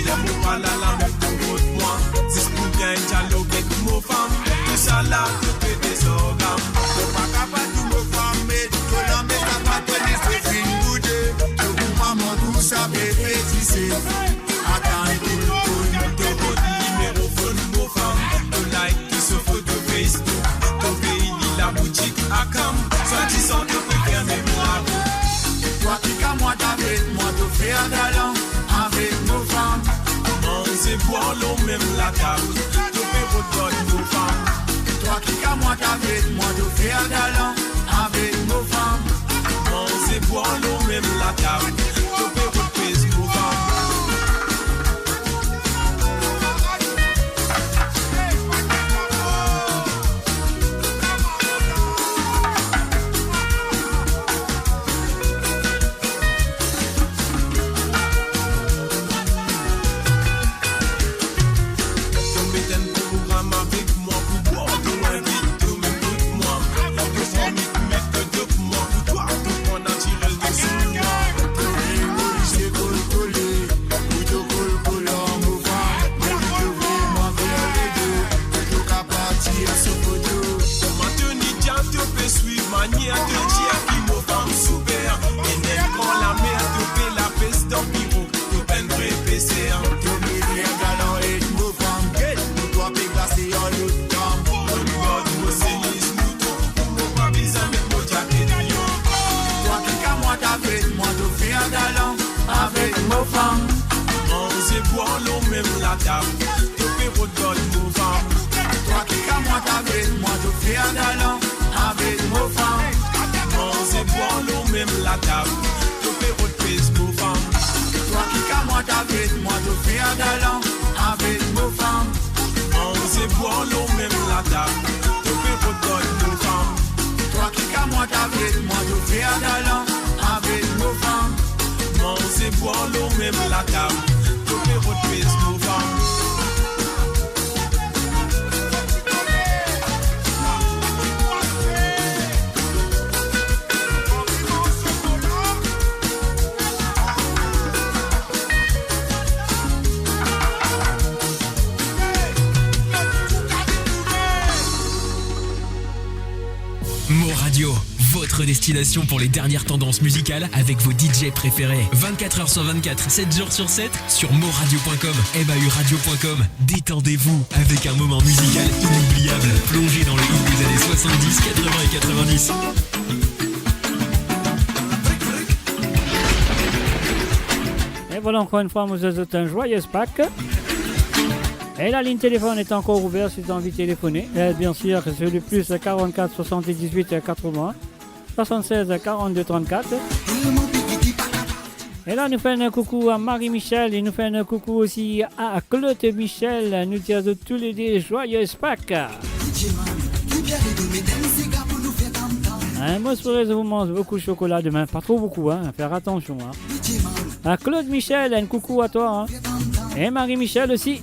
dan mo pa la, la mem to rod mwa. Zis pou gagn dialog ek mo fam, tousala to pe dezorgam. To pa kapav tou mo fam, me to lame sa pa toni se finn boude. To pou mama tousa pe petise. Atann telefonn, to rod nimero fonn mo fam. To like ki so foto Facebook, to vey li laboutik Akam. Swadizan to pe ferme mo labous. Twa ki kamwad avek mwa, to fer galan avek mo fam. Manze, bwar lor mem latab, to pe rod gard mo fam. Twa ki kamwad avek mwa, to fer galan avek mo fam. Manze, bwar lor mem latab, to pe rod pez mo fam. To met enn program avek mwa pou bwar, to invit to mem kot mwa. To fami pou met to kot mwa, pou twa to pran natirel to sou mwa. To memorize kolkole, pou to kolkole mo fam. Mem to vey mwa ver ledo, pou to kapav tir so foto. Kouma to ni diab, to pe swiv manier to dir ki mo fam souper. Enn gran lamer, to pe lapes dan biro. To pa enn vre peser, to pe fer galan ek mo fam. Get, mo twa pe glase an lot gam. Mo rod mo semiz mouton, pou mo pa bizin met mo diaket lion. Twa ki kamwad avek mwa, to fer galan avek mo fam. Manze, bwar lor mem latab, to pe rod gard mo fam. Twa ki kamwad avek mwa, to fer galan avek mo fam. Manze, bwar lor mem latab, to pe rod pez mo fam. Twa ki kamwad avek mwa, to fer galan avek mo fam. Manze, bwar lor mem latab, to pe rod gard mo fam. Twa ki kamwad avek mwa, to fer galan avek mo fam. Manze, bwar lor mem latab, to pe rod pez mo fam. Mo Radio, votre destination pour les dernières tendances musicales avec vos D J préférés. Vingt-quatre heures sur vingt-quatre, sept jours sur sept, sur mo radio point com, M A U radio point com. Détendez-vous avec un moment musical inoubliable. Plongez dans les hits des années soixante-dix, quatre-vingts et quatre-vingt-dix. Voilà, encore une fois, nous vous souhaitons un joyeux Pâques. Et la ligne téléphone est encore ouverte si vous avez envie de téléphoner. Euh, bien sûr, c'est le plus quarante-quatre soixante-dix-huit quatre-vingts soixante-seize quarante-deux trente-quatre. E la, nou fer enn koukou a Marie Michel e nou fer enn koukou osi a Claude Michel. Nou dir a zot toule de joyeux Pâques. Hein, moi, je souhaite vous manger beaucoup de chocolat demain. Pas trop beaucoup, hein. Faire attention, hein. A Claude Michel, un coucou à toi, hein. Et Marie Michel aussi.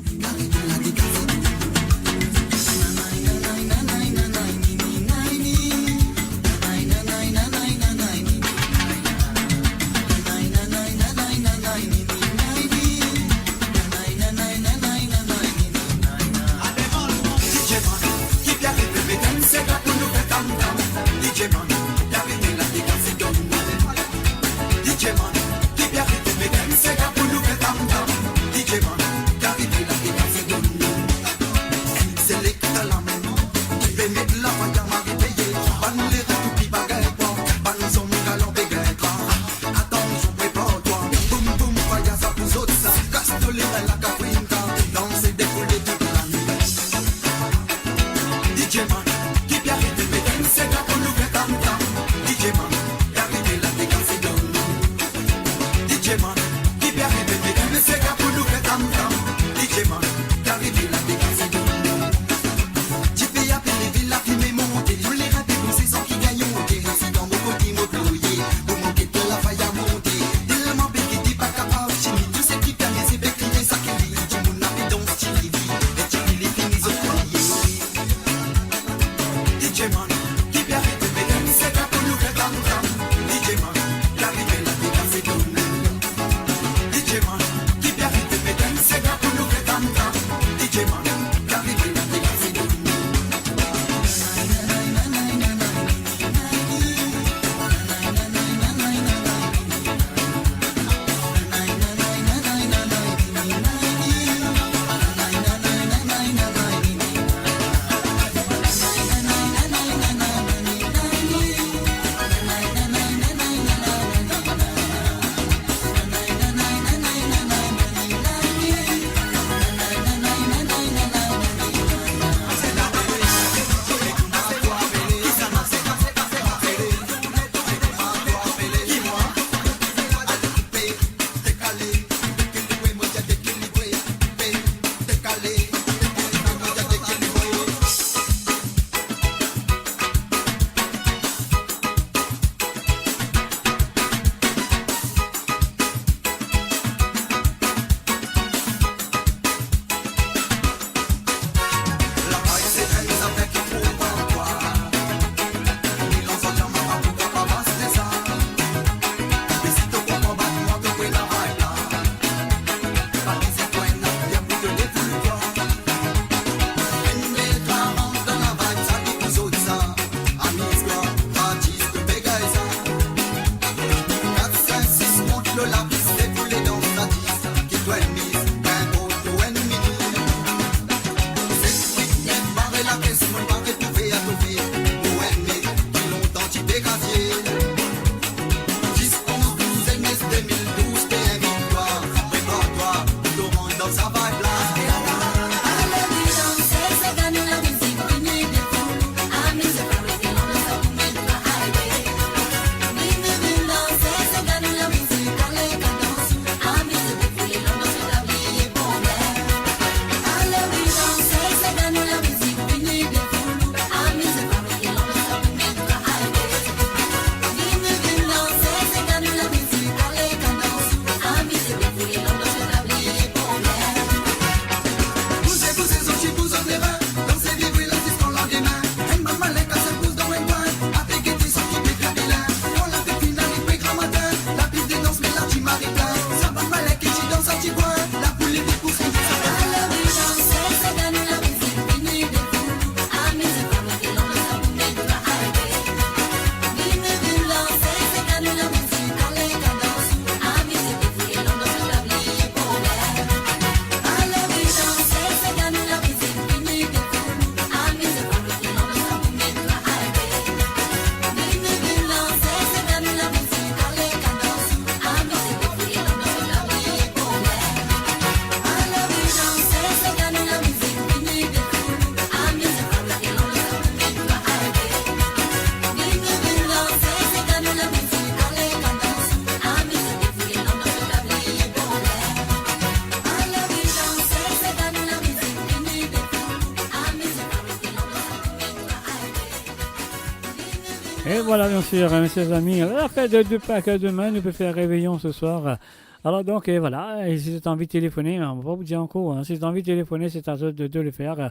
Et voilà, bien sûr, hein, mes chers amis, alors que de, de, pas que demain, nous peut faire réveillon ce soir. Alors donc, et voilà, et si zot anvi telefone, hein, mo pa pou dir ankor, hein, si zot anvi telefone, se a zot de, de le fer. Euh,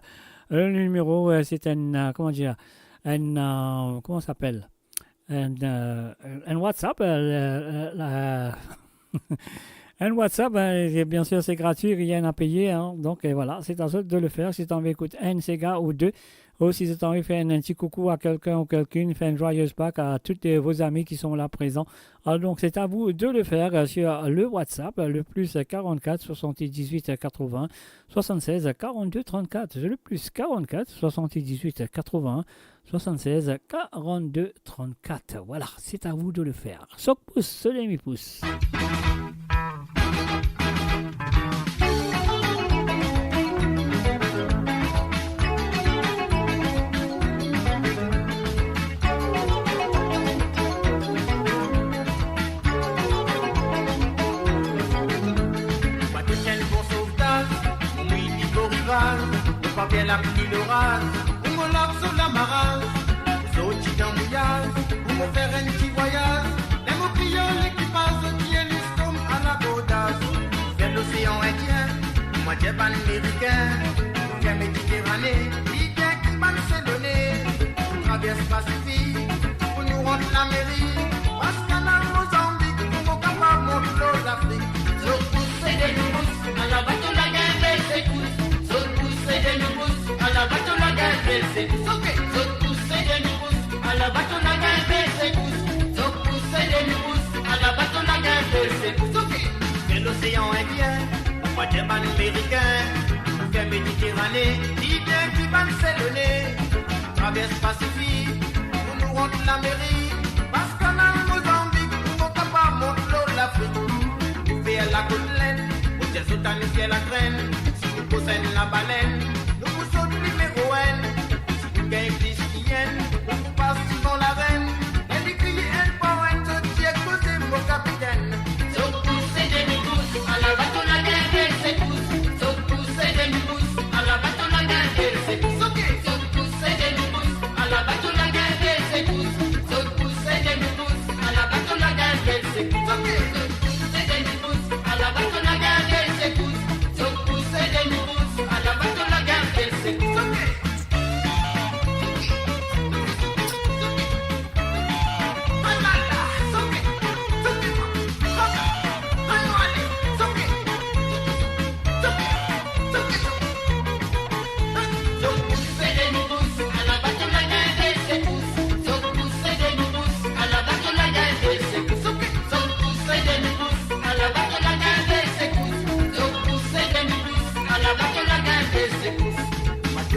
le nimero, euh, se enn, euh, kouma dir, enn, euh, kouma sa apel? Enn, euh, enn WhatsApp, euh, le, le, la, enn WhatsApp, hein, et bien sûr, c'est gratuit, rien à payer, hein. Donc, euh, voilà, se a zot de le fer. Si zot anvi ekout enn sega ou de, ou si zot anvi fer enn, enn ti koukou a kelkenn ou kelkinn, fer enn joyeuse Pâques à tous, euh, vos amis qui sont là présents. Alors donc, c'est à vous de le faire, euh, sur le WhatsApp, euh, le plus quarante-quatre soixante-dix-huit quatre-vingts soixante-seize quarante-deux trente-quatre. Le plus quarante-quatre soixante-dix-huit quatre-vingts soixante-seize quarante-deux trente-quatre. Voilà, c'est à vous de le faire. Sok pous, so demi pous. Bato tienn bon sovtaz, mo mouy li bor rival, mo pa per lapli loraz, pou mo lav so lamaraz, mo sorti dan mouyaz, pou mo fer enn ti vwayaz, ler mo kriye lekipaz, zot dir lis kom alabordaz. Fer losean Indien, pou mo dir bann Merikin, fer Mediterane, li bien ki Barselone, travers Pasifik, pou nou rant Lamerik, pas Kanal Mozanbik, pou mo kapav mont lor Lafrik. Zot pous ede nou pous, ala bato la gagn bel sekous. Zot pous ede nou pous, ala bato la gagn bel sekous. Ok. Zot pous ede nou pous, ala bato la gagn bel sekous. Zot pous ede nou pous, ala bato la gagn bel sekous. Ok. Fer losean Indien, pou mo dir bann Merikin, fer Mediterane, li bien ki Barselone, travers Pasifik, pou nou rant Lamerik, pas Kanal Mozanbik, pou mo kapav mont lor Lafrik. Nou fer lakot Lenn, mo dir zot anou fer lakrenn, si nou pos enn labalenn, nou pou sot nimero enn. Si nou gagn plis ki enn, nou pou pas divan larenn. Ler li kriye enn par enn, zot dir koze mo kapitenn. Zot pous ede nou pous, ala bato la gagn bel sekous. Zot pous ede nou pous, ala bato la gagn bel sekous. Ok. Zot pous ede nou pous, ala bato la gagn bel sekous. Zot pous ede nou pous, ala bato la gagn bel sekous. Ok. Zot pous ede nou pous, ala bato la gagn bel sekous. Zot pous ede nou pous, ala bato la gagn bel sekous. Ok.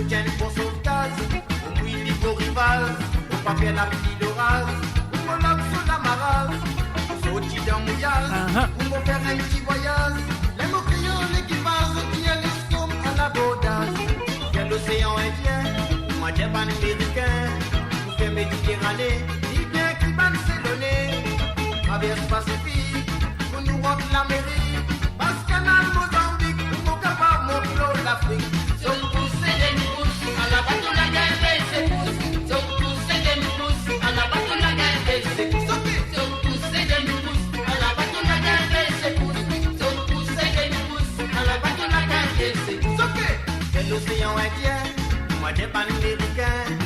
Mo mouy li bor rival, mo pa fer lapli loraz, pou mo lav so lamaraz, pou sorti dan mouyaz, aha, pou mo fer enn ti vwayaz. Ler mo kriye lekipaz, zot dir lis kom alabordaz. Fer losean Indien, pou mo dir bann Merikin, pou fer Mediterane, li bien ki Barselone, travers Pasifik, pou nou rant Lamerik, pas Kanal Mozanbik, pou nou kapav mont lor Lafrik. Zot pous ede nou pous, ala bato la gagn bel sekous. Zot pous ede nou pous, ala bato la gagn bel sekous. Ok. Zot pous ede nou pous, ala bato la gagn bel sekous. Zot pous ede nou pous, ala bato la gagn bel sekous. Ok. Fer losean Indien, pou mo dir bann Merikin,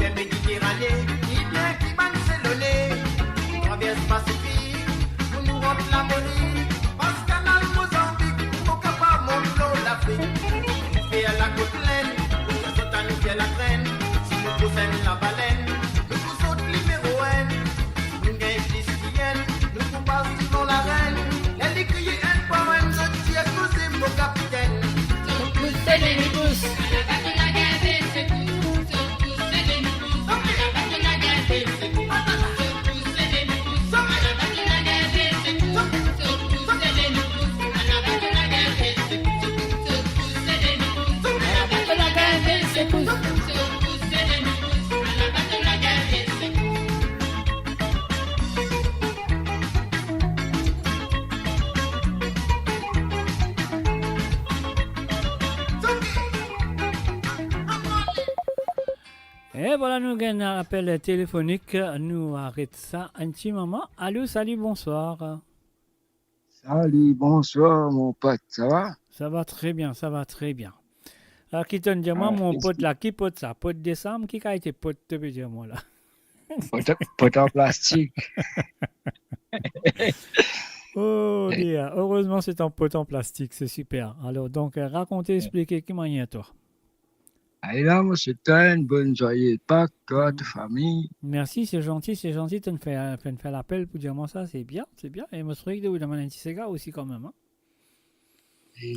fer Mediterane, li bien ki Barselone, travers Pasifik, pou nou rant Lamerik, pas Kanal Mozanbik, pou nou kapav mont lor Lafrik. Nou fer lakot Lenn, pou zot anou fer lakrenn, si nou pos enn labalenn, nou pou sot nimero enn. Si nou gagn plis ki enn, nou pou pas divan larenn. Ler li kriye enn par enn, zot dir koze mo kapitenn. Zot pous ede nou pous. E vwala, nou gagn apel telefonik, nou aret sa enn ti moman. Alo, sali, bonswar. Sali, bonswar, mo pot, sa va? Sa va tre bien, sa va tre bien. Ah, ki tonn dir mwa, ah, mo pot la, ki pot sa? Pot desam, ki kalite pot to pe dir mwa la? Pot, pot an plastik. Oh, dear. Erezman, se enn pot an plastik, se siper. Alor, donk, euh, rakont, explike ki manier twa. Ala, mo swet twa enn bonn zwaye Pak, twa, to fami. Mersi, se zanti, se zanti, to'nn fer, to'nn fer lapel pou dir mwa sa, se bien, se bien. E mo swete ou demann enn ti sega osi kanmem, hein. E,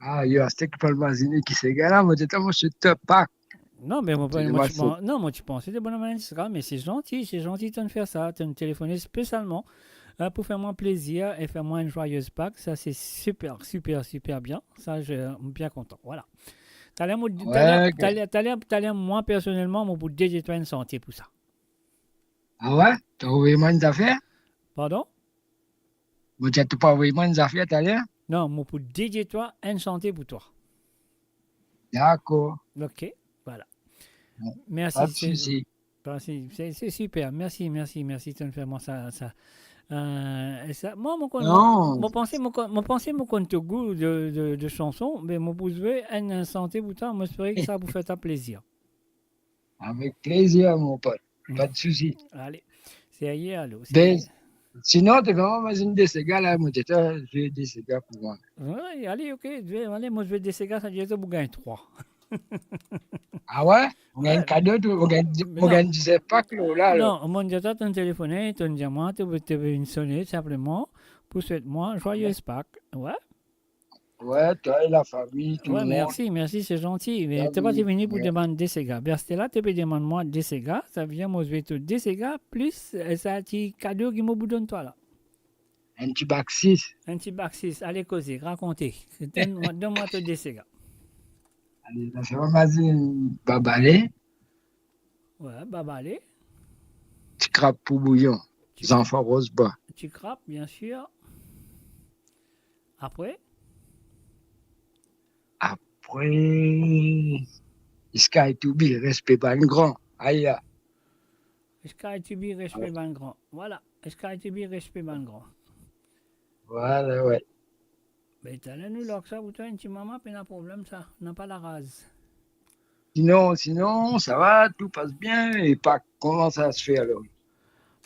ah, yo, aster ki pa mazine ki sega la, mo dir twa mo swet twa Pak. Non, me mo, mo ti pans-, non, mo ti panse to pou demann enn ti sega, me se zanti, se zanti to'nn fer sa, to'nn telefone spesialman, euh, pou fer mwa plezir e fer mwa enn zwaye Pak. Sa, se siper, siper, siper bien. Sa, je, bien kontan. Vwala. Taler, mo, taler, taler, taler, taler, mwa personelman, mo pou dedie twa enn sante pou sa. Ah ouais? To pou avoy mwa enn zafer? Pardon? Mo dir, to pou avoy mwa enn zafer taler? Non, mo pou dedie twa enn sante pou twa. Dakor. Ok, vwala. Bon, mersi, pa de sousi. Mersi, se, se siper. Mersi, mersi, mersi, to'nn fer mwa sa, sa. Euh, e sa, mwa, mo konn, mo panse, mo konn, mo panse mo konn to gou de, de, de sanson, me mo pou zwe enn, enn sante pou twa, mo espere ki sa pou fer twa plezir. Avek plezir, mo pot. Pa de sousi. Ale. Serye alor. Ben, sinon, to pe mazine de sega la, mo dir twa zwe de sega pou mwa. Wi, ale, ok, zwe, ale, mo zwe de sega, sa vedir to pou gagn trwa. Ah ouais? Ou gagn kado, tou, ou gagn, ou gagn dizer Pak, la, la. Non, mo'nn dir twa to'nn telefone, to'nn dir mwa, to, to vinn sone sinpleman pou swet mwa zwaye Pak. Ouais. Ouais, twa e lafami, tou lemond. Ouais, mersi, mersi, se zanti. Me to pa ti vini pou demann de sega. Ben, aster la, to pe demann mwa de sega, sa vedir mo zwe to de sega, plis, euh, sa ti kado ki mo pou donn twa la. Enn ti bak sis. Enn ti bak sis. Ale koze, rakonte. Donn mwa, donn mwa to de sega. Ale, sa, sa va mazine babale. Ouais, babale. Ti krab pou bouyon. Ti zanfan Rozbwa. Ti krab, bien sir. Apre? Apre, Sky to be, respe bann gran. Aya. Sky to be, respe bann gran. Vwala. Sky to be, respe bann gran. Vwala, ouais. Ben, taler nou larg sa pou twa, enn ti moman, pena problem sa, napa laraz. Sinon, sinon, sa va, tou pas bien, e Pak, kouma sa se fer alor?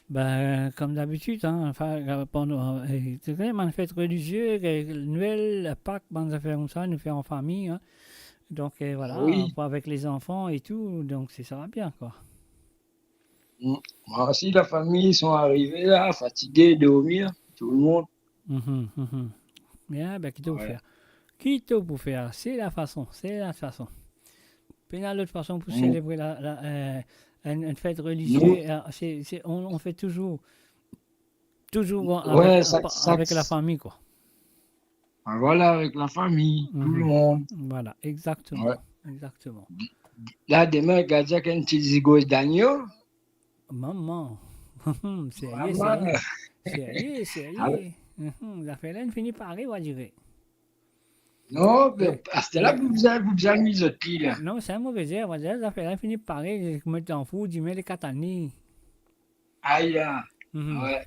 Ben, kom dabitid, hein, anfin, euh, pandan, euh, tu sais, bann fet relizie, euh, Nwel, Pak, bann zafer koumsa, nou fer an fami, hein. Donk, euh, vwala, wi, pou, avek lezanfan e tou, donk se, sa va bien, kwa. Mm. Mwa osi, lafami sont arrivés la, fatige, dormi, tou lemond. Mhm, mhm. Bien, ben, ki to pou fer? Ki to pou fer? Se lafason, se lafason. Pena lot fason pou selebre la, la, euh, enn, enn fet relizie, euh, se, se, on, on fer touzour, touzour avek, ouais, sa, sa, avek lafami, kwa. Ah, vwala, avek lafami, tou lemond. Vwala, egzakteman, egzakteman. La, demin, gardien, enn ti zigo dagno. Mama. Serye, serye. Serye, serye. Ah ouais. Mhm, zafer la inn fini pare, on dirait. Non, me aster la, pou bizin, pou bizin nwi zot pli la. Non, sa mo pe dir, on dirait, zafer la inn fini pare, met dan four, dimin le katani. Aya. Mhm. Ouais.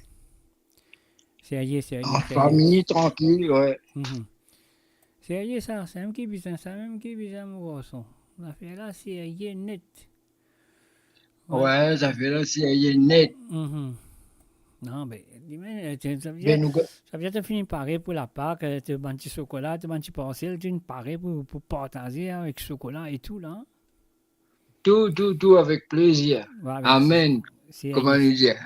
Serye, serye, serye. An fami, trankil, ouais. Mhm. Serye sa, samem ki bizin, samem ki bizin, mo garson. Zafer la serye net. Ouais, zafer la serye net. Mhm. Non, be, dimin, euh, to, sa vedir, ben, nou ga- sa vedir to fini pare pou la Pak, euh, to bann ti sokola, to bann ti parsel, to fini pare pou, pou partaze avek sokola e tou la. Tou, tou, tou avek plezir. Vwala. Amen. Serye. Kouma nou dir?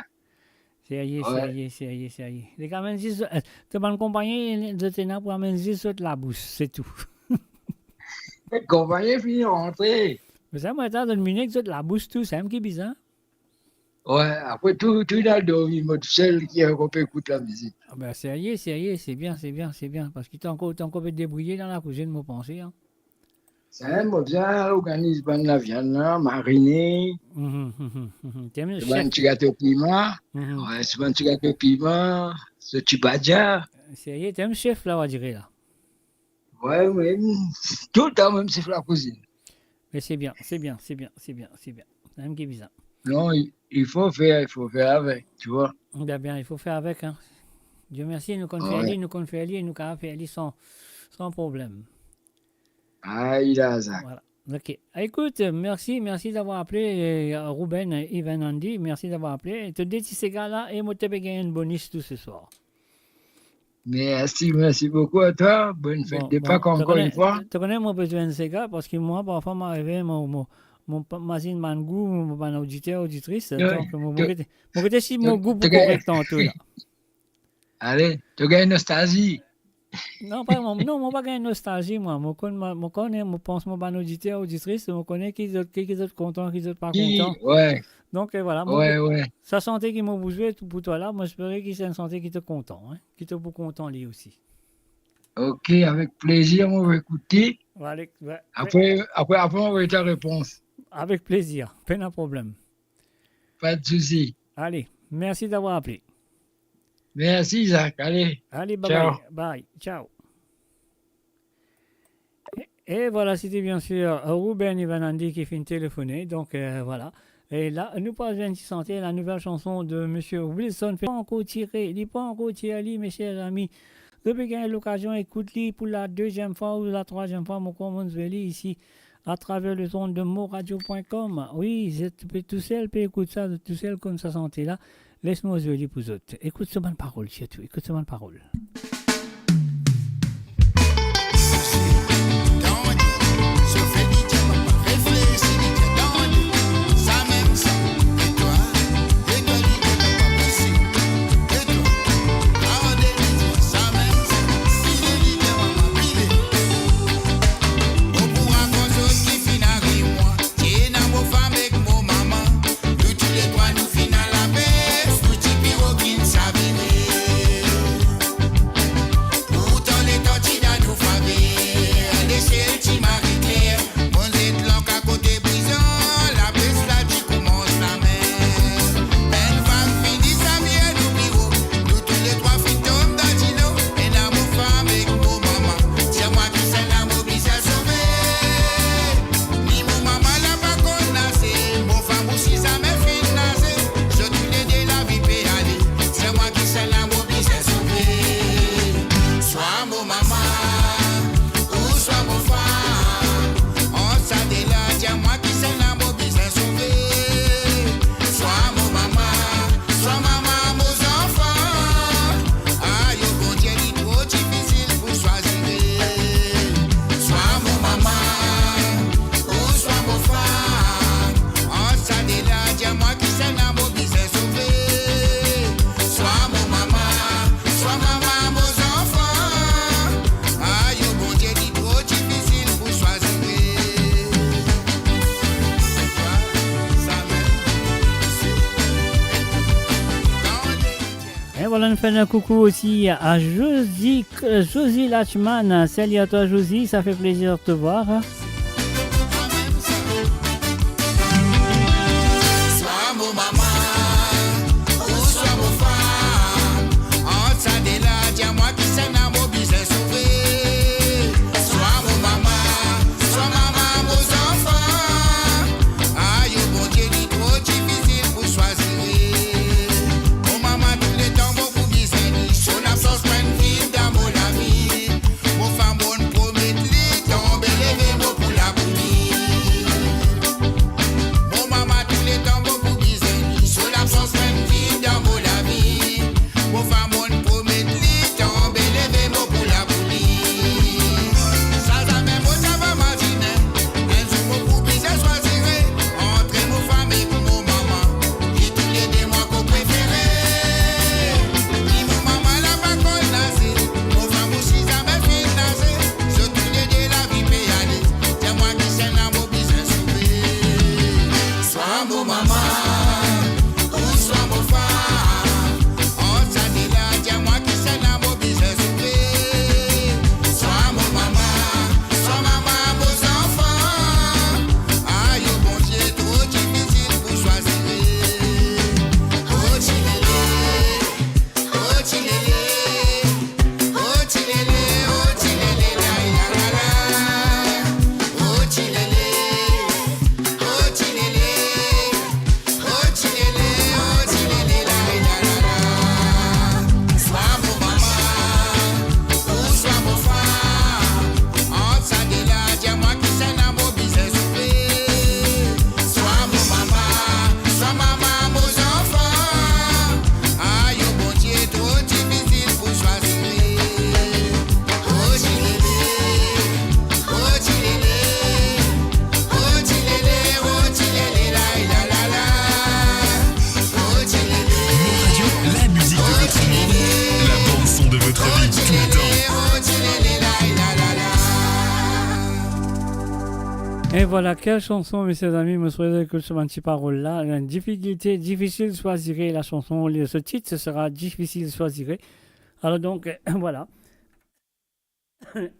Serye, serye, serye, serye. Li amenn zis, euh, to bann konpagnon, zot ena pou amenn zis zot labous, se tou. Konpagnon fini rantre. Me sa, mwa, atann, donn mwa zot labous tou, samem ki bizin. Ouais, apre tou, tou inn al dormi, mo tousel ki ankor pe ekout lamizik. Ah ben, serye, serye, se bien, se bien, se bien. Parski to ankor, to ankor pe debriye dan lakwizinn, mo panse, hein. Sa, mo bizin organiz bann laviann la, marine. Mhm, mhm, mhm. Ti bann ti gato piman. Mhm. Ouais, ti bann ti gato piman, so ti badia. Serye, to sef la, on dirait la. Ouais, ouais, toultan mem sef lakwizinn. Me se bien, se bien, se bien, se bien, se bien. Sa mem ki bizin. Non, il, il faut faire, il faut faire avec, tu vois. Bien, bien, il faut faire avec, hein. Dieu merci, nou konn fer li, nou konn fer li, nou kapav fer li san, san problem. Aïe, là, ça. Voilà. Ok. Écoute, merci, merci d'avoir appelé, euh, Ruben, euh, Ivan Andy, merci d'avoir appelé. To de ti sega la, e mo to pe gagn enn bonis tou ce soir. Merci, merci beaucoup à toi. Bonne fête de Pâques encore une fois. To kone, mo bizin enn sega, parski mwa, parfwa, mo arive, mo, mo, mo pa, mo pa bann gou, mo bann oditer, oditris, donk mo, mo gete, mo gete si mo gou pou korek tanto la. Ale, to gagn nostalzi. Non, pa, mo, non, mo pa gagn nostalzi, mwa. Mo konn, mo, mo kone, mo pans mo bann oditer, oditris, mo kone ki zot, ki, ki zot kontan, ki zot pa kontan. Donk, euh, voilà, mo, sa sante ki mo pou zwe pou twa la, mo espere ki se enn sante ki to kontan, hein, ki to pou kontan li osi. Ok, avek plezir, mo va ekoute. Apre, apre, apre, mo va get to repons. Avek plezir, pena problem. Pa de sousi. Ale, mersi d'avoir appelé. Mersi, Isaac. Ale, ciao. Ale, bye bye. Bye. Ciao. E, e voilà, se te bien sir, euh, Ruben Ivan Andy ki finn telefone. Donk, euh, voilà. E la, nou pou al zwenn ti sante, la nouvel sanson de Monsieur Wilson. Li pa ankor tire, li pa ankor tire li, mes chers amis. Zot pe gagn lokazion ekout li pou la deziem fwa ou la trwaziem fwa, mo koumans zwe li isi, atraver le zond de moradio point com. Wi, zot pe tousel pe ekout sa, zot tousel konn sa sante la. Les mwa zwe li pou zot. Ekout sa bann parol, sirtou. Ekout sa bann parol. Ti ena mo fam ek mo mama, nou touletrwa nou finn al lapes, nou ti piro kinn savire. Pourtan letan ti dan nou faver, lesiel ti mari kler, monn zet lank akote prizon, lapes la ti koumans lame. Enn vag vini, sa vinn nou piro, nou touletrwa finn tom dan dilo. Ena mo fam ek mo mama, dir mwa kisannla mo bizin sove. Ni mo mama la pa konn naze, mo fam osi zame finn naze. Zot toulede lavi pe ale, dir mwa kisannla mo bizin sove. Swa mo mama, ouswa mo fam, ant sa de la, dir mwa kisannla mo bizin sove. Swa mo mama, swa mama mo zanfan. Ayo Bondie, li tro difisil pou swazire. Swa mo mama, ouswa mo fam, ant sa de la, dir mwa kisannla mo bizin sove. Swa mo mama, swa mama mo zanfan. Ayo Bondie, li tro difisil pou swazire. Samem. E voilà, nou fer enn koukou osi a Josie, Josie Lachman. Salut à toi, Josie, ça fait plaisir de te voir. Swa mo mama, ouswa mo fam, ant sa de la, dir mwa kisannla mo bizin sove. Swa mo mama, swa mama mo zanfan. Ayo Bondie, li tro difisil pou swazire. Mo mama, touletan mo pou bizin li, so labsans pa enn vin dan mo lavi. Mo fam, mo'nn promet li, tonbe leve mo Et voilà, quelle chanson, mes chers amis, mo swete ekout so bann ti parol la. Une difficulté, difficile choisir la chanson. Le, ce titre, ce sera difficile choisir. Alors donc, voilà.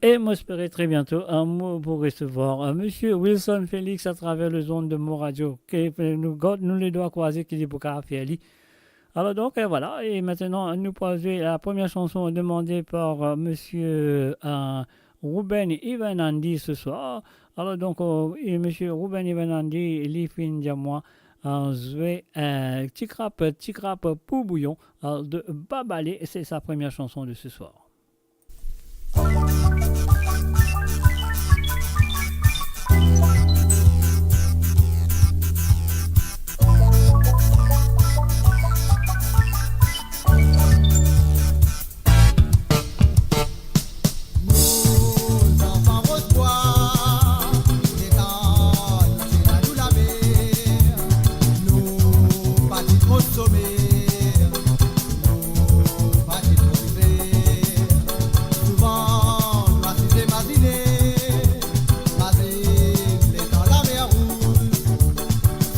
E mo espere tre biento, euh, mo pou resevwar, euh, Monsieur Wilson Félix à travers les ondes de Mo Radio. Ke, euh, nou gard, nou ledwa krwaze ki li pou kapav fer li. Alors donc, euh, voilà. Et maintenant, nous poursuivons la première chanson demandée par, euh, Monsieur, euh, Ruben Ivan Andy ce soir. Alors donc, euh, et Monsieur Ruben Ivan Andy, li finn dir mwa, euh, zwe, euh, Ti Krap, Ti Krap pou Bouyon, euh, de Babalé. C'est sa première chanson de ce soir. Mo zanfan Roz Bwa, letan nou ti la nou lamer, nou pa ti tro somer, nou pa ti tro mizer. Souvan nou asize mazine, mazin letan lamer rouz,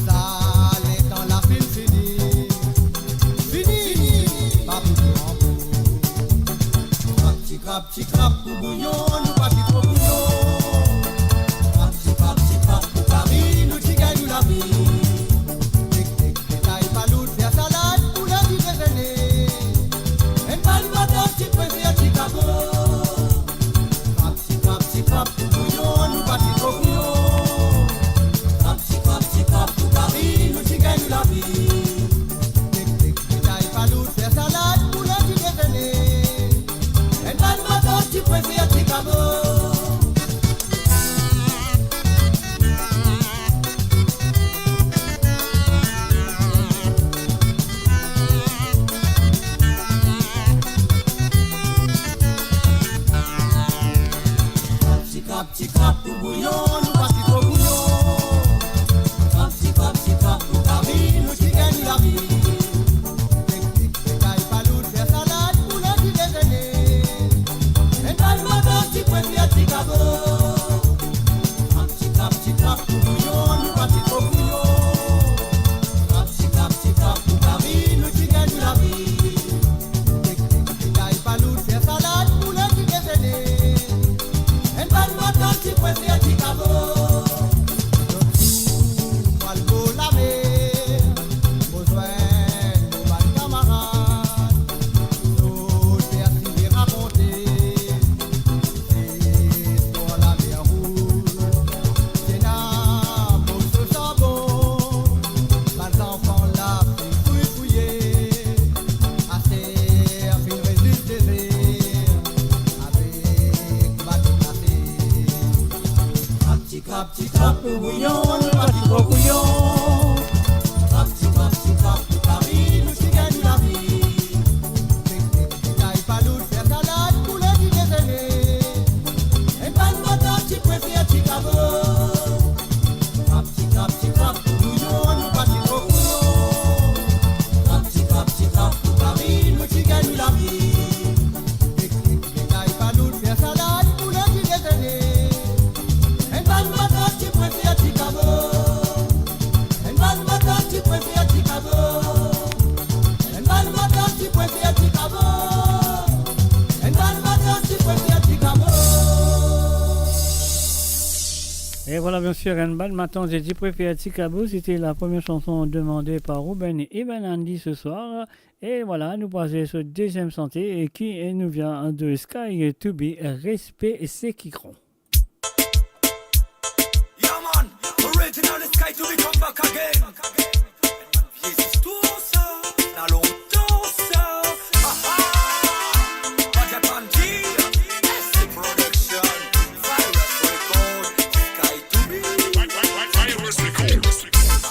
sa letan la finn fini. Fini, pa pou dir ankor. Krap, ti krap, ti krap pou bouyon, nou pa ti tro bouyon. Krap, ti krap, ti krap pou kari, nou ti gagn nou lavi. Tek, tek, detay, palout, fer salad pou lor ti dezene. Enn bann matant ti prefer ti kabo. Krap, ti krap, ti krap pou bouyon, nou pa ti tro bouyon. Krap, ti krap, ti krap pou kari, nou ti gagn nou lavi. Tek, tek, detay, palout, fer salad pou lor ti dezene. Enn bann matant ti prefer ti kabo. Ti krap, ti krap pou bouyon, nou pa ti tro bouyon. Krap, ti krap, ti krap pou kari, nou ti gagn lavi. Tek, tek, detay, palout, fer salad pou lor ti dezene. Enn bann matant ti prefer ti kabo. Krap, ti krap, ti krap pou bouyon, nou pa ti tro bouyon. Krap, ti krap, ti krap pou kari, nou ti gagn nou lavi. Tek, tek, detay, palout, fer salad pou lor ti dezene. Enn bann matant ti prefer ti kabo. Lot zour, mo al bor lamer, mo zwenn mo bann kamarad, zot pe asize rakonte zistwar lamer rouz. Ti ena morso sarbon, bann zanfan la finn fouy fouye, aster finn res zis dezer avek bato kase. Krap, ti krap, ti krap pou bouyon, nou pa ti tro bouyon. Krap, ti krap, ti krap pou kari, nou ti gagn nou lavi. Tek, tek, detay, palout, fer salad pou lor ti dezene. Enn bann matant ti prefer ti kabo. Krap, ti krap, ti krap pou bouyon, nou pa ti tro bouyon. Krap, ti krap, ti krap pou kari, nou ti gagn nou lavi. Tek, tek, detay, palout, fer salad pou lor ti dezene. Enn bann matant ti prefer ti kabo. Enn bann matant ti prefer ti kabo. Enn bann matant ti prefer ti kabo. Enn bann matant ti prefer ti kabo. Et voilà, bien sûr, Enn bann matant ti prefer ti kabo, c'était la première chanson demandée par Ruben Ivan Andy ce soir. Et voilà, nou pou al so dezyem sante, e ki, e nou vinn de Sky To Be, Respect Seki Kron. Yeah, man. Original Sky To Be come back again. Vieille histoire, ça. Na longtemps, ça. Ah, ah. Pas de pandir. S C Production. Virus Record. Sky To Be. Virus Record.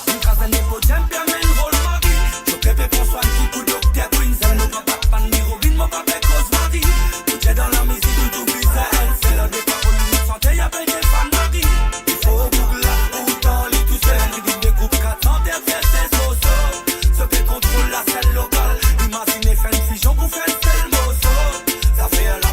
Enn kazenn nepo djenn pe amenn rol mari. Zot pe pran swin ki pou dokter Quinzel. Mo pa pe pann mirobin, mo pa pe koz mari. Touzour dan lamizik, touzour bizin, enn sel. Deparol, nou sante, ya pe de fan mari. Li fo boug la, outan li tousel. Li vinn de group kat santer, fer ses morso. Zot pe kontrol lasien lokal. Imazine fer enn fizion pou fer enn sel morso. Zafer la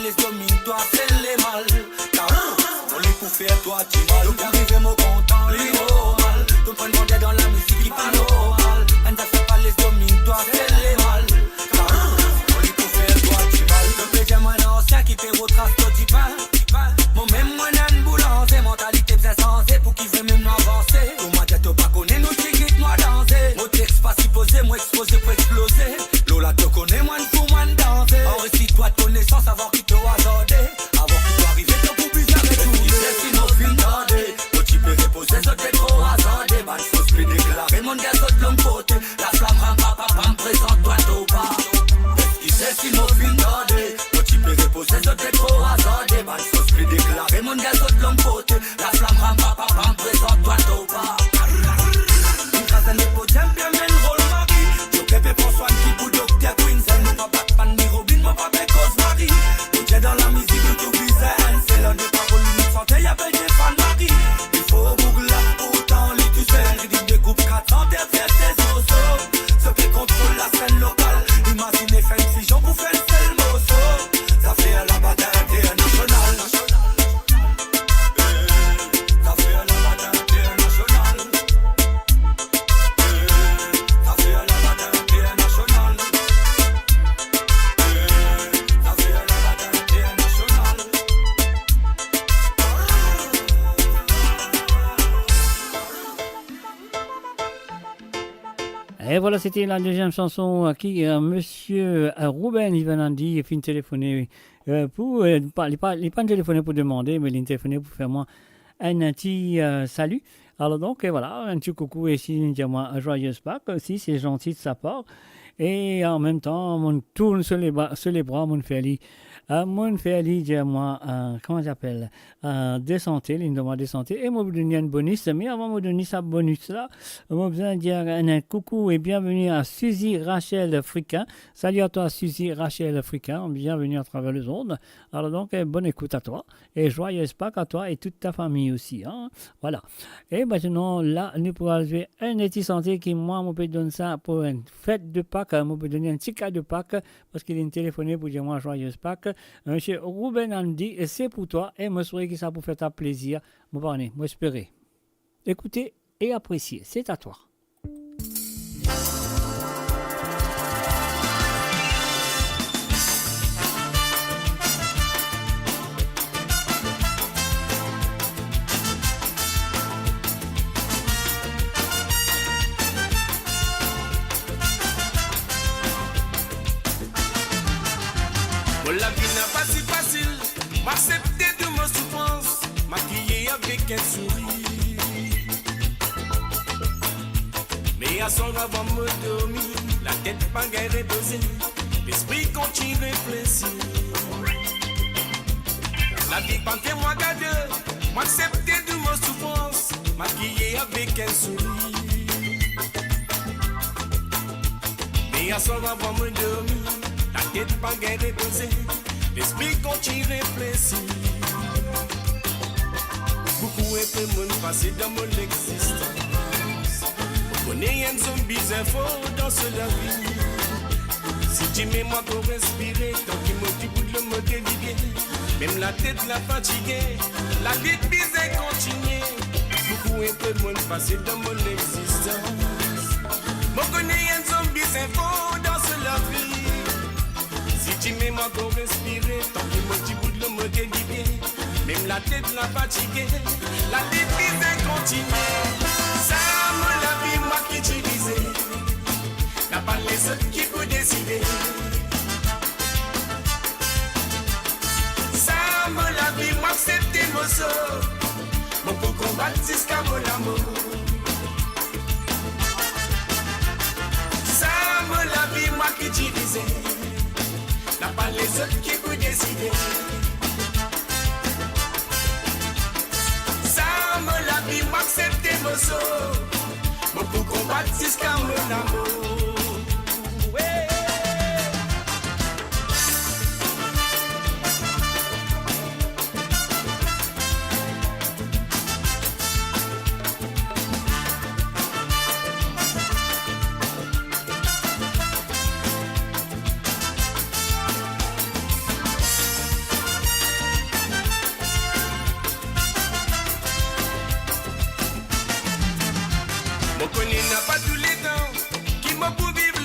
Les domine twa, fè lemal. Kar nou li pou fer twa dimal. Nou ki arive mo kontan, li normal. Konprann mande dan lamizik ki pa normal. Enn zafer pa les domine twa, fè lemal. Kar nou li pou fer twa dimal. Donk, pe dir mwa ansien ki pe rotras to dipin. Mo mem mo enn boulanze, mantalite bizin sanze, pou ki vremem nou avanse. Kouma dir to pa kone nou tigit nou a danze. Mo text pa sipoze, mo expoze pou exploze. Lola to kone mwa fou, mwa danze. Anrisi twa to nesans, avan ki to azarde. Avan ki to arive, to pou bizin retourne. Eski se si mo finn tarde? Mo ti pe repoze, zot pe tro azarde. Bann fos pe deklare, monn gagn zot long porte. Laflam ram pa, pa, pa, prezant twa to pa. Eski se si mo finn tarde? Mo ti pe repoze, zot pe tro azarde. Bann fos pe deklare, monn gagn zot long porte. Laflam ram pa, pa, pa, prezant twa to pa. Inn kraz enn podiom, bien menn rol mari. Joker pe pran swin ki pou dokter Queen. Sel mo pa bat bann mirobin, mo pa pe koz mari. Ou dir dan lamizik, nou tou bizin enn sel. Ant de parol, limit sante, ya pe de fan mari. Li fo boug la, pourtan li tou sel. Ridim de group kat santer, fer ses morso. Zot pe kontrol lasenn lokal. Imazine fer enn fizyon pou fer enn sel morso. Zafer labadin internasional. E vwala, sete la deziem sanson, euh, ki, euh, misie, euh, Ruben Ivanandi finn telefone, euh, pou, euh, pa, li pa, li pa telefone pou demande, me li telefone pou fer mwa enn ti, euh, sali. Alor donk, euh, vwala, enn ti koukou e li dir mwa joyeuse Pâques osi, se zanti de sa par. E an mem tan, mo'nn tourn so lebra, so lebra, mo'nn fer li, euh, mo'nn fer li dir mwa, euh, kouma li apel, euh, de sante, li donn mwa de sante, e mo pou donn li enn bonis, me avan mo donn li sa bonis la, mo bizin dir enn koukou e bienveni a Suzy Rachel Friquin. Salut à toi, Suzy Rachel Friquin, bienvenue à travers les ondes. Alors donc, euh, bonne écoute à toi. Et joyeuse Pâques à toi et toute ta famille aussi, hein. Voilà. E aster la, nou pou al zwe enn ti sante ki mwa, mo pe donn sa pou enn fet de Pâques, mo pe donn enn ti kado Pâques, parski li telefone pou dir mwa joyeuse Pâques. Misie Ruben Andy, e se pou twa, e mo swete ki sa pou fer twa plezir, mo pa kone, mo espere. Écoutez et appréciez, c'est à toi. Mo lavi na pa ti fasil, mo aksepte tou mo soufrans, makiye avek enn sourir. Me aswar avan mo dormi, latet pa gagn repoze, lespri kontign reflesi. Lavi pa fer mwa kado, mo aksepte tou mo soufrans, makiye avek enn sourir. Me aswar avan mo dormi, latet pa gagn repoze, lespri kontign reflesi. Boukou enpe mo'nn pase dan mo lexistans. Mo kone enn zonbi bizin for dan so lavi. Si dime mo ankor respire, tanki mo dibout lor mo de lipie. Mem latet la fatige, lalit bizin kontinie. Boukou enpe mo'nn pase dan mo lexistans. Mo kone enn zonbi bizin for dan so lavi. Si dime mo ankor respire, tanki mo dibout lor mo de lipie. Mem latet la fatige, lalit bizin kontinie. Sa mo lavi mwa ki dirize, napa lezot ki pou deside. Sa mo lavi, mo aksepte mo sor, mo pou konbat ziska mo lamor. Sa mo lavi, mwa ki dirize, napa lezot ki pou deside. Sa mo lavi, mo aksepte mo sor, mo pou konbat ziska mo lamor.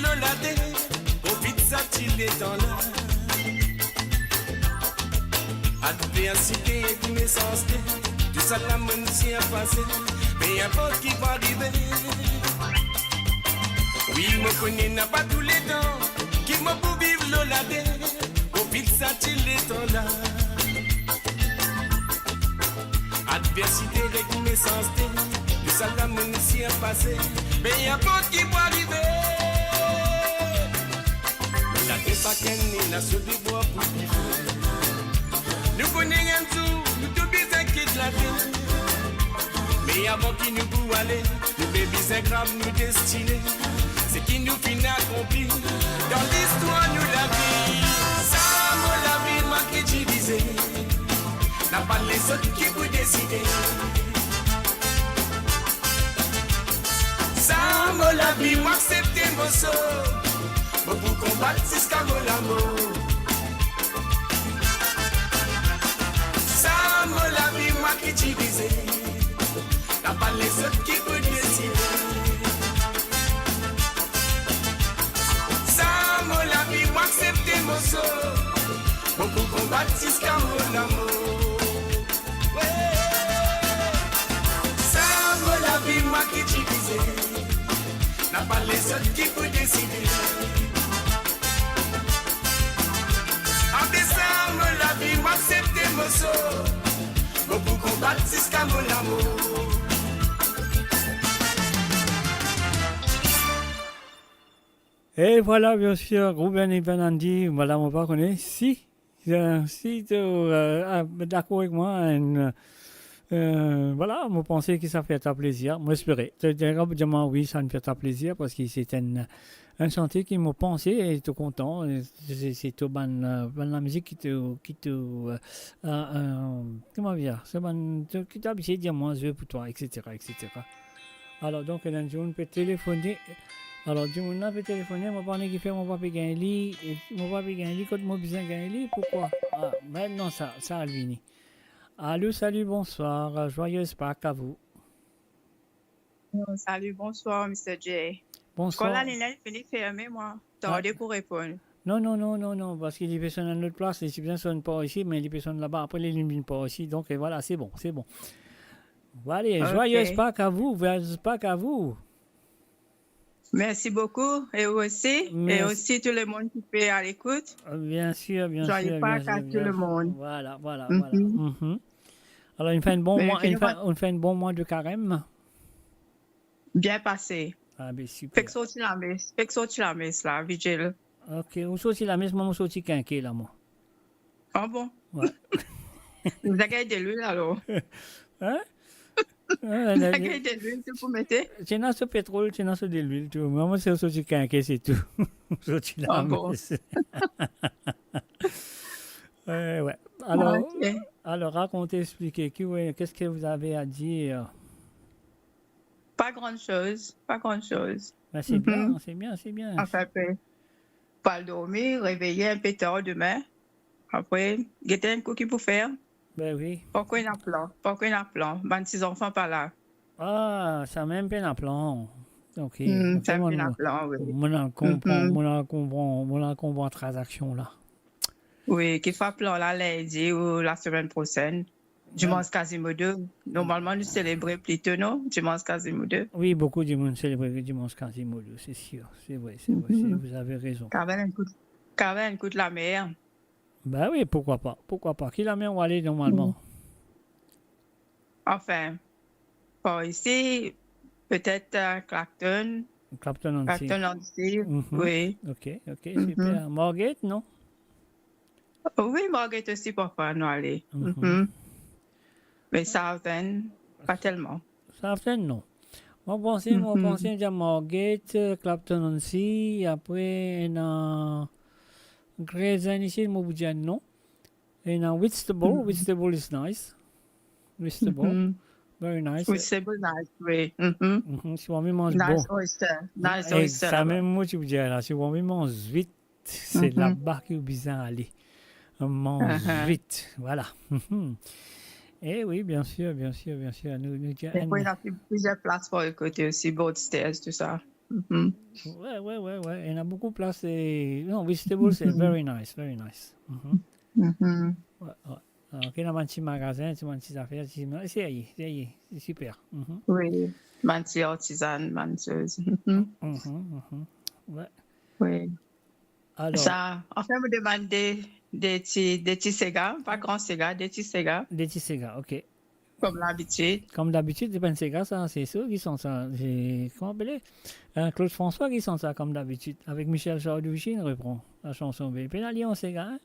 Lor later, profit sa ti letan la. Adversite ek mesanste, tou sa la monn sirpase, pe inport ki pou arive. Wi, mo kone napa tou letan ki mo pou viv lor later, profit sa ti letan la. Adversite ek mesanste, tou sa la monn sirpase, pe inport ki pou arive. Later pa kenn ena so devwar pou li fer. Nou kone enn zour nou tou bizin kit later. Me avan ki nou pou ale, nou pe bizin grav nou destine. Seki nou finn akonpli dan listwar nou lavi. Sa mo lavi, mwa ki divize. Napa lezot ki pou deside. Sa mo lavi, mo aksepte mo sor. Mo pou konbat ziska mo lamor. Sa mo lavi, mwa ki divize. Napa lezot ki pou deside. Sa mo lavi, mo aksepte mo sor. Mo pou konbat ziska mo lamor. Wi. Sa mo lavi, mwa ki divize. Napa lezot ki pou deside. Abe sa mo lavi, mo aksepte mo sor. Mo pou konbat ziska mo lamor. E vwala, biensir, Ruben Ivan Andy, vwala, mo pa kone si, eh, si to, eh, ah, dakor ek mwa, enn, eh, vwala, mo panse ki sa fer twa plezir, mo espere. To, to, to dir mwa, wi, sa inn fer twa plezir, parski se enn, enn sante ki mo panse, e to kontan, e se, se to bann, eh, bann lamizik ki to, ki to, eh, eh, eh, kouma dir, se bann, to, ki to abitie dir mwa, zwe pou twa, etsetera, etsetera. Alor, donk, ena dimoun pe telefone. Alor, dimoun la pe telefone, mo pa kone kifer mo pa pe gagn li, e mo pa pe gagn li, kot mo bizin gagn li, poukwa? Ah, mintnan sa, sa al vini. Alo, salut, bonsoir, joyeuse Pâques à vous. Oh, salut, bonsoir, Mister J. Bonsoir. Kan lalign la fini ferme, mwa tarde pou reponn. Non, non, non, non, non, parski li pe sonn enn lot plas, li ti bizin sonn par isi, me li pe sonn laba, apre li vinn par isi, donk, e vwala, se bon, se bon. Allez, ok. Joyeuse Pâques à vous, joyeuse Pâques à vous. Merci beaucoup, et vous aussi, et aussi tout le monde qui peut à l'écoute. Merci. Euh, bien sûr, bien sûr, bien sûr, bien sûr. Joyeux Pâques à tout le monde. Voilà, voilà, voilà. Mhm. Mhm. Alors, on fait un bon mois, on fait, on fait un bon mois de carême. Bien passé. Ah, ben, super. Fek sorti lames, fek sorti lames la, vigil. Ok, ou sorti lames, mwa mo sorti kinke la, mwa. Ah bon? Ouais. Ou gagn delwil alor? Hein? Ouais, ou gagn delwil tou pou mete? Ti ena so petrol, ti ena so delwil tou. Mwa mo se sorti kinke, se tou. Sorti lames. Ah bon? Euh, ouais. Alors, ok. Alors, racontez, expliquez, qui, ouais, qu'est-ce que vous avez à dire? Pas grand-chose, pas grand-chose. Ben, c'est bien, c'est bien, c'est bien. Enfin, pe, pou al dormi, reveye inpe tar demin. Apre, gete enn kou ki pou fer. Ben oui. Pankor ena plan, pankor ena plan. Bann ti zanfan pa la. Ah, samem pena plan. Ok. Hmm, samem pena plan, oui. Mo al konpran, mo al konpran, mo al konpran tranzaksion la. Oui, ki fer plan la lindi ou lasemenn prosenn. Dimans Quasimodo. Normalman, nou selebre plito, non? Dimans Quasimodo. Oui, boukou dimoun selebre Dimans Quasimodo, se sir. Se vre, se vre, se, vous avez raison. Kav al enn kout, kav al enn kout lamer. Ben oui, pourquoi pas? Pourquoi pas? Ki lamer ou ale normalman? Enfin, par isi, petet, euh, Clacton. Clacton-on-Sea. Clacton-on-Sea, oui. Ok, ok, super. Margate, non? Oui, Margate osi, parfwa nou ale. Me Southend, pa telman. Southend, non. Mo panse, mo panse, dir Margate, Clacton-on-Sea, apre ena Gray's Inn isi, mo pou dir non. Ena Whitstable, Whitstable is nice. Whitstable, very nice. Whitstable nice, oui. Si ou anvi manz bon. Nice oyster, nice oyster laba. Samem mo ti pou dir la, si ou anvi manz zwit, se laba ki ou bizin ale. Manz zwit, vwala. Eh oui, bien sûr, bien sûr, bien sûr. Nou, nou, ena plizier plas par lot kote osi, Broadstairs, tou sa. Mhm. Ouais, ouais, ouais, ouais. Ena boukou plas, e, non, vegetables, c'est very nice, very nice. Mhm. Mhm. Ouais, ouais. Alors, ena bann ti magazin, ti bann ti zafer, ti, serye, serye, c'est super. Mhm. Oui, bann ti artizan, bann soz. Mhm. Mhm, mhm. Ouais. Oui. Alors. Sa, anfin, mo demann de, de ti, de ti sega, pa gran sega, de ti sega. De ti sega, ok. Comme d'habitude. Comme d'habitude, se pa enn sega sa, se so ki sant sa, se, kouma apele? Euh, Claude François ki sant sa, comme d'habitude, avec Michel Sardou, ki repran la chanson. Be, pena li an sega, hein?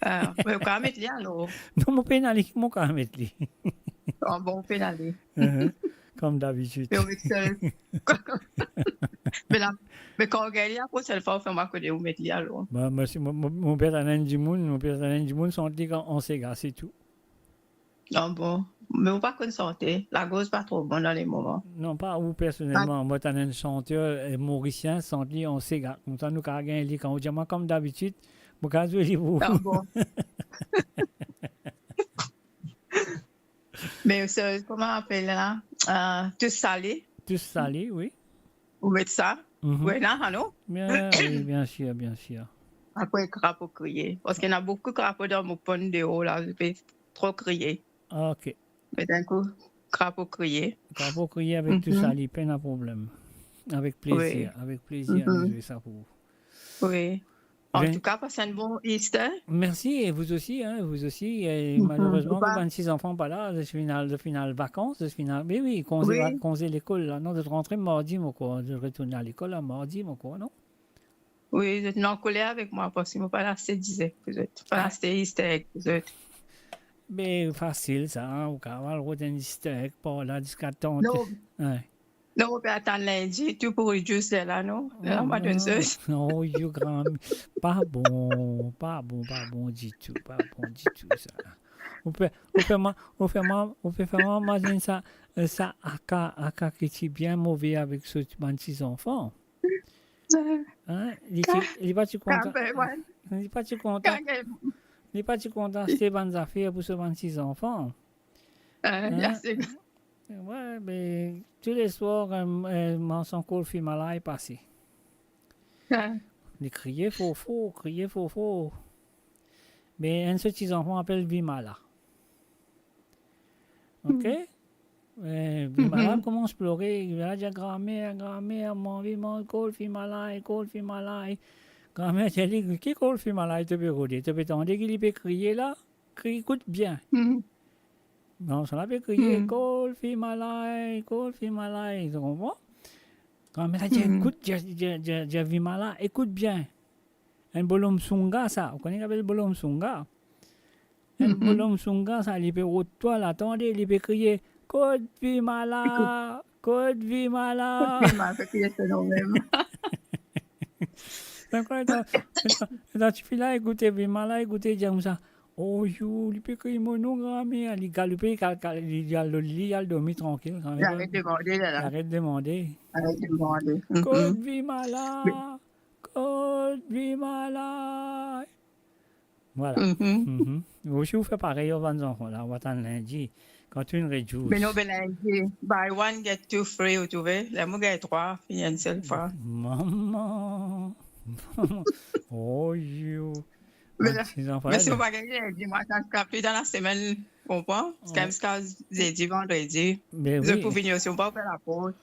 Ah, me ou kav met li alor? Non, mo pena li, mo kav met li. Ah bon, ou pena li. Mhm. Comme d'habitude. Me ou met sel. Me la, me kan ou gagn li, la prosenn fwa ou fer mwa kone ou met li alor. Ba, mo, mo, mo, mo pe tann enn dimoun, mo pe tann enn dimoun sant li an, an sega, se tou. Ah bon? Me ou pa konn sante, lagorz pa tro bon dan le moman. Non, pa ou personelman, mo tann enn santer, eh, morisien, sant li an sega. Koumsa nou kav gagn li, kan ou dir mwa comme d'habitude, mo kav zwe li pou ou. Ah bon? Me se, kouma apel la? Euh, Tous Salés. Tous Salés, oui. Ou met sa? Mhm. Ou ena, non? Bien, oui, bien sûr, bien sûr. Apre, krapo kriye. Parski ena boukou krapo dan mo ponn deor la, zot pe tro kriye. Ah, ok. Me dan kou, krapo kriye. Krapo kriye avec Tous Salés, pena problem. Avec plaisir, avec plaisir, nou zwe sa pou ou. Oui. En tout cas, passe un bon Easter. Merci, et vous aussi, hein, vous aussi. Et malheureusement, comme bann ti zanfan pa la, zot finn al, zot finn al vakans, zot finn al, mais oui, konze, oui, va-, konze lekol la, non, zot rantre mardi, mo krwar, zot retourn lekol la mardi, mo krwar, non? Oui, zot inn ankoler avek mwa, parski mo pa aste dizek pou zot, pa aste Easter egg pou zot. Be fasil sa, ou kav al rod enn Easter egg par la ziska tant. Non. Hein. Non, ou pe atann lindi tou pou reduce ler la, non? Ler la, mo donn zot. Oh, you gran-, pa bon, pa bon, pa bon ditou, pa bon ditou sa. Ou fer, ou fer mwa, ou fer mwa, ou fer mwa imazinn sa, euh, sa Aka, Aka ki ti bien move avek so bann ti zanfan. Hein? Li ti, li pa ti kontan, li pa ti kontan, li pa ti kontan aste bann zafer pou so bann ti zanfan. Hein? Ouais, be, tou le swar, euh, euh, manz ankor Vimala e pase. Li kriye for for, kriye for for. Be enn so ti zanfan apel Vimala. Ok? Eh, Vimala koumans plore, Vimala dir, "Gramer, gramer, mo anvi manz Golf Himalaya, Golf Himalaya." Gramer dir li, "Ki Golf Himalaya to pe rode? To pe tande ki li pe kriye la? Kriye, ekout bien." Non, sa la pe kriye, "Golf Himalaya, Golf Himalaya." To konpran? Gramer la dir, "Ekout, dir, dir, dir, dir Vimala, ekout bien." Enn bolom sounga sa, ou kone ki apel bolom sounga? Enn bolom sounga sa, li pe rod twa la, tande, li pe kriye, "Kot Vimala? Kot Vimala?" Kot Vimala, pe kriye so nom mem. Donk, letan, letan, letan tifi la ekoute Vimala, ekoute, dir koumsa, "Oh yo, li pe kriye mo nom, Gramer." Li galoupe, li kal, kal, li, li al, li al dormi trankil, Gramer. Li aret demande, la, la. Li aret demande. Aret demande. Kot Vimala? Kot Vimala? Vwala. Ou osi, ou fer parey ar bann zanfan la, ou atann lindi. Kan to inn reduce. Me non, be lindi, buy one, get two free, ou trouve? Ler mo gagn trwa, fini enn sel fwa. Mama! Oh yo! Me si ou pa gagn lindi, mwa, sa, sa pli dan lasemenn, konpran? Ziska zedi, vandredi. Be wi. Zot pou vini osi, ou pa fer laport.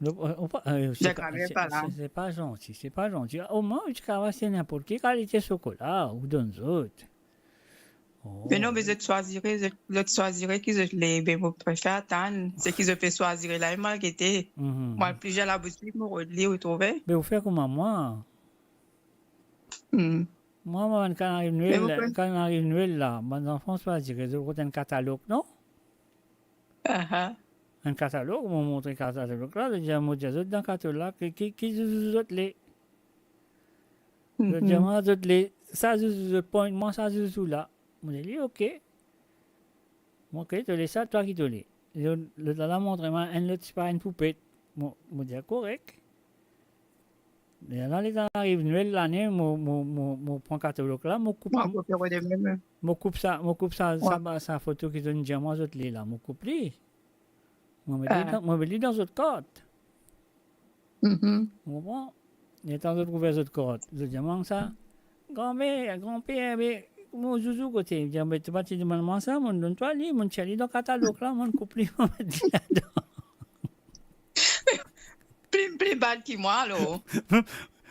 Non, euh, ou pa, euh, se pa, se, se, se pa zanti, se pa zanti. Omwin, ou ti kav aste ninport ki kalite sokola ou donn zot. Oh. Me non, me zot swazire, zot, zot swazire ki zot le, be mo prefer atann, seki zot pe swazire la, e mo al gete. Mo al plizier laboutik, mo rod li, ou trouve? Be ou fer kouma mwa. Mwa, mwa, kan ariv Nwel la, kan ariv Nwel la, bann zanfan swazire, zot rod enn katalog, non? Aha. Enn katalog, mo montre katalog la, zot dir, mo dir zot, dan katalog la, ki, ki, ki zouzou zot le? Zot dir mwa zot le sa zouzou, zot pran mwa sa zouzou la. Mo dir li, "Ok." Mo, "Ok, to le sa, twa ki to le?" Lot, lot la, la montre mwa enn lot, sepa enn poupet. Mo, mo dir, "Korek." Lerla, letan ariv Nwel lane, mo, mo, mo, mo pran katalog la, mo koup, mo koup sa, mo koup sa, sa, sa foto ki zot inn dir mwa zot le la, mo koup li. Mo met li dan, mo met li dan zot kart. Mhm. Ou konpran? Letan zot ouver zot kart, zot dir mwa sa, "Granmer, granper, me mo zouzour kote?" Li dir, "Be to pa ti demann mwa sa, mo donn twa li, mo tir li dan katalog la, mo koup li, mo met li ladan." Pli, pli bad ki mwa, alor.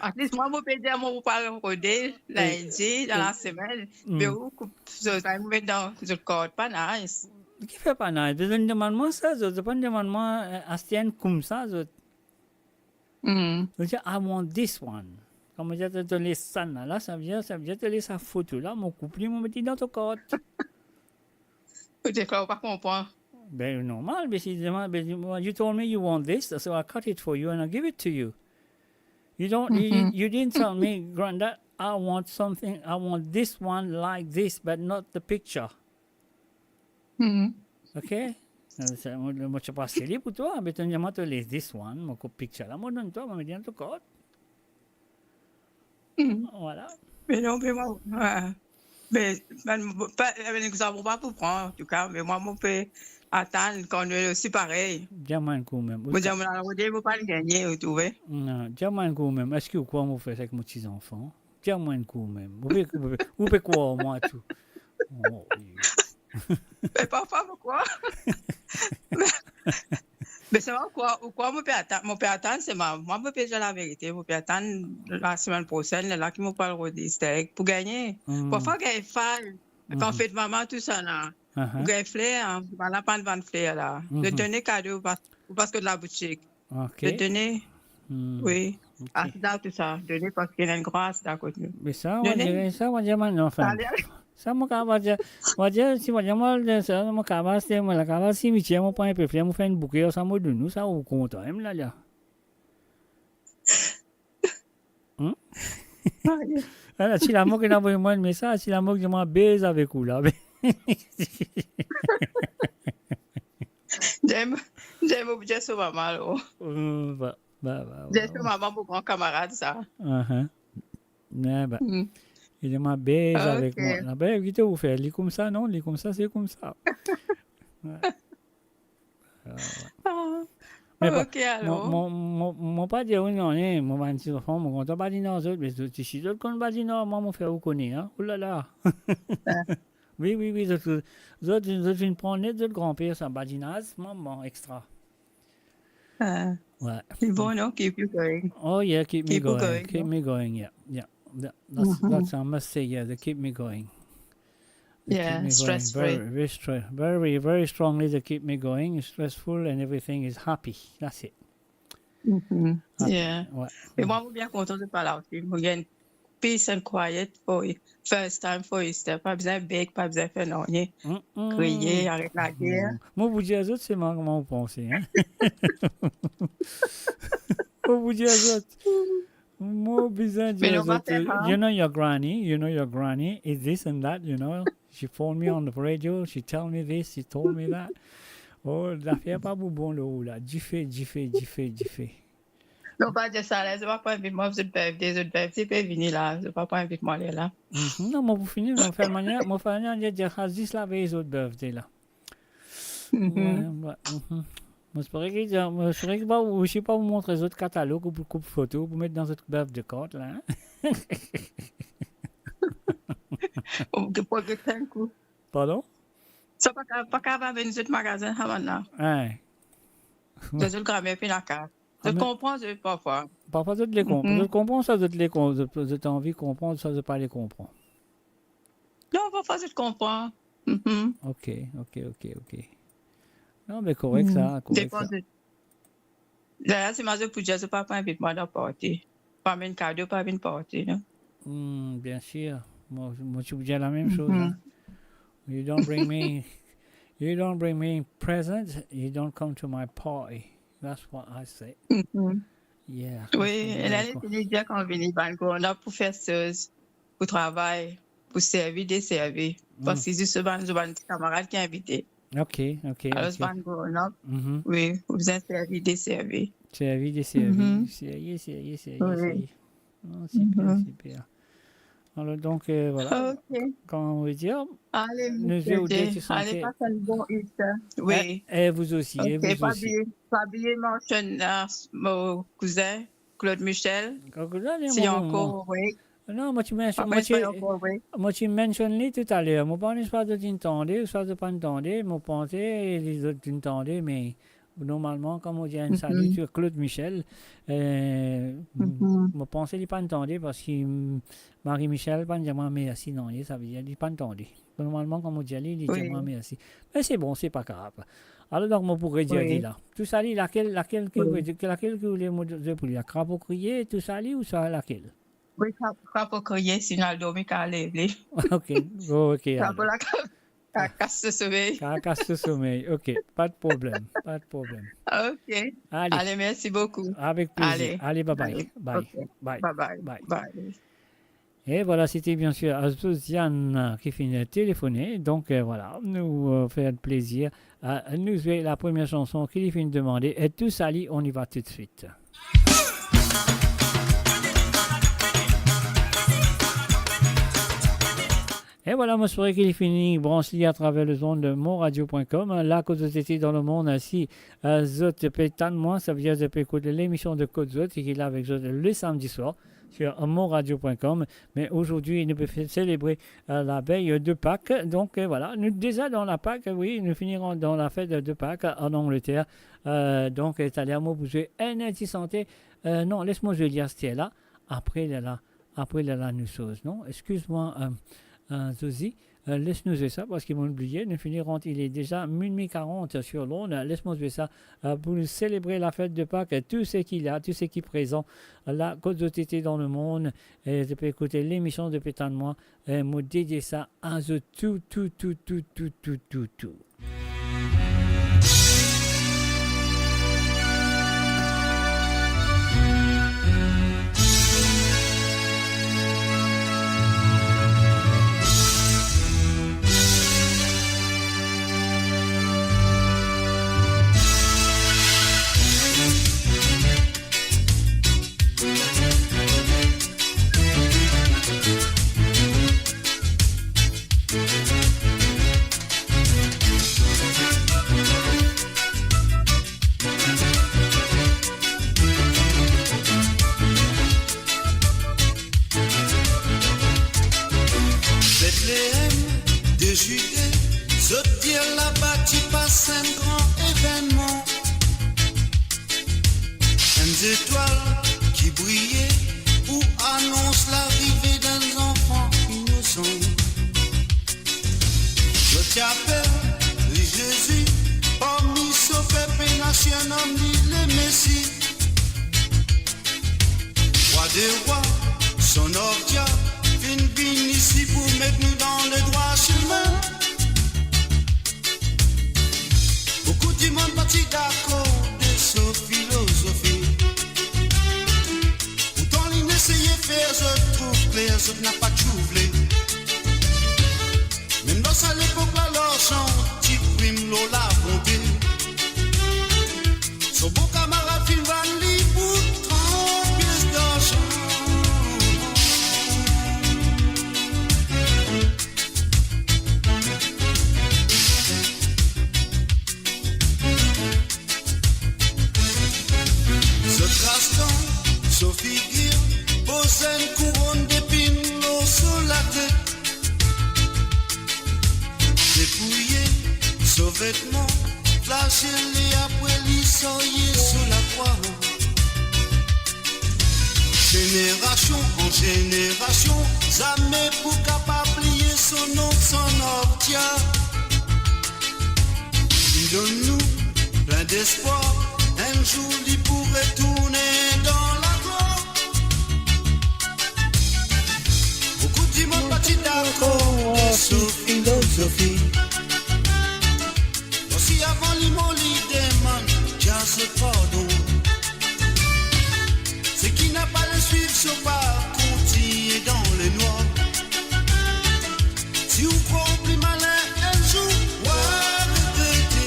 At least mwa, mo pe dir mwa, mo pou al rode lindi, dan lasemenn, mm, be ou koup zot, mo met dan zot kart, pa nice. Kifer pa nice? Zot demann mwa sa, zot, zot pa demann mwa, eh, aste enn koumsa, zot. Mm. Zot dir, "I want this one." Kan mo dir to, to les sa la, la, savedir, savedir to les sa foto la, mo koup li, mo met li dan to kart. Ou deklar ou pa konpran. Ben, normal, be si demann, be, you told me you want this, so I cut it for you and I give it to you. You don't, you, you, mhm, you didn't tell me, "Granddad, I want something, I want this one like this, but not the picture." Mhm. Ok? Sa, mo, mo ti pas li pou twa, be to dir mwa to les this one, mo koup picture la, mo donn twa, mo met li dan to kart. Mhm. Vwala. Me non, me mwa, ah, me, bann, pa, bann exanp mo pa pou pran, antouka, me mwa, mo pe atann kan nou osi parey. Dir mwa enn kou mem. Mo dir, mo al rode, mo pa gagne, ou trouve? Non, dir mwa enn kou mem. Eski ou krwar mo fer sa ek mo ti zanfan? Dir mwa enn kou mem. Ou pe, ou pe, ou pe krwar mwa tou. Oh, wi. Me parfwa, mo krwar. Me, me sa va, ou krwar, ou krwar mo pe atann, mo pe atann, se mwa, mwa mo pe dir laverite, mo pe atann lasemenn prosenn, lerla ki mo pou al rod Easter egg pou gagne. Hmm. Parfwa, gagn fal, kan fet mama, tousala. Aha. Ou gagn fler, bann la pa vann fler la. Mhm. Zot done kado, ou pas, ou pas kot laboutik. Ok. Zot done, hmm, wi. Ok. Asda, tousala. Done, parski ena enn gran asda kot nou. Me sa, mo dir, sa, mo dir, mo, anfin, sa, mo kapav dir, mo dir, si mo dir, mo, sa, mo kapav, si mo la kapav, simitier, mo pran enpe fler, mo fer enn bouke, sa, mo donn ou, sa, ou kontan, em, la, la. Hmm? Ala, ti lamo ki ena avoy mwa enn mesaz, ti lamo ki dir mwa bez avek ou la. Dir, dir mo pou dir so mama, alor. Hmm, ba, ba, ba, ba. Dir so mama, mo gran kamarad sa. Aha. Ne, ba. Hmm. Li dir mwa bez avek mwa. Ok. Ah, be, kite ou fer, li koumsa, non, li koumsa, se koumsa. Wi. Ah, wi. Ah, me pa, ok, mo, alor. Mo, mo, mo pa dir ou nanye, mo bann ti zanfan, mo kontan badin ar zot, me zot, si zot konn badin ar mwa, mo fer ou kone, hein. Oulala. Ah. Wi, wi, wi, zot, zot, zot vinn pran net zot granper sa, badinaz, mama, extra. Ah. Wi. Li bon, non? Keep you going. Oh, yeah, keep me going. Keep you going, non? Keep me going, yeah, yeah. That, that's, mhm, that's, I must say, yeah, they keep me going. They keep me going. Yeah, stress free. Very, very stre-, very, very strongly they keep me going. It's stressful and everything is happy. That's it. Mhm. Happy. Yeah. Wi. Me mwa, mo bien kontan de pa la osi. Mo gagn peace and quiet for first time for Easter. Pa bizin beg, pa bizin fer nanye. Mm-mm. Kriye, aret lager. Mm. Mo pou dir zot selman kouma mo panse, hein. Mo pou dir zot. Mo bizin dir zot, you know your granny, you know your granny is this and that, you know. She phoned me on the radio, she tell me this, she told me that. Oh, zafer pa pou bon lor ou la. Dife, dife, dife, dife. Non, pa dir sa la, zot pa pou invit mwa pou zot birthday, zot birthday pe vini la, zot pa pou invit mwa lerla. Mhm. Non, mo pou fini, mo fer manier, mo fer manier, dir, zis lavey zot birthday la. Mhm. Wi, wi, mhm. Mo espere ki, mo espere ki pa, ou osi pa pou montre zot katalog ou pou koup foto pou met dan zot birthday card la, hein? Ou pou get enn kou. Pardon? Sa pa ka, pa kapav vinn zot magazin, sa bann la. Hein. Zot, zot granmer pe lakaz. Ah, zot konpran, zot, parfwa. Parfwa, zot le konpran. Mhm. Zot konpran sa, zot le kon-, zot, zot anvi konpran sa, zot pa le konpran. Non, parfwa, zot konpran. Mhm. Ok, ok, ok, ok. Non, me korek sa, korek sa. Depan zot. Dayer, si mo dir zot pou dir, zot pa pou invit mwa dan parti. Pa amenn kado, pa vinn parti, non? Hmm, bien sûr. Mo, mo ti pou dir lamem soz, hein. You don't bring me, you don't bring me presents, you don't come to my party. That's what I say. Mhm. Yeah, that's what I say. Wi, e la, li dir kan vini bann grown up pou fer soz, pou travay, pou servi, deservi. Parski zis bann, bann ti kamarad ki invite. Ok, ok, ok. Alor, bann grown up, wi, ou bizin servi, deservi. Servi, deservi. Mhm. Serye, serye, serye, serye. Non, siper, siper. Alors, donc, euh, voilà. Ok. Comment on veut dire? Allez, nous monsieur deux, Jay, tu sens allez, que passe une bonne Easter. Oui. Et, et vous aussi, et vous aussi. Ok, pas oublier, pas oublier mention, euh, mon cousin, Claude Michel. Claude Michel, si mon, ankor, mon, oui. Non, mo ti mention, mo ti, mo ti mention li toutaler. Mo pa kone si zot inn tande, si zot pa inn tande, mo panse li zot inn tande, me normalman, kan mo dir enn sali, mhm, ti Claude Michel, euh, mhm, mo panse li pa inn tande parski, mm, Marie Michel pa inn dir mwa mersi, non, li, savedir li pa inn tande. Normalman, kan mo dir li, li dir mwa mersi. Oui. Me se bon, se pa grav. Alors, donc, mo pou redir li la. Tou sali, lakel, lakel ki, oui, lakel ki ou le mo dir pou li? La Krapo Kriye, tou sali ouswa lakel? Oui, Kra-, Krapo Kriye, si nou al dormi, kan lev li. Ok, oh, ok, alors. Krapo la, ka-, kas somey. Kas somey, ok, pas de problème, pas de problème. Ok. Allez. Allez, merci beaucoup. Avec plaisir. Allez. Allez, bye bye. Allez. Bye. Ok. Bye. Bye bye. Bye. Bye. Et voilà, c'était bien sûr, euh, Josiane, euh, ki finn telefone. Donc, euh, voilà, nou, euh, fer plezir. Euh, nou zwe la première chanson ki li finn demande. Et tou sali, on y va tout de suite. Et voilà, mo espere ki li fini brans li atraver lezond de monradio point com. La kot zot ete dan lemond, si, euh, zot pe tann mwa, savedir zot pe ekout lemision de Kot Zot, ki la avek zot le samedi soir sur monradio point com. Me azordi, nou pe fe-, selebre, euh, lavey de Pâques. Donk, euh, voilà, nou deza dan la Pâques, oui, nou fini rant dan lafet de Pâques an Angleter. Euh, donk, euh, taler mo pou zwe enn ti sante. Euh, non, les mo zwe li aster la. Apre lerla, apre lerla nou soz, non? Exkiz mwa, euh, euh, Zozi. Euh, les nou zwe sa, parski mo'nn bliye, nou fini rant, il est déjà minuit quarante sur l'onde. Les mo zwe sa, euh, pou nou selebre lafet de Pâques, tou seki la, tou seki prezan, la kot zot ete dan lemond, e zot pe ekout lemision de Pe Tann Mwa, e mo dedie sa a zot tou, tou, tou. Betleem de Zide, zot dir laba ti pas enn gran evennman. Enn zetwal ki briye pou anons larive d'enn zanfan inosan. Zot ti apel li Zezi, parmi so pep ena ti enn nom li Lemesi. Rwa de rwa, Son of Dia, finn vinn isi pou met nou dan ledrwa simin. Boukou dimoun pa ti dakor de so filozofi. Pourtan, linn eseye fer zot trouv kler, zot napa trouv li. Mem dan sa lepok la, larzan ti prim lor labonte. So bon kamarad finn vann li pou trant pies larzan. Zot kras dan so figir, poz enn kouronn depinn lor so latet. Depouye so vetman, flagele, apre li sarye so lakrwa. Zenerasion an zenerasion, zame pou kapav bliye so nom, Son of Dia. Li donn nou plin despwar, enn zour li pou retourne dan laglwar. Boukou dimoun pa ti dakor de so filozofi. Parski avan limor li demann Dia so pardon. Seki napa le swiv so pa kontign dan lenwar. Si ou krwar ou pli malin, enn zour ou a regrete.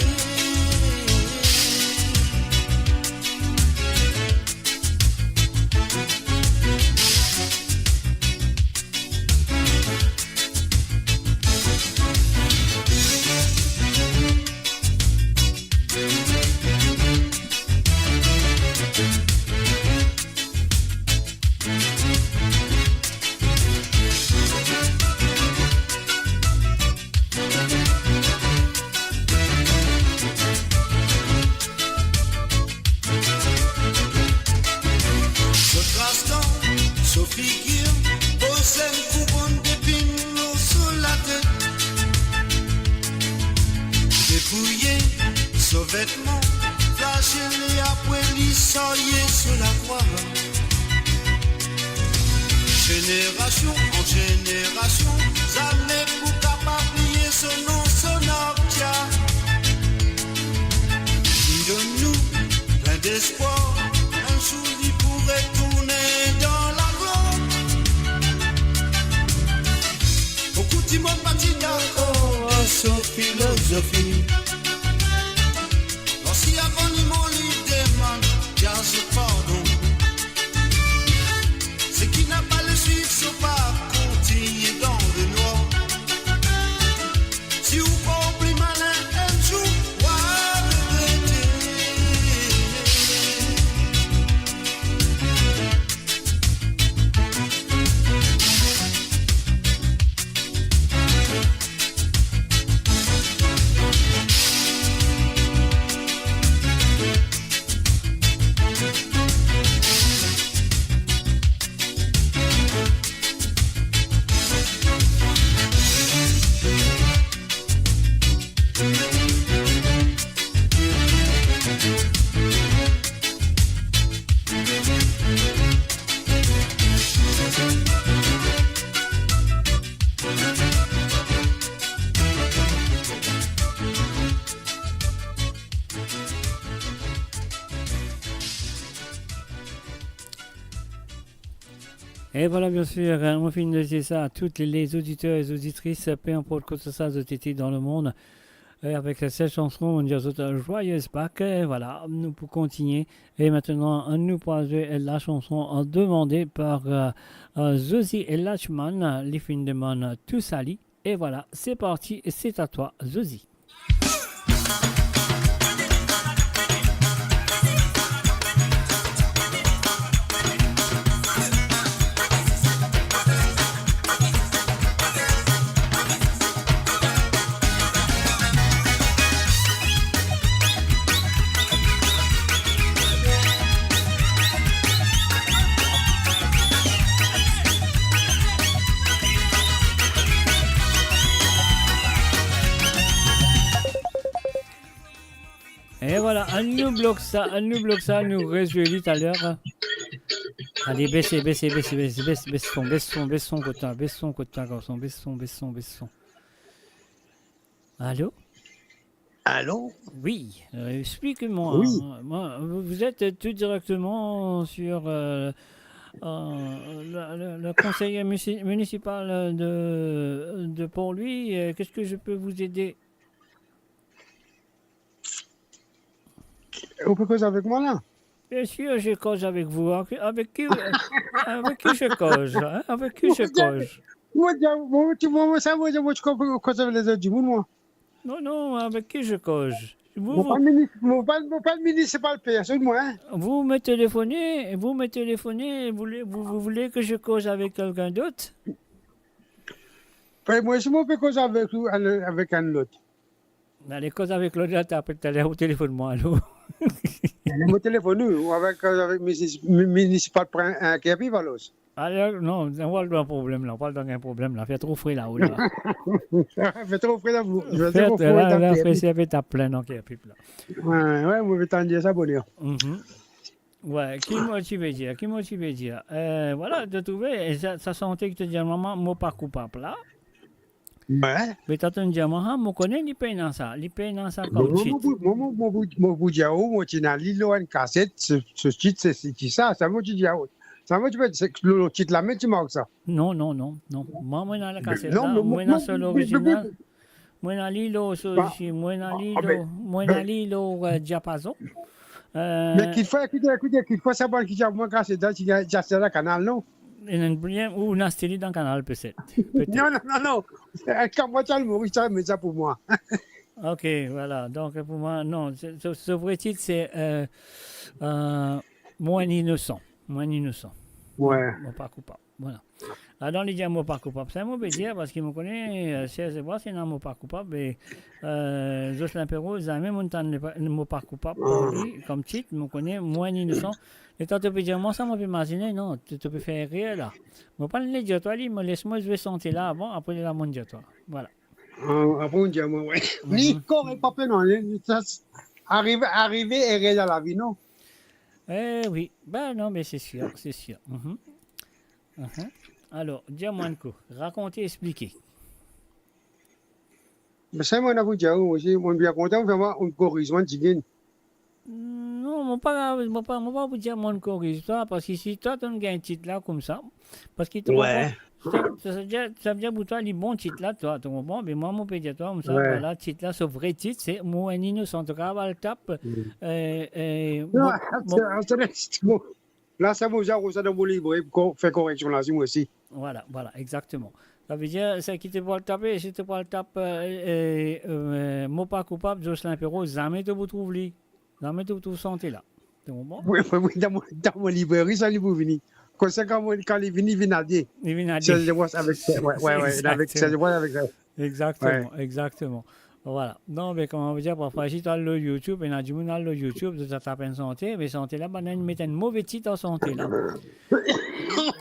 Figir, poz enn kouronn depinn lor so latet. Depouye so vetman, flagele, apre li sarye so lakrwa. Zenerasion an zenerasion, zame pou kapav bliye so nom, so nom, Jah. Li donn nou plin despwar, enn zour li pou retourne dan laglwar. Boukou dimoun pa ti dakor ar so filozofi. Parski avan li mor, li demann Jah so pardon. Seki napa le swiv so pa, kontign dan lenwar. Si ou pa pli malin, enn zour ou a regrete. E vwala, bien sir, nou finn dir sa a tou le zoditer e zoditris, pe inport kote sa zot ete dan lemond. E avek set sanson, nou dir a zot joyeux Pâques. E vwala, nou pou kontigne. E aster, nou pou al zwe la sanson demande par, euh, euh, Zozi Lachman. Li finn demann Tou Sali. E vwala, se parti, c'est à toi, Zozi. E vwala, anou blok sa, anou blok sa, nou rezwe li taler. Ale, bese, bese, bese, bese, bese, bes son, bes son, bes son kot la, bes son kot la, garson, bes son, bes son, bes son. Alo? Allô? Oui, euh, explique-moi. Oui. Moi, vous vous êtes tout directement sur, euh, euh, le, le, le conseiller musi-, municipal de, de Port-Louis. Euh, qu'est-ce que je peux vous aider? Ou pe koz avek mwa la? Bien sûr, je cause avec vous. Avec, avec qui, avec qui je cause, hein? Avec qui je cause? Mo dir, mo, ti, mo, mo, sa, mo, mo, ti koz, koz avek lezot dimoun, mwa. Non, non, avec qui je cause? Vous, mo pa minis, mo pa, mo pa minisipal personn, mwa, hein. Vous me téléphonez, vous me téléphonez, vous voulez, vous, vous voulez que je cause avec quelqu'un d'autre? Be, mwa, si mo pe koz avek ou, avek enn lot. Ale koz avek lot la, apre taler ou telefonn mwa, alor. Mo telefonn ou, ou avek, euh, avek minis-, mi-, minisipal pran, euh, Kerpip, alor? Ale, non, ou al dan problem la, ou al dan problem la. Fer tro fre la, ou la. Fer tro fre la, ou. Fer tro fre la, la, fer tro fre, fer tap plin dan Kerpip la. Wi, wi, mo pe tann dir sa boner. Mhm. Wi, ki mo ti pe dir, ki mo ti pe dir? Euh, vwala, to trouve, e sa, sa sante ki to dir, mama, mo pa koupab la. Wi. Me to tann dir mwa, ha, mo kone li pena sa, li pena sa kom tit. Mo, mo, mo, mo, mo, mo, mo pou dir ou, mo ti ena li lor enn kaset, se, se tit, se, se ki sa, sa mo ti dir ou. Sa mo ti pe, se, lor, lor tit la, me ti mark sa. Non, non, non, non. Mwa, mo ena lakaset la, mo, mo ena so lorizinal. Mo ena li lor so isi, mo ena li lor, mo ena li lor, euh, diapazon. Euh, me kikfwa, ekoute, ekoute, kikfwa sa bann ki dir mwa kaset la, ti, ti aste la Kanal, non? Ena bien, ou inn aste li dan Kanal, petet. Petet. Non, non, non, non. Kan mwa ti al Moris, ti al met sa pou mwa. Ok, vwala. Donk, pou mwa, non, se, se, se vre tit, se, euh, euh, Mo enn inosan. Mo enn inosan. Wi. Mo pa koupab. Vwala. Ladan li dir mo pa koupab. Sa mo pe dir, parski mo kone, eh, Serge Desbois, se ena mo pa koupab, e, eh, Jocelyn Perrault, zame mo'nn tann li pa, mo pa koupab par li, kom tit, mo kone, mo enn inosan. Letan to pe dir mwa sa, mo pe imazine, non, to, to pe fer erer la. Mo pa'nn le dir twa li, mo les mo zwe sante la avan, apre la mo'nn dir twa. Vwala. Ah, apre ou dir mwa, wi. Mhm. Ni kor e pa pe non, ni, sa, arive, arive erer dan lavi, non? Eh wi, ben non, me se sir, se sir. Mhm. Mhm. Alor, dir mwa enn kou, rakonte, explike. Me sa, mo ena pou dir ou osi, mo bien kontan, ou fer mwa, ou koriz mwa, tigin. Non, mo pa, mo pa, mo pa pou dir mo'nn koriz twa, parski si twa to'nn gagn tit la koumsa, parski to konpran, sa, sa, sa vedir, sa vedir pou twa, li bon tit la, twa, to konpran? Me mwa, mo pe dir twa koumsa, vwala, tit la, so vre tit, se mo enn inosan, to kapav al tap, eh, eh, non, mo, mo, se, se, se, bon. La, sa mo dir, sa dan mo libre, pou fer koreksion la, si mo osi. Vwala, vwala, exakteman. Sa vedir, seki to pou al tape, si to pou al tap, eh, eh, eh, mo pa koupab, Jocelyn Perrault, zame to pou trouv li. Zame to pou trouv sante la. To konpran? Wi, wi, wi, dan mo, dan mo libreri, sa li pou vini. Koumsa, kan mo, kan li vini, li vinn a de. Li vinn a de. Serge Desbois avek, wi, wi, wi, avek Serge Desbois avek, eh, Exakteman, exakteman. Vwala. Non, me kouma mo dir, parfwa, si to al lor YouTube, ena dimoun al lor YouTube, zot al tap enn sante, me sante la, bann-la inn met enn move tit ar sante la.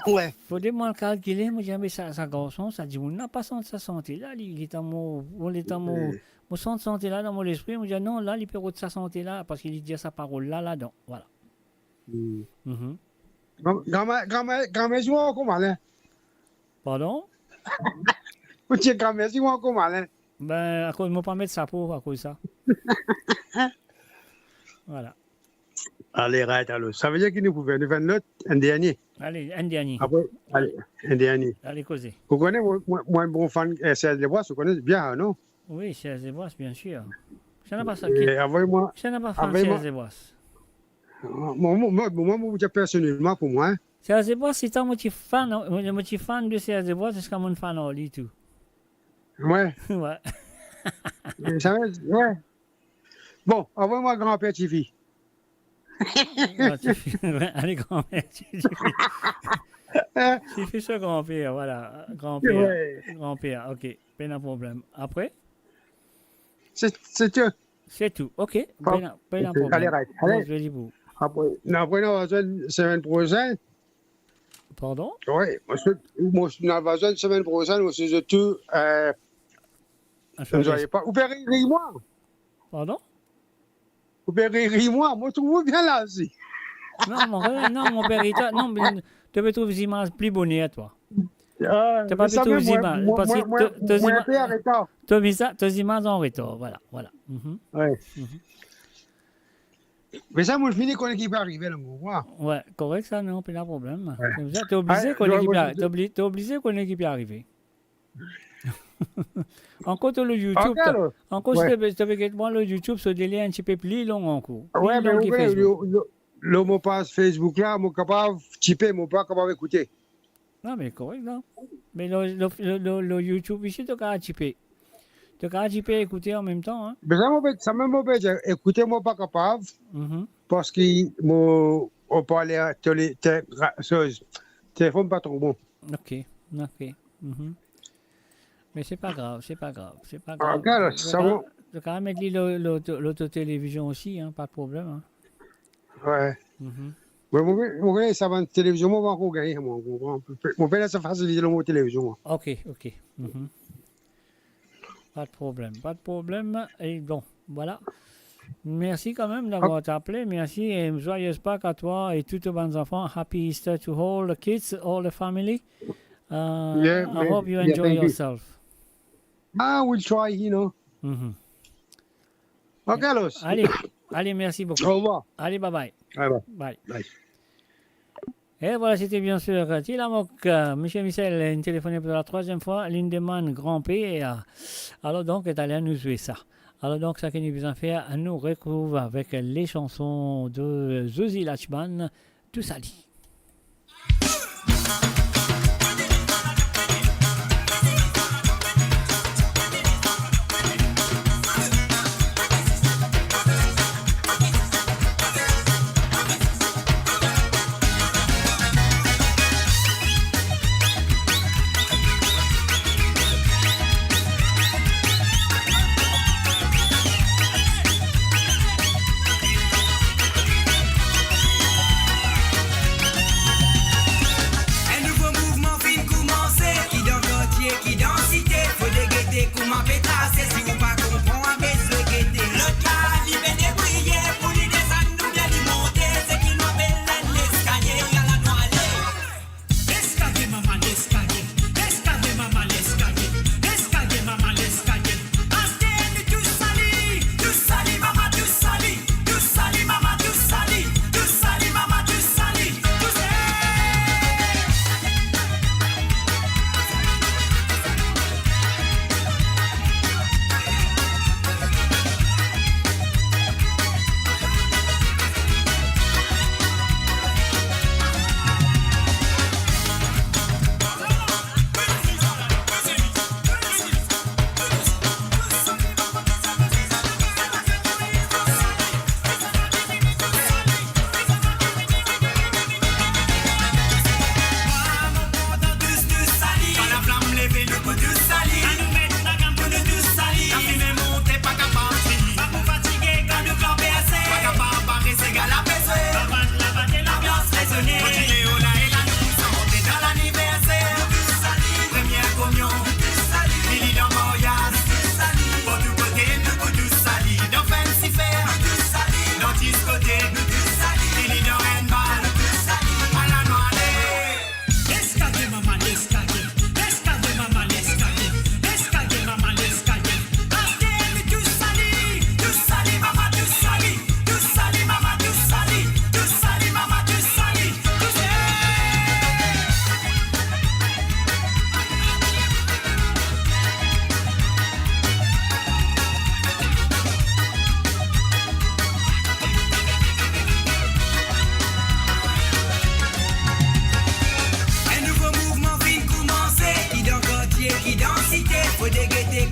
Wi. Fode mwa al kalkile, mo dir, me sa, sa garson, sa dimoun la pa sant sa sante la, li, li dan mo, mo, li dan mo, mo sant sante la dan mo lespri, mo dir, non, la, li pe rod sa sante la, parski li dir sa parol la, ladan. Vwala. Hmm. Mhm. Gran-, granmèr, granmèr, granmèr, ou ankor malin. Pardon? Ou ti granmèr, ou ankor malin. Ben, akoz mo pa met sapo, akoz sa. Vwala. Ale, right, alor. Sa vedir ki nou pou fer, nou fer enn lot, enn dernie. Ale, enn dernie. Apre, ale, enn dernie. Ale, koze. Ou kone, mwa, mwa, mwa, bon fan, eh, Serge Desbois, ou kone bien, non? Wi, Serge Desbois, bien sir. Sa napa sa ki, eh, avoy mwa, sa napa fan avoy mwa. Serge Desbois. Mo, mo, mo, mo, mo, mo, personelman, pou mwa, hein. Serge Desbois, sitan mo ti fan, mo, mo ti fan de Serge Desbois, ziska mo'nn fan ar li tou. Wi. Wi. Sa, wi. Bon, avoy mwa granper tifi. Ah, tifi, wi, ale, granper tifi. Hein? Tifi so granper, vwala. Granper. Wi. Granper, ok. Pena problem. Apre? Se, se tou. Se tou. Ok. Bon. Pena, pena problem. Ok. Ale, right. Ale. Bon, je dis vous. Apre, non, apre, nou va zwenn semenn prosenn. Pardon? Wi, mo swet, mo, nou va zwenn semenn prosenn, mo swet zot tou, eh, ah, enjoy pa. Ou pe rir, rir mwa. Pardon? Ou pe rir, rir mwa, mo trouv ou bien lazi. Non, mo, non, mo pe rir twa, non, me to pe trouv zimaz pli boner, twa. Ah, to pa pe trouv zimaz, parski to, to zimaz an retar, vwala, vwala. Mhm. Wi. Mhm. Me sa, mo fini kone ki pe arive, la, mo krwar. Wi, korek sa, non, pena problem. Wi. Koumsa, to oblize kone ki pe arive. Ankor to lor YouTube, ok, alor. Ankor si to pe, to pe get mwa lor YouTube, so dele enn tipe pli long ankor. Pli long ki Facebook. Wi, me ou kone, lor, lor, lor mo paz Facebook la, mo kapav tipe, mo pa kapav ekoute. Non, me korek, non. Me lor, lor, lor, lor, lor YouTube isi, to kapav tipe. To kapav tipe, ekoute anmemtan, hein. Me sa, mo pe, sa mem mo pe dir, ekoute, mo pa kapav, mhm, parski mo, mo pa le, tele, te, ra, soz, telefonn pa tro bon. Ok, ok. Mhm. Me se pa grav, se pa grav, se pa grav. Ah, ok, alor, to kapav, to kapav met li lor, lor, lor to televizion osi, hein, pa de problem, hein. Wi. Mhm. Mo, mo, mo, mo, sa bann televizion, mo pa ankor gagne, mo, mo, mo, mo pena sa fasilite lor mo televizion, mwa. Ok, ok. Mhm. Pa de problem, pa de problem. E bon, vwala. Merci quand même d'avoir appelé. Merci et joyeuse Pâques à toi et tous tes bann zanfan. Happy Easter to all the kids, all the family. Uh, yeah, I hope you enjoy yourself. I will try, you know. Mhm. Ok, alors. Allez, allez, merci beaucoup. Au revoir. Allez, bye bye. Bye bye. Bye. Bye. Et voilà, c'était bien sûr, euh, Ti Lamok, euh, Michel Michel, inn telefoné pour la troisième fois, li demann Granper. Alors donc, talèr nou zwe sa. Alors donc, sa ki nou bizin fer, nou retrouv avek les chansons de Zozi Lachman, Tou Sali.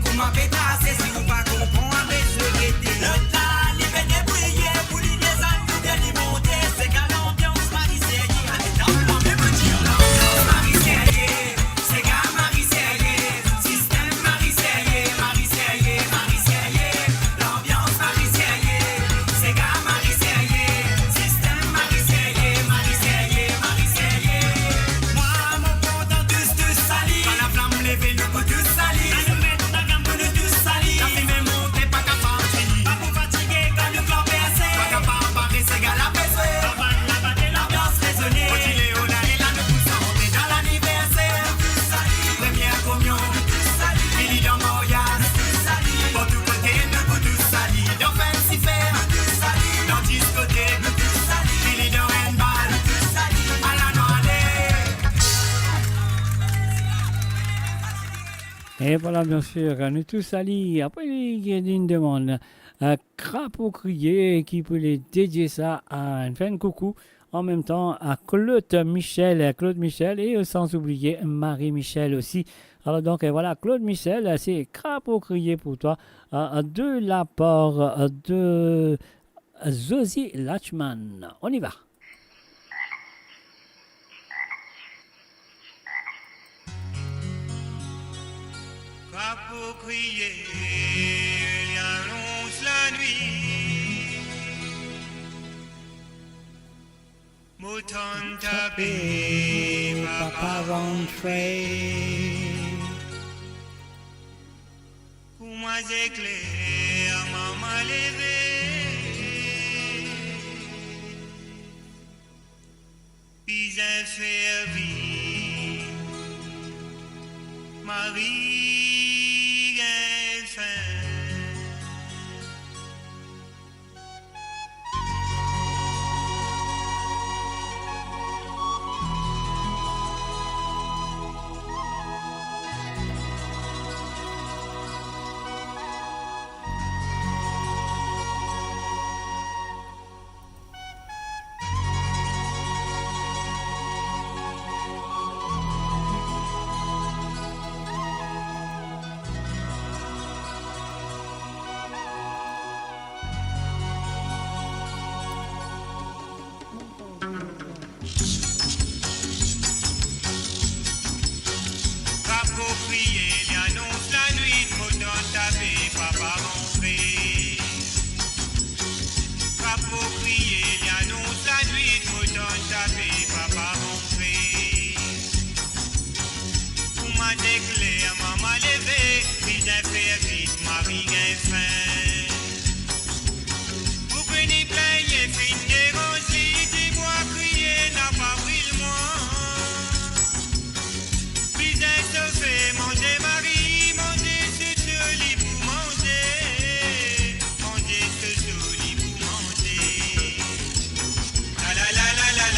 Kouma pe trase, si ou pa konpran, bezwin gete. Lot la, li pe debriye, pou li desann, pou li monte, sega lanbians Mari Serye. Atann, mwa mem mo dir lanbians Mari Serye, sega Mari Serye, sistem Mari Serye, Mari Serye, Mari Serye, lanbians Mari Serye, sega Mari Serye, sistem Mari Serye, Mari Serye, Mari Serye. Mwa, mo kontan tous, tous sali. Kan laflam leve, nou pou tous sali. Aloumet, lagam pou nou tous sali. Lafime monte, pa kapav fini. Pa pou fatige kan nou klan perse. Pa kapav pare, sega la pe zwe. Kabann la bate, lanbians rezone. Oti Leona e la, nou pou sante dan laniverser. Premie komion, fini dan maryaz. Partou kote nou pou tous sali. Dan finn sifer, dan diskotek, fini dan enn bal. Ala nou ale. E vwala, biensir, nou tous sali. Apre li, li ena enn demann, euh, Krapo Kriye, ki pou le dedie sa a, enn finn koukou, an mem tan a Claude Michel, Claude Michel e, euh, san oubliye Marie Michel osi. Alor donk, euh, vwala, Claude Michel, euh, se Krapo Kriye pou twa, euh, de la par, euh, de Zozi Lachman. On y va. Krapo kriye, li anons lanwit. Mo tann tape, papa rantre. Kouma zekler, mama leve. Bizin fer vit, Mari gagn fin. Krapo kriye, li anons lanwit, mo tann tape, papa rantre. Krapo kriye, li anons lanwit, mo tann tape, papa rantre. Kouma zekler, mama leve, bizin fer vit, Mari gagn fin. Pou fini pligne, finn deranz li, dibwa kriye, napa bril mwa. Bizin sofe manze, Mari, manze, soso li pou manze. Manze, soso li pou manze. La, la, la.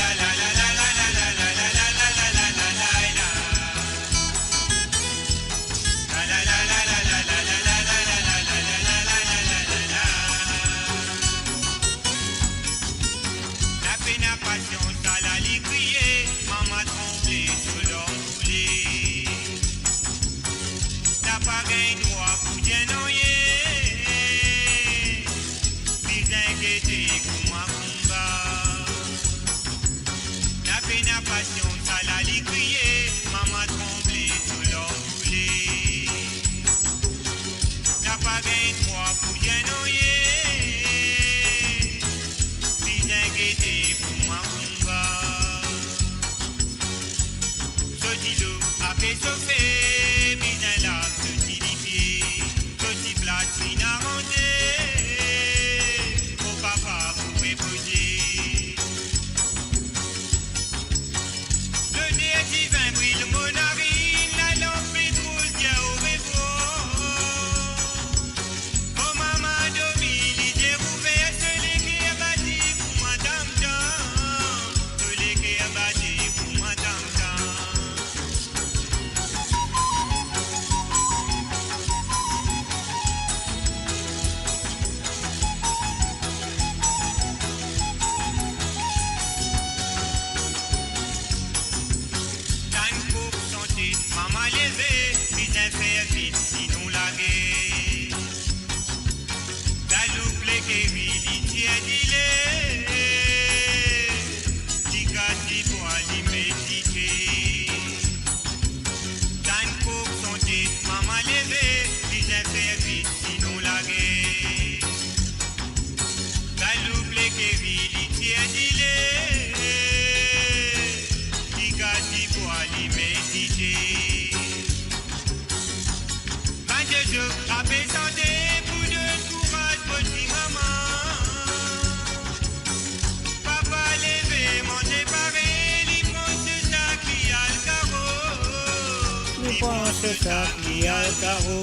Li pran so sak, li al karo.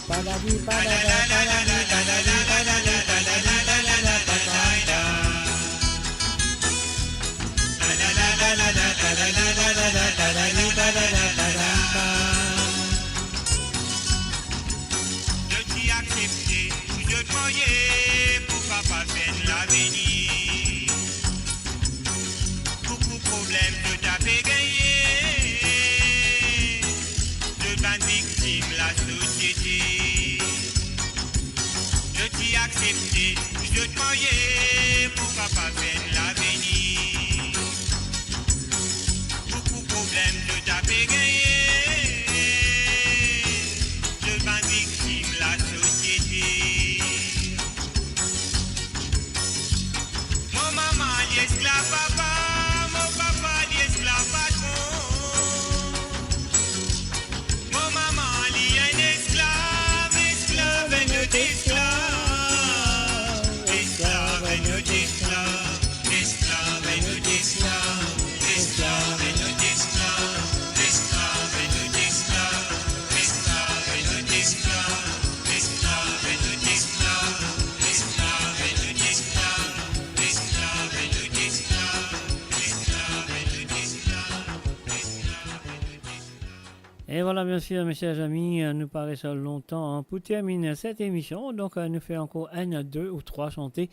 Padadi, padada, padadi, padadi, padadi, padadi, padada, padada. Zot ti aksepte pou zot marye, pou kapav fer enn lavenir. Boukou problem zot ape gagne, zot bann viktim lasosiete. Zot ti aksepte pou zot marye, pou kapav fer enn lavenir. Boukou problem zot ape gagne, zot bann viktim lasosiete. Mo mama li esklav papa, mo papa li esklav patron. Mo mama li enn esklav, esklav enn lot esklav, esklav enn lot esklav, esklav enn lot esklav, esklav enn lot esklav, esklav enn lot esklav, esklav enn lot esklav, esklav enn lot esklav, esklav enn lot esklav, esklav enn lot esklav, esklav enn lot esklav, esklav enn lot esklav. E vwala, biensir, mes chers amis, nou pa res lontan, hein, pou terminn set emision. Donk, euh, nou fer ankor enn, de ou trwa sante.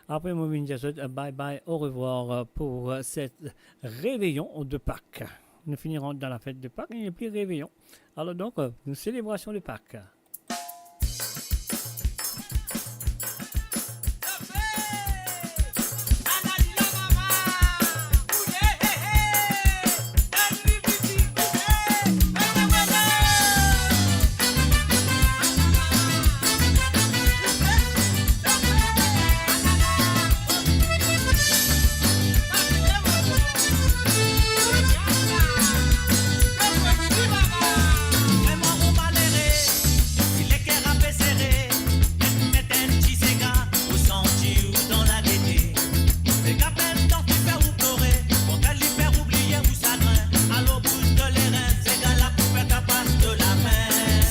Apre, mo vinn dir zot, euh, bye bye, au revoir, euh, pour, euh, cette réveillon de Pâques. Nou fini rant dan lafet de Pâques, il n'y a plus réveillon. Alors donc, euh, une célébration de Pâques. Met enn ti sega pou santi ou dan lalete. Sega pena pou fer ou plore, pou fer li fer ou bliye ou sagrin. Al o bout to lerin, sega la pou fer kapav to lamin.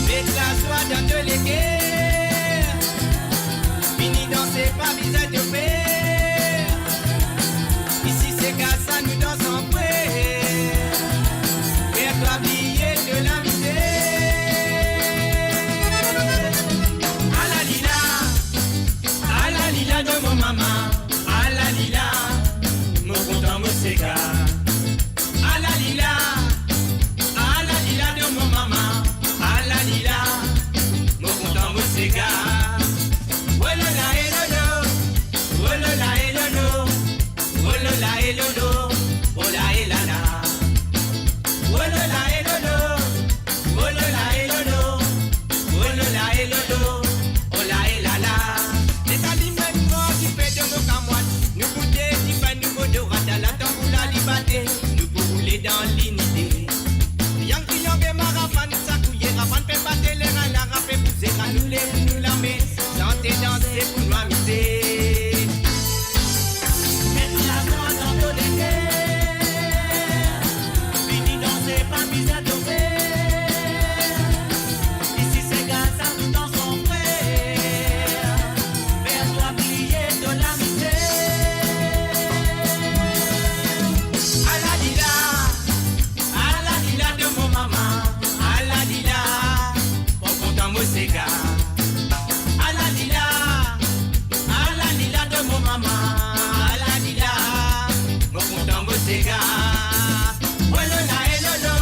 Met lazwa dan to leker. Vini danse, pa bizin to per. Isi sega sa nou dans an frer. Fer twa bliye to lamizer. Alalila, alalila de mo mama, alalila, mo kontan mo sega. Alalila, alalila de mo mama, alalila, mo kontan mo sega. Wolola e lolo, wolola e lolo, wolola e lolo, ola e lala. Wolola e lolo, wolola e lolo, wolola e lolo, ola e lala. Leta limem nwar dife dan mo kamwat, nou goute dife nou bodorat, dan latanboula li bate, nou pou roule dan linite. Riank triangle marafann, sakouye rafann, pe bate lerin la, rape bouze, ranoule nou lame, sante danse pou nou amize. Met lazwa dan to leker. Vini danse, pa bizin to per. Isi sega sa nou dans an frer. Fer twa bliye to lamizer. Alalila, alalila de mo mama, alalila, mo kontan mo sega. Alalila, alalila de mo mama, alalila, mo kontan mo sega. Wolola e lolo,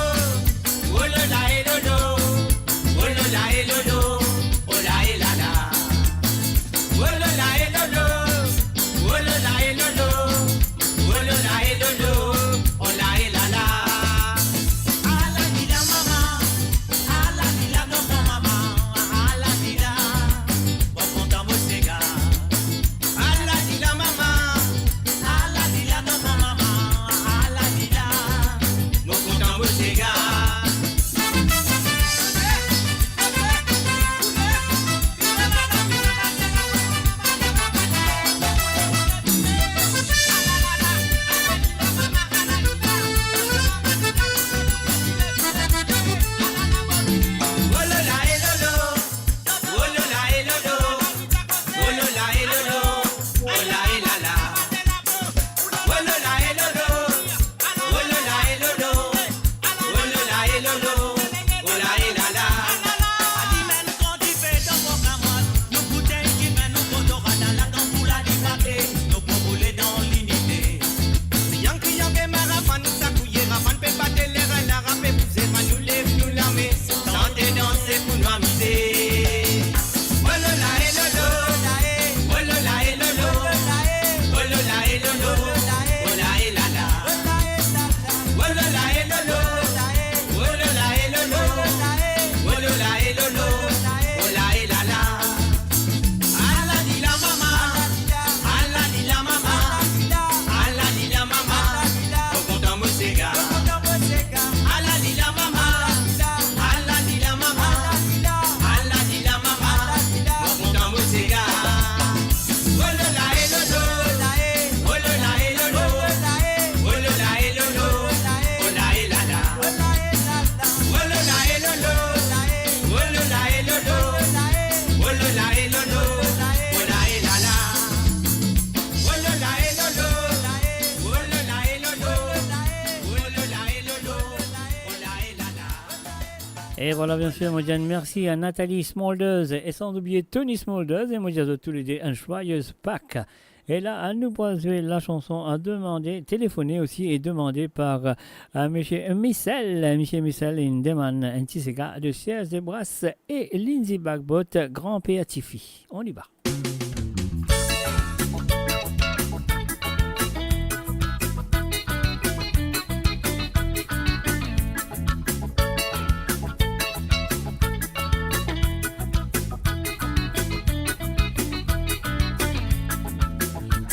E vwala, bien sir, mo dir enn mersi a Nathalie Smulders e san oubliye Tony Smulders, e mo dir a zot toulede enn joyeuse Pâques. E la, nou pou al zwe la chanson a demande, telefone osi e demande par, euh, misie Michel. Misie Michel, inn demann enn ti sega de Serge Desbrasses e Lindsay Bagbot, Granper Tifi. On y va.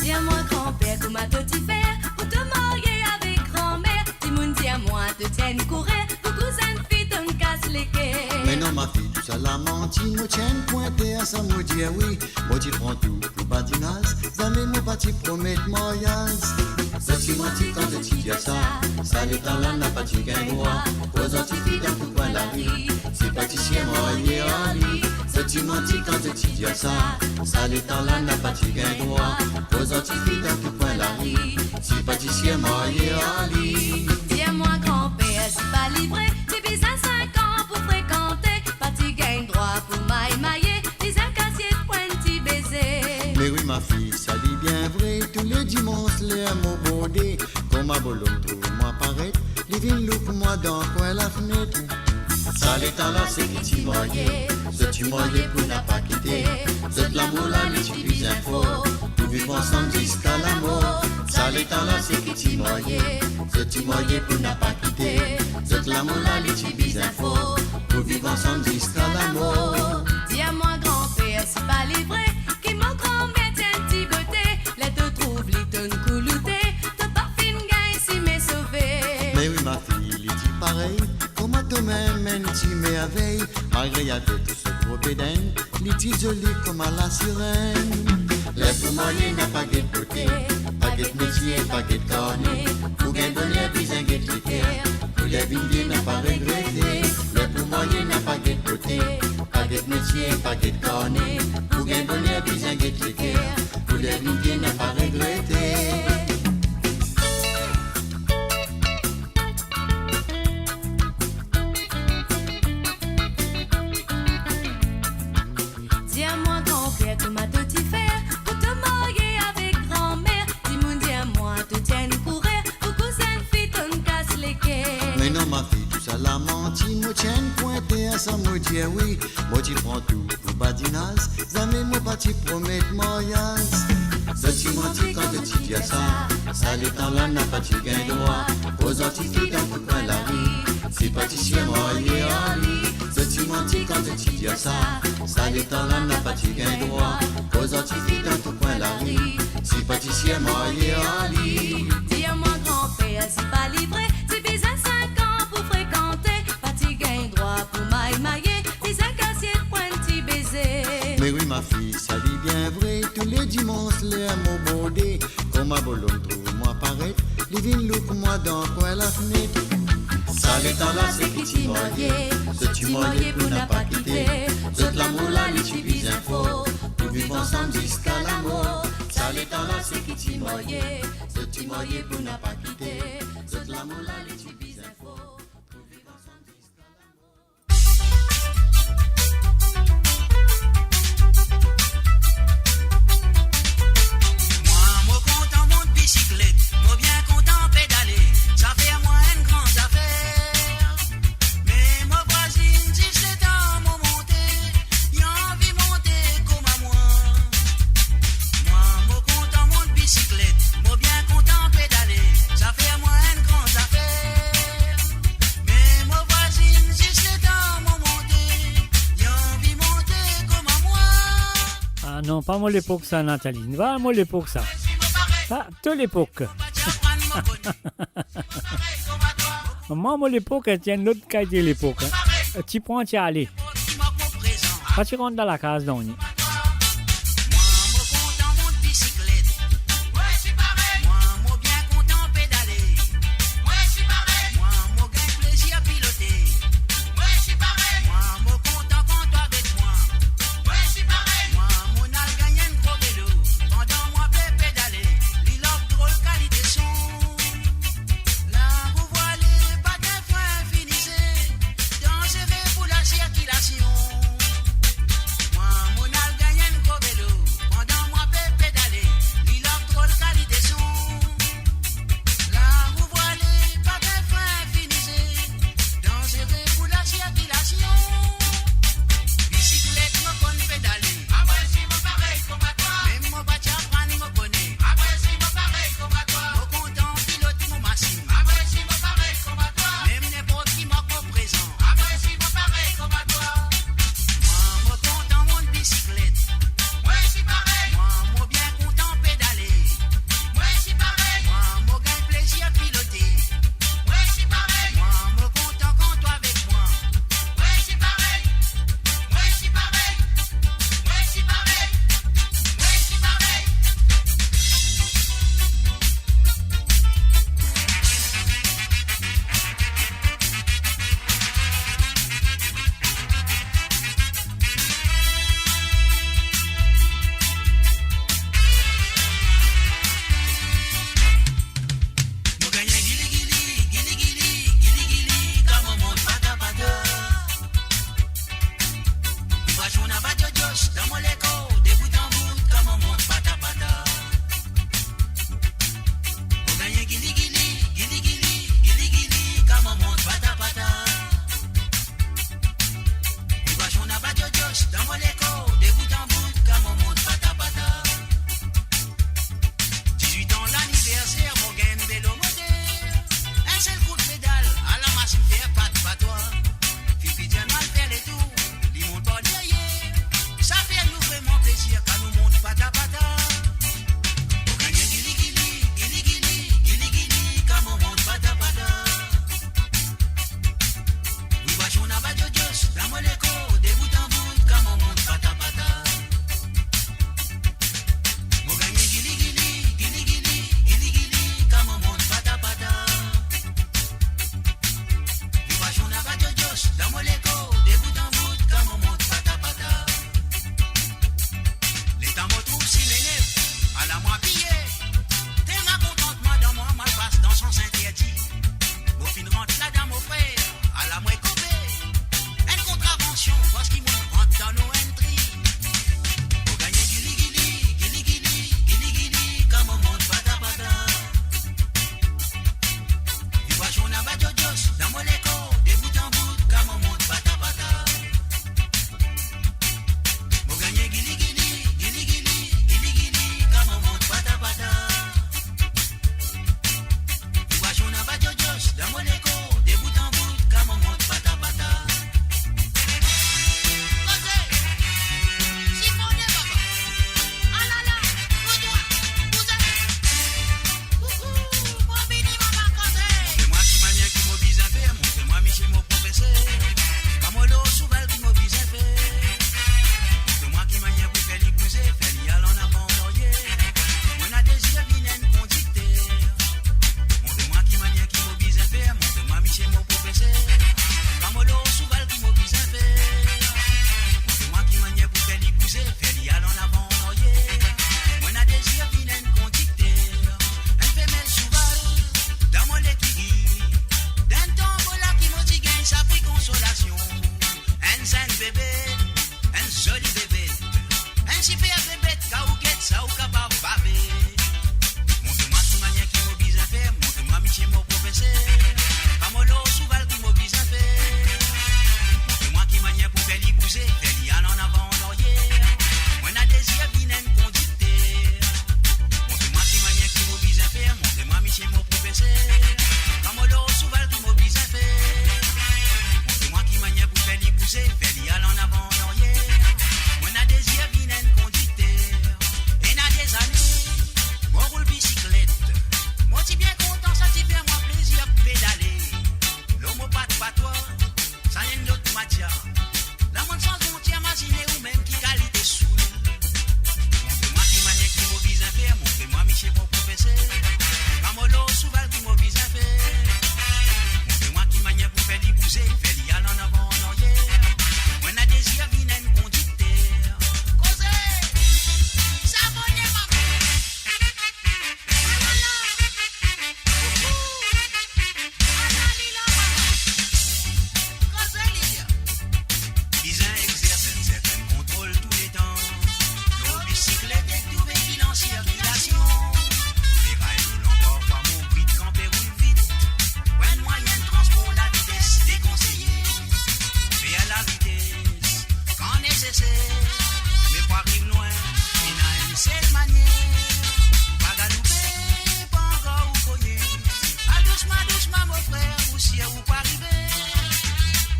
Dir mwa, granper, kouma to ti fer pou to marye avek granmer? Dimoun dir mwa to ti enn kourer, pou kouzinn fi to'nn kas leker. Me non, ma fi, tousala manti, mo ti enn pwinter, sa mo dir wi. Mo ti pran tou pou badinaz, zame mo pa ti promet maryaz. Zot ti manti kan zot ti dir sa, sa letan la napa ti gagn drwa. Koz an tifi dan tou kwin lari, si pa ti sir marye ar li. Zot ti manti kan zot ti dir sa, sa letan la napa ti gagn drwa. Koz an tifi dan tou kwin lari, si pa ti sir marye ar li. Dir mwa, granper, si pa li vre, ti bizin sink an pou frekante, pa ti gagn drwa pou may maye, bizin kasiet pou enn ti beze. Me wi, ma fi, sa li bien vre, tou le dimans ler mo borde, kouma bolom trouv mwa paret, li vinn louk mwa dan kwin lafnet. Sa letan la seki ti marye, zot ti marye pou napa kite, zot lamour la li ti bizin for, pou viv ansam ziska lamor. Sa letan la seki ti marye, zot ti marye pou napa kite, zot lamour la li ti bizin for, pou viv ansam ziska lamor. Dir mwa, granper, si pa li vre, ki mo granmer ti enn ti bote, ler to trouv li to'nn kouloute, to pa finn gagn sime sove. Me wi, ma fi, li ti parey kouma tomem enn ti mervey, malgre li aver tou so gro bedenn, li ti zoli kouma lasirenn. Ler pou marye napa get bote, pa get metie, pa get karne, pou gagn boner bizin get leker, pou ler vinn vie napa regrete. Ler pou marye napa get bote, pa get metie, pa get karne, pou gagn boner bizin get leker, pou ler vinn vie napa regrete. Dir mwa, granper, kouma to ti fer pou to marye avek granmer? Dimoun dir mwa to ti enn kourer, pou kouzinn fi to'nn kas leker. Me non, ma fi, tousala manti, mo ti enn pwinter, sa mo dir wi. Mo ti pran tou pou badinaz, zame mo pa ti promet maryaz. Zot ti manti kan zot ti dir sa, sa letan la napa ti gagn drwa. Koz an tifi dan tou kwin lari, si pa ti sir marye ar li. Zot ti manti kan zot ti dir sa, sa letan la napa ti gagn drwa. Koz an tifi dan tou kwin lari, si pa ti sir marye ar li. Dir mwa, granper, si pa li vre, ti bizin sink an pou frekante, pa ti gagn drwa pou may maye, bizin kasiet pou enn ti beze. Me wi, ma fi, sa li bien vre, tou le dimans ler mo borde, kouma bolom trouv mwa paret, li vinn louk mwa dan kwin lafnet. Sa letan la seki ti marye, zot ti marye pou napa kite, zot lamour la li ti bizin for, pou viv ansam ziska lamor. Sa letan la seki ti marye, zot ti marye pou napa kite, zot lamour la li ti bizin for, pou viv ansam ziska lamor. Mwa, mo kontan mont bisiklet, mo bien kontan pedale, sa fer mwa enn gran zafer. Me mo vwazinn, zis letan mo monte, li anvi monte kouma mwa. Mwa, mo kontan mont bisiklet, mo bien kontan pedale, sa fer mwa enn gran zafer. Me mo vwazinn, zis letan mo monte, li anvi monte kouma mwa. Ah non, pa mo lepok sa, Nathalie. Pa mo lepok sa. Pa to lepok. Mwa, mo lepok, ti enn lot kalite lepok, hein. Ti pran, ti ale. Pa ti rant dan lakaz, non. Kan mo lor souval, ki mo bizin fer? Montre mwa ki manier pou fer li bouze, fer li al an avan, an aryer. Mo ena dezir vinn enn kondikter, enn femel souval dan mo lekiri. Dan tan la ki mo ti gagn sa pri konsolasion, enn zenn bebe, enn zoli bebe, enn siper bebe, kan ou get sa ou kapav bave. Montre mwa ki manier ki mo bizin fer, montre mwa misie mo profeser. Kan mo lor souval, ki mo bizin fer? Montre mwa ki manier pou fer li bouze, fer li al an avan, an aryer. Mo ena dezir vinn enn kondikter. Montre mwa ki manier ki mo bizin fer, montre mwa misie mo profeser. Kan mo lor souval, ki mo bizin fer? Montre mwa ki manier pou fer li bouze, fer li al an avan, an aryer. Mo ena dezir vinn enn kondikter. Ena dezane, mo roul bisiklet. Mo ti bien kontan, sa ti fer mwa plezir pedale. Lor mo pat patwa, sa enn lot matia. La mo santi mo ti imazine ou mem ki kalite soul. Montre mwa ki manier ki mo bizin fer, montre mwa misie mo profeser. Kan mo lor souval, ki mo bizin fer? Montre mwa ki manier pou fer li bouze, fer li al an avan, an aryer. Mo ena dezir vinn enn kondikter. Koze! Sa bone, mama! Bizin exerse enn sertenn kontrol touletan. Lor bisiklet ek trouve ki dan sirkilasion. Leray roulan, parfwa mo brit, kanpe, roul vit. Enn mwayin transpor lavites dekonseye. Fer lavites kan neseser, me pou ariv lwin, ena enn sel manier. Pa galoupe, pa ankor ou kogne. Al dousman, dousman, mo frer, ou sir ou pou arive.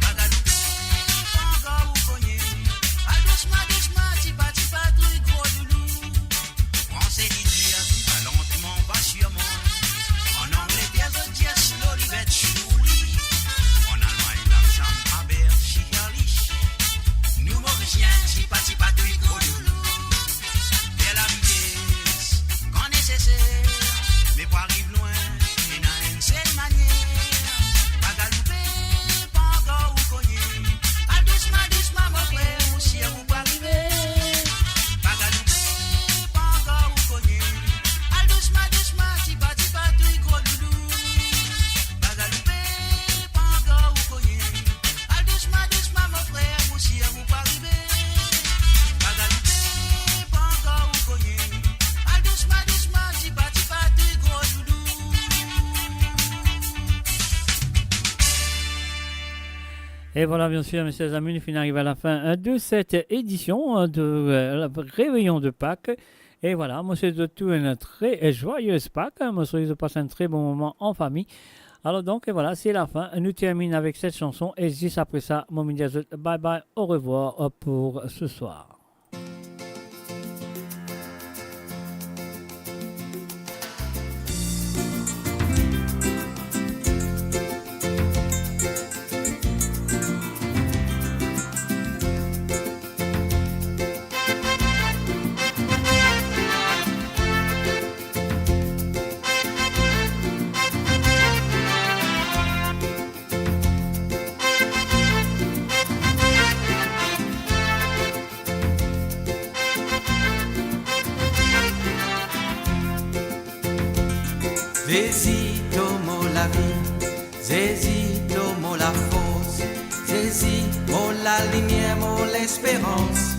Pa galoupe, pa ankor ou kogne. Al dousman, dousman, tipa, tipa, touy gro loulou. Pran se li dir, viva lantman, va sirman. An Angleter, zot dir slow, li vet surely. An Almagn, langsam, aber sicherlich. Nou Morisien, tipa, tipa, touy gro loulou. Fer lavites kan neseser, me pou ariv lwin, ena enn sel manier. Pa galoupe, pa ankor ou kogne. Al dousman, dousman, mo frer, ou sir ou pou arive. Pa galoupe, pa ankor ou kogne. Al dousman, dousman, tipa, tipa, touy gro loulou. Pa galoupe, pa ankor ou kogne. Al dousman, dousman, mo frer, ou sir ou pou arive. Pa galoupe, pa ankor ou kogne. Al dousman, dousman, tipa, tipa, touy gro loulou. Et voilà, bien sûr, mes chers amis, nous finissons arriver à la fin, hein, de cette édition, hein, de, euh, le réveillon de Pâques. E vwala, mo swet zot tou enn tre, eh, joyeux Pâques, hein. Mo swet zot pas enn tre bon moman an fami. Alor donk, e vwala, se lafin. Nou terminn avek set sanson e zis apre sa, mo vinn dir zot bye bye, au revoir, euh, pour ce soir. Zezi to mo lavi, Zezi to mo lafors, Zezi mo lalimier, mo lesperans.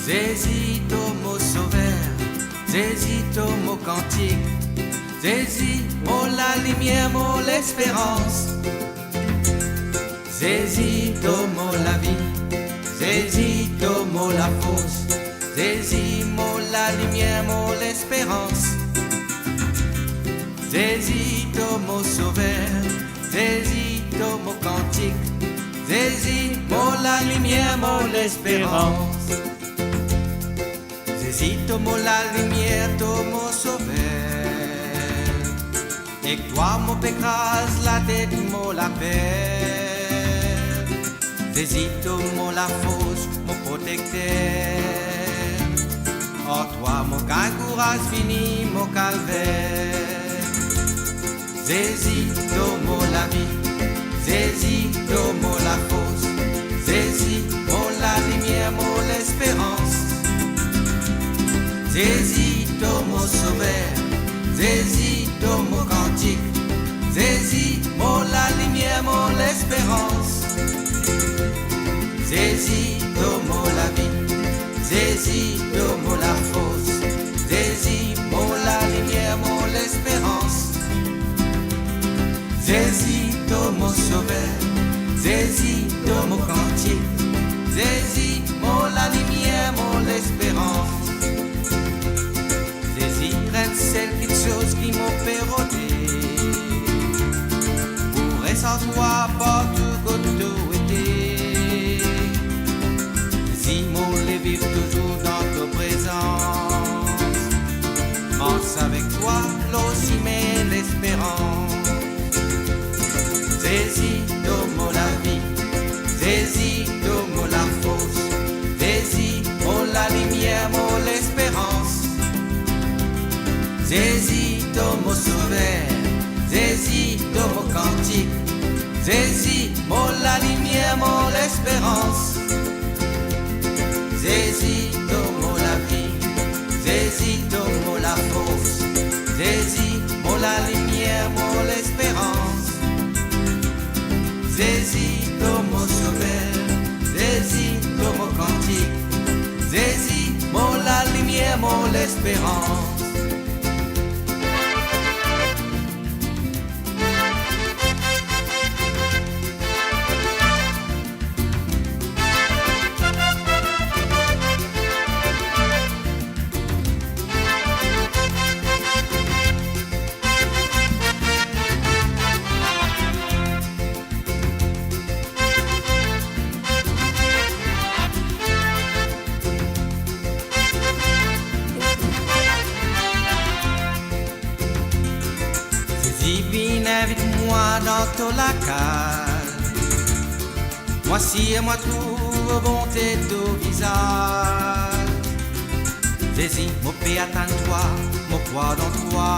Zezi to mo sover, Zezi to mo kantik, Zezi mo lalimier, mo lesperans. Zezi to mo lavi, Zezi to mo lafors, Zezi mo lalimier, mo lesperans. Zezi to mo sover, Zezi to mo kantik, Zezi mo lalimier, mo lesperans. Zezi to mo lalimier, to mo sover. Ek twa mo pe kraz latet, mo laper. Zezi to mo lafors, mo protekter. Ar twa mo gagn kouraz fini mo kalver. Zezi to mo lavi, Zezi, to mo sover, Zezi, to mo kantik, Zezi, mo lalimier, mo lesperans. Zezi, to mo lavi, Zezi, to mo lafors, Zezi, mo lalimier, mo lesperans. Zezi, to mo sover, Zezi, to mo kantik, Zezi, mo lalimier, mo lesperans. Zezi, enn sel kiksoz ki mo pe rode, pou res ar twa partou kot to ete. Zezi, mo le viv touzour dan to prezans, mars avek twa lor sime lesperans. Zezi, to mo lavi, Zezi, to mo lafors, Zezi, mo lalimier, mo lesperans. Zezi, to mo sover, Zezi, to mo kantik, Zezi, mo lalimier, mo lesperans. Zezi, to mo lavi, Zezi, to mo lafors, Zezi, mo lalimier, mo lesperans. Zezi, to mo sover, Zezi, to mo kantik, Zezi, mo lalimier, mo lesperans. Zezi, vinn invit mwa dan to lakaz. Mwa sir, mwa trouv bonte to vizaz. Zezi, mo pe atann twa, mo krwar dan twa.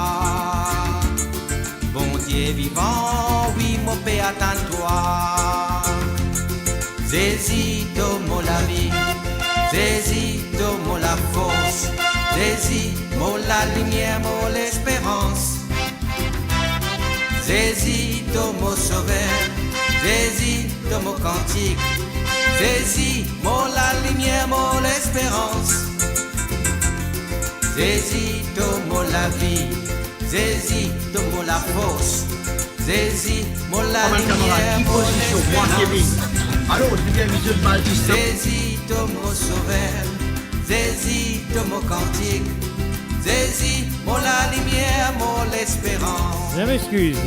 Bondie vivan, wi, mo pe atann twa. Zezi, to mo lavi, Zezi, to mo lafors, Zezi, mo lalimier, mo lesperans. Zezi, to mo sover, Zezi, to mo kantik, Zezi, mo lalimier, mo lesperans. Zezi, to mo lavi, Zezi, to mo lafors, Zezi, mo lalimier, mo lesperans. Zezi, to mo sover, Zezi, to mo kantik, Zezi, mo lalimier, mo lesperans. Je m'excuse.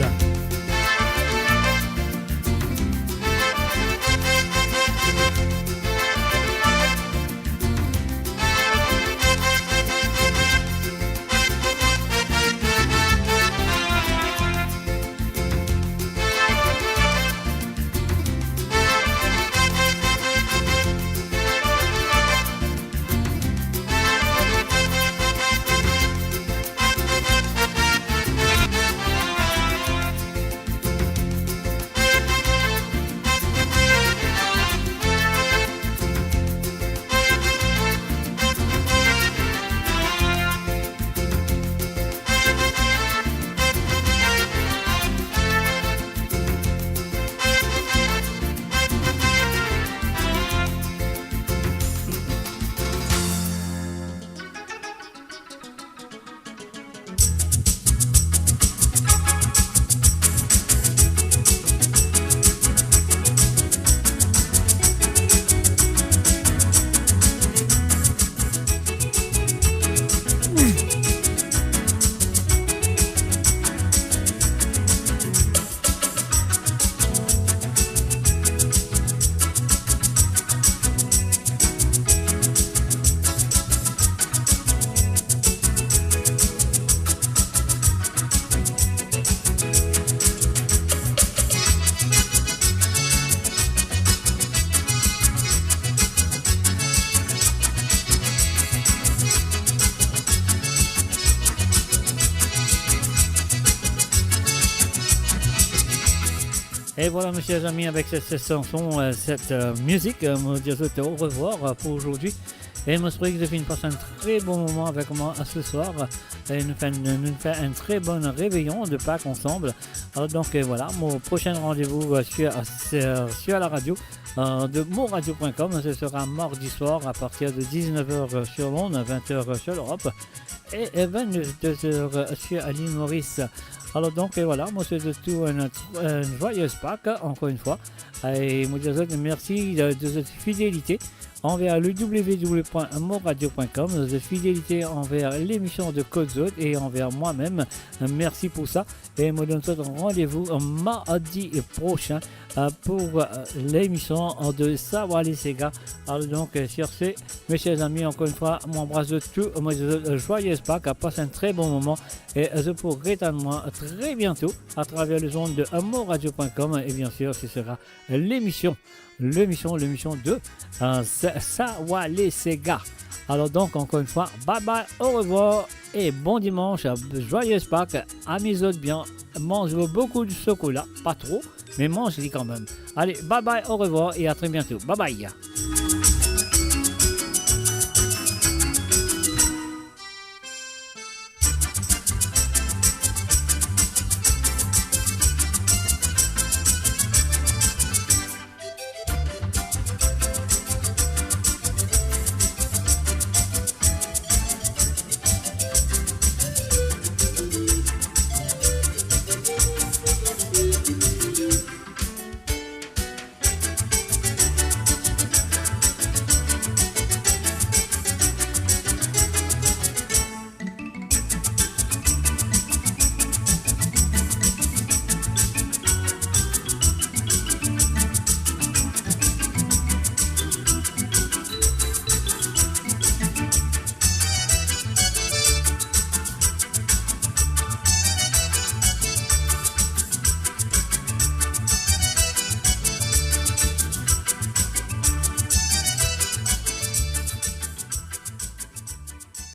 Et voilà, mes chers amis, avec cette, cette chanson, euh, cette, euh, musique, euh, mo dir zot orevwar, euh, pour aujourd'hui. E mo espere ki zot finn pas enn tre bon moman avek mwa se swar. E nou fer, nou fer enn tre bon reveyon de Pak ansanm. Alor donk, euh, vwala, mo prosin randevou, euh, sur, sur, sur la radio, euh, de moradio point com. Ce sera mardi soir à partir de dix-neuf heures, euh, sur l'onde, vingt heures, euh, sur l'Europe et, euh, vingt-deux heures, euh, sur l'île Maurice. Alor donk, euh, vwala, mo swet zot tou enn, enn joyeuse Pak, ankor enn fwa. E mo dir zot mersi de, de zot fidelite anver le w w w point moradio point com, zot fidelite anver lemision de Kot Zot e anver mwa mem. Mersi pou sa. E mo donn zot randevou mardi prosin, euh, pou, euh, lemision de Sa Wale Sega. Alor donk, euh, sur ce, mes chers amis, ankor enn fwa, mo anbras zot tou, mo dir zot joyeuse Pak, pas enn tre bon moman, e zot pou retann mwa tre biento atraver lezond de moradio point com, e bien sir, ce sera lemision, lemision, lemision de, euh, Sa, Sa Wale Sega. Alor donk, ankor enn fwa, bye bye, orevwar e bon dimans, joyeuse Pak, amiz zot bien, manz boukou de sokola, pa tro, me manz li kanmem. Ale, bye bye, orevwar e a tre biento. Bye bye.